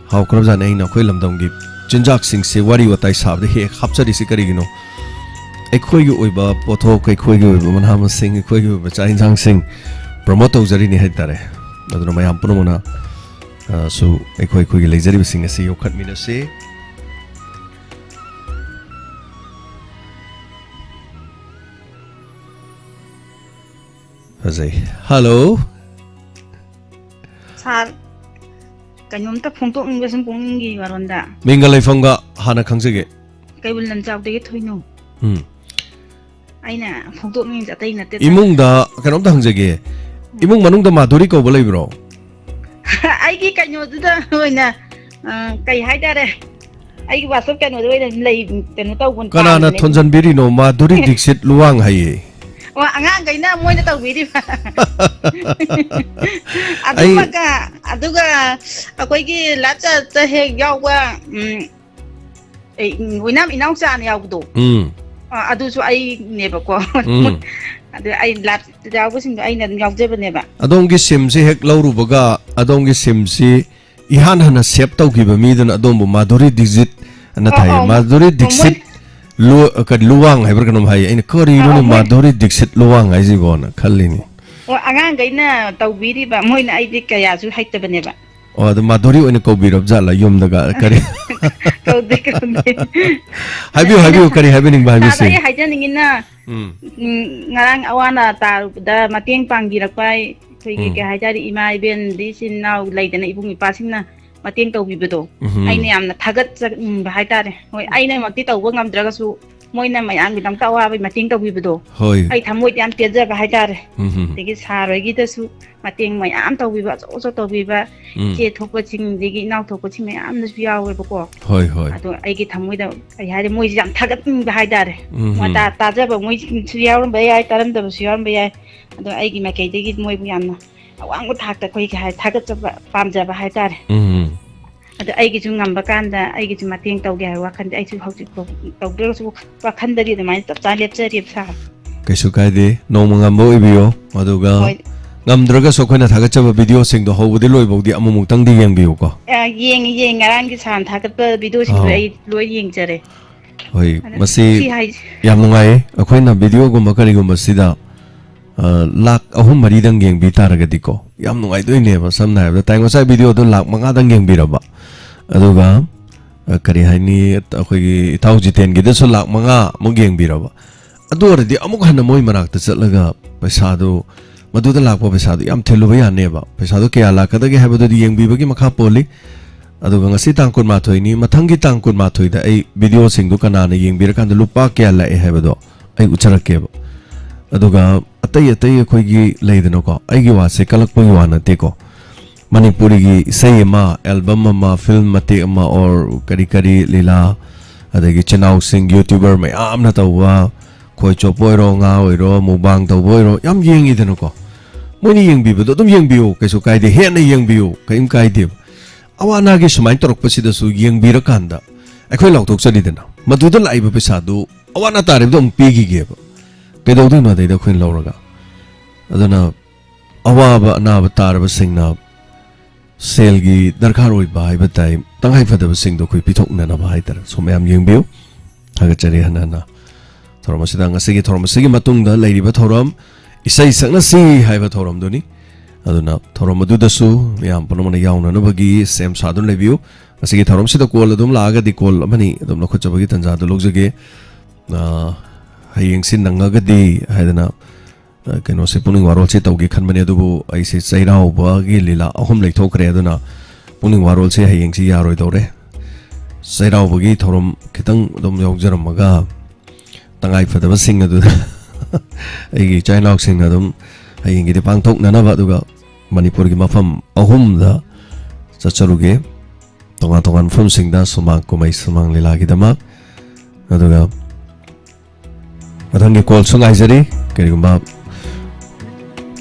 ꯍꯥꯎꯈ꯭ꯔꯕꯖꯥꯠꯅꯤ꯫ ꯑꯩꯅ ꯑꯩꯈꯣꯏ ꯂꯝꯗꯝꯒꯤ ꯆꯤꯟꯖꯥꯛꯁꯤꯡꯁꯦ ꯋꯥꯔꯤ ꯋꯥꯇꯥꯏ ꯁꯥꯕꯗ ꯍꯦꯛ ꯍꯦꯛ ꯍꯥꯞꯆꯔꯤꯁꯤ ꯀꯔꯤꯒꯤꯅꯣ? ꯑꯩꯈꯣꯏꯒꯤ ꯑꯣꯏꯕ ꯄꯣꯠꯊꯣꯛ, ꯑꯩꯈꯣꯏꯒꯤ ꯑꯣꯏꯕ ꯃꯅꯥ ꯃꯁꯤꯡ, ꯑꯩꯈꯣꯏꯒꯤ ꯑꯣꯏꯕ ꯆꯥꯛ ꯌꯦꯟꯁꯥꯡꯁꯤꯡ ꯄ꯭ꯔꯣꯃꯣꯠ ꯇꯧꯖꯔꯤꯅꯤ ꯍꯥꯏꯇꯥꯔꯦ꯫ ꯑꯗꯨꯅ ꯃꯌꯥꯝ ꯄꯨꯝꯅꯃꯛꯅ, ꯑ, ꯁꯨ ꯑꯩꯈꯣꯏ ꯑꯩꯈꯣꯏꯒꯤ ꯂꯩꯖꯔꯤꯕꯁꯤꯡ ꯑꯁꯤ ꯌꯣꯛꯈꯠꯃꯤꯟꯅꯁꯤ꯫ ꯐꯖꯩ꯫ ꯍꯜꯂꯣ꯫ ꯁꯥꯔ, ꯀꯩꯅꯣꯝꯇ ꯐꯣꯡꯗꯣꯛꯅꯤꯡꯕ ꯁꯨꯝ ꯄꯨꯛꯅꯤꯡꯒꯤ ꯋꯥꯔꯣꯟꯗ꯫ ꯃꯤꯡꯒ ꯂꯩꯐꯝꯒ ꯍꯥꯟꯅ ꯈꯪꯖꯒꯦ꯫ ꯀꯩꯕꯨꯜ ꯂꯝꯖꯥꯎꯗꯒꯤ ꯊꯣꯏꯅꯨ꯫ ꯎꯝ꯫ ꯑꯩꯅ ꯐꯣꯡꯗꯣꯛꯅꯤꯡꯉꯤꯁꯦ ꯑꯇꯩ ꯅꯠꯇꯦꯗ꯫ ꯏꯃꯨꯡꯗ ꯀꯩꯅꯣꯝꯇ ꯍꯪꯖꯒꯦ꯫ ꯏꯃꯨꯡ ꯃꯅꯨꯡꯗ ꯃꯥꯙꯨꯔꯤ ꯀꯧꯕ ꯂꯩꯕ꯭ꯔꯣ? ꯑꯩꯒꯤ ꯀꯩꯅꯣꯗꯨꯗ ꯑꯣꯏꯅ, ꯑ, ꯀꯩ ꯍꯥꯏꯇꯥꯔꯦ? ꯑꯩꯒꯤ WhatsApp ꯀꯩꯅꯣꯗ ꯑꯣꯏꯅ ꯂꯩ, ꯀꯩꯅꯣ ꯇꯧꯕ ꯀꯅꯥꯅ ꯄꯥꯝꯕꯅꯦ꯫ ꯊꯣꯟꯖꯟꯕꯤꯔꯤꯅꯣ? ꯃꯥꯙꯨꯔꯤ ꯗꯤꯛꯁꯤꯠ ꯂꯨꯋꯥꯡ ꯍꯥꯏꯌꯦ꯫ ꯑꯣ, ꯑꯉꯥꯡꯈꯩꯅ ꯃꯣꯏꯅ ꯇꯧꯕꯤꯔꯤꯕ꯫ ꯑꯩ ꯑꯗꯨꯃꯒ, ꯑꯗꯨꯒ ꯑꯩꯈꯣꯏꯒꯤ live chatꯇ ꯍꯦꯛ ꯌꯥꯎꯕ, ꯎꯝ, ꯑꯦ, ꯎꯝ, ꯑꯣꯏꯅꯥꯝ ꯏꯅꯥꯎꯆꯥꯅ ꯌꯥꯎꯕꯗꯣ꯫ ꯎꯝ꯫ ꯑ, ꯑꯗꯨꯁꯨ ꯑꯩꯅꯦꯕꯀꯣ꯫ ꯎꯝ꯫ ꯑꯗꯨ ꯑꯩ ꯂꯥꯏꯞꯇ ꯌꯥꯎꯕꯁꯤꯡꯗꯣ ꯑꯩꯅ ꯑꯗꯨꯝ ꯌꯥꯎꯖꯕꯅꯦꯕ꯫ ꯑꯗꯣꯝꯒꯤ ꯁꯤꯝꯁꯤ ꯍꯦꯛ ꯂꯧꯔꯨꯕꯒ ꯑꯗꯣꯝꯒꯤ ꯁꯤꯝꯁꯤ ꯏꯍꯥꯟ ꯍꯥꯟꯅ ꯁꯦꯞ ꯇꯧꯈꯤꯕ ꯃꯤꯗꯨꯅ ꯑꯗꯣꯝꯕꯨ ꯃꯥꯙꯨꯔꯤ ꯗꯤꯛꯖꯤꯠ ꯑꯅ ꯑꯣ, ꯊꯥꯏ꯫ ꯑꯣ, ꯃꯣꯏ-, ꯃꯥꯙꯨꯔꯤ ꯑꯣ, ꯗꯤꯛꯁꯤꯠ ꯃꯣꯏ-, ꯂꯨ-, ꯀꯔꯤ, ꯂꯨꯋꯥꯡ ꯍꯥꯏꯕ꯭ꯔꯥ ꯀꯩꯅꯣꯝ ꯍꯥꯏꯌꯦ꯫ ꯑꯩꯅ ꯀꯔꯤꯅꯣꯅꯦ ꯑꯣ, ꯃꯣꯏ-, ꯃꯥꯙꯨꯔꯤ ꯗꯤꯛꯁꯤꯠ ꯂꯨꯋꯥꯡ ꯍꯥꯏꯁꯤꯕꯣꯅ ꯈꯜꯂꯤꯅꯤ꯫ ꯑꯣ, ꯑꯉꯥꯡꯈꯩꯅ ꯇꯧꯕꯤꯔꯤꯕ, ꯃꯣꯏꯅ ꯑꯩꯗꯤ ꯀꯌꯥꯁꯨ ꯍꯩꯇꯕꯅꯦꯕ꯫ ꯑꯣ, ꯑꯗꯨ ꯃꯥꯙꯨꯔꯤ ꯑꯣꯏꯅ ꯀꯧꯕꯤꯔꯕ ꯖꯥꯠꯂ ꯌꯨꯝꯗꯒ? ꯀꯔꯤ? ꯀꯧꯗꯦ, ꯀꯧꯗꯦ꯫ ꯍꯥꯏꯕꯤꯌꯨ, ꯍꯥꯏꯕꯤꯌꯨ, ꯀꯔꯤ ꯍꯥꯏꯕꯤꯅꯤꯡꯕ ꯁꯥꯔꯗ, ꯍꯥꯏꯕꯤꯁꯦ? ꯑꯩ ꯍꯥꯏꯖꯅꯤꯡꯉꯤꯅ, ꯎꯝ, ꯎꯝ, ꯉꯔꯥꯡ ꯑꯋꯥ ꯑꯅꯥ ꯇꯥꯔꯨꯕꯗ ꯃꯇꯦꯡ ꯄꯥꯡꯕꯤꯔꯛꯄ ꯑꯩꯈꯣꯏꯒꯤ, ꯎꯝ, ꯀꯩ ꯍꯥꯏꯇꯥꯔꯦ, ꯏꯃꯥ ꯏꯕꯦꯟꯗꯤ, ꯏꯆꯤꯟ ꯏꯅꯥꯎ ꯂꯩꯗꯅ, ꯏꯕꯨꯡ ꯏꯄ꯭ꯋꯥꯁꯤꯡꯅ ꯃꯇꯦꯡ ꯇꯧꯕꯤꯕꯗꯣ, ꯎꯝ, ꯑꯩꯅ ꯌꯥꯝꯅ ꯊꯥꯒꯠꯆꯅꯤꯡꯕ ꯍꯥꯏꯇꯥꯔꯦ꯫ ꯍꯣꯏ, ꯑꯩꯅꯃꯛꯇꯤ ꯇꯧꯕ ꯉꯝꯗ꯭ꯔꯒꯁꯨ, ꯃꯣꯏꯅ ꯃꯌꯥꯝꯒꯤꯗꯃꯛꯇ ꯑꯋꯥꯕꯒꯤ ꯃꯇꯦꯡ ꯇꯧꯕꯤꯕꯗꯣ, ꯍꯣꯏ, ꯑꯩ ꯊꯃꯣꯏꯗ ꯌꯥꯝ ꯄꯦꯟꯖꯕ ꯍꯥꯏꯇꯥꯔꯦ꯫ ꯎꯝ, ꯎꯝ, ꯑꯗꯒꯤ ꯁꯥꯔ ꯍꯣꯏꯒꯤꯗꯁꯨ ꯃꯇꯦꯡ ꯃꯌꯥꯝ ꯇꯧꯕꯤꯕ, ꯑꯆꯧ ꯑꯆꯧ ꯇꯧꯕꯤꯕ, ꯎꯝ, ꯏꯆꯦ ꯊꯣꯛꯄꯁꯤꯡ, ꯑꯗꯒꯤ ꯏꯅꯥꯎ ꯊꯣꯛꯄꯁꯤꯡ ꯃꯌꯥꯝꯅꯁꯨ ꯌꯥꯎꯋꯦꯕꯀꯣ꯫ ꯍꯣꯏ, ꯍꯣꯏ, ꯑꯗꯣ ꯑꯩꯒꯤ ꯊꯃꯣꯏꯗ, ꯀꯩ ꯍꯥꯏꯔꯦ, ꯃꯣꯏꯁꯦ ꯌꯥꯝ ꯊꯥꯒꯠꯅꯤꯡꯕ ꯍꯥꯏꯇꯥꯔꯦ꯫ ꯎꯝ, ꯃꯣꯏ ꯎꯝ, ꯇꯥ-, ꯇꯥꯖꯕ ꯃꯣꯏꯁꯨ ꯌꯥꯎꯔꯝꯕ ꯌꯥꯏ, ꯇꯥꯔꯝꯗꯕꯁꯨ ꯌꯥꯎꯔꯝꯕ ꯌꯥꯏ꯫ ꯑꯗꯣ ꯑꯩꯒꯤ ꯃꯥꯏꯀꯩꯗꯒꯤ ꯃꯣꯏꯕꯨ ꯌꯥꯝꯅ ꯑꯋꯥꯡꯕ ꯊꯥꯛꯇ ꯑꯩꯈꯣꯏ, ꯀꯩ ꯍꯥꯏ, ꯊꯥꯒꯠꯆꯕ, ꯄꯥꯝꯖꯕ ꯍꯥꯏꯇꯥꯔꯦ꯫ ꯎꯝ, ꯎꯝ꯫ ꯑꯗꯣ ꯑꯩꯒꯤꯁꯨ ꯉꯝꯕ ꯀꯥꯟꯗ ꯑꯩꯒꯤꯁꯨ ꯃꯇꯦꯡ ꯇꯧꯒꯦ ꯍꯥꯏꯕ ꯋꯥꯈꯜꯗꯤ ꯑꯩꯁꯨ ꯍꯧꯖꯤꯛ ꯐꯥꯎ ꯇꯧꯗ꯭ꯔꯒꯁꯨ ꯋꯥꯈꯜꯗꯗꯤ ꯑꯗꯨꯃꯥꯏꯅ ꯆꯞ ꯆꯥꯅ ꯂꯦꯞꯆꯔꯤꯕ, ꯁꯥꯔ꯫ ꯀꯩꯁꯨ ꯀꯥꯏꯗꯦ, ꯅꯣꯡꯃ ꯉꯝꯕ ꯑꯣꯏꯕꯤꯌꯣ꯫ ꯑꯗꯨꯒ ꯍꯣꯏ꯫ ꯉꯝꯗ꯭ꯔꯒꯁꯨ ꯑꯩꯈꯣꯏꯅ ꯊꯥꯒꯠꯆꯕ ꯚꯤꯗꯤꯑꯣꯁꯤꯡꯗꯣ ꯍꯧꯕꯗꯤ ꯂꯣꯏꯕꯧꯗꯤ ꯑꯃꯨꯃꯨꯛꯇꯪꯗꯤ ꯌꯦꯡꯕꯤꯌꯨꯀꯣ꯫ ꯑ, ꯌꯦꯡꯉꯤ, ꯌꯦꯡꯉꯤ꯫ ꯉꯔꯥꯡꯒꯤ ꯁꯥꯔꯅ ꯊꯥꯒꯠꯄ ꯚꯤꯗꯤꯑꯣꯁꯤꯡꯗꯣ ꯑꯥꯎ꯫ ꯑꯩ ꯂꯣꯏ ꯌꯦꯡꯖꯔꯦ꯫ ꯍꯣꯏ, ꯑꯗ ꯃꯁꯤ ꯁꯤ ꯍꯥꯏ-, ꯌꯥꯝ ꯅꯨꯡꯉꯥꯏꯌꯦ꯫ ꯑꯩꯈꯣꯏꯅ ꯚꯤꯗꯤꯑꯣꯒꯨꯝꯕ ꯀꯔꯤꯒꯨꯝꯕꯁꯤꯗ, ꯑ, ꯂꯥꯛ ꯑꯍꯨꯝ ꯃꯔꯤꯗꯪ ꯌꯦꯡꯕꯤ ꯇꯥꯔꯒꯗꯤꯀꯣ, ꯌꯥꯝ ꯅꯨꯡꯉꯥꯏꯗꯣꯏꯅꯦꯕ꯫ ꯁꯝꯅ ꯍꯥꯏꯔꯕꯗ, ꯇꯥꯏ ꯉꯁꯥꯏ ꯚꯤꯗꯤꯑꯣꯗꯣ ꯂꯥꯛ ꯃꯉꯥꯗꯪ ꯌꯦꯡꯕꯤꯔꯕ, ꯑꯗꯨꯒ, ꯑ, ꯀꯔꯤ ꯍꯥꯏꯅꯤ, ꯑꯩꯈꯣꯏꯒꯤ ꯏꯇꯥꯎ ꯖꯤꯇꯦꯟꯒꯤꯗꯁꯨ ꯂꯥꯛ ꯃꯉꯥ ꯑꯃꯨꯛ ꯌꯦꯡꯕꯤꯔꯕ, ꯑꯗꯨ ꯑꯣꯏꯔꯗꯤ ꯑꯃꯨꯛ ꯍꯟꯅ ꯃꯣꯏ ꯃꯅꯥꯛꯇ ꯆꯠꯂꯒ ꯄꯩꯁꯥꯗꯨ, ꯃꯗꯨꯗ ꯂꯥꯛꯄ ꯄꯩꯁꯥꯗꯨ ꯌꯥꯝ ꯊꯤꯜꯂꯨꯕ ꯌꯥꯅꯦꯕ꯫ ꯄꯩꯁꯥꯗꯨ ꯀꯌꯥ ꯂꯥꯛꯀꯗꯒꯦ ꯍꯥꯏꯕꯗꯨꯗꯤ ꯌꯦꯡꯕꯤꯕꯒꯤ ꯃꯈꯥ ꯄꯣꯜꯂꯤ꯫ ꯑꯗꯨꯒ ꯉꯁꯤ ꯇꯥꯡ ꯀꯨꯟꯃꯥꯊꯣꯏꯅꯤ, ꯃꯊꯪꯒꯤ ꯇꯥꯡ ꯀꯨꯟꯃꯥꯊꯣꯏꯗ ꯑꯩ ꯚꯤꯗꯤꯑꯣꯁꯤꯡꯗꯨ ꯀꯅꯥꯅ ꯌꯦꯡꯕꯤꯔꯀꯥꯟꯗ ꯂꯨꯄꯥ ꯀꯌꯥ ꯂꯥꯛꯑꯦ ꯍꯥꯏꯕꯗꯣ ꯑꯩ ꯎꯠꯆꯔꯛꯀꯦꯕ꯫ ꯑꯗꯨꯒ ꯑꯇꯩ ꯑꯇꯩ ꯑꯩꯈꯣꯏꯒꯤ ꯂꯩꯗꯅꯀꯣ, ꯑꯩꯒꯤ ꯋꯥꯁꯦ ꯀꯜꯂꯛꯄꯒꯤ ꯋꯥ ꯅꯠꯇꯦꯀꯣ꯫ ꯃꯅꯤꯄꯨꯔꯤꯒꯤ ꯏꯁꯩ ꯑꯃ, ꯑꯦꯜꯕꯝ ꯑꯃ, ꯐꯤꯂꯝ ꯃꯇꯦꯛ ꯑꯃ, or ꯀꯔꯤ ꯀꯔꯤ ꯂꯤꯂꯥ, ꯑꯗꯒꯤ ꯆꯤꯟꯅꯥꯎꯁꯤꯡ, ꯌꯨꯇ꯭ꯌꯨꯕꯔ ꯃꯌꯥꯝꯅ ꯇꯧꯕ, ꯈꯣꯏ ꯆꯣꯞꯄ ꯑꯣꯏꯔꯣ, ꯉꯥ ꯑꯣꯏꯔꯣ, ꯃꯨꯛꯕꯥꯡ ꯇꯧꯕ ꯑꯣꯏꯔꯣ, ꯌꯥꯝ ꯌꯦꯡꯉꯤꯗꯅꯀꯣ꯫ ꯃꯣꯏꯅ ꯌꯦꯡꯕꯤꯕꯗꯣ ꯑꯗꯨꯝ ꯌꯦꯡꯕꯤꯌꯨ, ꯀꯩꯁꯨ ꯀꯥꯏꯗꯦ, ꯍꯦꯟꯅ ꯌꯦꯡꯕꯤꯌꯨ, ꯀꯔꯤꯝ ꯀꯥꯏꯗꯦꯕ꯫ ꯑꯋꯥ ꯑꯅꯥꯒꯤ ꯁꯨꯃꯥꯏꯅ ꯇꯧꯔꯛꯄꯁꯤꯗꯁꯨ ꯌꯦꯡꯕꯤꯔꯀꯥꯟꯗ ꯑꯩꯈꯣꯏ ꯂꯥꯎꯊꯣꯛꯆꯔꯤꯗꯅ, ꯃꯗꯨꯗ ꯂꯥꯛꯏꯕ ꯄꯩꯁꯥꯗꯨ ꯑꯋꯥ ꯑꯅꯥ ꯇꯥꯔꯤꯕꯗꯣ ꯑꯃꯨꯛ ꯄꯤꯈꯤꯒꯦꯕ꯫ ꯀꯩꯗꯧꯗꯣꯏꯅꯣ ꯑꯗꯩꯗ ꯑꯩꯈꯣꯏꯅ ꯂꯧꯔꯒ? ꯑꯗꯨꯅ ꯑꯋꯥꯕ ꯑꯅꯥꯕ ꯇꯥꯔꯕꯁꯤꯡꯅ ꯁꯦꯜꯒꯤ ꯗꯔꯀꯥꯔ ꯑꯣꯏꯕ ꯍꯥꯏꯕ ꯇꯥꯏ, ꯇꯉꯥꯏ ꯐꯗꯕꯁꯤꯡꯗꯣ ꯑꯩꯈꯣꯏ ꯄꯤꯊꯣꯛꯅꯅꯕ ꯍꯥꯏꯇꯥꯔꯦ꯫ ꯁꯣꯝ ꯃꯌꯥꯝ ꯌꯦꯡꯕꯤꯌꯨ꯫ ꯊꯥꯒꯠꯆꯔꯤ ꯍꯟꯅ ꯍꯟꯅ꯫ ꯊꯧꯔꯝ ꯑꯁꯤꯗ, ꯉꯁꯤꯒꯤ ꯊꯧꯔꯝ ꯑꯁꯤꯒꯤ ꯃꯇꯨꯡꯗ ꯂꯩꯔꯤꯕ ꯊꯧꯔꯝ "ꯏꯁꯩ ꯁꯛꯅꯁꯤ" ꯍꯥꯏꯕ ꯊꯧꯔꯝꯗꯨꯅꯤ꯫ ꯑꯗꯨꯅ ꯊꯧꯔꯝ ꯑꯗꯨꯗꯁꯨ ꯃꯌꯥꯝ ꯄꯨꯝꯅꯃꯛꯅ ꯌꯥꯎꯅꯅꯕꯒꯤ ꯁꯦꯝ ꯁꯥꯗꯨꯅ ꯂꯩꯕꯤꯌꯨ꯫ ꯉꯁꯤꯒꯤ ꯊꯧꯔꯝꯁꯤꯗ ꯀꯣꯜ ꯑꯗꯨꯝ ꯂꯥꯛꯑꯒꯗꯤ ꯀꯣꯜ ꯑꯃꯅꯤ ꯑꯗꯨꯝ ꯂꯧꯈꯠꯆꯕꯒꯤ ꯇꯥꯟꯖꯥꯗꯨ ꯂꯧꯖꯒꯦ꯫ ꯑ, ꯍꯌꯦꯡꯁꯤ ꯅꯪꯉꯒꯗꯤ ꯍꯥꯏꯗꯅ, ꯑ, ꯀꯩꯅꯣꯁꯦ, ꯄꯨꯛꯅꯤꯡ ꯋꯥꯔꯣꯜꯁꯦ ꯇꯧꯒꯦ ꯈꯟꯕꯅꯦ, ꯑꯗꯨꯕꯨ ꯑꯩꯁꯦ ꯆꯩꯔꯥꯎꯕꯒꯤ ꯂꯤꯂꯥ ꯑꯍꯨꯝ ꯂꯩꯊꯣꯛꯈ꯭ꯔꯦ꯫ ꯑꯗꯨꯅ ꯄꯨꯛꯅꯤꯡ ꯋꯥꯔꯣꯜꯁꯦ ꯍꯌꯦꯡꯁꯤ ꯌꯥꯔꯣꯏꯗꯧꯔꯦ꯫ ꯆꯩꯔꯥꯎꯕꯒꯤ ꯊꯧꯔꯝ ꯈꯤꯇꯪ ꯑꯗꯨꯝ ꯌꯥꯎꯖꯔꯝꯃꯒ, ꯇꯉꯥꯏ ꯐꯗꯕꯁꯤꯡ ꯑꯗꯨꯗ ꯑꯩꯒꯤ ꯏꯆꯥ ꯏꯅꯥꯎꯁꯤꯡꯅ ꯑꯗꯨꯝ ꯍꯌꯦꯡꯒꯤꯗꯤ ꯄꯥꯡꯊꯣꯛꯅꯅꯕ, ꯑꯗꯨꯒ ꯃꯅꯤꯄꯨꯔꯒꯤ ꯃꯐꯝ ꯑꯍꯨꯝꯗ ꯆꯠꯆꯔꯨꯒꯦ, ꯇꯣꯉꯥꯟ ꯇꯣꯉꯥꯟꯕ ꯃꯐꯝꯁꯤꯡꯗ ꯁꯨꯃꯥꯡ ꯀꯨꯝꯍꯩ, ꯁꯨꯃꯥꯡ ꯂꯤꯂꯥꯒꯤꯗꯃꯛ꯫ ꯑꯗꯨꯒ ꯃꯊꯪꯒꯤ ꯀꯣꯜꯁꯨ ꯉꯥꯏꯖꯔꯤ꯫ ꯀꯔꯤꯒꯨꯝꯕ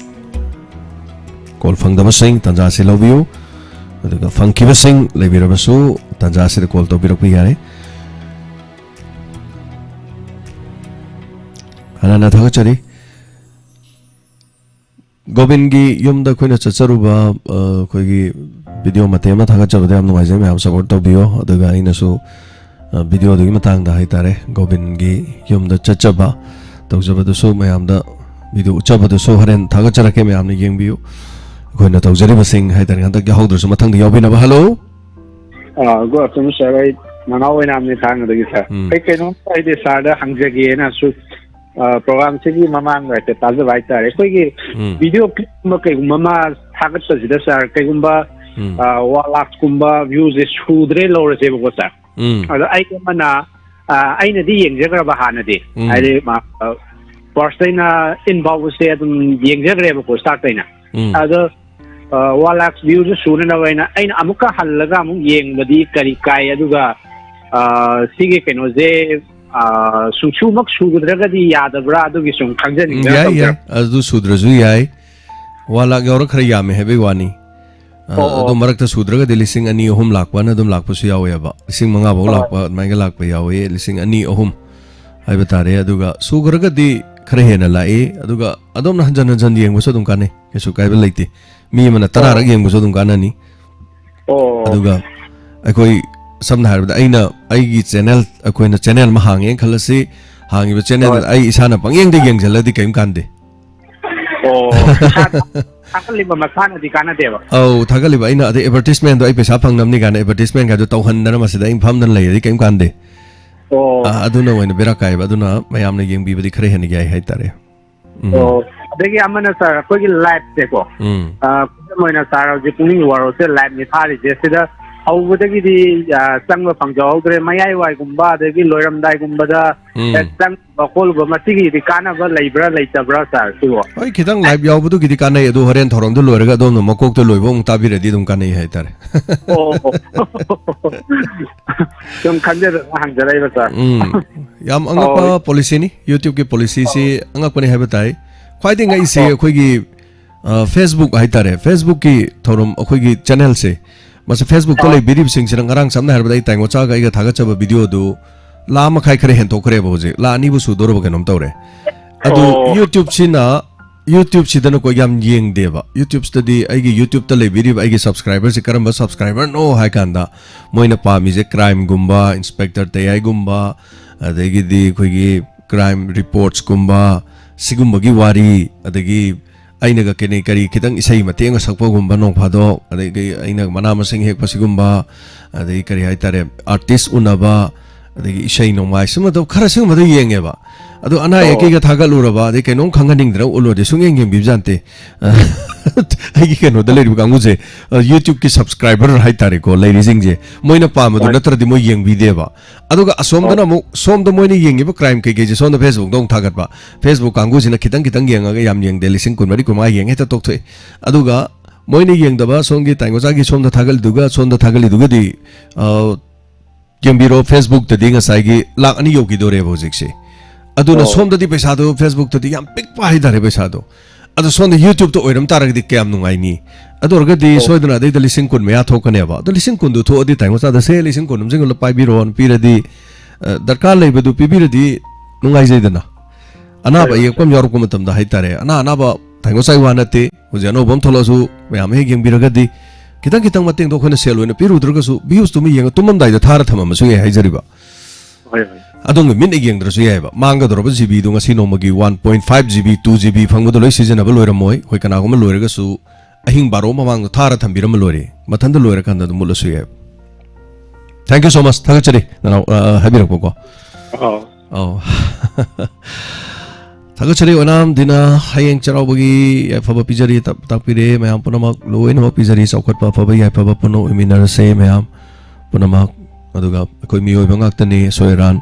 ꯀꯣꯜ ꯐꯪꯗꯕꯁꯤꯡ ꯇꯥꯟꯖꯥ ꯑꯁꯤ ꯂꯧꯕꯤꯌꯨ, ꯑꯗꯨꯒ ꯐꯪꯈꯤꯕꯁꯤꯡ ꯂꯩꯕꯤꯔꯕꯁꯨ ꯇꯥꯟꯖꯥ ꯑꯁꯤꯗ ꯀꯣꯜ ꯇꯧꯕꯤꯔꯛꯄ ꯌꯥꯔꯦ꯫ ꯍꯥꯟꯅ ꯊꯥꯒꯠꯆꯔꯤ꯫ ꯒꯣꯕꯤꯟꯒꯤ ꯌꯨꯝꯗ ꯑꯩꯈꯣꯏꯅ ꯆꯠꯆꯔꯨꯕ, ꯑ, ꯑꯩꯈꯣꯏꯒꯤ ꯚꯤꯗꯤꯑꯣ ꯃꯇꯦꯛ ꯑꯃ ꯊꯥꯒꯠꯆꯕꯗ ꯌꯥꯝ ꯅꯨꯡꯉꯥꯏꯖꯩ꯫ ꯃꯌꯥꯝ ꯁꯞꯄꯣꯔꯠ ꯇꯧꯕꯤꯌꯣ꯫ ꯑꯗꯨꯒ ꯑꯩꯅꯁꯨ, ꯑ, ꯚꯤꯗꯤꯑꯣꯗꯨꯒꯤ ꯃꯇꯥꯡꯗ ꯍꯥꯏꯇꯥꯔꯦ, ꯒꯣꯕꯤꯟꯒꯤ ꯌꯨꯝꯗ ꯆꯠꯆꯕ ꯇꯧꯖꯕꯗꯨꯁꯨ, ꯃꯌꯥꯝꯗ ꯚꯤꯗꯤꯑꯣ ꯎꯠꯆꯕꯗꯨꯁꯨ ꯍꯣꯔꯦꯟ ꯊꯥꯒꯠꯆꯔꯛꯀꯦ꯫ ꯃꯌꯥꯝꯅ ꯌꯦꯡꯕꯤꯌꯨ꯫ ꯑꯩꯈꯣꯏꯅ ꯇꯧꯖꯔꯤꯕꯁꯤꯡ ꯍꯥꯏꯇꯥꯔꯦ, ꯍꯟꯗꯛ ꯌꯥꯎꯍꯧꯗ꯭ꯔꯁꯨ ꯃꯊꯪꯗ ꯌꯥꯎꯕꯤꯅꯕ꯫ ꯍꯜꯂꯣ꯫ ꯑ, good afternoon, sir꯫ ꯑꯩ ꯅꯅꯥꯎ ꯑꯣꯏꯅꯥꯝꯅꯤ, ꯊꯥꯡꯒꯗꯒꯤ, sir꯫ ꯎꯝ꯫ ꯑꯩ ꯀꯩꯅꯣꯝꯇ ꯍꯥꯏꯗꯤ sirꯗ ꯍꯪꯖꯒꯦꯅꯁꯨ, ꯑ, programꯁꯤꯒꯤ ꯃꯃꯥꯡꯗ ꯍꯥꯏꯐꯦꯠ ꯇꯥꯖꯕ ꯍꯥꯏꯇꯥꯔꯦ꯫ ꯑꯩꯈꯣꯏꯒꯤ ꯎꯝ꯫ Video clipꯀꯨꯝꯕ ꯀꯩꯒꯨꯝꯕ ꯑꯃ ꯊꯥꯒꯠꯄꯁꯤꯗ, sir, ꯀꯩꯒꯨꯝꯕ, ꯎꯝ꯫ ꯑ, one lakhꯀꯨꯝꯕ viewꯁꯦ ꯁꯨꯗ꯭ꯔꯦ ꯂꯧꯔꯁꯦꯕꯀꯣ, sir꯫ ꯎꯝ꯫ ꯑꯗꯣ ꯑꯩ ꯑꯃꯅ, ꯑ, ꯑꯩꯅꯗꯤ ꯌꯦꯡꯖꯈ꯭ꯔꯕ ꯍꯥꯟꯅꯗꯤ꯫ ꯎꯝ꯫ ꯍꯥꯏꯗꯤ, ꯃꯥ, ꯑ, first ꯑꯩꯅ end ꯐꯥꯎꯕꯁꯦ ꯑꯗꯨꯝ ꯌꯦꯡꯖꯈ꯭ꯔꯦꯕꯀꯣ, startꯇꯩꯅ꯫ ꯎꯝ꯫ ꯑꯗꯣ, ꯑ, one lakh viewꯁꯨ ꯁꯨꯅꯅꯕ ꯑꯩꯅ, ꯑꯩꯅ ꯑꯃꯨꯛꯀ ꯍꯜꯂꯒ ꯑꯃꯨꯛ ꯌꯦꯡꯕꯗꯤ ꯀꯔꯤ ꯀꯥꯏ? ꯑꯗꯨꯒ, ꯑ, ꯁꯤꯒꯤ ꯀꯩꯅꯣꯁꯦ, ꯑ, ꯁꯨꯡꯁꯨꯃꯛ ꯁꯨꯒꯗ꯭ꯔꯒꯗꯤ ꯌꯥꯗꯕ꯭ꯔꯥ? ꯑꯗꯨꯒꯤ ꯁꯨꯝ ꯎꯝ, ꯈꯪꯖꯅꯤꯡꯗꯅ ꯌꯥꯏ, ꯌꯥꯏ꯫ ꯇꯧꯖꯔꯛꯄ꯫ ꯑꯗꯨ ꯁꯨꯗ꯭ꯔꯁꯨ ꯌꯥꯏ꯫ One lakh ꯌꯧꯔ ꯈꯔ ꯌꯥꯝꯃꯦ ꯍꯥꯏꯕꯩ ꯋꯥꯅꯤ꯫ ꯑ, ꯑꯣ, ꯑꯣ꯫ ꯑꯗꯨ ꯃꯔꯛꯇ ꯁꯨꯗ꯭ꯔꯒꯗꯤ ꯂꯤꯁꯤꯡ ꯑꯅꯤ, ꯑꯍꯨꯝ ꯂꯥꯛꯄꯅ ꯑꯗꯨꯝ ꯂꯥꯛꯄꯁꯨ ꯌꯥꯎꯋꯦꯕ꯫ ꯂꯤꯁꯤꯡ ꯃꯉꯥ ꯐꯧ ꯍꯣꯏ꯫ ꯂꯥꯛꯄ, ꯑꯗꯨꯃꯥꯏꯅ ꯂꯥꯛꯄ ꯌꯥꯎꯋꯦ꯫ ꯂꯤꯁꯤꯡ ꯑꯅꯤ, ꯑꯍꯨꯝ ꯍꯥꯏꯕ ꯇꯥꯔꯦ꯫ ꯑꯗꯨꯒ ꯁꯨꯈ꯭ꯔꯒꯗꯤ ꯈꯔ ꯍꯦꯟꯅ ꯂꯥꯛꯏ꯫ ꯑꯗꯨꯒ ꯑꯗꯣꯝꯅ ꯍꯟꯖꯟ ꯍꯟꯖꯟ ꯌꯦꯡꯕꯁꯨ ꯑꯗꯨꯝ ꯀꯥꯟꯅꯩ, ꯀꯩꯁꯨ ꯀꯥꯏꯕ ꯂꯩꯇꯦ꯫ ꯃꯤ ꯑꯃꯅ ꯇꯔꯥꯔꯛ ꯌꯦꯡꯕꯁꯨ ꯑꯗꯨꯝ ꯀꯥꯟꯅꯅꯤ꯫ ꯑꯣ꯫ ꯑꯗꯨꯒ ꯑꯩꯈꯣꯏ, ꯁꯝꯅ ꯍꯥꯏꯔꯕꯗ, ꯑꯩꯅ ꯑꯩꯒꯤ ꯆꯦꯅꯦꯜ, ꯑꯩꯈꯣꯏꯅ ꯆꯦꯅꯦꯜ ꯑꯃ ꯍꯥꯡꯉꯦꯅ ꯈꯜꯂꯁꯤ, ꯍꯥꯡꯉꯤꯕ ꯆꯦꯅꯦꯜꯗꯨꯗ ꯑꯩ ꯏꯁꯥꯅ ꯄꯪꯌꯦꯡꯗ ꯌꯦꯡꯁꯤꯜꯂꯗꯤ ꯀꯔꯤꯝ ꯀꯥꯟꯗꯦ꯫ ꯑꯣ, ꯏꯁꯥ ꯊꯥꯒꯠꯂꯤꯕ ꯃꯁꯥꯅꯗꯤ ꯀꯥꯟꯅꯗꯦꯕ꯫ ꯑꯧ, ꯊꯥꯒꯠꯂꯤꯕ ꯑꯩꯅ, ꯑꯗꯩ ꯑꯦꯗꯚꯔꯇꯤꯁꯃꯦꯟꯗꯣ ꯑꯩ ꯄꯩꯁꯥ ꯐꯪꯅꯕꯅꯤ ꯀꯥꯏꯅ ꯑꯦꯗꯚꯔꯇꯤꯁꯃꯦꯟ ꯀꯥꯏꯗꯣ ꯇꯧꯍꯟꯗꯅ ꯃꯁꯤꯗ ꯑꯩꯅ ꯐꯝꯗꯅ ꯂꯩꯔꯗꯤ ꯀꯔꯤꯝ ꯀꯥꯟꯗꯦ꯫ ꯑꯣ꯫ ꯑꯥ, ꯑꯗꯨꯅ ꯑꯣꯏꯅ ꯕꯦꯔꯥ ꯀꯥꯏꯕ, ꯑꯗꯨꯅ ꯃꯌꯥꯝꯅ ꯌꯦꯡꯕꯤꯕꯗꯤ ꯈꯔ ꯍꯦꯟꯅ ꯌꯥꯏ ꯍꯥꯏꯇꯥꯔꯦ꯫ ꯎꯝ꯫ ꯑꯣ, ꯑꯗꯒꯤ ꯑꯃꯅ ꯁꯥꯔ, ꯑꯩꯈꯣꯏꯒꯤ ꯂꯥꯏꯐꯁꯦꯀꯣ, ꯎꯝ꯫ ꯑ, ꯈꯨꯗꯝ ꯑꯣꯏꯅ ꯁꯥꯔ ꯍꯧꯖꯤꯛ ꯄꯨꯛꯅꯤꯡꯒꯤ ꯋꯥꯔꯣꯜꯁꯦ ꯂꯥꯏꯐꯅꯤ ꯊꯥꯔꯤꯁꯦ, ꯁꯤꯗ ꯍꯧꯕꯗꯒꯤꯗꯤ, ꯑ, ꯆꯪꯕ ꯐꯪꯖꯍꯧꯗ꯭ꯔꯦ, ꯃꯌꯥꯏ ꯋꯥꯏꯒꯨꯝꯕ ꯑꯗꯒꯤ ꯂꯣꯏꯔꯝꯗꯥꯏꯒꯨꯝꯕꯗ ꯎꯝ꯫ ꯍꯦꯛ ꯆꯪꯕ ꯈꯣꯠꯂꯨꯕ, ꯃꯁꯤꯒꯤꯗꯤ ꯀꯥꯟꯅꯕ ꯂꯩꯕ꯭ꯔꯥ ꯂꯩꯇꯕ꯭ꯔꯥ ꯁꯥꯔ ꯁꯤꯕꯣ? ꯍꯣꯏ, ꯈꯤꯇꯪ ꯂꯥꯏꯐ ꯌꯥꯎꯕꯗꯨꯒꯤꯗꯤ ꯀꯥꯟꯅꯩ, ꯑꯗꯨ ꯍꯣꯔꯦꯟ ꯊꯧꯔꯝꯗꯨ ꯂꯣꯏꯔꯒ ꯑꯗꯣꯝꯅ ꯃꯀꯣꯛꯇ ꯂꯣꯏꯕ ꯑꯃꯨꯛ ꯇꯥꯕꯤꯔꯗꯤ ꯑꯗꯨꯝ ꯀꯥꯟꯅꯩ ꯍꯥꯏꯇꯥꯔꯦ꯫ ꯑꯣ꯫ ꯁꯨꯝ ꯈꯟꯖꯗꯅ ꯍꯪꯖꯔꯛꯏꯕ ꯁꯥꯔ꯫ ꯎꯝ꯫ ꯌꯥꯝ ꯑꯉꯛꯄ ꯑꯣ꯫ ꯄꯣꯂꯤꯁꯤꯅꯤ꯫ YouTube-ꯀꯤ ꯄꯣꯂꯤꯁꯤꯁꯤ ꯑꯣ꯫ ꯑꯉꯛꯄꯅꯤ ꯍꯥꯏꯕ ꯇꯥꯏ꯫ ꯈ꯭ꯋꯥꯏꯗꯒꯤ ꯉꯛꯏꯁꯦ ꯑꯣ꯫ ꯑꯩꯈꯣꯏꯒꯤ, ꯑ, Facebook ꯍꯥꯏꯇꯥꯔꯦ, Facebook-ꯀꯤ ꯊꯧꯔꯝ, ꯑꯩꯈꯣꯏꯒꯤ ꯆꯦꯅꯦꯜꯁꯦ, ꯃꯁꯤ Facebook-ꯇ ꯑꯣ꯫ ꯂꯩꯕꯤꯔꯤꯕꯁꯤꯡꯁꯤꯅ, ꯉꯔꯥꯡ ꯁꯝꯅ ꯍꯥꯏꯔꯕꯗ ꯑꯩ ꯇꯥꯏꯉꯣꯆꯥꯒ ꯑꯩꯒ ꯊꯥꯒꯠꯆꯕ ꯚꯤꯗꯤꯑꯣꯗꯨ ꯂꯥ ꯃꯈꯥꯏ ꯈꯔ ꯍꯦꯟꯊꯣꯛꯈ꯭ꯔꯦꯕ, ꯍꯧꯖꯤꯛ ꯂꯥ ꯑꯅꯤꯕꯨ ꯁꯨꯗꯣꯔꯕ ꯀꯩꯅꯣꯝ ꯇꯧꯔꯦ꯫ ꯑꯗꯨ ꯑꯣ꯫ YouTube-ꯁꯤꯅ, YouTube-ꯁꯤꯗꯅꯀꯣ ꯌꯥꯝ ꯌꯦꯡꯗꯦꯕ꯫ YouTube-ꯁꯤꯗꯗꯤ ꯑꯩꯒꯤ YouTube-ꯇ ꯂꯩꯕꯤꯔꯤꯕ ꯑꯩꯒꯤ ꯁꯕꯁꯀ꯭ꯔꯥꯏꯕꯔꯁꯦ ꯀꯔꯝꯕ ꯁꯕꯁꯀ꯭ꯔꯥꯏꯕꯔꯅꯣ ꯍꯥꯏ ꯀꯥꯟꯗ, ꯃꯣꯏꯅ ꯄꯥꯝꯃꯤꯁꯦ ꯀ꯭ꯔꯥꯏꯝꯒꯨꯝꯕ, ꯏꯟꯁꯄꯦꯛꯇꯔ ꯇꯌꯥꯏꯒꯨꯝꯕ, ꯑꯗꯒꯤꯗꯤ ꯑꯩꯈꯣꯏꯒꯤ ꯀ꯭ꯔꯥꯏꯝ ꯔꯤꯄꯣꯔꯠꯁꯀꯨꯝꯕ, ꯁꯤꯒꯨꯝꯕꯒꯤ ꯋꯥꯔꯤ, ꯑꯗꯒꯤ ꯑꯩꯅꯒ ꯀꯔꯤ ꯀꯔꯤ ꯈꯤꯇꯪ ꯏꯁꯩ ꯃꯇꯦꯛ ꯑꯃ ꯁꯛꯄꯒꯨꯝꯕ ꯅꯣꯡ ꯐꯥꯗꯣꯛ, ꯑꯗꯒꯤ ꯑꯩꯅ ꯃꯅꯥ ꯃꯁꯤꯡ ꯍꯦꯛꯄ ꯁꯤꯒꯨꯝꯕ, ꯑꯗꯒꯤ ꯀꯔꯤ ꯍꯥꯏꯇꯥꯔꯦ, ꯑꯥꯔꯇꯤꯁ ꯎꯅꯕ, ꯑꯗꯒꯤ ꯏꯁꯩ ꯅꯣꯡꯃꯥꯏ ꯁꯤꯒꯨꯝꯕꯗꯣ ꯈꯔ ꯁꯤꯒꯨꯝꯕꯗꯣ ꯌꯦꯡꯉꯦꯕ꯫ ꯑꯗꯣ ꯑꯅꯥ ꯑꯣ꯫ ꯑꯌꯦꯛꯀꯤꯒ ꯊꯥꯒꯠꯂꯨꯔꯕ, ꯑꯗꯩ ꯀꯩꯅꯣꯝ ꯈꯪꯍꯟꯅꯤꯡꯗꯅ ꯎꯠꯂꯨꯔꯗꯤ ꯁꯨꯡꯌꯦꯡ ꯌꯦꯡꯕꯤꯕꯖꯥꯠ ꯅꯠꯇꯦ꯫ ꯑꯩꯒꯤ ꯀꯩꯅꯣꯗ ꯂꯩꯔꯤꯕ ꯀꯥꯡꯕꯨꯁꯦ, ꯑ, YouTube-ꯀꯤ ꯁꯕꯁꯀ꯭ꯔꯥꯏꯕꯔ ꯍꯥꯏꯇꯥꯔꯦꯀꯣ, ꯂꯩꯔꯤꯁꯤꯡꯁꯦ, ꯃꯣꯏꯅ ꯄꯥꯝꯕꯗꯨ ꯍꯣꯏ꯫ ꯅꯠꯇ꯭ꯔꯗꯤ ꯃꯣꯏ ꯌꯦꯡꯕꯤꯗꯦꯕ꯫ ꯑꯗꯨꯒ ꯑꯁꯣꯝꯗꯅ ꯑꯣ꯫ ꯑꯃꯨꯛ, ꯁꯣꯝꯗ ꯃꯣꯏꯅ ꯌꯦꯡꯉꯤꯕ ꯀ꯭ꯔꯥꯏꯝ ꯀꯩꯀꯩꯁꯦ ꯁꯣꯝꯗ Facebook-ꯇ ꯑꯃꯨꯛ ꯊꯥꯒꯠꯄ, Facebook ꯀꯥꯡꯕꯨꯁꯤꯅ ꯈꯤꯇꯪ ꯈꯤꯇꯪ ꯌꯦꯡꯉꯒ ꯌꯥꯝ ꯌꯦꯡꯗꯦ, ꯂꯤꯁꯤꯡ ꯀꯨꯟꯃꯔꯤ ꯀꯨꯟꯃꯉꯥ ꯌꯦꯡꯉ ꯍꯦꯛꯇ ꯇꯣꯛꯊꯣꯛꯑꯦ꯫ ꯑꯗꯨꯒ ꯃꯣꯏꯅ ꯌꯦꯡꯗꯕ ꯁꯣꯝꯒꯤ ꯇꯥꯏꯉꯣꯆꯥꯒꯤ ꯁꯣꯝꯗ ꯊꯥꯒꯠꯂꯤꯗꯨꯒ ꯁꯣꯝꯗ ꯊꯥꯒꯠꯂꯤꯗꯨꯒꯗꯤ, ꯑ, ꯌꯦꯡꯕꯤꯔꯣ, Facebook-ꯇꯗꯤ ꯉꯁꯥꯏꯒꯤ ꯂꯥꯛ ꯑꯅꯤ ꯌꯧꯈꯤꯗꯣꯔꯦꯕ ꯍꯧꯖꯤꯛꯁꯦ꯫ ꯑꯗꯨꯅ ꯑꯣ꯫ ꯁꯣꯝꯗꯗꯤ ꯄꯩꯁꯥꯗꯣ, Facebook-ꯇꯗꯤ ꯌꯥꯝ ꯄꯤꯛꯄ ꯍꯥꯏꯇꯥꯔꯦ ꯄꯩꯁꯥꯗꯣ꯫ ꯑꯗꯣ ꯁꯣꯝꯗ YouTube-ꯇ ꯑꯣꯏꯔꯝ ꯇꯥꯔꯒꯗꯤ ꯀꯌꯥꯝ ꯅꯨꯡꯉꯥꯏꯅꯤ? ꯑꯗꯨ ꯑꯣꯏꯔꯒꯗꯤ ꯑꯣ꯫ ꯁꯣꯏꯗꯅ ꯑꯗꯩꯗ ꯂꯤꯁꯤꯡ ꯀꯨꯟ ꯃꯌꯥ ꯊꯣꯛꯀꯅꯦꯕ꯫ ꯑꯗꯣ ꯂꯤꯁꯤꯡ ꯀꯨꯟꯗꯨ ꯊꯣꯛꯑꯗꯤ ꯇꯥꯏꯉꯣꯆꯥꯗ "ꯁꯦ, ꯂꯤꯁꯤꯡ ꯀꯨꯟ ꯑꯃ ꯆꯪꯍꯜꯂꯣ, ꯄꯥꯏꯕꯤꯔꯣꯅ" ꯄꯤꯔꯗꯤ, ꯑ, ꯗꯔꯀꯥꯔ ꯂꯩꯕꯗꯨ ꯄꯤꯕꯤꯔꯗꯤ ꯅꯨꯡꯉꯥꯏꯖꯩꯗꯅ꯫ ꯑꯅꯥꯕ ꯍꯣꯏ, ꯍꯣꯏ꯫ ꯑꯌꯦꯛꯄ ꯑꯃ ꯌꯥꯎꯔꯛꯄ ꯃꯇꯝꯗ ꯍꯥꯏꯇꯥꯔꯦ, ꯑꯅꯥ ꯑꯅꯥꯕ ꯊꯥꯡꯒꯣ ꯆꯥꯏ ꯋꯥ ꯅꯠꯇꯦ꯫ ꯍꯧꯖꯤꯛ ꯑꯅꯧꯕ ꯑꯃ ꯊꯣꯛꯂꯛꯑꯁꯨ ꯃꯌꯥꯝ ꯍꯦꯛ ꯌꯦꯡꯕꯤꯔꯒꯗꯤ, ꯈꯤꯇꯪ ꯈꯤꯇꯪ ꯃꯇꯦꯡꯗꯣ ꯑꯩꯈꯣꯏꯅ ꯁꯦꯜ ꯑꯣꯏꯅ ꯄꯤꯔꯨꯗ꯭ꯔꯒꯁꯨ, views ꯇꯨꯃ ꯌꯦꯡꯉ ꯇꯨꯝꯃꯝꯗꯥꯏꯗ ꯊꯥꯔ ꯊꯝꯃꯝꯕꯁꯨ ꯌꯥꯏ ꯍꯥꯏꯖꯔꯤꯕ꯫ ꯍꯣꯏ, ꯍꯣꯏ꯫ ꯑꯗꯣꯝꯒꯤ ꯃꯤꯠꯅ ꯌꯦꯡꯗ꯭ꯔꯁꯨ ꯌꯥꯏꯑꯕ꯫ ꯃꯥꯡꯒꯗꯧꯔꯕ GB ꯗꯣ ꯉꯁꯤ ꯅꯣꯡꯃꯒꯤ one point five GB, two GB ꯐꯪꯕꯗꯣ ꯂꯣꯏ ꯁꯤꯖꯤꯟꯅꯕ ꯂꯣꯏꯔꯝꯃꯣꯏ꯫ ꯑꯩꯈꯣꯏ ꯀꯅꯥꯒꯨꯝꯕ ꯂꯣꯏꯔꯒꯁꯨ ꯑꯍꯤꯡ ꯕꯥꯔꯣ ꯃꯃꯥꯡꯗ ꯊꯥꯔ ꯊꯝꯕꯤꯔꯝꯃ ꯂꯣꯏꯔꯦ꯫ ꯃꯊꯟꯇ ꯂꯣꯏꯔꯀꯥꯟꯗ ꯑꯗꯨꯝ ꯃꯨꯠꯂꯁꯨ ꯌꯥꯏ꯫ Thank you so much꯫ ꯊꯥꯒꯠꯆꯔꯤ, ꯅꯅꯥꯎ, ꯑ, ꯍꯥꯏꯕꯤꯔꯛꯄꯀꯣ꯫ ꯑꯥꯎ꯫ ꯑꯧ꯫ ꯊꯥꯒꯠꯆꯔꯤ ꯑꯣꯏꯅꯥꯝ ꯗꯤꯅ꯫ ꯍꯌꯦꯡ ꯆꯩꯔꯥꯎꯕꯒꯤ ꯌꯥꯏꯐꯕ ꯄꯤꯖꯔꯤ, ꯇꯥꯛ-, ꯇꯥꯛꯄꯤꯔꯦ꯫ ꯃꯌꯥꯝ ꯄꯨꯝꯅꯃꯛ ꯂꯣꯏꯅꯃꯛ ꯄꯤꯖꯔꯤ꯫ ꯆꯥꯎꯈꯠꯄ, ꯑꯐꯕ, ꯌꯥꯏꯐꯕ ꯄꯨꯟꯅ ꯑꯣꯏꯃꯤꯟꯅꯔꯁꯦ ꯃꯌꯥꯝ ꯄꯨꯝꯅꯃꯛ꯫ ꯑꯗꯨꯒ ꯑꯩꯈꯣꯏ ꯃꯤꯑꯣꯏꯕ ꯉꯥꯛꯇꯅꯤ, ꯑꯁꯣꯏ ꯑꯔꯥꯟ,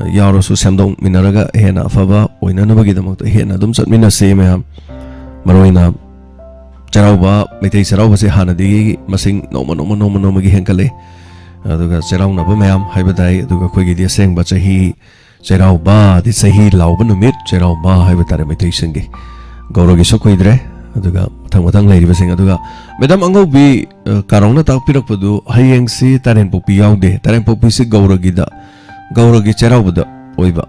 ꯑ, ꯌꯥꯎꯔꯁꯨ ꯁꯦꯝꯗꯣꯛꯃꯤꯟꯅꯔꯒ ꯍꯦꯟꯅ ꯑꯐꯕ ꯑꯣꯏꯅꯅꯕꯒꯤꯗꯃꯛꯇ ꯍꯦꯟꯅ ꯑꯗꯨꯝ ꯆꯠꯃꯤꯟꯅꯁꯤ ꯃꯌꯥꯝ꯫ ꯃꯔꯨꯑꯣꯏꯅ ꯆꯩꯔꯥꯎꯕ, ꯃꯩꯇꯩ ꯆꯩꯔꯥꯎꯕꯁꯦ ꯍꯥꯟꯅꯗꯒꯤ ꯃꯁꯤꯡ ꯅꯣꯡꯃ, ꯅꯣꯡꯃ, ꯅꯣꯡꯃ, ꯅꯣꯡꯃꯒꯤ ꯍꯦꯟꯒꯠꯂꯦ꯫ ꯑꯗꯨꯒ ꯆꯩꯔꯥꯎꯅꯕ ꯃꯌꯥꯝ ꯍꯥꯏꯕ ꯇꯥꯏ꯫ ꯑꯗꯨꯒ ꯑꯩꯈꯣꯏꯒꯤꯗꯤ ꯑꯁꯦꯡꯕ ꯆꯍꯤ ꯆꯩꯔꯥꯎꯕꯗꯤ ꯆꯍꯤ ꯂꯥꯎꯕ ꯅꯨꯃꯤꯠ, ꯆꯩꯔꯥꯎꯕ ꯍꯥꯏꯕ ꯇꯥꯔꯦ ꯃꯩꯇꯩꯁꯤꯡꯒꯤ꯫ ꯒꯧꯔꯒꯤꯁꯨ ꯀꯨꯏꯗ꯭ꯔꯦ꯫ ꯑꯗꯨꯒ ꯃꯊꯪ ꯃꯊꯪ ꯂꯩꯔꯤꯕꯁꯤꯡ꯫ ꯑꯗꯨꯒ ꯃꯦꯗꯥꯝ ꯑꯉꯧꯕꯤ, ꯑ, ꯀꯥꯔꯣꯡꯅ ꯇꯥꯛꯄꯤꯔꯛꯄꯗꯨ ꯍꯌꯦꯡꯁꯤ ꯇꯥꯔꯦꯟꯄꯣꯛꯄꯤ ꯌꯥꯎꯗꯦ꯫ ꯇꯥꯔꯦꯟꯄꯣꯛꯄꯤꯁꯤ ꯒꯧꯔꯒꯤꯗ, ꯒꯧꯔꯒꯤ ꯆꯩꯔꯥꯎꯕꯗ ꯑꯣꯏꯕ꯫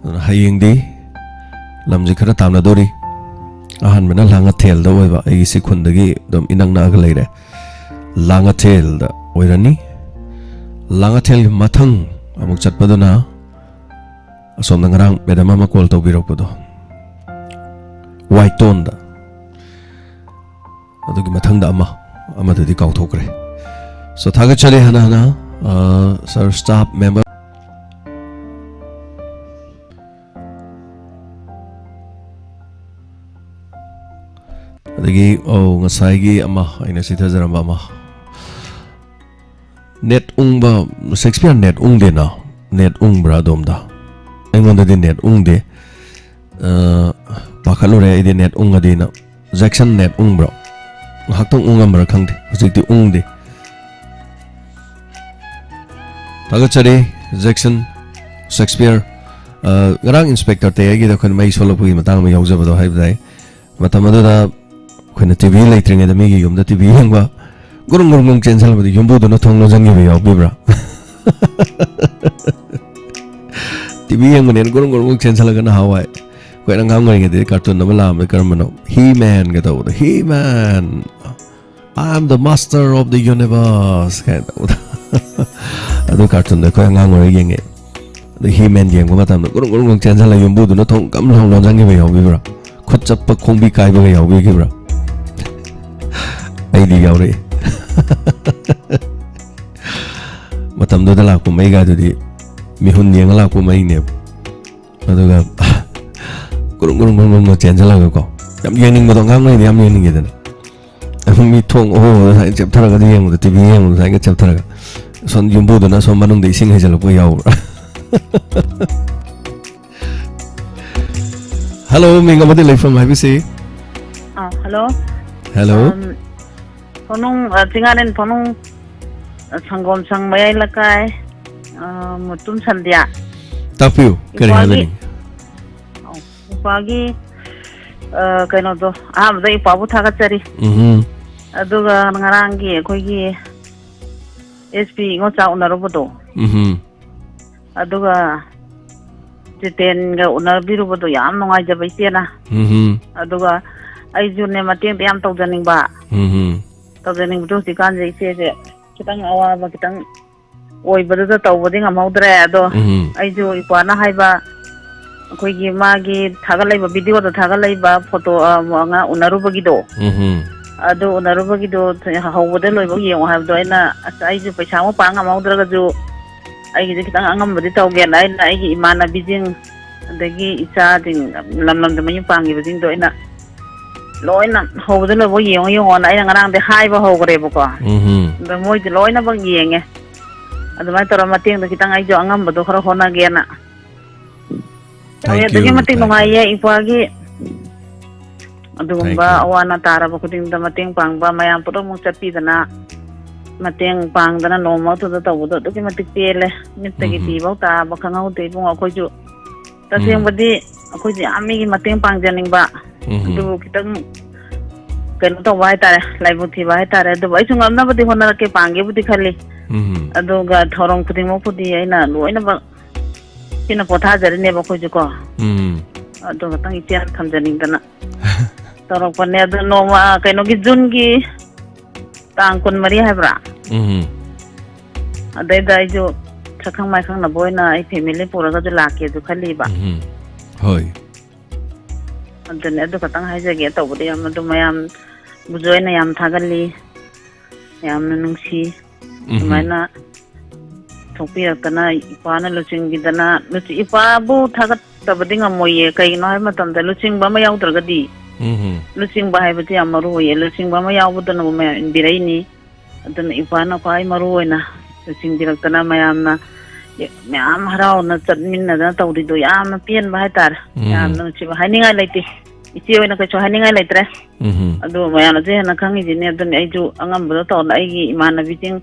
ꯑꯗꯨꯅ ꯍꯌꯦꯡꯗꯤ ꯂꯝꯁꯦ ꯈꯔ ꯇꯥꯝꯅꯗꯣꯔꯤ꯫ ꯑꯍꯥꯟꯕꯅ ꯂꯥꯡꯉꯊꯦꯜꯗ ꯑꯣꯏꯕ, ꯑꯩꯒꯤ ꯁꯤ ꯈꯨꯟꯗꯒꯤ ꯑꯗꯨꯝ ꯏꯅꯛ ꯅꯛꯑꯒ ꯂꯩꯔꯦ꯫ ꯂꯥꯡꯉꯊꯦꯜꯗ ꯑꯣꯏꯔꯅꯤ꯫ ꯂꯥꯡꯉꯊꯦꯜꯒꯤ ꯃꯊꯪ ꯑꯃꯨꯛ ꯆꯠꯄꯗꯨꯅ ꯑꯁꯣꯝꯗ ꯉꯔꯥꯡ ꯃꯦꯗꯥꯝ ꯑꯃ ꯀꯣꯜ ꯇꯧꯕꯤꯔꯛꯄꯗꯣ, ꯋꯥꯏꯇꯣꯟꯗ꯫ ꯑꯗꯨꯒꯤ ꯃꯊꯪꯗ ꯑꯃ, ꯑꯃꯗꯨꯗꯤ ꯀꯥꯎꯊꯣꯛꯈ꯭ꯔꯦ꯫ So, ꯊꯥꯒꯠꯆꯔꯤ ꯍꯥꯟꯅ ꯍꯥꯟꯅ, ꯑ, sir, staff member꯫ ꯑꯗꯒꯤ, ꯑꯧ, ꯉꯁꯥꯏꯒꯤ ꯑꯃ, ꯑꯩꯅ ꯆꯤꯊꯖꯔꯝꯕ ꯑꯃ꯫ ꯅꯦꯠ ꯎꯪꯕ, ꯁꯦꯛꯁꯄꯤꯌꯔ ꯅꯦꯠ ꯎꯪꯗꯦꯅ? ꯅꯦꯠ ꯎꯪꯕ꯭ꯔꯥ ꯑꯗꯣꯝꯗ? ꯑꯩꯉꯣꯟꯗꯗꯤ ꯅꯦꯠ ꯎꯪꯗꯦ꯫ ꯑ, ꯄꯥꯈꯠꯂꯨꯔꯦ ꯑꯩꯗꯤ ꯅꯦꯠ ꯎꯪꯉꯗꯤꯅ꯫ ꯖꯦꯛꯁꯟ ꯅꯦꯠ ꯎꯪꯕ꯭ꯔꯣ? ꯉꯥꯏꯍꯥꯛꯇꯪ ꯎꯪꯉꯝꯕ꯭ꯔꯥ ꯈꯪꯗꯦ, ꯍꯧꯖꯤꯛꯇꯤ ꯎꯪꯗꯦ꯫ ꯊꯥꯒꯠꯆꯔꯤ, ꯖꯦꯛꯁꯟ, ꯁꯦꯛꯁꯄꯤꯌꯔ꯫ ꯑ, ꯉꯔꯥꯡ ꯏꯟꯁꯄꯦꯛꯇꯔ ꯇꯦ ꯑꯩꯒꯤꯗ ꯑꯩꯈꯣꯏꯅ ꯃꯩ ꯁꯣꯜꯂꯛꯄꯒꯤ ꯃꯇꯥꯡ ꯑꯃ ꯌꯥꯎꯖꯕꯗꯣ ꯍꯥꯏꯕꯗꯥꯏ? ꯃꯇꯝ ꯑꯗꯨꯗ ꯑꯩꯈꯣꯏꯅ ꯇꯤ ꯚꯤ ꯂꯩꯇ꯭ꯔꯤꯉꯩꯗ ꯃꯤꯒꯤ ꯌꯨꯝꯗ ꯇꯤ ꯚꯤ ꯌꯦꯡꯕ, ꯒꯨꯔꯨꯡ ꯒꯨꯔꯨꯡ ꯒꯨꯔꯨꯡ ꯆꯦꯟꯁꯤꯜꯂꯛꯄꯗ ꯌꯨꯝꯕꯨꯗꯨꯅ ꯊꯣꯡ ꯂꯣꯟꯁꯤꯟꯈꯤꯕ ꯌꯥꯎꯕꯤꯕ꯭ꯔꯥ? ꯇꯤ ꯚꯤ ꯌꯦꯡꯕꯅꯦꯅ ꯒꯨꯔꯨꯡ ꯒꯨꯔꯨꯡ ꯆꯦꯟꯁꯤꯜꯂꯒ ꯅꯍꯥꯟꯋꯥꯏ꯫ ꯑꯩꯈꯣꯏꯅ ꯑꯉꯥꯡ ꯑꯣꯏꯔꯤꯉꯩꯗꯗꯤ cartoon ꯑꯃ ꯂꯥꯛꯑꯝꯕꯗ ꯀꯔꯝꯕꯅꯣ? He-Man ꯒ ꯇꯧꯕꯗꯣ꯫ "He-Man, I am the master of the universe" ꯀꯥꯏꯅ ꯇꯧꯕꯗꯣ꯫ ꯑꯗꯨ cartoon ꯗꯣ ꯑꯩꯈꯣꯏ ꯑꯉꯥꯡ ꯑꯣꯏꯔ ꯌꯦꯡꯉꯦ꯫ ꯑꯗꯨ He-Man ꯌꯦꯡꯕ ꯃꯇꯝꯗ ꯒꯨꯔꯨꯡ ꯒꯨꯔꯨꯡ ꯒꯨꯔꯨꯡ ꯆꯦꯟꯁꯤꯜꯂꯒ ꯌꯨꯝꯕꯨꯗꯨꯅ ꯊꯣꯡ ꯀꯝ ꯂꯥꯎ ꯂꯣꯟꯁꯤꯟꯈꯤꯕ ꯌꯥꯎꯕꯤꯕ꯭ꯔꯥ? ꯈꯨꯠ ꯆꯞꯄ ꯈꯣꯡꯕꯤ ꯀꯥꯏꯕꯒ ꯌꯥꯎꯕꯤꯈꯤꯕ꯭ꯔꯥ? ꯑꯩꯗꯤ ꯌꯥꯎꯔꯛꯏ꯫ ꯃꯇꯝꯗꯨꯗ ꯂꯥꯛꯄ ꯃꯩꯒꯗꯨꯗꯤ ꯃꯤꯍꯨꯟ ꯌꯦꯡꯉ ꯂꯥꯛꯄ ꯃꯩꯅꯦꯕ꯫ ꯑꯗꯨꯒ ꯒꯨꯔꯨꯡ ꯒꯨꯔꯨꯡ ꯒꯨꯔꯨꯡ ꯒꯨꯔꯨꯡ ꯆꯦꯟꯁꯤꯜꯂꯒꯀꯣ꯫ ꯌꯥꯝ ꯌꯦꯡꯅꯤꯡꯕꯗꯣ, ꯑꯉꯥꯡ ꯑꯣꯏꯔꯤꯉꯩꯗ ꯌꯥꯝ ꯌꯦꯡꯅꯤꯡꯉꯤꯗꯅ꯫ ꯑꯗꯨꯝ ꯃꯤ ꯊꯣꯡ ꯑꯍꯣ ꯑꯍꯣꯗ ꯁꯨꯃꯥꯏꯅ ꯆꯦꯞꯊꯔꯒꯗꯤ ꯌꯦꯡꯕꯗꯣ, ꯇꯤ ꯚꯤ ꯌꯦꯡꯕꯗꯣ ꯁꯨꯃꯥꯏꯅ ꯆꯦꯞꯊꯔꯒ꯫ ꯁꯣꯝ ꯌꯨꯝꯕꯨꯗꯨꯅ ꯁꯣꯝ ꯃꯅꯨꯡꯗ ꯏꯁꯤꯡ ꯍꯩꯖꯤꯜꯂꯛꯄ ꯌꯥꯎꯕ꯭ꯔꯥ? ꯍꯜꯂꯣ, ꯃꯤꯡ ꯑꯃꯗꯤ ꯂꯩꯐꯝ ꯍꯥꯏꯕꯤꯁꯤ꯫ ꯑꯥ, ꯍꯜꯂꯣ꯫ ꯍꯜꯂꯣ꯫ ꯑꯝ, ꯐꯣꯅꯨꯡ, ꯑ, ꯆꯤꯡꯉꯥꯔꯦꯟ ꯐꯣꯅꯨꯡ, ꯑ, ꯁꯪꯒꯣꯝ ꯁꯪ ꯃꯌꯥꯏ ꯂꯩꯀꯥꯏ, ꯑ, ꯃꯨꯇꯨꯝ ꯁꯟꯗ꯭ꯌꯥ꯫ ꯇꯥꯛꯄꯤꯌꯨ, ꯀꯔꯤ ꯏꯄ꯭ꯋꯥꯒꯤ, ꯍꯥꯏꯕꯅꯤ? ꯑꯧ, ꯏꯄ꯭ꯋꯥꯒꯤ, ꯑ, ꯀꯩꯅꯣꯗꯣ, ꯑꯍꯥꯟꯕꯗ ꯏꯄ꯭ꯋꯥꯕꯨ ꯊꯥꯒꯠꯆꯔꯤ꯫ ꯎꯝꯍꯨꯝ꯫ ꯑꯗꯨꯒ ꯉꯔꯥꯡꯒꯤ ꯑꯩꯈꯣꯏꯒꯤ ꯑꯦꯁ ꯄꯤ ꯏꯉꯣꯆꯥ ꯎꯅꯔꯨꯕꯗꯣ꯫ ꯎꯝꯍꯨꯝ꯫ ꯑꯗꯨꯒ ꯖꯤꯇꯦꯟꯒ ꯎꯅꯕꯤꯔꯨꯕꯗꯣ ꯌꯥꯝ ꯅꯨꯡꯉꯥꯏꯖꯕ ꯏꯆꯦꯅ꯫ ꯎꯝꯍꯨꯝ꯫ ꯑꯗꯨꯒ ꯑꯩꯁꯨꯅꯦ ꯃꯇꯦꯡꯗꯤ ꯌꯥꯝ ꯇꯧꯖꯅꯤꯡꯕ꯫ ꯎꯝꯍꯨꯝ꯫ ꯇꯧꯖꯅꯤꯡꯕꯗꯣ ꯍꯧꯖꯤꯛꯀꯥꯟꯁꯦ ꯏꯆꯦꯁꯦ ꯈꯤꯇꯪ ꯑꯋꯥꯕ ꯈꯤꯇꯪ ꯑꯣꯏꯕꯗꯨꯗ ꯇꯧꯕꯗꯤ ꯉꯝꯍꯧꯗ꯭ꯔꯦ꯫ ꯑꯗꯣ ꯎꯝꯍꯨꯝ꯫ ꯑꯩꯁꯨ ꯏꯄ꯭ꯋꯥꯅ ꯍꯥꯏꯕ ꯑꯩꯈꯣꯏꯒꯤ ꯃꯥꯒꯤ ꯊꯥꯒꯠꯂꯛꯏꯕ, video ꯗ ꯊꯥꯒꯠꯂꯛꯏꯕ photo, ꯑ, ꯉꯥ ꯎꯅꯔꯨꯕꯒꯤꯗꯣ꯫ ꯎꯝꯍꯨꯝ꯫ ꯑꯗꯨ ꯎꯅꯔꯨꯕꯒꯤꯗꯣ ꯍꯧꯕꯗ ꯂꯣꯏꯕꯧ ꯌꯦꯡꯉꯣ ꯍꯥꯏꯕꯗꯣ ꯑꯩꯅ, ꯑꯁ, ꯑꯩꯁꯨ ꯄꯩꯁꯥ ꯑꯃ ꯄꯥꯡ ꯉꯝꯍꯧꯗ꯭ꯔꯒꯁꯨ ꯑꯩꯒꯤꯗꯤ ꯈꯤꯇꯪ ꯑꯉꯝꯕꯗꯤ ꯇꯧꯒꯦꯅ ꯑꯩꯅ ꯑꯩꯒꯤ ꯏꯃꯥꯟꯅꯕꯤꯁꯤꯡ ꯑꯗꯒꯤ ꯏꯆꯥꯁꯤꯡ ꯂꯝ ꯂꯝꯗ ꯃꯌꯨꯝ ꯄꯥꯟꯈꯤꯕꯁꯤꯡꯗꯣ ꯑꯩꯅ ꯂꯣꯏꯅ ꯍꯧꯕꯗ ꯂꯣꯏꯕꯧ ꯌꯦꯡꯉꯣ ꯌꯦꯡꯉꯣꯅ ꯑꯩꯅ ꯉꯔꯥꯡꯗꯤ ꯍꯥꯏꯕ ꯍꯧꯈ꯭ꯔꯦꯕꯀꯣ꯫ ꯎꯝꯍꯨꯝ꯫ ꯑꯗꯣ ꯃꯣꯏꯗꯤ ꯂꯣꯏꯅꯃꯛ ꯌꯦꯡꯉꯦ꯫ ꯑꯗꯨꯃꯥꯏꯅ ꯇꯧꯔ ꯃꯇꯦꯡꯗꯣ ꯈꯤꯇꯪ ꯑꯩꯁꯨ ꯑꯉꯝꯕꯗꯣ ꯈꯔ ꯍꯣꯠꯅꯒꯦꯅ꯫ ꯇꯧꯋꯦ꯫ Thank you, ꯑꯗꯨꯛꯀꯤ ꯃꯇꯤꯛ thank you꯫ ꯅꯨꯡꯉꯥꯏꯌꯦ ꯏꯄ꯭ꯋꯥꯒꯤ ꯑꯗꯨꯒꯨꯝꯕ Thank you꯫ ꯑꯋꯥ ꯑꯅꯥ ꯇꯥꯔꯕ ꯈꯨꯗꯤꯡꯗ ꯃꯇꯦꯡ ꯄꯥꯡꯕ, ꯃꯌꯥꯝ ꯄꯨꯝꯅꯃꯛ ꯆꯠꯄꯤꯗꯅ ꯃꯇꯦꯡ ꯄꯥꯡꯗꯅ ꯅꯣꯡꯃ ꯃꯔꯛꯇꯨꯗ ꯇꯧꯕꯗꯣ ꯑꯗꯨꯛꯀꯤ ꯃꯇꯤꯛ ꯄꯦꯜꯂꯦ꯫ ꯃꯤꯠꯇꯒꯤ ꯎꯝꯍꯨꯝ꯫ ꯄꯤꯐꯧ ꯇꯥꯕ ꯈꯪꯍꯧꯗꯦ ꯏꯕꯨꯡꯉꯣ꯫ ꯑꯩꯈꯣꯏꯁꯨ ꯎꯝ꯫ ꯇꯁꯦꯡꯕꯗꯤ ꯑꯩꯈꯣꯏꯁꯨ ꯌꯥꯝ ꯃꯤꯒꯤ ꯃꯇꯦꯡ ꯄꯥꯡꯖꯅꯤꯡꯕ, ꯎꯝꯍꯨꯝ꯫ ꯑꯗꯨꯕꯨ ꯈꯤꯇꯪ ꯀꯩꯅꯣ ꯇꯧꯕ ꯍꯥꯏꯇꯥꯔꯦ, ꯂꯥꯏꯕꯛ ꯊꯤꯕ ꯍꯥꯏꯇꯥꯔꯦ꯫ ꯑꯗꯨꯕꯨ ꯑꯩꯁꯨ ꯉꯝꯅꯕꯗꯤ ꯍꯣꯠꯅꯔꯛꯀꯦ, ꯄꯥꯡꯒꯦꯕꯨꯗꯤ ꯈꯜꯂꯤ꯫ ꯎꯝꯍꯨꯝ꯫ ꯑꯗꯨꯒ ꯊꯧꯔꯝ ꯈꯨꯗꯤꯡꯃꯛꯄꯨꯗꯤ ꯑꯩꯅ ꯂꯣꯏꯅꯃꯛ ꯁꯤꯅ ꯄꯣꯊꯥꯖꯔꯤꯅꯦꯕ ꯑꯩꯈꯣꯏꯁꯨ ꯀꯣ꯫ ꯎꯝ꯫ ꯑꯗꯨ ꯈꯛꯇꯪ ꯏꯆꯦꯅ ꯊꯝꯖꯅꯤꯡꯗꯅ ꯇꯧꯔꯛꯄꯅꯦ꯫ ꯑꯗꯨ ꯅꯣꯡꯃ ꯀꯩꯅꯣꯒꯤ ꯖꯨꯟꯒꯤ ꯇꯥꯡ ꯀꯨꯟꯃꯔꯤ ꯍꯥꯏꯕ꯭ꯔꯥ? ꯎꯝ꯫ ꯑꯗꯩꯗ ꯑꯩꯁꯨ ꯁꯛꯈꯪ ꯃꯥꯏꯈꯪꯅꯕ ꯑꯣꯏꯅ ꯑꯩ family ꯄꯨꯔꯒꯁꯨ ꯂꯥꯛꯀꯦꯁꯨ ꯈꯜꯂꯤꯕ꯫ ꯎꯝ꯫ ꯍꯣꯏ꯫ ꯑꯗꯨꯅꯦ, ꯑꯗꯨ ꯈꯛꯇꯪ ꯍꯥꯏꯖꯒꯦ ꯇꯧꯕꯗꯤ꯫ ꯌꯥꯝ ꯑꯗꯨ ꯃꯌꯥꯝꯕꯨꯁꯨ ꯑꯩꯅ ꯌꯥꯝ ꯊꯥꯒꯠꯂꯤ, ꯌꯥꯝꯅ ꯅꯨꯡꯁꯤ꯫ ꯎꯝ꯫ ꯑꯗꯨꯃꯥꯏꯅ ꯊꯣꯛꯄꯤꯔꯛꯇꯅ, ꯏꯄꯥꯅ ꯂꯨꯆꯤꯡꯕꯤꯗꯅ, ꯂꯨꯆꯤ-, ꯏꯄꯥꯕꯨ ꯊꯥꯒꯠꯇꯕꯗꯤ ꯉꯝꯃꯣꯏꯌꯦ꯫ ꯀꯩꯒꯤꯅꯣ ꯍꯥꯏꯕ ꯃꯇꯝꯗ, ꯂꯨꯆꯤꯡꯕ ꯑꯃ ꯌꯥꯎꯗ꯭ꯔꯒꯗꯤ, ꯎꯝ꯫ ꯂꯨꯆꯤꯡꯕ ꯍꯥꯏꯕꯁꯤ ꯌꯥꯝ ꯃꯔꯨ ꯑꯣꯏꯌꯦ꯫ ꯂꯨꯆꯤꯡꯕ ꯑꯃ ꯌꯥꯎꯕꯗꯨꯅꯕꯨ ꯃꯌꯥꯝ ꯏꯟꯕꯤꯔꯛꯏꯅꯤ꯫ ꯑꯗꯨꯅ ꯏꯄꯥꯅ ꯈ꯭ꯋꯥꯏ ꯃꯔꯨ ꯑꯣꯏꯅ ꯂꯨꯆꯤꯡꯕꯤꯔꯛꯇꯅ, ꯃꯌꯥꯝꯅ ꯃꯌꯥꯝ ꯍꯔꯥꯎꯅ ꯆꯠꯃꯤꯟꯅꯗꯅ ꯇꯧꯔꯤꯗꯣ ꯌꯥꯝꯅ ꯄꯦꯟꯕ ꯍꯥꯏꯇꯥꯔꯦ꯫ ꯎꯝ꯫ ꯌꯥꯝꯅ ꯅꯨꯡꯁꯤꯕ, ꯍꯥꯏꯅꯤꯡꯉꯥꯏ ꯂꯩꯇꯦ꯫ ꯏꯆꯦ ꯑꯣꯏꯅ ꯀꯩꯁꯨ ꯍꯥꯏꯅꯤꯡꯉꯥꯏ ꯂꯩꯇ꯭ꯔꯦ꯫ ꯎꯝ꯫ ꯑꯗꯨ ꯃꯌꯥꯝꯅꯁꯨ ꯍꯦꯟꯅ ꯈꯪꯉꯤꯁꯤꯅꯦ꯫ ꯑꯗꯨꯅ ꯑꯩꯁꯨ ꯑꯉꯝꯕꯗꯣ ꯇꯧꯅ ꯑꯩꯒꯤ ꯏꯃꯥꯟꯅꯕꯤꯁꯤꯡ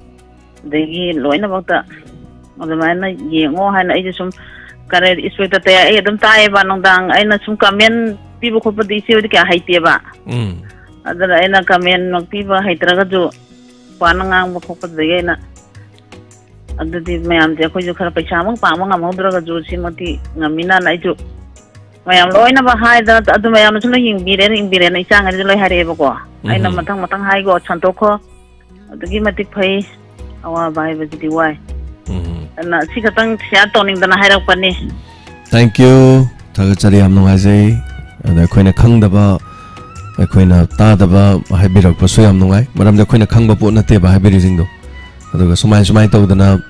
ꯑꯗꯒꯤ ꯂꯣꯏꯅꯃꯛꯇ ꯑꯗꯨꯃꯥꯏꯅ ꯌꯦꯡꯉꯣ ꯍꯥꯏꯅ ꯑꯩꯁꯨ ꯁꯨꯝ ꯀꯔꯦ-, ꯏꯁꯄꯦꯛꯇ ꯇꯌꯥ-, ꯑꯩ ꯑꯗꯨꯝ ꯇꯥꯏꯌꯦꯕ꯫ ꯅꯨꯡꯗꯥꯡ ꯑꯩꯅ ꯁꯨꯝ comment ꯄꯤꯕ ꯈꯣꯠꯄꯗꯤ ꯏꯆꯦ ꯍꯣꯏꯗꯤ ꯀꯌꯥ ꯍꯩꯇꯦꯕ꯫ ꯎꯝ꯫ ꯑꯗꯨꯅ ꯑꯩꯅ comment ꯃꯛ ꯄꯤꯕ ꯍꯩꯇ꯭ꯔꯒꯁꯨ ꯏꯄꯥꯅ ꯉꯥꯡꯕ ꯈꯣꯠꯄꯗꯨꯗꯒꯤ ꯑꯩꯅ, ꯑꯗꯨꯗꯤ ꯃꯌꯥꯝꯁꯦ ꯑꯩꯈꯣꯏꯁꯨ ꯈꯔ ꯄꯩꯁꯥꯃꯛ ꯄꯥꯡꯕ ꯉꯝꯍꯧꯗ꯭ꯔꯒꯁꯨ ꯁꯤꯃꯛꯇꯤ ꯉꯝꯃꯤꯅꯅ ꯑꯩꯁꯨ ꯃꯌꯥꯝ ꯂꯣꯏꯅꯃꯛ ꯍꯥꯏꯗꯅ ꯑꯗꯨ ꯃꯌꯥꯝꯅꯁꯨ ꯂꯣꯏ ꯌꯦꯡꯕꯤꯔꯦ, ꯌꯦꯡꯕꯤꯔꯦꯅ ꯏꯆꯥꯉꯩꯗꯁꯨ ꯂꯣꯏ ꯍꯥꯏꯔꯛꯑꯦꯕꯀꯣ꯫ ꯑꯩꯅ ꯎꯝ꯫ ꯃꯊꯪ ꯃꯊꯪ ꯍꯥꯏꯒꯣ ꯁꯟꯇꯣꯛꯈꯣ꯫ ꯑꯗꯨꯛꯀꯤ ꯃꯇꯤꯛ ꯐꯩ꯫ ꯑꯋꯥꯕ ꯍꯥꯏꯕꯁꯤꯗꯤ ꯋꯥꯏ꯫ ꯎꯝ꯫ ꯑꯗꯨꯅ ꯁꯤ ꯈꯛꯇꯪ share ꯇꯧꯅꯤꯡꯗꯅ ꯍꯥꯏꯔꯛꯄꯅꯤ꯫ Thank you꯫ ꯊꯥꯒꯠꯆꯔꯤ, ꯌꯥꯝ ꯅꯨꯡꯉꯥꯏꯖꯩ꯫ ꯑꯗ ꯑꯩꯈꯣꯏꯅ ꯈꯪꯗꯕ, ꯑꯩꯈꯣꯏꯅ ꯇꯥꯗꯕ ꯍꯥꯏꯕꯤꯔꯛꯄꯁꯨ ꯌꯥꯝ ꯅꯨꯡꯉꯥꯏ, ꯃꯔꯝꯗꯤ ꯑꯩꯈꯣꯏꯅ ꯈꯪꯕ ꯄꯣꯠ ꯅꯠꯇꯦꯕ ꯍꯥꯏꯕꯤꯔꯤꯁꯤꯡꯗꯣ꯫ ꯑꯗꯨꯒ ꯁꯨꯃꯥꯏ ꯁꯨꯃꯥꯏꯅ ꯇꯧꯗꯅ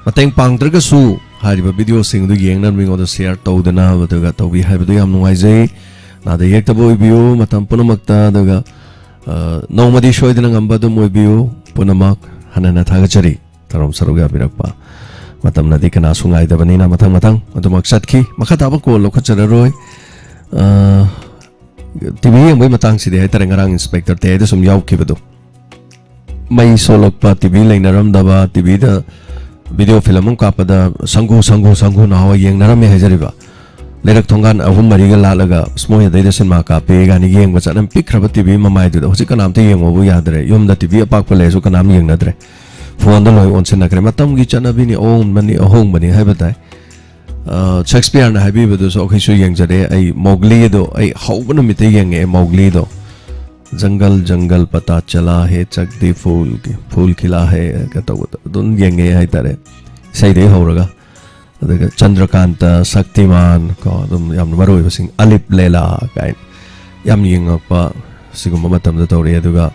ꯃꯇꯦꯡ ꯄꯥꯡꯗ꯭ꯔꯒꯁꯨ ꯍꯥꯏꯔꯤꯕ video ꯁꯤꯡꯗꯨ ꯌꯦꯡꯅꯕ ꯃꯤꯉꯣꯟꯗ share ꯇꯧꯗꯅ ꯑꯗꯨꯒ ꯇꯧꯕꯤ ꯍꯥꯏꯕꯗꯨ ꯌꯥꯝ ꯅꯨꯡꯉꯥꯏꯖꯩ꯫ ꯅꯥꯗ ꯌꯦꯛꯇꯕ ꯑꯣꯏꯕꯤꯌꯨ ꯃꯇꯝ ꯄꯨꯝꯅꯃꯛꯇ꯫ ꯑꯗꯨꯒ ꯑ, ꯅꯣꯡꯃꯗꯤ ꯁꯣꯏꯗꯅ ꯉꯝꯕ ꯑꯗꯨꯝ ꯑꯣꯏꯕꯤꯌꯨ꯫ ꯄꯨꯝꯅꯃꯛ ꯍꯟꯅ ꯍꯟꯅ ꯊꯥꯒꯠꯆꯔꯤ꯫ ꯊꯧꯔꯝ ꯁꯔꯨꯛ ꯌꯥꯕꯤꯔꯛꯄ꯫ ꯃꯇꯝꯅꯗꯤ ꯀꯅꯥꯁꯨ ꯉꯥꯏꯗꯕꯅꯤꯅ ꯃꯊꯪ ꯃꯊꯪ ꯑꯗꯨꯃꯛ ꯆꯠꯈꯤ꯫ ꯃꯈꯥ ꯇꯥꯕ call ꯂꯧꯈꯠꯆꯔꯔꯣꯏ꯫ ꯑ, TV ꯌꯦꯡꯕꯒꯤ ꯃꯇꯥꯡꯁꯤꯗꯤ ꯍꯥꯏꯇꯥꯔꯦ, ꯉꯔꯥꯡ inspector ꯇꯌꯥꯏꯗ ꯁꯨꯝ ꯌꯥꯎꯈꯤꯕꯗꯣ꯫ ꯃꯩ ꯁꯣꯛꯂꯛꯄ, TV ꯂꯩꯅꯔꯝꯗꯕ, TVꯗ video film ꯑꯃ ꯀꯥꯞꯄꯗ ꯁꯪꯒꯨ, ꯁꯪꯒꯨ, ꯁꯪꯒꯨ ꯅꯍꯥꯟꯋꯥꯏ ꯌꯦꯡꯅꯔꯝꯃꯦ ꯍꯥꯏꯖꯔꯤꯕ꯫ ꯂꯩꯔꯛ ꯊꯣꯡꯒꯥꯟ ꯑꯍꯨꯝ ꯃꯔꯤꯒ ꯂꯥꯠꯂꯒ, "ꯑꯁ, ꯃꯣꯏ ꯑꯗꯩꯗ ꯁꯤꯅꯦꯃꯥ ꯀꯥꯞꯄꯦ" ꯀꯥꯏꯅ ꯌꯦꯡꯕ ꯆꯠꯅꯕꯤ ꯄꯤꯛꯈ꯭ꯔꯕ TV ꯃꯃꯥꯏꯗꯨꯗ꯫ ꯍꯧꯖꯤꯛ ꯀꯅꯥꯝꯇ ꯌꯦꯡꯉꯨꯕ ꯌꯥꯗ꯭ꯔꯦ꯫ ꯌꯨꯝꯗ TV ꯑꯄꯥꯛꯄ ꯂꯩꯔꯁꯨ ꯀꯅꯥꯝ ꯌꯦꯡꯅꯗ꯭ꯔꯦ꯫ Phoneꯗ ꯂꯣꯏ ꯑꯣꯟꯁꯤꯟꯅꯈ꯭ꯔꯦ꯫ ꯃꯇꯝꯒꯤ ꯆꯠꯅꯕꯤꯅꯤ, ꯑꯍꯣꯡꯕꯅꯤ, ꯑꯍꯣꯡꯕꯅꯤ ꯍꯥꯏꯕ ꯇꯥꯏ꯫ ꯁꯦꯛꯁꯄꯤꯌꯔꯅ ꯍꯥꯏꯕꯤꯕꯗꯨꯁꯨ ꯑꯩꯈꯣꯏꯁꯨ ꯌꯦꯡꯖꯔꯦ꯫ ꯑꯩ ꯃꯣꯒ꯭ꯂꯤꯗꯣ ꯑꯩ ꯍꯧꯕ ꯅꯨꯃꯤꯠꯇ ꯌꯦꯡꯉꯛꯑꯦ꯫ ꯃꯣꯒ꯭ꯂꯤꯗꯣ "ꯖꯪꯒꯜ ꯖꯪꯒꯜ ꯄꯇꯥ ꯆꯂꯥ ꯍꯦ, ꯆꯛꯗꯤ ꯐꯨꯜ ꯐꯨꯜ ꯈꯤꯂꯥ ꯍꯦ" ꯀ ꯇꯧꯕꯗꯣ ꯑꯗꯨꯝ ꯌꯦꯡꯉꯛꯑꯦ ꯍꯥꯏꯇꯥꯔꯦ, ꯏꯁꯩꯗꯒꯤ ꯍꯧꯔꯒ꯫ ꯑꯗꯨꯒ ꯆꯟꯗ꯭ꯔꯀꯥꯟꯇ, ꯁꯛꯇꯤꯃꯥꯟ ꯀꯣ, ꯑꯗꯨꯝ ꯌꯥꯝꯅ ꯃꯔꯨ ꯑꯣꯏꯕꯁꯤꯡ, ꯑꯂꯤꯞ ꯂꯦꯂꯥ ꯀꯥꯏꯅ ꯌꯥꯝ ꯌꯦꯡꯉꯛꯄ ꯁꯤꯒꯨꯝꯕ ꯃꯇꯝꯗ ꯇꯧꯔꯛꯑꯦ꯫ ꯑꯗꯨꯒ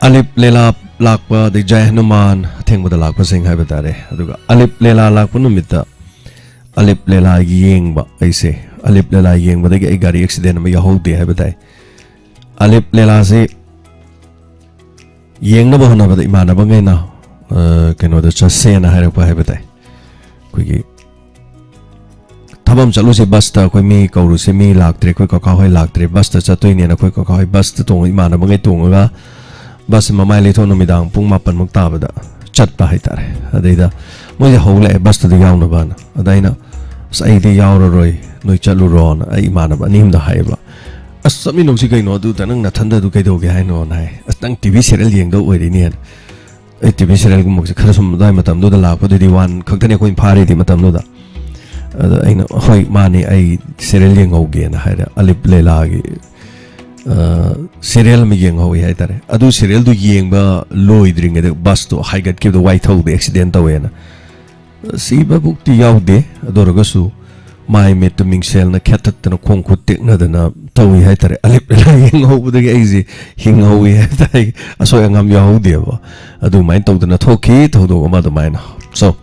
ꯑꯂꯤꯞ ꯂꯦꯂꯥ ꯂꯥꯛꯄ, ꯑꯗꯩ ꯖꯥꯏ ꯍꯅꯨꯃꯥꯟ ꯑꯊꯦꯡꯕꯗ ꯂꯥꯛꯄꯁꯤꯡ ꯍꯥꯏꯕ ꯇꯥꯔꯦ꯫ ꯑꯗꯨꯒ ꯑꯂꯤꯞ ꯂꯦꯂꯥ ꯂꯥꯛꯄ ꯅꯨꯃꯤꯠꯇ, ꯑꯂꯤꯞ ꯂꯦꯂꯥ ꯌꯦꯡꯕ ꯑꯩꯁꯦ, ꯑꯂꯤꯞ ꯂꯦꯂꯥ ꯌꯦꯡꯕꯗꯒꯤ ꯑꯩ ꯒꯥꯔꯤ ꯑꯦꯛꯁꯤꯗꯦꯟ ꯑꯃ ꯌꯥꯎꯍꯧꯗꯦ ꯍꯥꯏꯕ ꯇꯥꯏ꯫ ꯑꯂꯤꯞ ꯂꯦꯂꯥꯁꯤ ꯌꯦꯡꯅꯕ ꯍꯣꯠꯅꯕꯗ ꯏꯃꯥꯟꯅꯕꯉꯩꯅ, ꯑ, ꯀꯩꯅꯣꯗ ꯆꯠꯁꯦꯅ ꯍꯥꯏꯔꯛꯄ ꯍꯥꯏꯕ ꯇꯥꯏ꯫ ꯑꯩꯈꯣꯏꯒꯤ ꯊꯕꯛ ꯑꯃ ꯆꯠꯂꯨꯁꯦ, ꯕꯁꯇ ꯑꯩꯈꯣꯏ ꯃꯤ ꯀꯧꯔꯨꯁꯦ, ꯃꯤ ꯂꯥꯛꯇ꯭ꯔꯦ, ꯑꯩꯈꯣꯏ ꯀꯀꯥ ꯍꯣꯏ ꯂꯥꯛꯇ꯭ꯔꯦ, ꯕꯁꯇ ꯆꯠꯇꯣꯏꯅꯦꯅ ꯑꯩꯈꯣꯏ ꯀꯀꯥ ꯍꯣꯏ ꯕꯁꯇ ꯇꯣꯡꯉ, ꯏꯃꯥꯟꯅꯕꯉꯩ ꯇꯣꯡꯉꯒ ꯕꯁ ꯃꯃꯥꯏ ꯂꯩꯊꯣꯛ ꯅꯨꯃꯤꯗꯥꯡ ꯄꯨꯡ ꯃꯥꯄꯟꯃꯨꯛ ꯇꯥꯕꯗ ꯆꯠꯄ ꯍꯥꯏꯇꯥꯔꯦ꯫ ꯑꯗꯩꯗ ꯃꯣꯏꯁꯦ ꯍꯧ ꯂꯥꯛꯑꯦ ꯕꯁꯇꯨꯗ ꯌꯥꯎꯅꯕꯅ꯫ ꯑꯗ ꯑꯩꯅ, "ꯑꯁ, ꯑꯩꯗꯤ ꯌꯥꯎꯔꯔꯣꯏ, ꯅꯣꯏ ꯆꯠꯂꯨꯔꯣꯅ" ꯑꯩ ꯏꯃꯥꯟꯅꯕ ꯑꯅꯤ ꯑꯃꯗ ꯍꯥꯏꯌꯦꯕ꯫ "ꯑꯁ, ꯆꯠꯃꯤꯟꯅꯧꯁꯤ ꯀꯩꯅꯣ, ꯑꯗꯨꯗ ꯅꯪ ꯅꯊꯟꯗ ꯑꯗꯨ ꯀꯩꯗꯧꯒꯦ ꯍꯥꯏꯅꯣꯅ" ꯍꯥꯏ꯫ "ꯑꯁ, ꯅꯪ ꯇꯤ ꯚꯤ ꯁꯦꯔꯤꯌꯦꯜ ꯌꯦꯡꯗꯧ ꯑꯣꯏꯔꯤꯅꯦꯅ" ꯑꯩ ꯇꯤ ꯚꯤ ꯁꯦꯔꯤꯌꯦꯜꯒꯨꯝꯕꯁꯦ ꯈꯔ ꯁꯨꯝ ꯑꯗꯨꯋꯥꯏ ꯃꯇꯝꯗꯨꯗ ꯂꯥꯛꯄꯗꯨꯗꯤ ꯋꯥꯟ ꯈꯛꯇꯅꯤ ꯑꯩꯈꯣꯏꯅ ꯐꯥꯔꯤꯗꯤ ꯃꯇꯝꯗꯨꯗ꯫ ꯑꯗ ꯑꯩꯅ, "ꯍꯣꯏ, ꯃꯥꯅꯤ, ꯑꯩ ꯁꯦꯔꯤꯌꯦꯜ ꯌꯦꯡꯍꯧꯒꯦꯅ" ꯍꯥꯏꯔꯦ꯫ ꯑꯂꯤꯞ ꯂꯦꯂꯥꯒꯤ, ꯑ, ꯁꯦꯔꯤꯌꯦꯜ ꯑꯃ ꯌꯦꯡꯍꯧꯋꯤ ꯍꯥꯏꯇꯥꯔꯦ꯫ ꯑꯗꯨ ꯁꯦꯔꯤꯌꯦꯜꯗꯨ ꯌꯦꯡꯕ ꯂꯣꯏꯗ꯭ꯔꯤꯉꯩꯗ ꯕꯁꯇꯣ ꯍꯥꯏꯒꯠꯈꯤꯕꯗ ꯋꯥꯏꯊꯧꯗ ꯑꯦꯛꯁꯤꯗꯦꯟ ꯇꯧꯋꯦꯅ꯫ ꯁꯤꯕꯕꯨꯛꯇꯤ ꯌꯥꯎꯗꯦ, ꯑꯗꯨ ꯑꯣꯏꯔꯒꯁꯨ ꯃꯥꯏ ꯃꯤꯠꯇ ꯃꯤꯡꯁꯦꯜꯅ ꯈꯦꯠꯇꯠꯇꯅ ꯈꯣꯡ ꯈꯨꯠ ꯇꯦꯛꯅꯗꯅ ꯇꯧꯏ ꯍꯥꯏꯇꯥꯔꯦ꯫ ꯑꯂꯤꯞ ꯂꯦꯂꯥ ꯌꯦꯡꯍꯧꯕꯗꯒꯤ ꯑꯩꯁꯦ ꯍꯤꯡꯍꯧꯏ ꯍꯥꯏꯇꯥꯔꯦ, ꯑꯁꯣꯏ ꯑꯉꯥꯝ ꯌꯥꯎꯍꯧꯗꯦꯕ꯫ ꯑꯗꯨꯃꯥꯏꯅ ꯇꯧꯗꯅ ꯊꯣꯛꯈꯤ ꯊꯧꯗꯣꯛ ꯑꯃ ꯑꯗꯨꯃꯥꯏꯅ꯫ So,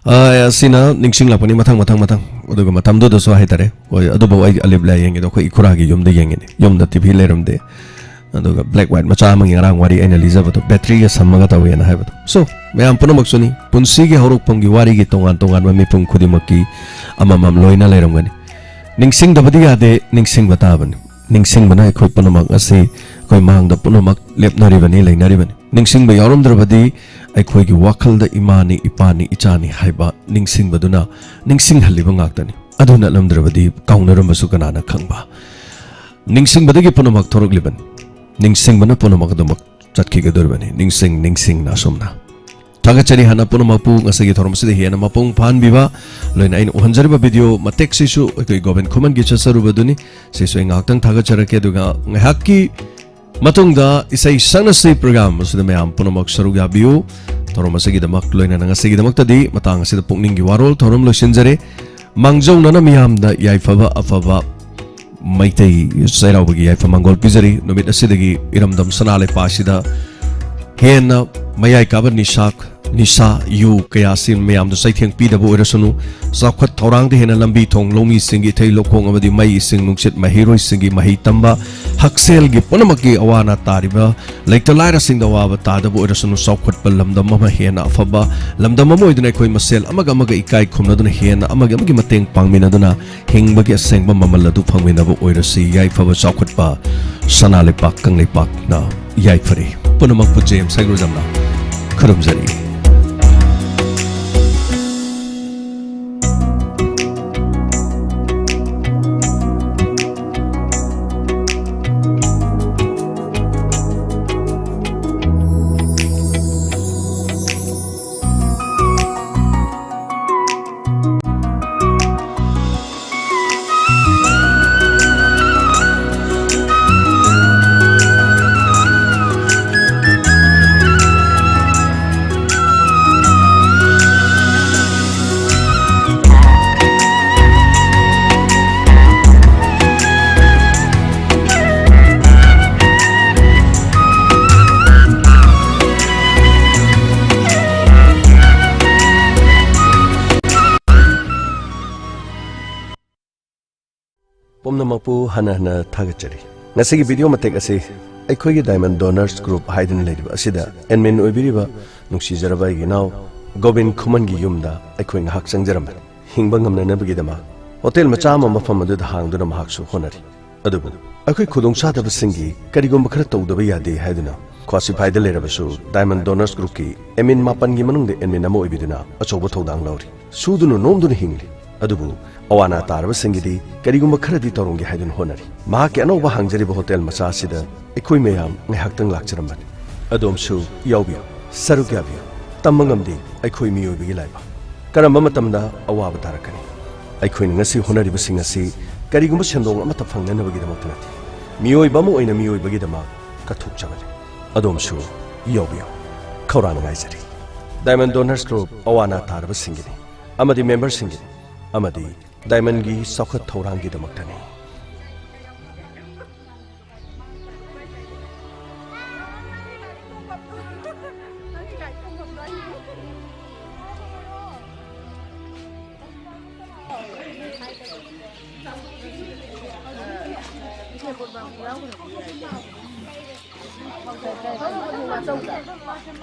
ꯑ, ꯑꯁꯤꯅ ꯅꯤꯡꯁꯤꯡꯂꯛꯄꯅꯤ ꯃꯊꯪ, ꯃꯊꯪ, ꯃꯊꯪ꯫ ꯑꯗꯨꯒ ꯃꯇꯝꯗꯨꯗꯁꯨ ꯍꯥꯏꯇꯥꯔꯦ, ꯍꯣꯏ, ꯑꯗꯨꯐꯥꯎ ꯑꯩ ꯑꯂꯤꯞ ꯂꯦꯂꯥ ꯌꯦꯡꯉꯤꯗꯣ ꯑꯩꯈꯣꯏ ꯏꯈꯨꯔꯥꯒꯤ ꯌꯨꯝꯗ ꯌꯦꯡꯉꯤꯅꯤ, ꯌꯨꯝꯗ ꯇꯤ ꯚꯤ ꯂꯩꯔꯝꯗꯦ꯫ ꯑꯗꯨꯒ black white ꯃꯆꯥ ꯑꯃꯒꯤ ꯉꯔꯥꯡ ꯋꯥꯔꯤ ꯑꯩꯅ ꯂꯤꯖꯕꯗꯣ, ꯕꯦꯇ꯭ꯔꯤꯒ ꯁꯝꯃꯒ ꯇꯧꯋꯦꯅ ꯍꯥꯏꯕꯗꯣ꯫ So, ꯃꯌꯥꯝ ꯄꯨꯝꯅꯃꯛꯁꯨꯅꯤ, ꯄꯨꯟꯁꯤꯒꯤ ꯍꯧꯔꯛꯐꯝꯒꯤ ꯋꯥꯔꯤꯒꯤ ꯇꯣꯉꯥꯟ ꯇꯣꯉꯥꯟꯕ ꯃꯤꯄꯨꯝ ꯈꯨꯗꯤꯡꯃꯛꯀꯤ ꯑꯃꯃꯝ ꯂꯣꯏꯅ ꯂꯩꯔꯝꯒꯅꯤ꯫ ꯅꯤꯡꯁꯤꯡꯗꯕꯗꯤ ꯌꯥꯗꯦ, ꯅꯤꯡꯁꯤꯡꯕ ꯇꯥꯕꯅꯤ꯫ ꯅꯤꯡꯁꯤꯡꯕꯅ ꯑꯩꯈꯣꯏ ꯄꯨꯝꯅꯃꯛ ꯑꯁꯤ ꯑꯩꯈꯣꯏ ꯃꯥꯡꯗ ꯄꯨꯝꯅꯃꯛ ꯂꯦꯞꯅꯔꯤꯕꯅꯤ, ꯂꯩꯅꯔꯤꯕꯅꯤ꯫ ꯅꯤꯡꯁꯤꯡꯕ ꯌꯥꯎꯔꯝꯗ꯭ꯔꯕꯗꯤ ꯑꯩꯈꯣꯏꯒꯤ ꯋꯥꯈꯜꯗ ꯏꯃꯥꯅꯤ, ꯏꯄꯥꯅꯤ, ꯏꯆꯥꯅꯤ ꯍꯥꯏꯕ ꯅꯤꯡꯁꯤꯡꯕꯗꯨꯅ ꯅꯤꯡꯁꯤꯡꯍꯜꯂꯤꯕ ꯉꯥꯛꯇꯅꯤ꯫ ꯑꯗꯨ ꯅꯠꯂꯝꯗ꯭ꯔꯕꯗꯤ ꯀꯥꯎꯅꯔꯝꯕꯁꯨ ꯀꯅꯥꯅ ꯈꯪꯕ꯫ ꯅꯤꯡꯁꯤꯡꯕꯗꯒꯤ ꯄꯨꯝꯅꯃꯛ ꯊꯣꯔꯛꯂꯤꯕꯅꯤ꯫ ꯅꯤꯡꯁꯤꯡꯕꯅ ꯄꯨꯝꯅꯃꯛ ꯑꯗꯨꯃꯛ ꯆꯠꯈꯤꯒꯗꯧꯔꯤꯕꯅꯤ, ꯅꯤꯡꯁꯤꯡ ꯅꯤꯡꯁꯤꯡꯅ ꯑꯁꯨꯝꯅ꯫ ꯊꯥꯒꯠꯆꯔꯤ ꯍꯥꯟꯅ ꯄꯨꯝꯅꯃꯛꯄꯨ ꯉꯁꯤꯒꯤ ꯊꯧꯔꯝ ꯑꯁꯤꯗ ꯍꯦꯟꯅ ꯃꯄꯨꯡ ꯐꯥꯍꯟꯕꯤꯕ꯫ ꯂꯣꯏꯅ ꯑꯩꯅ ꯎꯍꯟꯖꯔꯤꯕ ꯚꯤꯗꯤꯑꯣ ꯃꯇꯦꯛꯁꯤꯁꯨ ꯑꯩꯈꯣꯏ ꯒꯣꯕꯤꯟ ꯈꯨꯃꯟꯒꯤ ꯆꯠꯆꯔꯨꯕꯗꯨꯅꯤ꯫ ꯁꯤꯁꯨ ꯑꯩ ꯉꯥꯏꯍꯥꯛꯇꯪ ꯊꯥꯒꯠꯆꯔꯛꯀꯦ, ꯑꯗꯨꯒ ꯉꯥꯏꯍꯥꯛꯀꯤ ꯃꯇꯨꯡꯗ ꯏꯁꯩ ꯁꯛꯅꯁꯤ ꯄ꯭ꯔꯣꯒ꯭ꯔꯥꯝ ꯑꯁꯤꯗ ꯃꯌꯥꯝ ꯄꯨꯝꯅꯃꯛ ꯁꯔꯨꯛ ꯌꯥꯕꯤꯌꯨ꯫ ꯊꯧꯔꯝ ꯑꯁꯤꯒꯤꯗꯃꯛ ꯂꯣꯏꯅꯅ ꯉꯁꯤꯒꯤꯗꯃꯛꯇꯗꯤ ꯃꯇꯥꯡ ꯑꯁꯤꯗ ꯄꯨꯛꯅꯤꯡꯒꯤ ꯋꯥꯔꯣꯜ ꯊꯧꯔꯝ ꯂꯣꯏꯁꯤꯟꯖꯔꯦ꯫ ꯃꯥꯡꯖꯧꯅꯅ ꯃꯤꯌꯥꯝꯗ ꯌꯥꯏꯐꯕ ꯑꯐꯕ ꯃꯩꯇꯩ ꯆꯩꯔꯥꯎꯕꯒꯤ ꯌꯥꯏꯐ ꯃꯪꯒꯣꯜ ꯄꯤꯖꯔꯤ꯫ ꯅꯨꯃꯤꯠ ꯑꯁꯤꯗꯒꯤ ꯏꯔꯝꯗꯝ ꯁꯅꯥ ꯂꯩꯄꯥꯛ ꯑꯁꯤꯗ ꯍꯦꯟꯅ ꯃꯌꯥꯏ ꯀꯥꯕ ꯅꯤꯁꯥ, ꯅꯤꯁꯥ, ꯌꯨ ꯀꯌꯥ ꯑꯁꯤ ꯃꯌꯥꯝꯗ ꯆꯩꯊꯦꯡ ꯄꯤꯗꯕ ꯑꯣꯏꯔꯁꯅꯨ꯫ ꯆꯥꯎꯈꯠ ꯊꯧꯔꯥꯡꯗ ꯍꯦꯟꯅ ꯂꯝꯕꯤ ꯊꯣꯡ, ꯂꯧꯃꯤꯁꯤꯡꯒꯤ ꯏꯊꯩ ꯂꯧꯈꯣꯡ ꯑꯃꯗꯤ ꯃꯩ, ꯏꯁꯤꯡ, ꯅꯨꯡꯁꯤꯠ, ꯃꯍꯩꯔꯣꯏꯁꯤꯡꯒꯤ ꯃꯍꯩ ꯇꯝꯕ, ꯍꯛꯁꯦꯜꯒꯤ ꯄꯨꯝꯅꯃꯛꯀꯤ ꯑꯋꯥ ꯑꯅꯥ ꯇꯥꯔꯤꯕ ꯂꯩꯇ ꯂꯥꯏꯔꯁꯤꯡꯗ ꯑꯋꯥꯕ ꯇꯥꯗꯕ ꯑꯣꯏꯔꯁꯅꯨ꯫ ꯆꯥꯎꯈꯠꯄ ꯂꯝꯗꯝ ꯑꯃ ꯍꯦꯟꯅ ꯑꯐꯕ ꯂꯝꯗꯝ ꯑꯃ ꯑꯣꯏꯗꯨꯅ ꯑꯩꯈꯣꯏ ꯃꯁꯦꯜ ꯑꯃꯒ ꯑꯃꯒ ꯏꯀꯥꯏ ꯈꯨꯝꯅꯗꯨꯅ ꯍꯦꯟꯅ ꯑꯃꯒ ꯑꯃꯒꯤ ꯃꯇꯦꯡ ꯄꯥꯡꯃꯤꯟꯅꯗꯨꯅ ꯍꯤꯡꯕꯒꯤ ꯑꯁꯦꯡꯕ ꯃꯃꯜ ꯑꯗꯨ ꯐꯪꯃꯤꯟꯅꯕ ꯑꯣꯏꯔꯁꯤ꯫ ꯌꯥꯏꯐꯕ ꯆꯥꯎꯈꯠꯄ ꯁꯅꯥ ꯂꯩꯄꯥꯛ ꯀꯪꯂꯩꯄꯥꯛꯅ ꯌꯥꯏꯐꯔꯦ꯫ ꯄꯨꯝꯅꯃꯛꯄꯨ ꯖꯦꯝꯁ ꯍꯩꯒ꯭ꯔꯨꯖꯝꯅ ꯈꯨꯔꯨꯝꯖꯔꯤ꯫ ꯄꯨꯝꯅꯃꯛꯄꯨ ꯍꯟꯅ ꯍꯟꯅ ꯊꯥꯒꯠꯆꯔꯤ꯫ ꯉꯁꯤꯒꯤ ꯚꯤꯗꯤꯑꯣ ꯃꯇꯦꯛ ꯑꯁꯤ ꯑꯩꯈꯣꯏꯒꯤ Diamond Donors Group ꯍꯥꯏꯗꯨꯅ ꯂꯩꯔꯤꯕ ꯑꯁꯤꯗ ꯑꯦꯗꯃꯤꯟ ꯑꯣꯏꯕꯤꯔꯤꯕ ꯅꯨꯡꯁꯤꯖꯔꯕ ꯑꯩꯒꯤ ꯏꯅꯥꯎ ꯒꯣꯕꯤꯟ ꯈꯨꯃꯟꯒꯤ ꯌꯨꯝꯗ ꯑꯩꯈꯣꯏ ꯉꯥꯏꯍꯥꯛ ꯆꯪꯖꯔꯝꯕꯅꯤ꯫ ꯍꯤꯡꯕ ꯉꯝꯅꯅꯕꯒꯤꯗꯃꯛ ꯍꯣꯇꯦꯜ ꯃꯆꯥ ꯑꯃ ꯃꯐꯝ ꯑꯗꯨꯗ ꯍꯥꯡꯗꯨꯅ ꯃꯍꯥꯛꯁꯨ ꯍꯣꯠꯅꯔꯤ꯫ ꯑꯗꯨꯕꯨ ꯑꯩꯈꯣꯏ ꯈꯨꯗꯣꯡꯆꯥꯗꯕꯁꯤꯡꯒꯤ ꯀꯔꯤꯒꯨꯝꯕ ꯈꯔ ꯇꯧꯗꯕ ꯌꯥꯗꯦ ꯍꯥꯏꯗꯨꯅ ꯈ꯭ꯋꯥꯁꯤꯐꯥꯏꯗ ꯂꯩꯔꯕꯁꯨ Diamond Donors Groupꯀꯤ ꯑꯦꯗꯃꯤꯟ ꯃꯥꯄꯟꯒꯤ ꯃꯅꯨꯡꯗ ꯑꯦꯗꯃꯤꯟ ꯑꯃ ꯑꯣꯏꯕꯤꯗꯨꯅ ꯑꯆꯧꯕ ꯊꯧꯗꯥꯡ ꯂꯧꯔꯤ꯫ ꯁꯨꯗꯨꯅ ꯅꯣꯝꯗꯨꯅ ꯍꯤꯡꯂꯤ꯫ ꯑꯗꯨꯕꯨ ꯑꯋꯥ ꯑꯅꯥ ꯇꯥꯔꯕꯁꯤꯡꯒꯤꯗꯤ ꯀꯔꯤꯒꯨꯝꯕ ꯈꯔꯗꯤ ꯇꯧꯔꯝꯒꯦ ꯍꯥꯏꯗꯨꯅ ꯍꯣꯠꯅꯔꯤ꯫ ꯃꯍꯥꯛꯀꯤ ꯑꯅꯧꯕ ꯍꯥꯡꯖꯔꯤꯕ ꯍꯣꯇꯦꯜ ꯃꯆꯥ ꯑꯁꯤꯗ ꯑꯩꯈꯣꯏ ꯃꯌꯥꯝ ꯉꯥꯏꯍꯥꯛꯇꯪ ꯂꯥꯛꯆꯔꯝꯕꯅꯤ꯫ ꯑꯗꯣꯝꯁꯨ ꯌꯥꯎꯕꯤꯌꯨ, ꯁꯔꯨꯛ ꯌꯥꯕꯤꯌꯨ꯫ ꯇꯝꯕ ꯉꯝꯗꯦ ꯑꯩꯈꯣꯏ ꯃꯤꯑꯣꯏꯕꯒꯤ ꯂꯥꯏꯕꯛ꯫ ꯀꯔꯝꯕ ꯃꯇꯝꯗ ꯑꯋꯥꯕ ꯇꯥꯔꯛꯀꯅꯤ? ꯑꯩꯈꯣꯏꯅ ꯉꯁꯤ ꯍꯣꯠꯅꯔꯤꯕꯁꯤꯡ ꯑꯁꯤ ꯀꯔꯤꯒꯨꯝꯕ ꯁꯦꯟꯗꯣꯡ ꯑꯃꯠꯇ ꯐꯪꯅꯅꯕꯒꯤꯗꯃꯛꯇ ꯅꯠꯇꯦ꯫ ꯃꯤꯑꯣꯏꯕ ꯑꯃ ꯑꯣꯏꯅ ꯃꯤꯑꯣꯏꯕꯒꯤꯗꯃꯛ ꯀꯠꯊꯣꯛꯆꯕꯅꯤ꯫ ꯑꯗꯣꯝꯁꯨ ꯌꯥꯎꯕꯤꯌꯨ꯫ ꯈꯧꯔꯥꯡꯅ ꯉꯥꯏꯖꯔꯤ꯫ Diamond Donors Group ꯑꯋꯥ ꯑꯅꯥ ꯇꯥꯔꯕꯁꯤꯡꯒꯤꯅꯤ ꯑꯃꯗꯤ ꯃꯦꯝꯕꯔꯁꯤꯡꯒꯤꯅꯤ, ꯑꯃꯗꯤ ꯗꯥꯏꯃꯟꯒꯤ ꯆꯥꯎꯈꯠ ꯊꯧꯔꯥꯡꯒꯤꯗꯃꯛꯇꯅꯤ꯫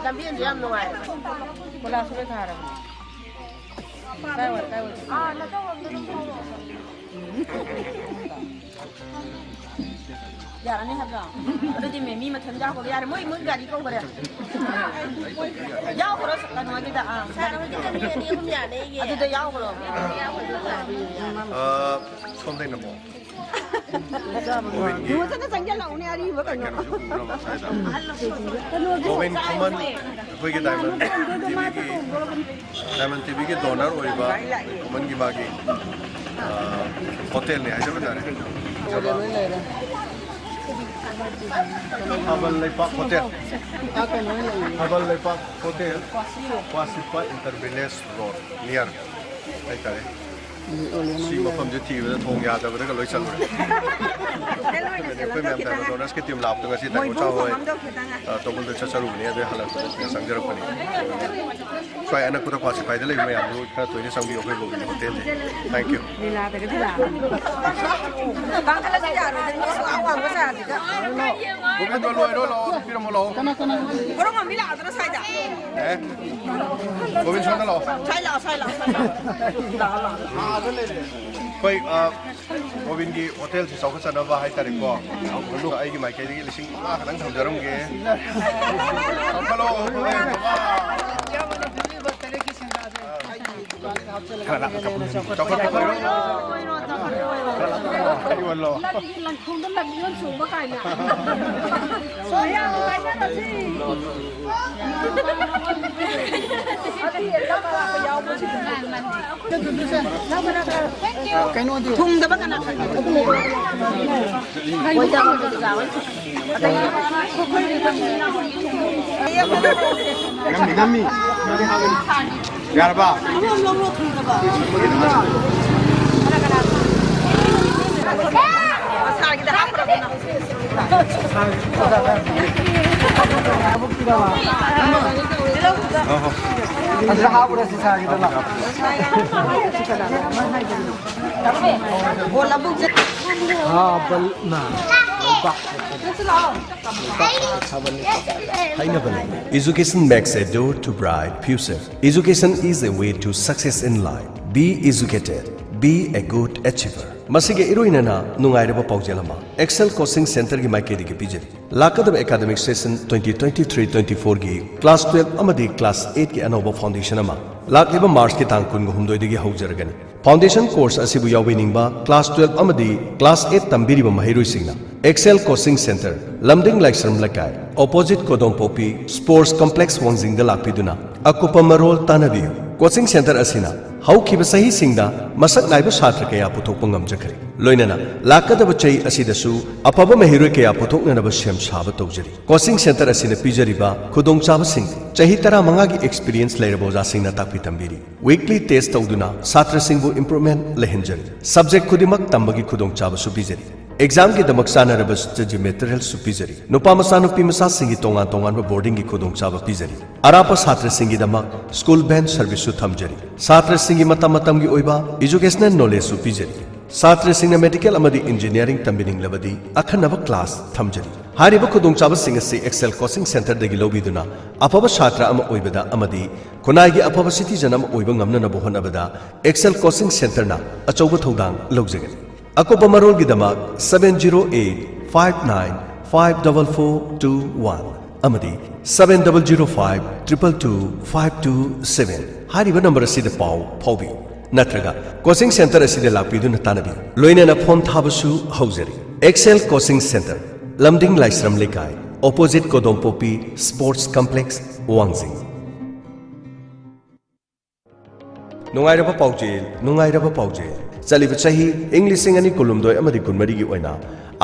ꯂꯝꯕꯦꯟꯁꯨ ꯌꯥꯝ ꯅꯨꯡꯉꯥꯏ꯫ ꯀꯣꯏꯂꯥꯁꯁꯨ ꯂꯣꯏ ꯊꯥꯔꯕꯅꯦ꯫ ꯀꯥꯏ ꯋꯥꯏ, ꯀꯥꯏ ꯋꯥꯏ? ꯌꯥꯔꯅꯤ ꯍꯥꯏꯕ꯭ꯔꯣ? ꯑꯗꯨꯗꯤ ꯃꯦꯃꯤ ꯃꯊꯟ ꯌꯥꯎꯈ꯭ꯔꯣ꯫ ꯌꯥꯔꯦ, ꯃꯣꯏ, ꯃꯣꯏ ꯒꯥꯔꯤ ꯀꯧꯈꯔꯦ꯫ ꯌꯥꯎꯈ꯭ꯔꯣ, ꯀꯩꯅꯣꯒꯤꯗ, ꯑꯥ꯫ ꯑꯗꯨꯗ ꯌꯥꯎꯈ꯭ꯔꯣ꯫ ꯑ, ꯁꯣꯝꯗꯩꯅ ꯑꯃꯨꯛ ꯒꯣꯕꯤꯟꯒꯤ ꯃꯊꯟꯇ ꯆꯪꯁꯤꯜꯂꯛꯎꯅꯦ, ꯑꯔꯤꯕ ꯀꯩꯅꯣ꯫ ꯀꯩꯅꯣꯁꯨ ꯎꯔꯕ ꯁ꯭ꯋꯥꯏꯗ? ꯒꯣꯕꯤꯟ ꯈꯨꯃꯟ, ꯑꯩꯈꯣꯏꯒꯤ ꯗꯥꯏꯃꯟ ꯇꯤꯚꯤꯒꯤ, ꯗꯥꯏꯃꯟ ꯇꯤꯚꯤꯒꯤ ꯗꯣꯅꯔ ꯑꯣꯏꯕ ꯈꯨꯃꯟꯒꯤ ꯃꯥꯒꯤ, ꯑ, ꯍꯣꯇꯦꯜꯅꯤ ꯍꯥꯏꯖꯕ ꯇꯥꯔꯦ꯫ ꯊꯥꯕꯜ ꯂꯩꯄꯥꯛ ꯍꯣꯇꯦꯜ꯫ ꯊꯥꯕꯜ ꯂꯩꯄꯥꯛ ꯍꯣꯇꯦꯜ, ꯀ꯭ꯋꯥꯁꯤꯄꯥ ꯏꯟꯇꯔ ꯚꯤꯂꯦꯖ ꯔꯣꯗ ꯅꯤꯌꯔ ꯍꯥꯏꯇꯥꯔꯦ꯫ ꯁꯤ ꯃꯐꯝꯁꯦ ꯊꯤꯕꯗ ꯊꯣꯡ ꯌꯥꯗꯕꯗꯒ ꯂꯣꯏ ꯆꯠꯂꯨꯔꯦ꯫ ꯑꯗꯨꯒꯅꯦ ꯑꯩꯈꯣꯏ ꯃꯌꯥꯝ ꯗꯥꯏꯃꯟ ꯗꯣꯅꯔꯁꯀꯤ ꯇꯤꯝ ꯂꯥꯛꯄꯗ ꯉꯁꯤ ꯇꯥꯏꯕꯪ ꯁꯥ ꯍꯣꯏ, ꯑ, ꯇꯧꯕꯜꯗ ꯆꯠꯆꯔꯨꯕꯅꯦ, ꯑꯗꯨ ꯍꯜꯂꯛꯄꯗ ꯁꯤꯗ ꯆꯪꯖꯔꯛꯄꯅꯤ꯫ ꯁ꯭ꯋꯥꯏ ꯑꯅꯛꯄꯗ ꯀ꯭ꯋꯥꯁꯤꯄꯥꯏꯗ ꯂꯩꯕ ꯃꯌꯥꯝꯗꯨ ꯈꯔ ꯇꯣꯏꯅ ꯆꯪꯕꯤꯌꯨ ꯑꯩꯈꯣꯏ ꯒꯣꯕꯤꯟ ꯍꯣꯇꯦꯜꯁꯦ꯫ Thank you꯫ ꯂꯤꯂꯥꯗꯒꯗꯤ ꯂꯥꯛꯑꯕꯅꯤ꯫ ꯀꯥꯡꯈꯠꯂꯁꯨ ꯌꯥꯔꯣꯏꯗ, ꯃꯤ ꯑꯁꯨꯛ ꯌꯥꯝ ꯋꯥꯡꯕ ꯖꯒꯥꯁꯤꯗ꯫ ꯒꯣꯕꯤꯟꯗꯣ ꯂꯣꯏꯔꯣ, ꯂꯥꯛꯑꯣ, ꯄꯤꯔꯝꯃꯣ, ꯂꯥꯛꯑꯣ꯫ ꯀꯅꯥ, ꯀꯅꯥ? ꯀꯣꯔꯣꯡ ꯃꯥꯡꯕꯤ ꯂꯥꯛꯑꯗ꯭ꯔꯣ ꯁ꯭ꯋꯥꯏꯗ? ꯑꯦ? ꯒꯣꯕꯤꯟ ꯁꯣꯝꯗ ꯂꯥꯛꯑꯣ꯫ ꯁ꯭ꯋꯥꯏ ꯂꯥꯛꯑꯣ, ꯁ꯭ꯋꯥꯏ ꯂꯥꯛꯑꯣ, ꯁ꯭ꯋꯥꯏ ꯂꯥꯛꯑꯣ꯫ ꯂꯥꯛꯑꯣ, ꯂꯥꯛꯑꯣ꯫ ꯑꯩꯈꯣꯏ, ꯑ, ꯒꯣꯕꯤꯟꯒꯤ ꯍꯣꯇꯦꯜꯁꯤ ꯆꯥꯎꯈꯠꯆꯅꯕ ꯍꯥꯏꯇꯥꯔꯦꯀꯣ, ꯑꯩꯒꯤ ꯃꯥꯏꯀꯩꯗꯒꯤ ꯂꯤꯁꯤꯡ ꯃꯉꯥ ꯈꯛꯇꯪ ꯊꯝꯖꯔꯝꯒꯦ꯫ ꯆꯥꯎꯈꯠꯂꯣ, ꯆꯥꯎꯈꯠꯂꯣ꯫ ꯂꯪꯈꯣꯡꯗ ꯂꯪ ꯌꯣꯟ ꯆꯣꯡꯕ ꯀꯥꯏꯅ꯫ ꯃꯌꯥꯝ ꯅꯨꯡꯉꯥꯏꯅꯔꯁꯤ꯫ ꯀꯩꯅꯣꯗꯤ ꯊꯨꯡꯗꯕ ꯀꯅꯥ? ꯉꯝꯃꯤ, ꯉꯝꯃꯤ꯫ ꯌꯥꯔꯕ? ꯑꯗꯨꯗ ꯍꯥꯞꯄꯨꯔꯁꯤ ꯁꯥꯔꯒꯤꯗ ꯂꯥꯛꯑꯣ꯫ ꯍꯥ, ꯕꯜ-, ꯅ, ꯂꯩꯕꯥꯛ꯫ ꯍꯥꯏꯅꯕꯅꯤ, Education makes a door to bright future. Education is a way to success in life. Be educated. Be a good achiever. ꯃꯁꯤꯒ ꯏꯔꯣꯏꯅꯅ ꯅꯨꯡꯉꯥꯏꯔꯕ ꯄꯥꯎꯖꯦꯜ ꯑꯃ Excel Coaching Centreꯒꯤ ꯃꯥꯏꯀꯩꯗꯒꯤ ꯄꯤꯖꯔꯤ꯫ ꯂꯥꯛꯀꯗꯕ academic session twenty twenty-three twenty-fourꯒꯤ class twelve ꯑꯃꯗꯤ class eightꯀꯤ ꯑꯅꯧꯕ foundation ꯑꯃ ꯂꯥꯛꯂꯤꯕ Marchꯀꯤ ꯇꯥꯡ ꯀꯨꯟꯒ ꯍꯨꯝꯗꯣꯏꯗꯒꯤ ꯍꯧꯖꯔꯒꯅꯤ꯫ Foundation course ꯑꯁꯤꯕꯨ ꯌꯥꯎꯕꯤꯅꯤꯡꯕ class twelve ꯑꯃꯗꯤ class eight ꯇꯝꯕꯤꯔꯤꯕ ꯃꯍꯩꯔꯣꯏꯁꯤꯡꯅ Excel Coaching Centre, ꯂꯝꯗꯤꯡ ꯂꯥꯏꯁ꯭ꯔꯝ ꯂꯩꯀꯥꯏ, opposite ꯀꯣꯗꯣꯝꯄꯣꯛꯄꯤ Sports Complex ꯋꯥꯡꯖꯤꯡꯗ ꯂꯥꯛꯄꯤꯗꯨꯅ ꯑꯀꯨꯞꯄ ꯃꯔꯣꯜ ꯇꯥꯟꯅꯕꯤꯌꯨ꯫ Coaching centre ꯑꯁꯤꯅ ꯍꯧꯈꯤꯕ ꯆꯍꯤꯁꯤꯡꯗ ꯃꯁꯛ ꯅꯥꯏꯕ ꯁꯥꯇ꯭ꯔ ꯀꯌꯥ ꯄꯨꯊꯣꯛꯄ ꯉꯝꯖꯈ꯭ꯔꯦ꯫ ꯂꯣꯏꯅꯅ ꯂꯥꯛꯀꯗꯕ ꯆꯍꯤ ꯑꯁꯤꯗꯁꯨ ꯑꯐꯕ ꯃꯍꯩꯔꯣꯏ ꯀꯌꯥ ꯄꯨꯊꯣꯛꯅꯅꯕ ꯁꯦꯝ ꯁꯥꯕ ꯇꯧꯖꯔꯤ꯫ Coaching centre ꯑꯁꯤꯅ ꯄꯤꯖꯔꯤꯕ ꯈꯨꯗꯣꯡꯆꯥꯕꯁꯤꯡ: ꯆꯍꯤ ꯇꯔꯥꯃꯉꯥꯒꯤ experience ꯂꯩꯔꯕ ꯑꯣꯖꯥꯁꯤꯡꯅ ꯇꯥꯛꯄꯤ ꯇꯝꯕꯤꯔꯤ꯫ Weekly test ꯇꯧꯗꯨꯅ ꯁꯥꯇ꯭ꯔꯁꯤꯡꯕꯨ improvement ꯂꯩꯍꯟꯖꯔꯤ꯫ Subject ꯈꯨꯗꯤꯡꯃꯛ ꯇꯝꯕꯒꯤ ꯈꯨꯗꯣꯡꯆꯥꯕꯁꯨ ꯄꯤꯖꯔꯤ꯫ Examꯒꯤꯗꯃꯛ ꯆꯥꯅꯔꯕ study materialꯁꯨ ꯄꯤꯖꯔꯤ꯫ ꯅꯨꯄꯥ ꯃꯆꯥ ꯅꯨꯄꯤ ꯃꯆꯥꯁꯤꯡꯒꯤ ꯇꯣꯉꯥꯟ ꯇꯣꯉꯥꯟꯕ boardingꯒꯤ ꯈꯨꯗꯣꯡꯆꯥꯕ ꯄꯤꯖꯔꯤ꯫ ꯑꯔꯥꯞꯄ ꯁꯥꯇ꯭ꯔꯁꯤꯡꯒꯤꯗꯃꯛ school van serviceꯁꯨ ꯊꯝꯖꯔꯤ꯫ ꯁꯥꯇ꯭ꯔꯁꯤꯡꯒꯤ ꯃꯇꯝ ꯃꯇꯝꯒꯤ ꯑꯣꯏꯕ educational knowledgeꯁꯨ ꯄꯤꯖꯔꯤ꯫ ꯁꯥꯇ꯭ꯔꯁꯤꯡꯅ medical ꯑꯃꯗꯤ engineering ꯇꯝꯕꯤꯅꯤꯡꯂꯕꯗꯤ ꯑꯈꯟꯅꯕ class ꯊꯝꯖꯔꯤ꯫ ꯍꯥꯏꯔꯤꯕ ꯈꯨꯗꯣꯡꯆꯥꯕꯁꯤꯡ ꯑꯁꯤ Excel Coaching Centreꯗꯒꯤ ꯂꯧꯕꯤꯗꯨꯅ ꯑꯐꯕ ꯁꯥꯇ꯭ꯔ ꯑꯃ ꯑꯣꯏꯕꯗ ꯑꯃꯗꯤ ꯈꯨꯟꯅꯥꯏꯒꯤ ꯑꯐꯕ citizen ꯑꯃ ꯑꯣꯏꯕ ꯉꯝꯅꯅꯕ ꯍꯣꯠꯅꯕꯗ Excel Coaching Centreꯅ ꯑꯆꯧꯕ ꯊꯧꯗꯥꯡ ꯂꯧꯖꯒꯅꯤ꯫ ꯑꯀꯨꯞꯄ ꯃꯔꯣꯜꯒꯤꯗꯃꯛ seven zero eight five nine five double four two one ꯑꯃꯗꯤ seven double zero five triple two five two seven ꯍꯥꯏꯔꯤꯕ number ꯑꯁꯤꯗ ꯄꯥꯎ ꯐꯥꯎꯕꯤꯌꯨ꯫ ꯅꯠꯇ꯭ꯔꯒ ꯀꯣꯆꯤꯡ ꯁꯦꯟꯇꯔ ꯑꯁꯤꯗ ꯂꯥꯛꯄꯤꯗꯨꯅ ꯇꯥꯟꯅꯕꯤꯌꯨ꯫ ꯂꯣꯏꯅꯅ ꯐꯣꯝ ꯊꯥꯕꯁꯨ ꯍꯧꯖꯔꯤ꯫ ꯑꯦꯛꯁꯦꯜ ꯀꯣꯆꯤꯡ ꯁꯦꯟꯇꯔ, ꯂꯝꯗꯤꯡ ꯂꯥꯏꯁ꯭ꯔꯝ ꯂꯩꯀꯥꯏ, ꯑꯣꯄꯣꯖꯤꯠ ꯀꯣꯗꯣꯝꯄꯣꯛꯄꯤ ꯁ꯭ꯄꯣꯔꯠꯁ ꯀꯝꯄ꯭ꯂꯦꯛꯁ, ꯋꯥꯡꯖꯤꯡ꯫ ꯅꯨꯡꯉꯥꯏꯔꯕ ꯄꯥꯎꯖꯦꯜ, ꯅꯨꯡꯉꯥꯏꯔꯕ ꯄꯥꯎꯖꯦꯜ꯫ ꯆꯠꯂꯤꯕ ꯆꯍꯤ ꯏꯪ ꯂꯤꯁꯤꯡ ꯑꯅꯤ ꯀꯨꯟꯍꯨꯝꯗꯣꯏ ꯑꯃꯗꯤ ꯀꯨꯟꯃꯔꯤꯒꯤ ꯑꯣꯏꯅ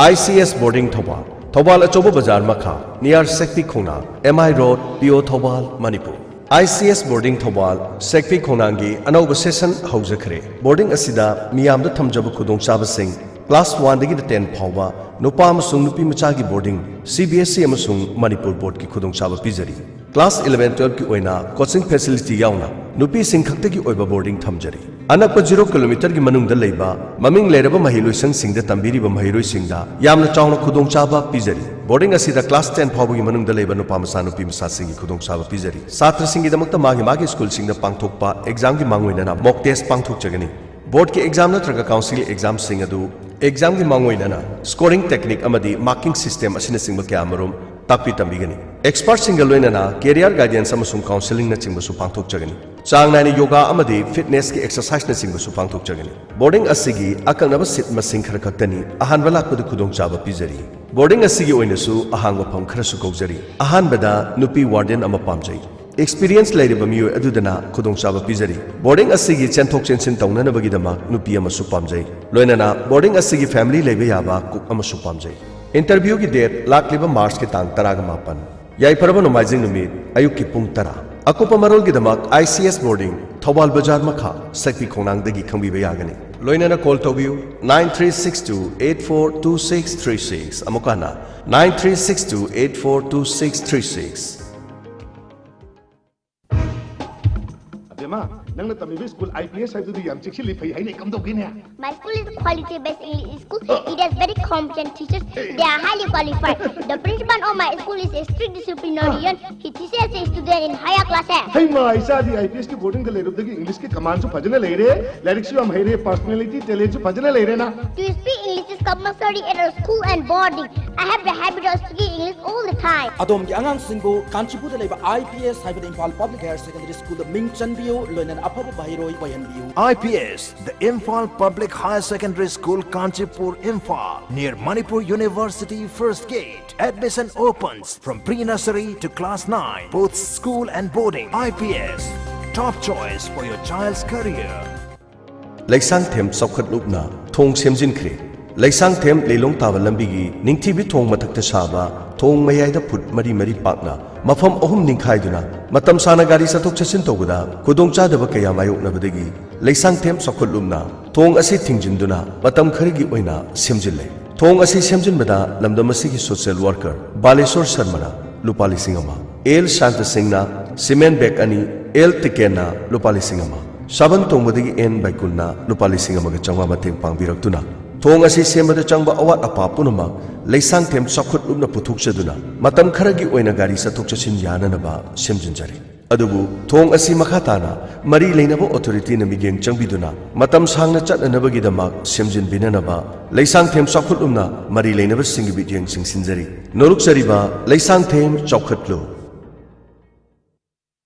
I C S boarding Thoubal, Thoubal ꯑꯆꯧꯕ ꯕꯖꯥꯔ ꯃꯈꯥ, ꯅꯤꯌꯥꯔ ꯁꯦꯛꯄꯤ ꯈꯣꯡꯅꯥꯡ, ꯑꯦꯝ ꯑꯥꯏ ꯔꯣꯗ, ꯄꯤ ꯑꯣ Thoubal, Manipur. I C S boarding Thoubal, ꯁꯦꯛꯄꯤ ꯈꯣꯡꯅꯥꯡꯒꯤ ꯑꯅꯧꯕ ꯁꯦꯁꯟ ꯍꯧꯖꯈ꯭ꯔꯦ꯫ ꯕꯣꯔꯗꯤꯡ ꯑꯁꯤꯗ ꯃꯤꯌꯥꯝꯗ ꯊꯝꯖꯕ ꯈꯨꯗꯣꯡꯆꯥꯕꯁꯤꯡ, ꯀ꯭ꯂꯥꯁ ꯋꯥꯟꯗꯒꯤꯅ ꯇꯦꯟ ꯐꯥꯎꯕ ꯅꯨꯄꯥ ꯑꯃꯁꯨꯡ ꯅꯨꯄꯤ ꯃꯆꯥꯒꯤ boarding, C B S E ꯑꯃꯁꯨꯡ ꯃꯅꯤꯄꯨꯔ ꯕꯣꯔꯗꯀꯤ ꯈꯨꯗꯣꯡꯆꯥꯕ ꯄꯤꯖꯔꯤ꯫ ꯀ꯭ꯂꯥꯁ ꯏꯂꯚꯦꯟ ꯇꯨꯋꯦꯜꯐꯀꯤ ꯑꯣꯏꯅ ꯀꯣꯆꯤꯡ ꯐꯦꯁꯤꯂꯤꯇꯤ ꯌꯥꯎꯅ ꯅꯨꯄꯤꯁꯤꯡ ꯈꯛꯇꯒꯤ ꯑꯣꯏꯕ ꯕꯣꯔꯗꯤꯡ ꯊꯝꯖꯔꯤ꯫ ꯑꯅꯛꯄ ꯖꯤꯔꯣ ꯀꯤꯂꯣꯃꯤꯇꯔꯒꯤ ꯃꯅꯨꯡꯗ ꯂꯩꯕ ꯃꯃꯤꯡ ꯂꯩꯔꯕ ꯃꯍꯩꯂꯣꯏꯁꯪꯁꯤꯡꯗ ꯇꯝꯕꯤꯔꯤꯕ ꯃꯍꯩꯔꯣꯏꯁꯤꯡꯗ ꯌꯥꯝꯅ ꯆꯥꯎꯅ ꯈꯨꯗꯣꯡꯆꯥꯕ ꯄꯤꯖꯔꯤ꯫ ꯕꯣꯔꯗꯤꯡ ꯑꯁꯤꯗ ꯀ꯭ꯂꯥꯁ ꯇꯦꯟ ꯐꯥꯎꯕꯒꯤ ꯃꯅꯨꯡꯗ ꯂꯩꯕ ꯅꯨꯄꯥ ꯃꯆꯥ, ꯅꯨꯄꯤ ꯃꯆꯥꯁꯤꯡꯒꯤ ꯈꯨꯗꯣꯡꯆꯥꯕ ꯄꯤꯖꯔꯤ꯫ ꯁꯥꯇ꯭ꯔꯁꯤꯡꯒꯤꯗꯃꯛꯇ ꯃꯥꯒꯤ ꯃꯥꯒꯤ ꯁ꯭ꯀꯨꯜꯁꯤꯡꯗ ꯄꯥꯡꯊꯣꯛꯄ ꯑꯦꯛꯖꯥꯝꯒꯤ ꯃꯥꯡꯑꯣꯏꯅꯅ ꯃꯣꯛ ꯇꯦꯁ ꯄꯥꯡꯊꯣꯛꯆꯒꯅꯤ꯫ ꯕꯣꯔꯗꯀꯤ ꯑꯦꯛꯖꯥꯝ ꯅꯠꯇ꯭ꯔꯒ ꯀꯥꯎꯟꯁꯤꯜꯒꯤ ꯑꯦꯛꯖꯥꯝꯁꯤꯡ ꯑꯗꯨ ꯑꯦꯛꯖꯥꯝꯒꯤ ꯃꯥꯡꯑꯣꯏꯅꯅ ꯁ꯭ꯀꯣꯔꯤꯡ ꯇꯦꯛꯅꯤꯛ ꯑꯃꯗꯤ ꯃꯥꯔꯀꯤꯡ ꯁꯤꯁꯇꯦꯝ ꯑꯁꯤꯅꯆꯤꯡꯕ ꯀꯌꯥ ꯑꯃꯔꯣꯝ ꯇꯥꯛꯄꯤ ꯇꯝꯕꯤꯒꯅꯤ꯫ ꯑꯦꯛꯁꯄꯔꯠꯁꯤꯡꯒ ꯂꯣꯏꯅꯅ ꯀꯦꯔꯤꯌꯔ ꯒꯥꯏꯗꯦꯟꯁ ꯑꯃꯁꯨꯡ ꯀꯥꯎꯟꯁꯦꯂꯤꯡꯅꯆꯤꯡꯕꯁꯨ ꯄꯥꯡꯊꯣꯛꯆꯒꯅꯤ꯫ ꯆꯥꯡ ꯅꯥꯏꯅ ꯌꯣꯒꯥ ꯑꯃꯗꯤ ꯐꯤꯠꯅꯦꯁꯀꯤ ꯑꯦꯛꯁꯔꯁꯥꯏꯁꯅꯆꯤꯡꯕꯁꯨ ꯄꯥꯡꯊꯣꯛꯆꯒꯅꯤ꯫ ꯕꯣꯔꯗꯤꯡ ꯑꯁꯤꯒꯤ ꯑꯀꯛꯅꯕ ꯁꯤꯠ ꯃꯁꯤꯡ ꯈꯔ ꯈꯛꯇꯅꯤ꯫ ꯑꯍꯥꯟꯕ ꯂꯥꯛꯄꯗ ꯈꯨꯗꯣꯡꯆꯥꯕ ꯄꯤꯖꯔꯤ꯫ ꯕꯣꯔꯗꯤꯡ ꯑꯁꯤꯒꯤ ꯑꯣꯏꯅꯁꯨ ꯑꯍꯥꯡꯕ ꯐꯝ ꯈꯔꯁꯨ ꯀꯧꯖꯔꯤ꯫ ꯑꯍꯥꯟꯕꯗ ꯅꯨꯄꯤ ꯋꯥꯔꯗꯦꯟ ꯑꯃ ꯄꯥꯝꯖꯩ꯫ ꯑꯦꯛꯁꯄꯤꯔꯤꯌꯦꯟꯁ ꯂꯩꯔꯕ ꯃꯤꯑꯣꯏ ꯑꯗꯨꯗꯅ ꯈꯨꯗꯣꯡꯆꯥꯕ ꯄꯤꯖꯔꯤ꯫ ꯕꯣꯔꯗꯤꯡ ꯑꯁꯤꯒꯤ ꯆꯦꯟꯊꯣꯛ ꯆꯦꯟꯁꯤꯟ ꯇꯧꯅꯅꯕꯒꯤꯗꯃꯛ ꯅꯨꯄꯤ ꯑꯃꯁꯨ ꯄꯥꯝꯖꯩ꯫ ꯂꯣꯏꯅꯅ ꯕꯣꯔꯗꯤꯡ ꯑꯁꯤꯒꯤ ꯐꯦꯃꯤꯂꯤ ꯂꯩꯕ ꯌꯥꯕ ꯀꯨꯛ ꯑꯃꯁꯨ ꯄꯥꯝꯖꯩ꯫ ꯏꯟꯇꯔꯚ꯭ꯌꯨꯒꯤ ꯗꯦꯠ ꯂꯥꯛꯂꯤꯕ ꯃꯥꯔꯆꯀꯤ ꯇꯥꯡ ꯇꯔꯥꯒ ꯃꯥꯄꯟ, ꯌꯥꯏꯐꯔꯕ ꯅꯣꯡꯃꯥꯏꯖꯤꯡ ꯅꯨꯃꯤꯠ, ꯑꯌꯨꯛꯀꯤ ꯄꯨꯡ ꯇꯔꯥ꯫ ꯑꯀꯨꯞꯄ ꯃꯔꯣꯜꯒꯤꯗꯃꯛ I C S boarding, Thoubal ꯕꯖꯥꯔ ꯃꯈꯥ, ꯁꯛꯄꯤ ꯈꯣꯡꯅꯥꯡꯗꯒꯤ ꯈꯪꯕꯤꯕ ꯌꯥꯒꯅꯤ꯫ ꯂꯣꯏꯅꯅ ꯀꯣꯜ ꯇꯧꯕꯤꯌꯨ, nine three six two eight four two six three six꯫ ꯑꯃꯨꯛꯀ ꯍꯟꯅ, nine three six two eight four two six three six꯫ ꯑꯕꯦꯝꯃ, ꯅꯪꯅ ꯇꯝꯃꯤꯕ ꯁ꯭ꯀꯨꯜ ꯑꯥꯏ ꯄꯤ ꯑꯦꯁ ꯍꯥꯏꯕꯗꯨꯗꯤ ꯌꯥꯝ ꯆꯦꯛꯁꯤꯜꯂꯤ, ꯐꯩ ꯍꯥꯏꯅ ꯀꯝꯗꯧꯒꯦꯅꯦ? My school is a quality-based English school. It has very competent teachers. They are highly qualified. The principal of my school is a strict disciplinarian. He teaches the student in higher classes. ꯍꯩꯃꯥ, ꯏꯆꯥꯗꯤ I P ꯑꯦꯁꯀꯤ ꯕꯣꯔꯗꯤꯡꯗ ꯂꯩꯔꯨꯕꯗꯒꯤ ꯏꯪꯂꯤꯁꯀꯤ ꯀꯃꯥꯟꯁꯨ ꯐꯖꯅ ꯂꯩꯔꯦ, ꯂꯥꯏꯔꯤꯛꯁꯨ ꯌꯥꯝ ꯍꯩꯔꯦ, personality, ꯇꯦꯂꯦꯟꯁꯨ ꯐꯖꯅ ꯂꯩꯔꯦꯅ꯫ To speak English is compulsory at our school and boarding. I have the habit of speaking English all the time. ꯑꯗꯣꯝꯒꯤ ꯑꯉꯥꯡꯁꯤꯡꯕꯨ ꯀꯥꯟꯆꯤꯄꯨꯔꯗ ꯂꯩꯕ I P S ꯍꯥꯏꯕꯗꯤ ꯏꯝꯐꯥꯜ ꯄꯕ꯭ꯂꯤꯛ ꯍꯥꯌꯔ ꯁꯦꯀꯦꯟꯗꯔꯤ ꯁ꯭ꯀꯨꯜꯗ ꯃꯤꯡ ꯆꯟꯕꯤꯌꯨ, ꯂꯣꯏꯅꯅ ꯑꯐꯕ ꯃꯍꯩꯔꯣꯏ ꯑꯣꯏꯍꯟꯕꯤꯌꯨ꯫ I P S, the Imphal Public Higher Secondary School, Kanchipur, Imphal, near Manipur University First Gate. Admission opens from pre-nursery to class nine, both school and boarding. I P S, top choice for your child's career. Leishangthem ꯆꯥꯎꯈꯠꯂꯨꯞꯅ ꯊꯣꯡ ꯁꯦꯝꯖꯤꯟꯈ꯭ꯔꯦ꯫ ꯂꯩꯁꯥꯡꯊꯦꯝ ꯂꯤꯂꯣꯡ ꯇꯥꯕ ꯂꯝꯕꯤꯒꯤ ꯅꯤꯡꯊꯤꯕꯤ ꯊꯣꯡ ꯃꯊꯛꯇ ꯁꯥꯕ ꯊꯣꯡ ꯃꯌꯥꯏꯗ food ꯃꯔꯤ ꯃꯔꯤ ꯄꯥꯛꯅ ꯃꯐꯝ ꯑꯍꯨꯝ ꯅꯤꯡꯈꯥꯏꯗꯨꯅ ꯃꯇꯝ ꯁꯥꯡꯅ ꯒꯥꯔꯤ ꯆꯠꯊꯣꯛ ꯆꯠꯁꯤꯟ ꯇꯧꯕꯗ ꯈꯨꯗꯣꯡꯆꯥꯗꯕ ꯀꯌꯥ ꯃꯥꯌꯣꯛꯅꯕꯗꯒꯤ ꯂꯩꯁꯥꯡꯊꯦꯝ ꯆꯥꯎꯈꯠꯂꯨꯞꯅ ꯊꯣꯡ ꯑꯁꯤ ꯊꯤꯡꯖꯤꯟꯗꯨꯅ ꯃꯇꯝ ꯈꯔꯒꯤ ꯑꯣꯏꯅ ꯁꯦꯝꯖꯤꯜꯂꯦ꯫ ꯊꯣꯡ ꯑꯁꯤ ꯁꯦꯝꯖꯤꯟꯕꯗ ꯂꯝꯗꯝ ꯑꯁꯤꯒꯤ social worker ꯕꯥꯂꯦꯁꯣꯔ ꯁꯔꯃꯅ ꯂꯨꯄꯥ ꯂꯤꯁꯤꯡ ꯑꯃ, ꯑꯦꯜ ꯁꯥꯟꯇ ꯁꯤꯡꯅ ꯁꯤꯃꯦꯟ ꯕꯦꯒ ꯑꯅꯤ, ꯑꯦꯜ ꯇꯤꯀꯦꯟꯅ ꯂꯨꯄꯥ ꯂꯤꯁꯤꯡ ꯑꯃ, ꯁꯥꯕꯟ ꯇꯣꯡꯕꯗꯒꯤ ꯑꯦꯟ ꯕꯩꯀꯨꯜꯅ ꯂꯨꯄꯥ ꯂꯤꯁꯤꯡ ꯑꯃꯒ ꯆꯥꯝꯃꯉꯥ ꯃꯇꯦꯡ ꯄꯥꯡꯕꯤꯔꯛꯇꯨꯅ ꯊꯣꯡ ꯑꯁꯤ ꯁꯦꯝꯕꯗ ꯆꯪꯕ ꯑꯋꯥꯠ ꯑꯄꯥ ꯄꯨꯝꯅꯃꯛ ꯂꯩꯁꯥꯡꯊꯦꯝ ꯆꯥꯎꯈꯠꯂꯨꯞꯅ ꯄꯨꯊꯣꯛꯆꯗꯨꯅ ꯃꯇꯝ ꯈꯔꯒꯤ ꯑꯣꯏꯅ ꯒꯥꯔꯤ ꯆꯠꯊꯣꯛ ꯆꯠꯁꯤꯟ ꯌꯥꯅꯅꯕ ꯁꯦꯝꯖꯤꯟꯖꯔꯤ꯫ ꯑꯗꯨꯕꯨ ꯊꯣꯡ ꯑꯁꯤ ꯃꯈꯥ ꯇꯥꯅ ꯃꯔꯤ ꯂꯩꯅꯕ authority ꯅ ꯃꯤꯠꯌꯦꯡ ꯆꯪꯕꯤꯗꯨꯅ ꯃꯇꯝ ꯁꯥꯡꯅ ꯆꯠꯅꯅꯕꯒꯤꯗꯃꯛ ꯁꯦꯝꯖꯤꯟꯕꯤꯅꯅꯕ ꯂꯩꯁꯥꯡꯊꯦꯝ ꯆꯥꯎꯈꯠꯂꯨꯞꯅ ꯃꯔꯤ ꯂꯩꯅꯕꯁꯤꯡꯒꯤ ꯃꯤꯠꯌꯦꯡ ꯆꯤꯡꯁꯤꯟꯖꯔꯤ꯫ ꯅꯣꯂꯨꯛꯆꯔꯤꯕ ꯂꯩꯁꯥꯡꯊꯦꯝ ꯆꯥꯎꯈꯠꯂꯨꯞ꯫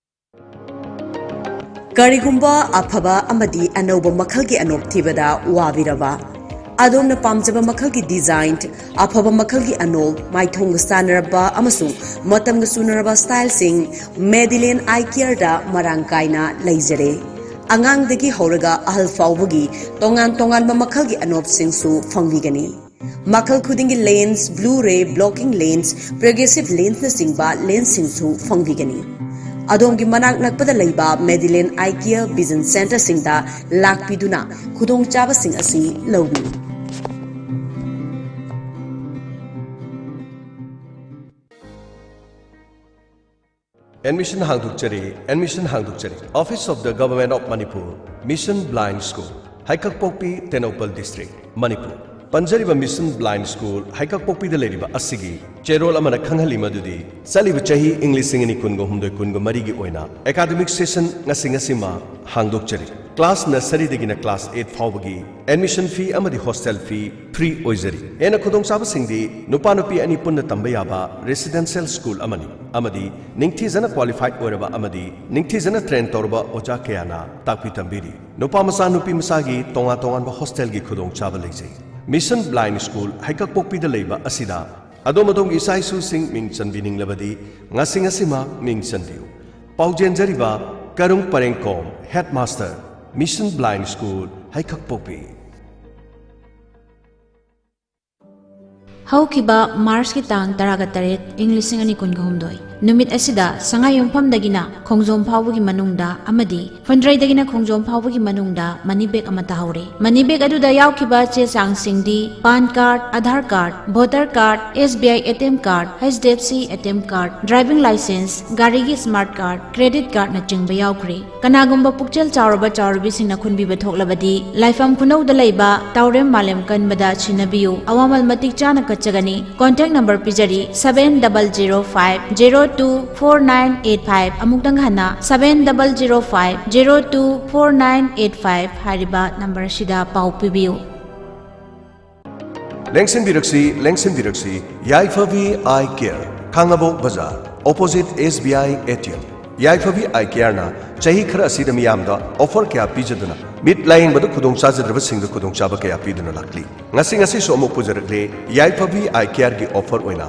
ꯀꯔꯤꯒꯨꯝꯕ ꯑꯐꯕ ꯑꯃꯗꯤ ꯑꯅꯧꯕ ꯃꯈꯜꯒꯤ ꯑꯅꯣꯞ ꯊꯤꯕꯗ ꯋꯥꯕꯤꯔꯕ? ꯑꯗꯣꯝꯅ ꯄꯥꯝꯖꯕ ꯃꯈꯜꯒꯤ design, ꯑꯐꯕ ꯃꯈꯜꯒꯤ ꯑꯅꯣꯞ, ꯃꯥꯏꯊꯣꯡꯒ ꯆꯥꯟꯅꯔꯕ ꯑꯃꯁꯨꯡ ꯃꯇꯝꯒ ꯆꯨꯅꯔꯕ style ꯁꯤꯡ Madeline Eye Care ꯗ ꯃꯔꯥꯡ ꯀꯥꯏꯅ ꯂꯩꯖꯔꯦ꯫ ꯑꯉꯥꯡꯗꯒꯤ ꯍꯧꯔꯒ ꯑꯍꯜ ꯐꯥꯎꯕꯒꯤ ꯇꯣꯉꯥꯟ ꯇꯣꯉꯥꯟꯕ ꯃꯈꯜꯒꯤ ꯑꯅꯣꯞꯁꯤꯡꯁꯨ ꯐꯪꯕꯤꯒꯅꯤ꯫ ꯃꯈꯜ ꯈꯨꯗꯤꯡꯒꯤ lens, blue ray blocking lens, progressive lens ꯅꯆꯤꯡꯕ lens ꯁꯤꯡꯁꯨ ꯐꯪꯕꯤꯒꯅꯤ꯫ ꯑꯗꯣꯝꯒꯤ ꯃꯅꯥꯛ ꯅꯛꯄꯗ ꯂꯩꯕ Madeline Eye Care Vision Center ꯁꯤꯡꯗ ꯂꯥꯛꯄꯤꯗꯨꯅ ꯈꯨꯗꯣꯡꯆꯥꯕꯁꯤꯡ ꯑꯁꯤ ꯂꯧꯕꯤꯌꯨ꯫ Admission ꯍꯥꯡꯗꯣꯛꯆꯔꯤ, admission ꯍꯥꯡꯗꯣꯛꯆꯔꯤ꯫ Office of the Government of Manipur, Mission Blind School, ꯍꯩꯀꯛꯄꯣꯛꯄꯤ, Tengnoupal District, Manipur. ꯄꯟꯖꯔꯤꯕ Mission Blind School, ꯍꯩꯀꯛꯄꯣꯛꯄꯤꯗ ꯂꯩꯔꯤꯕ ꯑꯁꯤꯒꯤ ꯆꯦꯔꯣꯜ ꯑꯃꯅ ꯈꯪꯍꯜꯂꯤ ꯃꯗꯨꯗꯤ ꯆꯠꯂꯤꯕ ꯆꯍꯤ ꯏꯪ ꯂꯤꯁꯤꯡ ꯑꯅꯤ ꯀꯨꯟꯒ ꯍꯨꯝꯗꯣꯏ ꯀꯨꯟꯒ ꯃꯔꯤꯒꯤ ꯑꯣꯏꯅ academic session ꯉꯁꯤ ꯉꯁꯤꯃ ꯍꯥꯡꯗꯣꯛꯆꯔꯤ꯫ Class nurseryꯗꯒꯤꯅ class eight ꯐꯥꯎꯕꯒꯤ admission fee ꯑꯃꯗꯤ hostel fee free ꯑꯣꯏꯖꯔꯤ꯫ ꯍꯦꯟꯅ ꯈꯨꯗꯣꯡꯆꯥꯕꯁꯤꯡꯗꯤ ꯅꯨꯄꯥ ꯅꯨꯄꯤ ꯑꯅꯤ ꯄꯨꯟꯅ ꯇꯝꯕ ꯌꯥꯕ residential school ꯑꯃꯅꯤ ꯑꯃꯗꯤ ꯅꯤꯡꯊꯤꯖꯅ qualified ꯑꯣꯏꯔꯕ ꯑꯃꯗꯤ ꯅꯤꯡꯊꯤꯖꯅ train ꯇꯧꯔꯕ ꯑꯣꯖꯥ ꯀꯌꯥꯅ ꯇꯥꯛꯄꯤ ꯇꯝꯕꯤꯔꯤ꯫ ꯅꯨꯄꯥ ꯃꯆꯥ ꯅꯨꯄꯤ ꯃꯆꯥꯒꯤ ꯇꯣꯉꯥꯟ ꯇꯣꯉꯥꯟꯕ hostelꯒꯤ ꯈꯨꯗꯣꯡꯆꯥꯕ ꯂꯩꯖꯩ꯫ Mission Blind School ꯍꯩꯀꯛꯄꯣꯛꯄꯤꯗ ꯂꯩꯕ ꯑꯁꯤꯗ ꯑꯗꯣꯝ ꯑꯗꯣꯝꯒꯤ ꯏꯆꯥ ꯏꯁꯨꯁꯤꯡ ꯃꯤꯡ ꯆꯟꯕꯤꯅꯤꯡꯂꯕꯗꯤ ꯉꯁꯤ ꯉꯁꯤꯃꯛ ꯃꯤꯡ ꯆꯟꯕꯤꯌꯨ꯫ ꯄꯥꯎꯖꯦꯟꯖꯔꯤꯕ ꯀꯔꯨꯡ ꯄꯔꯦꯡꯈꯣꯝ headmaster, Mission Blind School, ꯍꯩꯀꯛꯄꯣꯛꯄꯤ꯫ ꯍꯧꯈꯤꯕ Marchꯀꯤ ꯇꯥꯡ ꯇꯔꯥꯒ ꯇꯔꯦꯠ, ꯏꯪ ꯂꯤꯁꯤꯡ ꯑꯅꯤ ꯀꯨꯟꯒ ꯍꯨꯝꯗꯣꯏ ꯅꯨꯃꯤꯠ ꯑꯁꯤꯗ ꯁꯉꯥꯏꯌꯨꯝꯐꯝꯗꯒꯤꯅ ꯈꯣꯡꯖꯣꯝ ꯐꯥꯎꯕꯒꯤ ꯃꯅꯨꯡꯗ ꯑꯃꯗꯤ ꯐꯨꯟꯗ꯭ꯔꯩꯗꯒꯤꯅ ꯈꯣꯡꯖꯣꯝ ꯐꯥꯎꯕꯒꯤ ꯃꯅꯨꯡꯗ money bag ꯑꯃ ꯇꯥꯍꯧꯔꯦ꯫ Money bag ꯑꯗꯨꯗ ꯌꯥꯎꯈꯤꯕ ꯆꯦ ꯆꯥꯡꯁꯤꯡꯗꯤ PAN card, Aadhaar card, voter card, SBI ATM card, HDFC ATM card, driving licence, ꯒꯥꯔꯤꯒꯤ smart card, credit cardꯅꯆꯤꯡꯕ ꯌꯥꯎꯈ꯭ꯔꯦ꯫ ꯀꯅꯥꯒꯨꯝꯕ ꯄꯨꯛꯆꯦꯜ ꯆꯥꯎꯔꯕ ꯆꯥꯎꯔꯕꯤꯁꯤꯡꯅ ꯈꯨꯟꯕꯤꯕ ꯊꯣꯛꯂꯕꯗꯤ ꯂꯥꯏꯐꯝ ꯈꯨꯅꯧꯗ ꯂꯩꯕ ꯇꯥꯎꯔꯦꯝ ꯃꯥꯂꯦꯝ ꯀꯟꯕꯗ ꯁꯤꯟꯅꯕꯤꯌꯨ꯫ ꯑꯋꯥꯃꯜ ꯃꯇꯤꯛ ꯆꯥꯅ ꯀꯠꯆꯒꯅꯤ꯫ Contact number ꯄꯤꯖꯔꯤ, seven double zero five zero two four nine eight five꯫ ꯑꯃꯨꯛꯇꯪ ꯍꯟꯅ, seven double zero five zero two four nine eight five ꯍꯥꯏꯔꯤꯕ number ꯑꯁꯤꯗ ꯄꯥꯎ ꯄꯤꯕꯤꯌꯨ꯫ ꯂꯦꯡꯁꯤꯟꯕꯤꯔꯛꯁꯤ, ꯂꯦꯡꯁꯤꯟꯕꯤꯔꯛꯁꯤ, ꯌꯥꯏꯐꯕꯤ Eye Care, ꯈꯥꯡꯉꯕꯣꯛ ꯕꯖꯥꯔ, opposite SBI ATM꯫ ꯌꯥꯏꯐꯕꯤ Eye Careꯅ ꯆꯍꯤ ꯈꯔ ꯑꯁꯤꯗ ꯃꯤꯌꯥꯝꯗ offer ꯀꯌꯥ ꯄꯤꯖꯗꯨꯅ ꯃꯤꯠ ꯂꯥꯌꯦꯡꯕꯗ ꯈꯨꯗꯣꯡ ꯆꯥꯖꯗ꯭ꯔꯕꯁꯤꯡꯗ ꯈꯨꯗꯣꯡꯆꯥꯕ ꯀꯌꯥ ꯄꯤꯗꯨꯅ ꯂꯥꯛꯂꯤ꯫ ꯉꯁꯤ ꯉꯁꯤꯁꯨ ꯑꯃꯨꯛ ꯄꯨꯖꯔꯛꯂꯦ ꯌꯥꯏꯐꯕꯤ Eye Careꯒꯤ offer ꯑꯣꯏꯅ꯫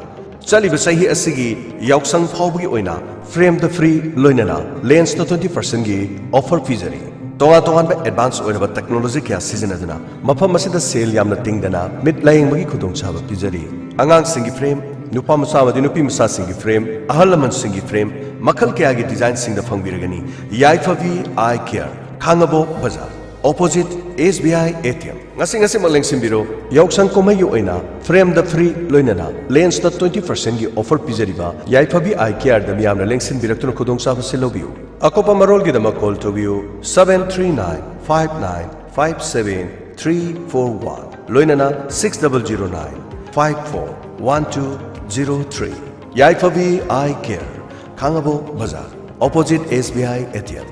ꯆꯠꯂꯤꯕ ꯆꯍꯤ ꯑꯁꯤꯒꯤ ꯌꯥꯎꯁꯪ ꯐꯥꯎꯕꯒꯤ ꯑꯣꯏꯅ frameꯗ free ꯂꯣꯏꯅꯅ lensꯇ twenty percentꯒꯤ offer ꯄꯤꯖꯔꯤ꯫ ꯇꯣꯉꯥꯟ ꯇꯣꯉꯥꯟꯕ advance ꯑꯣꯏꯔꯕ technology ꯀꯌꯥ ꯁꯤꯖꯤꯟꯅꯗꯨꯅ ꯃꯐꯝ ꯑꯁꯤꯗ ꯁꯦꯜ ꯌꯥꯝꯅ ꯇꯤꯡꯗꯅ ꯃꯤꯠ ꯂꯥꯌꯦꯡꯕꯒꯤ ꯈꯨꯗꯣꯡꯆꯥꯕ ꯄꯤꯖꯔꯤ꯫ ꯑꯉꯥꯡꯁꯤꯡꯒꯤ frame, ꯅꯨꯄꯥ ꯃꯆꯥ ꯑꯃꯗꯤ ꯅꯨꯄꯤ ꯃꯆꯥꯁꯤꯡꯒꯤ frame, ꯑꯍꯜ ꯂꯃꯟꯁꯤꯡꯒꯤ frame, ꯃꯈꯜ ꯀꯌꯥꯒꯤ designꯁꯤꯡꯗ ꯐꯪꯕꯤꯔꯒꯅꯤ꯫ ꯌꯥꯏꯐꯕꯤ Eye Care, ꯈꯥꯡꯉꯕꯣꯛ ꯕꯖꯥꯔ, opposite SBI ATM꯫ ꯉꯁꯤ ꯉꯁꯤꯃꯛ ꯂꯦꯡꯁꯤꯟꯕꯤꯔꯣ꯫ ꯌꯥꯎꯁꯪ ꯀꯨꯝꯍꯩꯒꯤ ꯑꯣꯏꯅ frameꯗ free ꯂꯣꯏꯅꯅ lensꯇ twenty percentꯒꯤ offer ꯄꯤꯖꯔꯤꯕ ꯌꯥꯏꯐꯕꯤ Eye Careꯗ ꯃꯤꯌꯥꯝꯅ ꯂꯦꯡꯁꯤꯟꯕꯤꯔꯛꯇꯨꯅ ꯈꯨꯗꯣꯡꯆꯥꯕꯁꯤ ꯂꯧꯕꯤꯌꯨ꯫ ꯑꯀꯨꯞꯄ ꯃꯔꯣꯜꯒꯤꯗꯃꯛ call ꯇꯧꯕꯤꯌꯨ seven three nine five nine five seven three four one, ꯂꯣꯏꯅꯅ six double zero nine five four one two zero three꯫ ꯌꯥꯏꯐꯕꯤ Eye Care, ꯈꯥꯡꯉꯕꯣꯛ ꯕꯖꯥꯔ, opposite SBI ATM꯫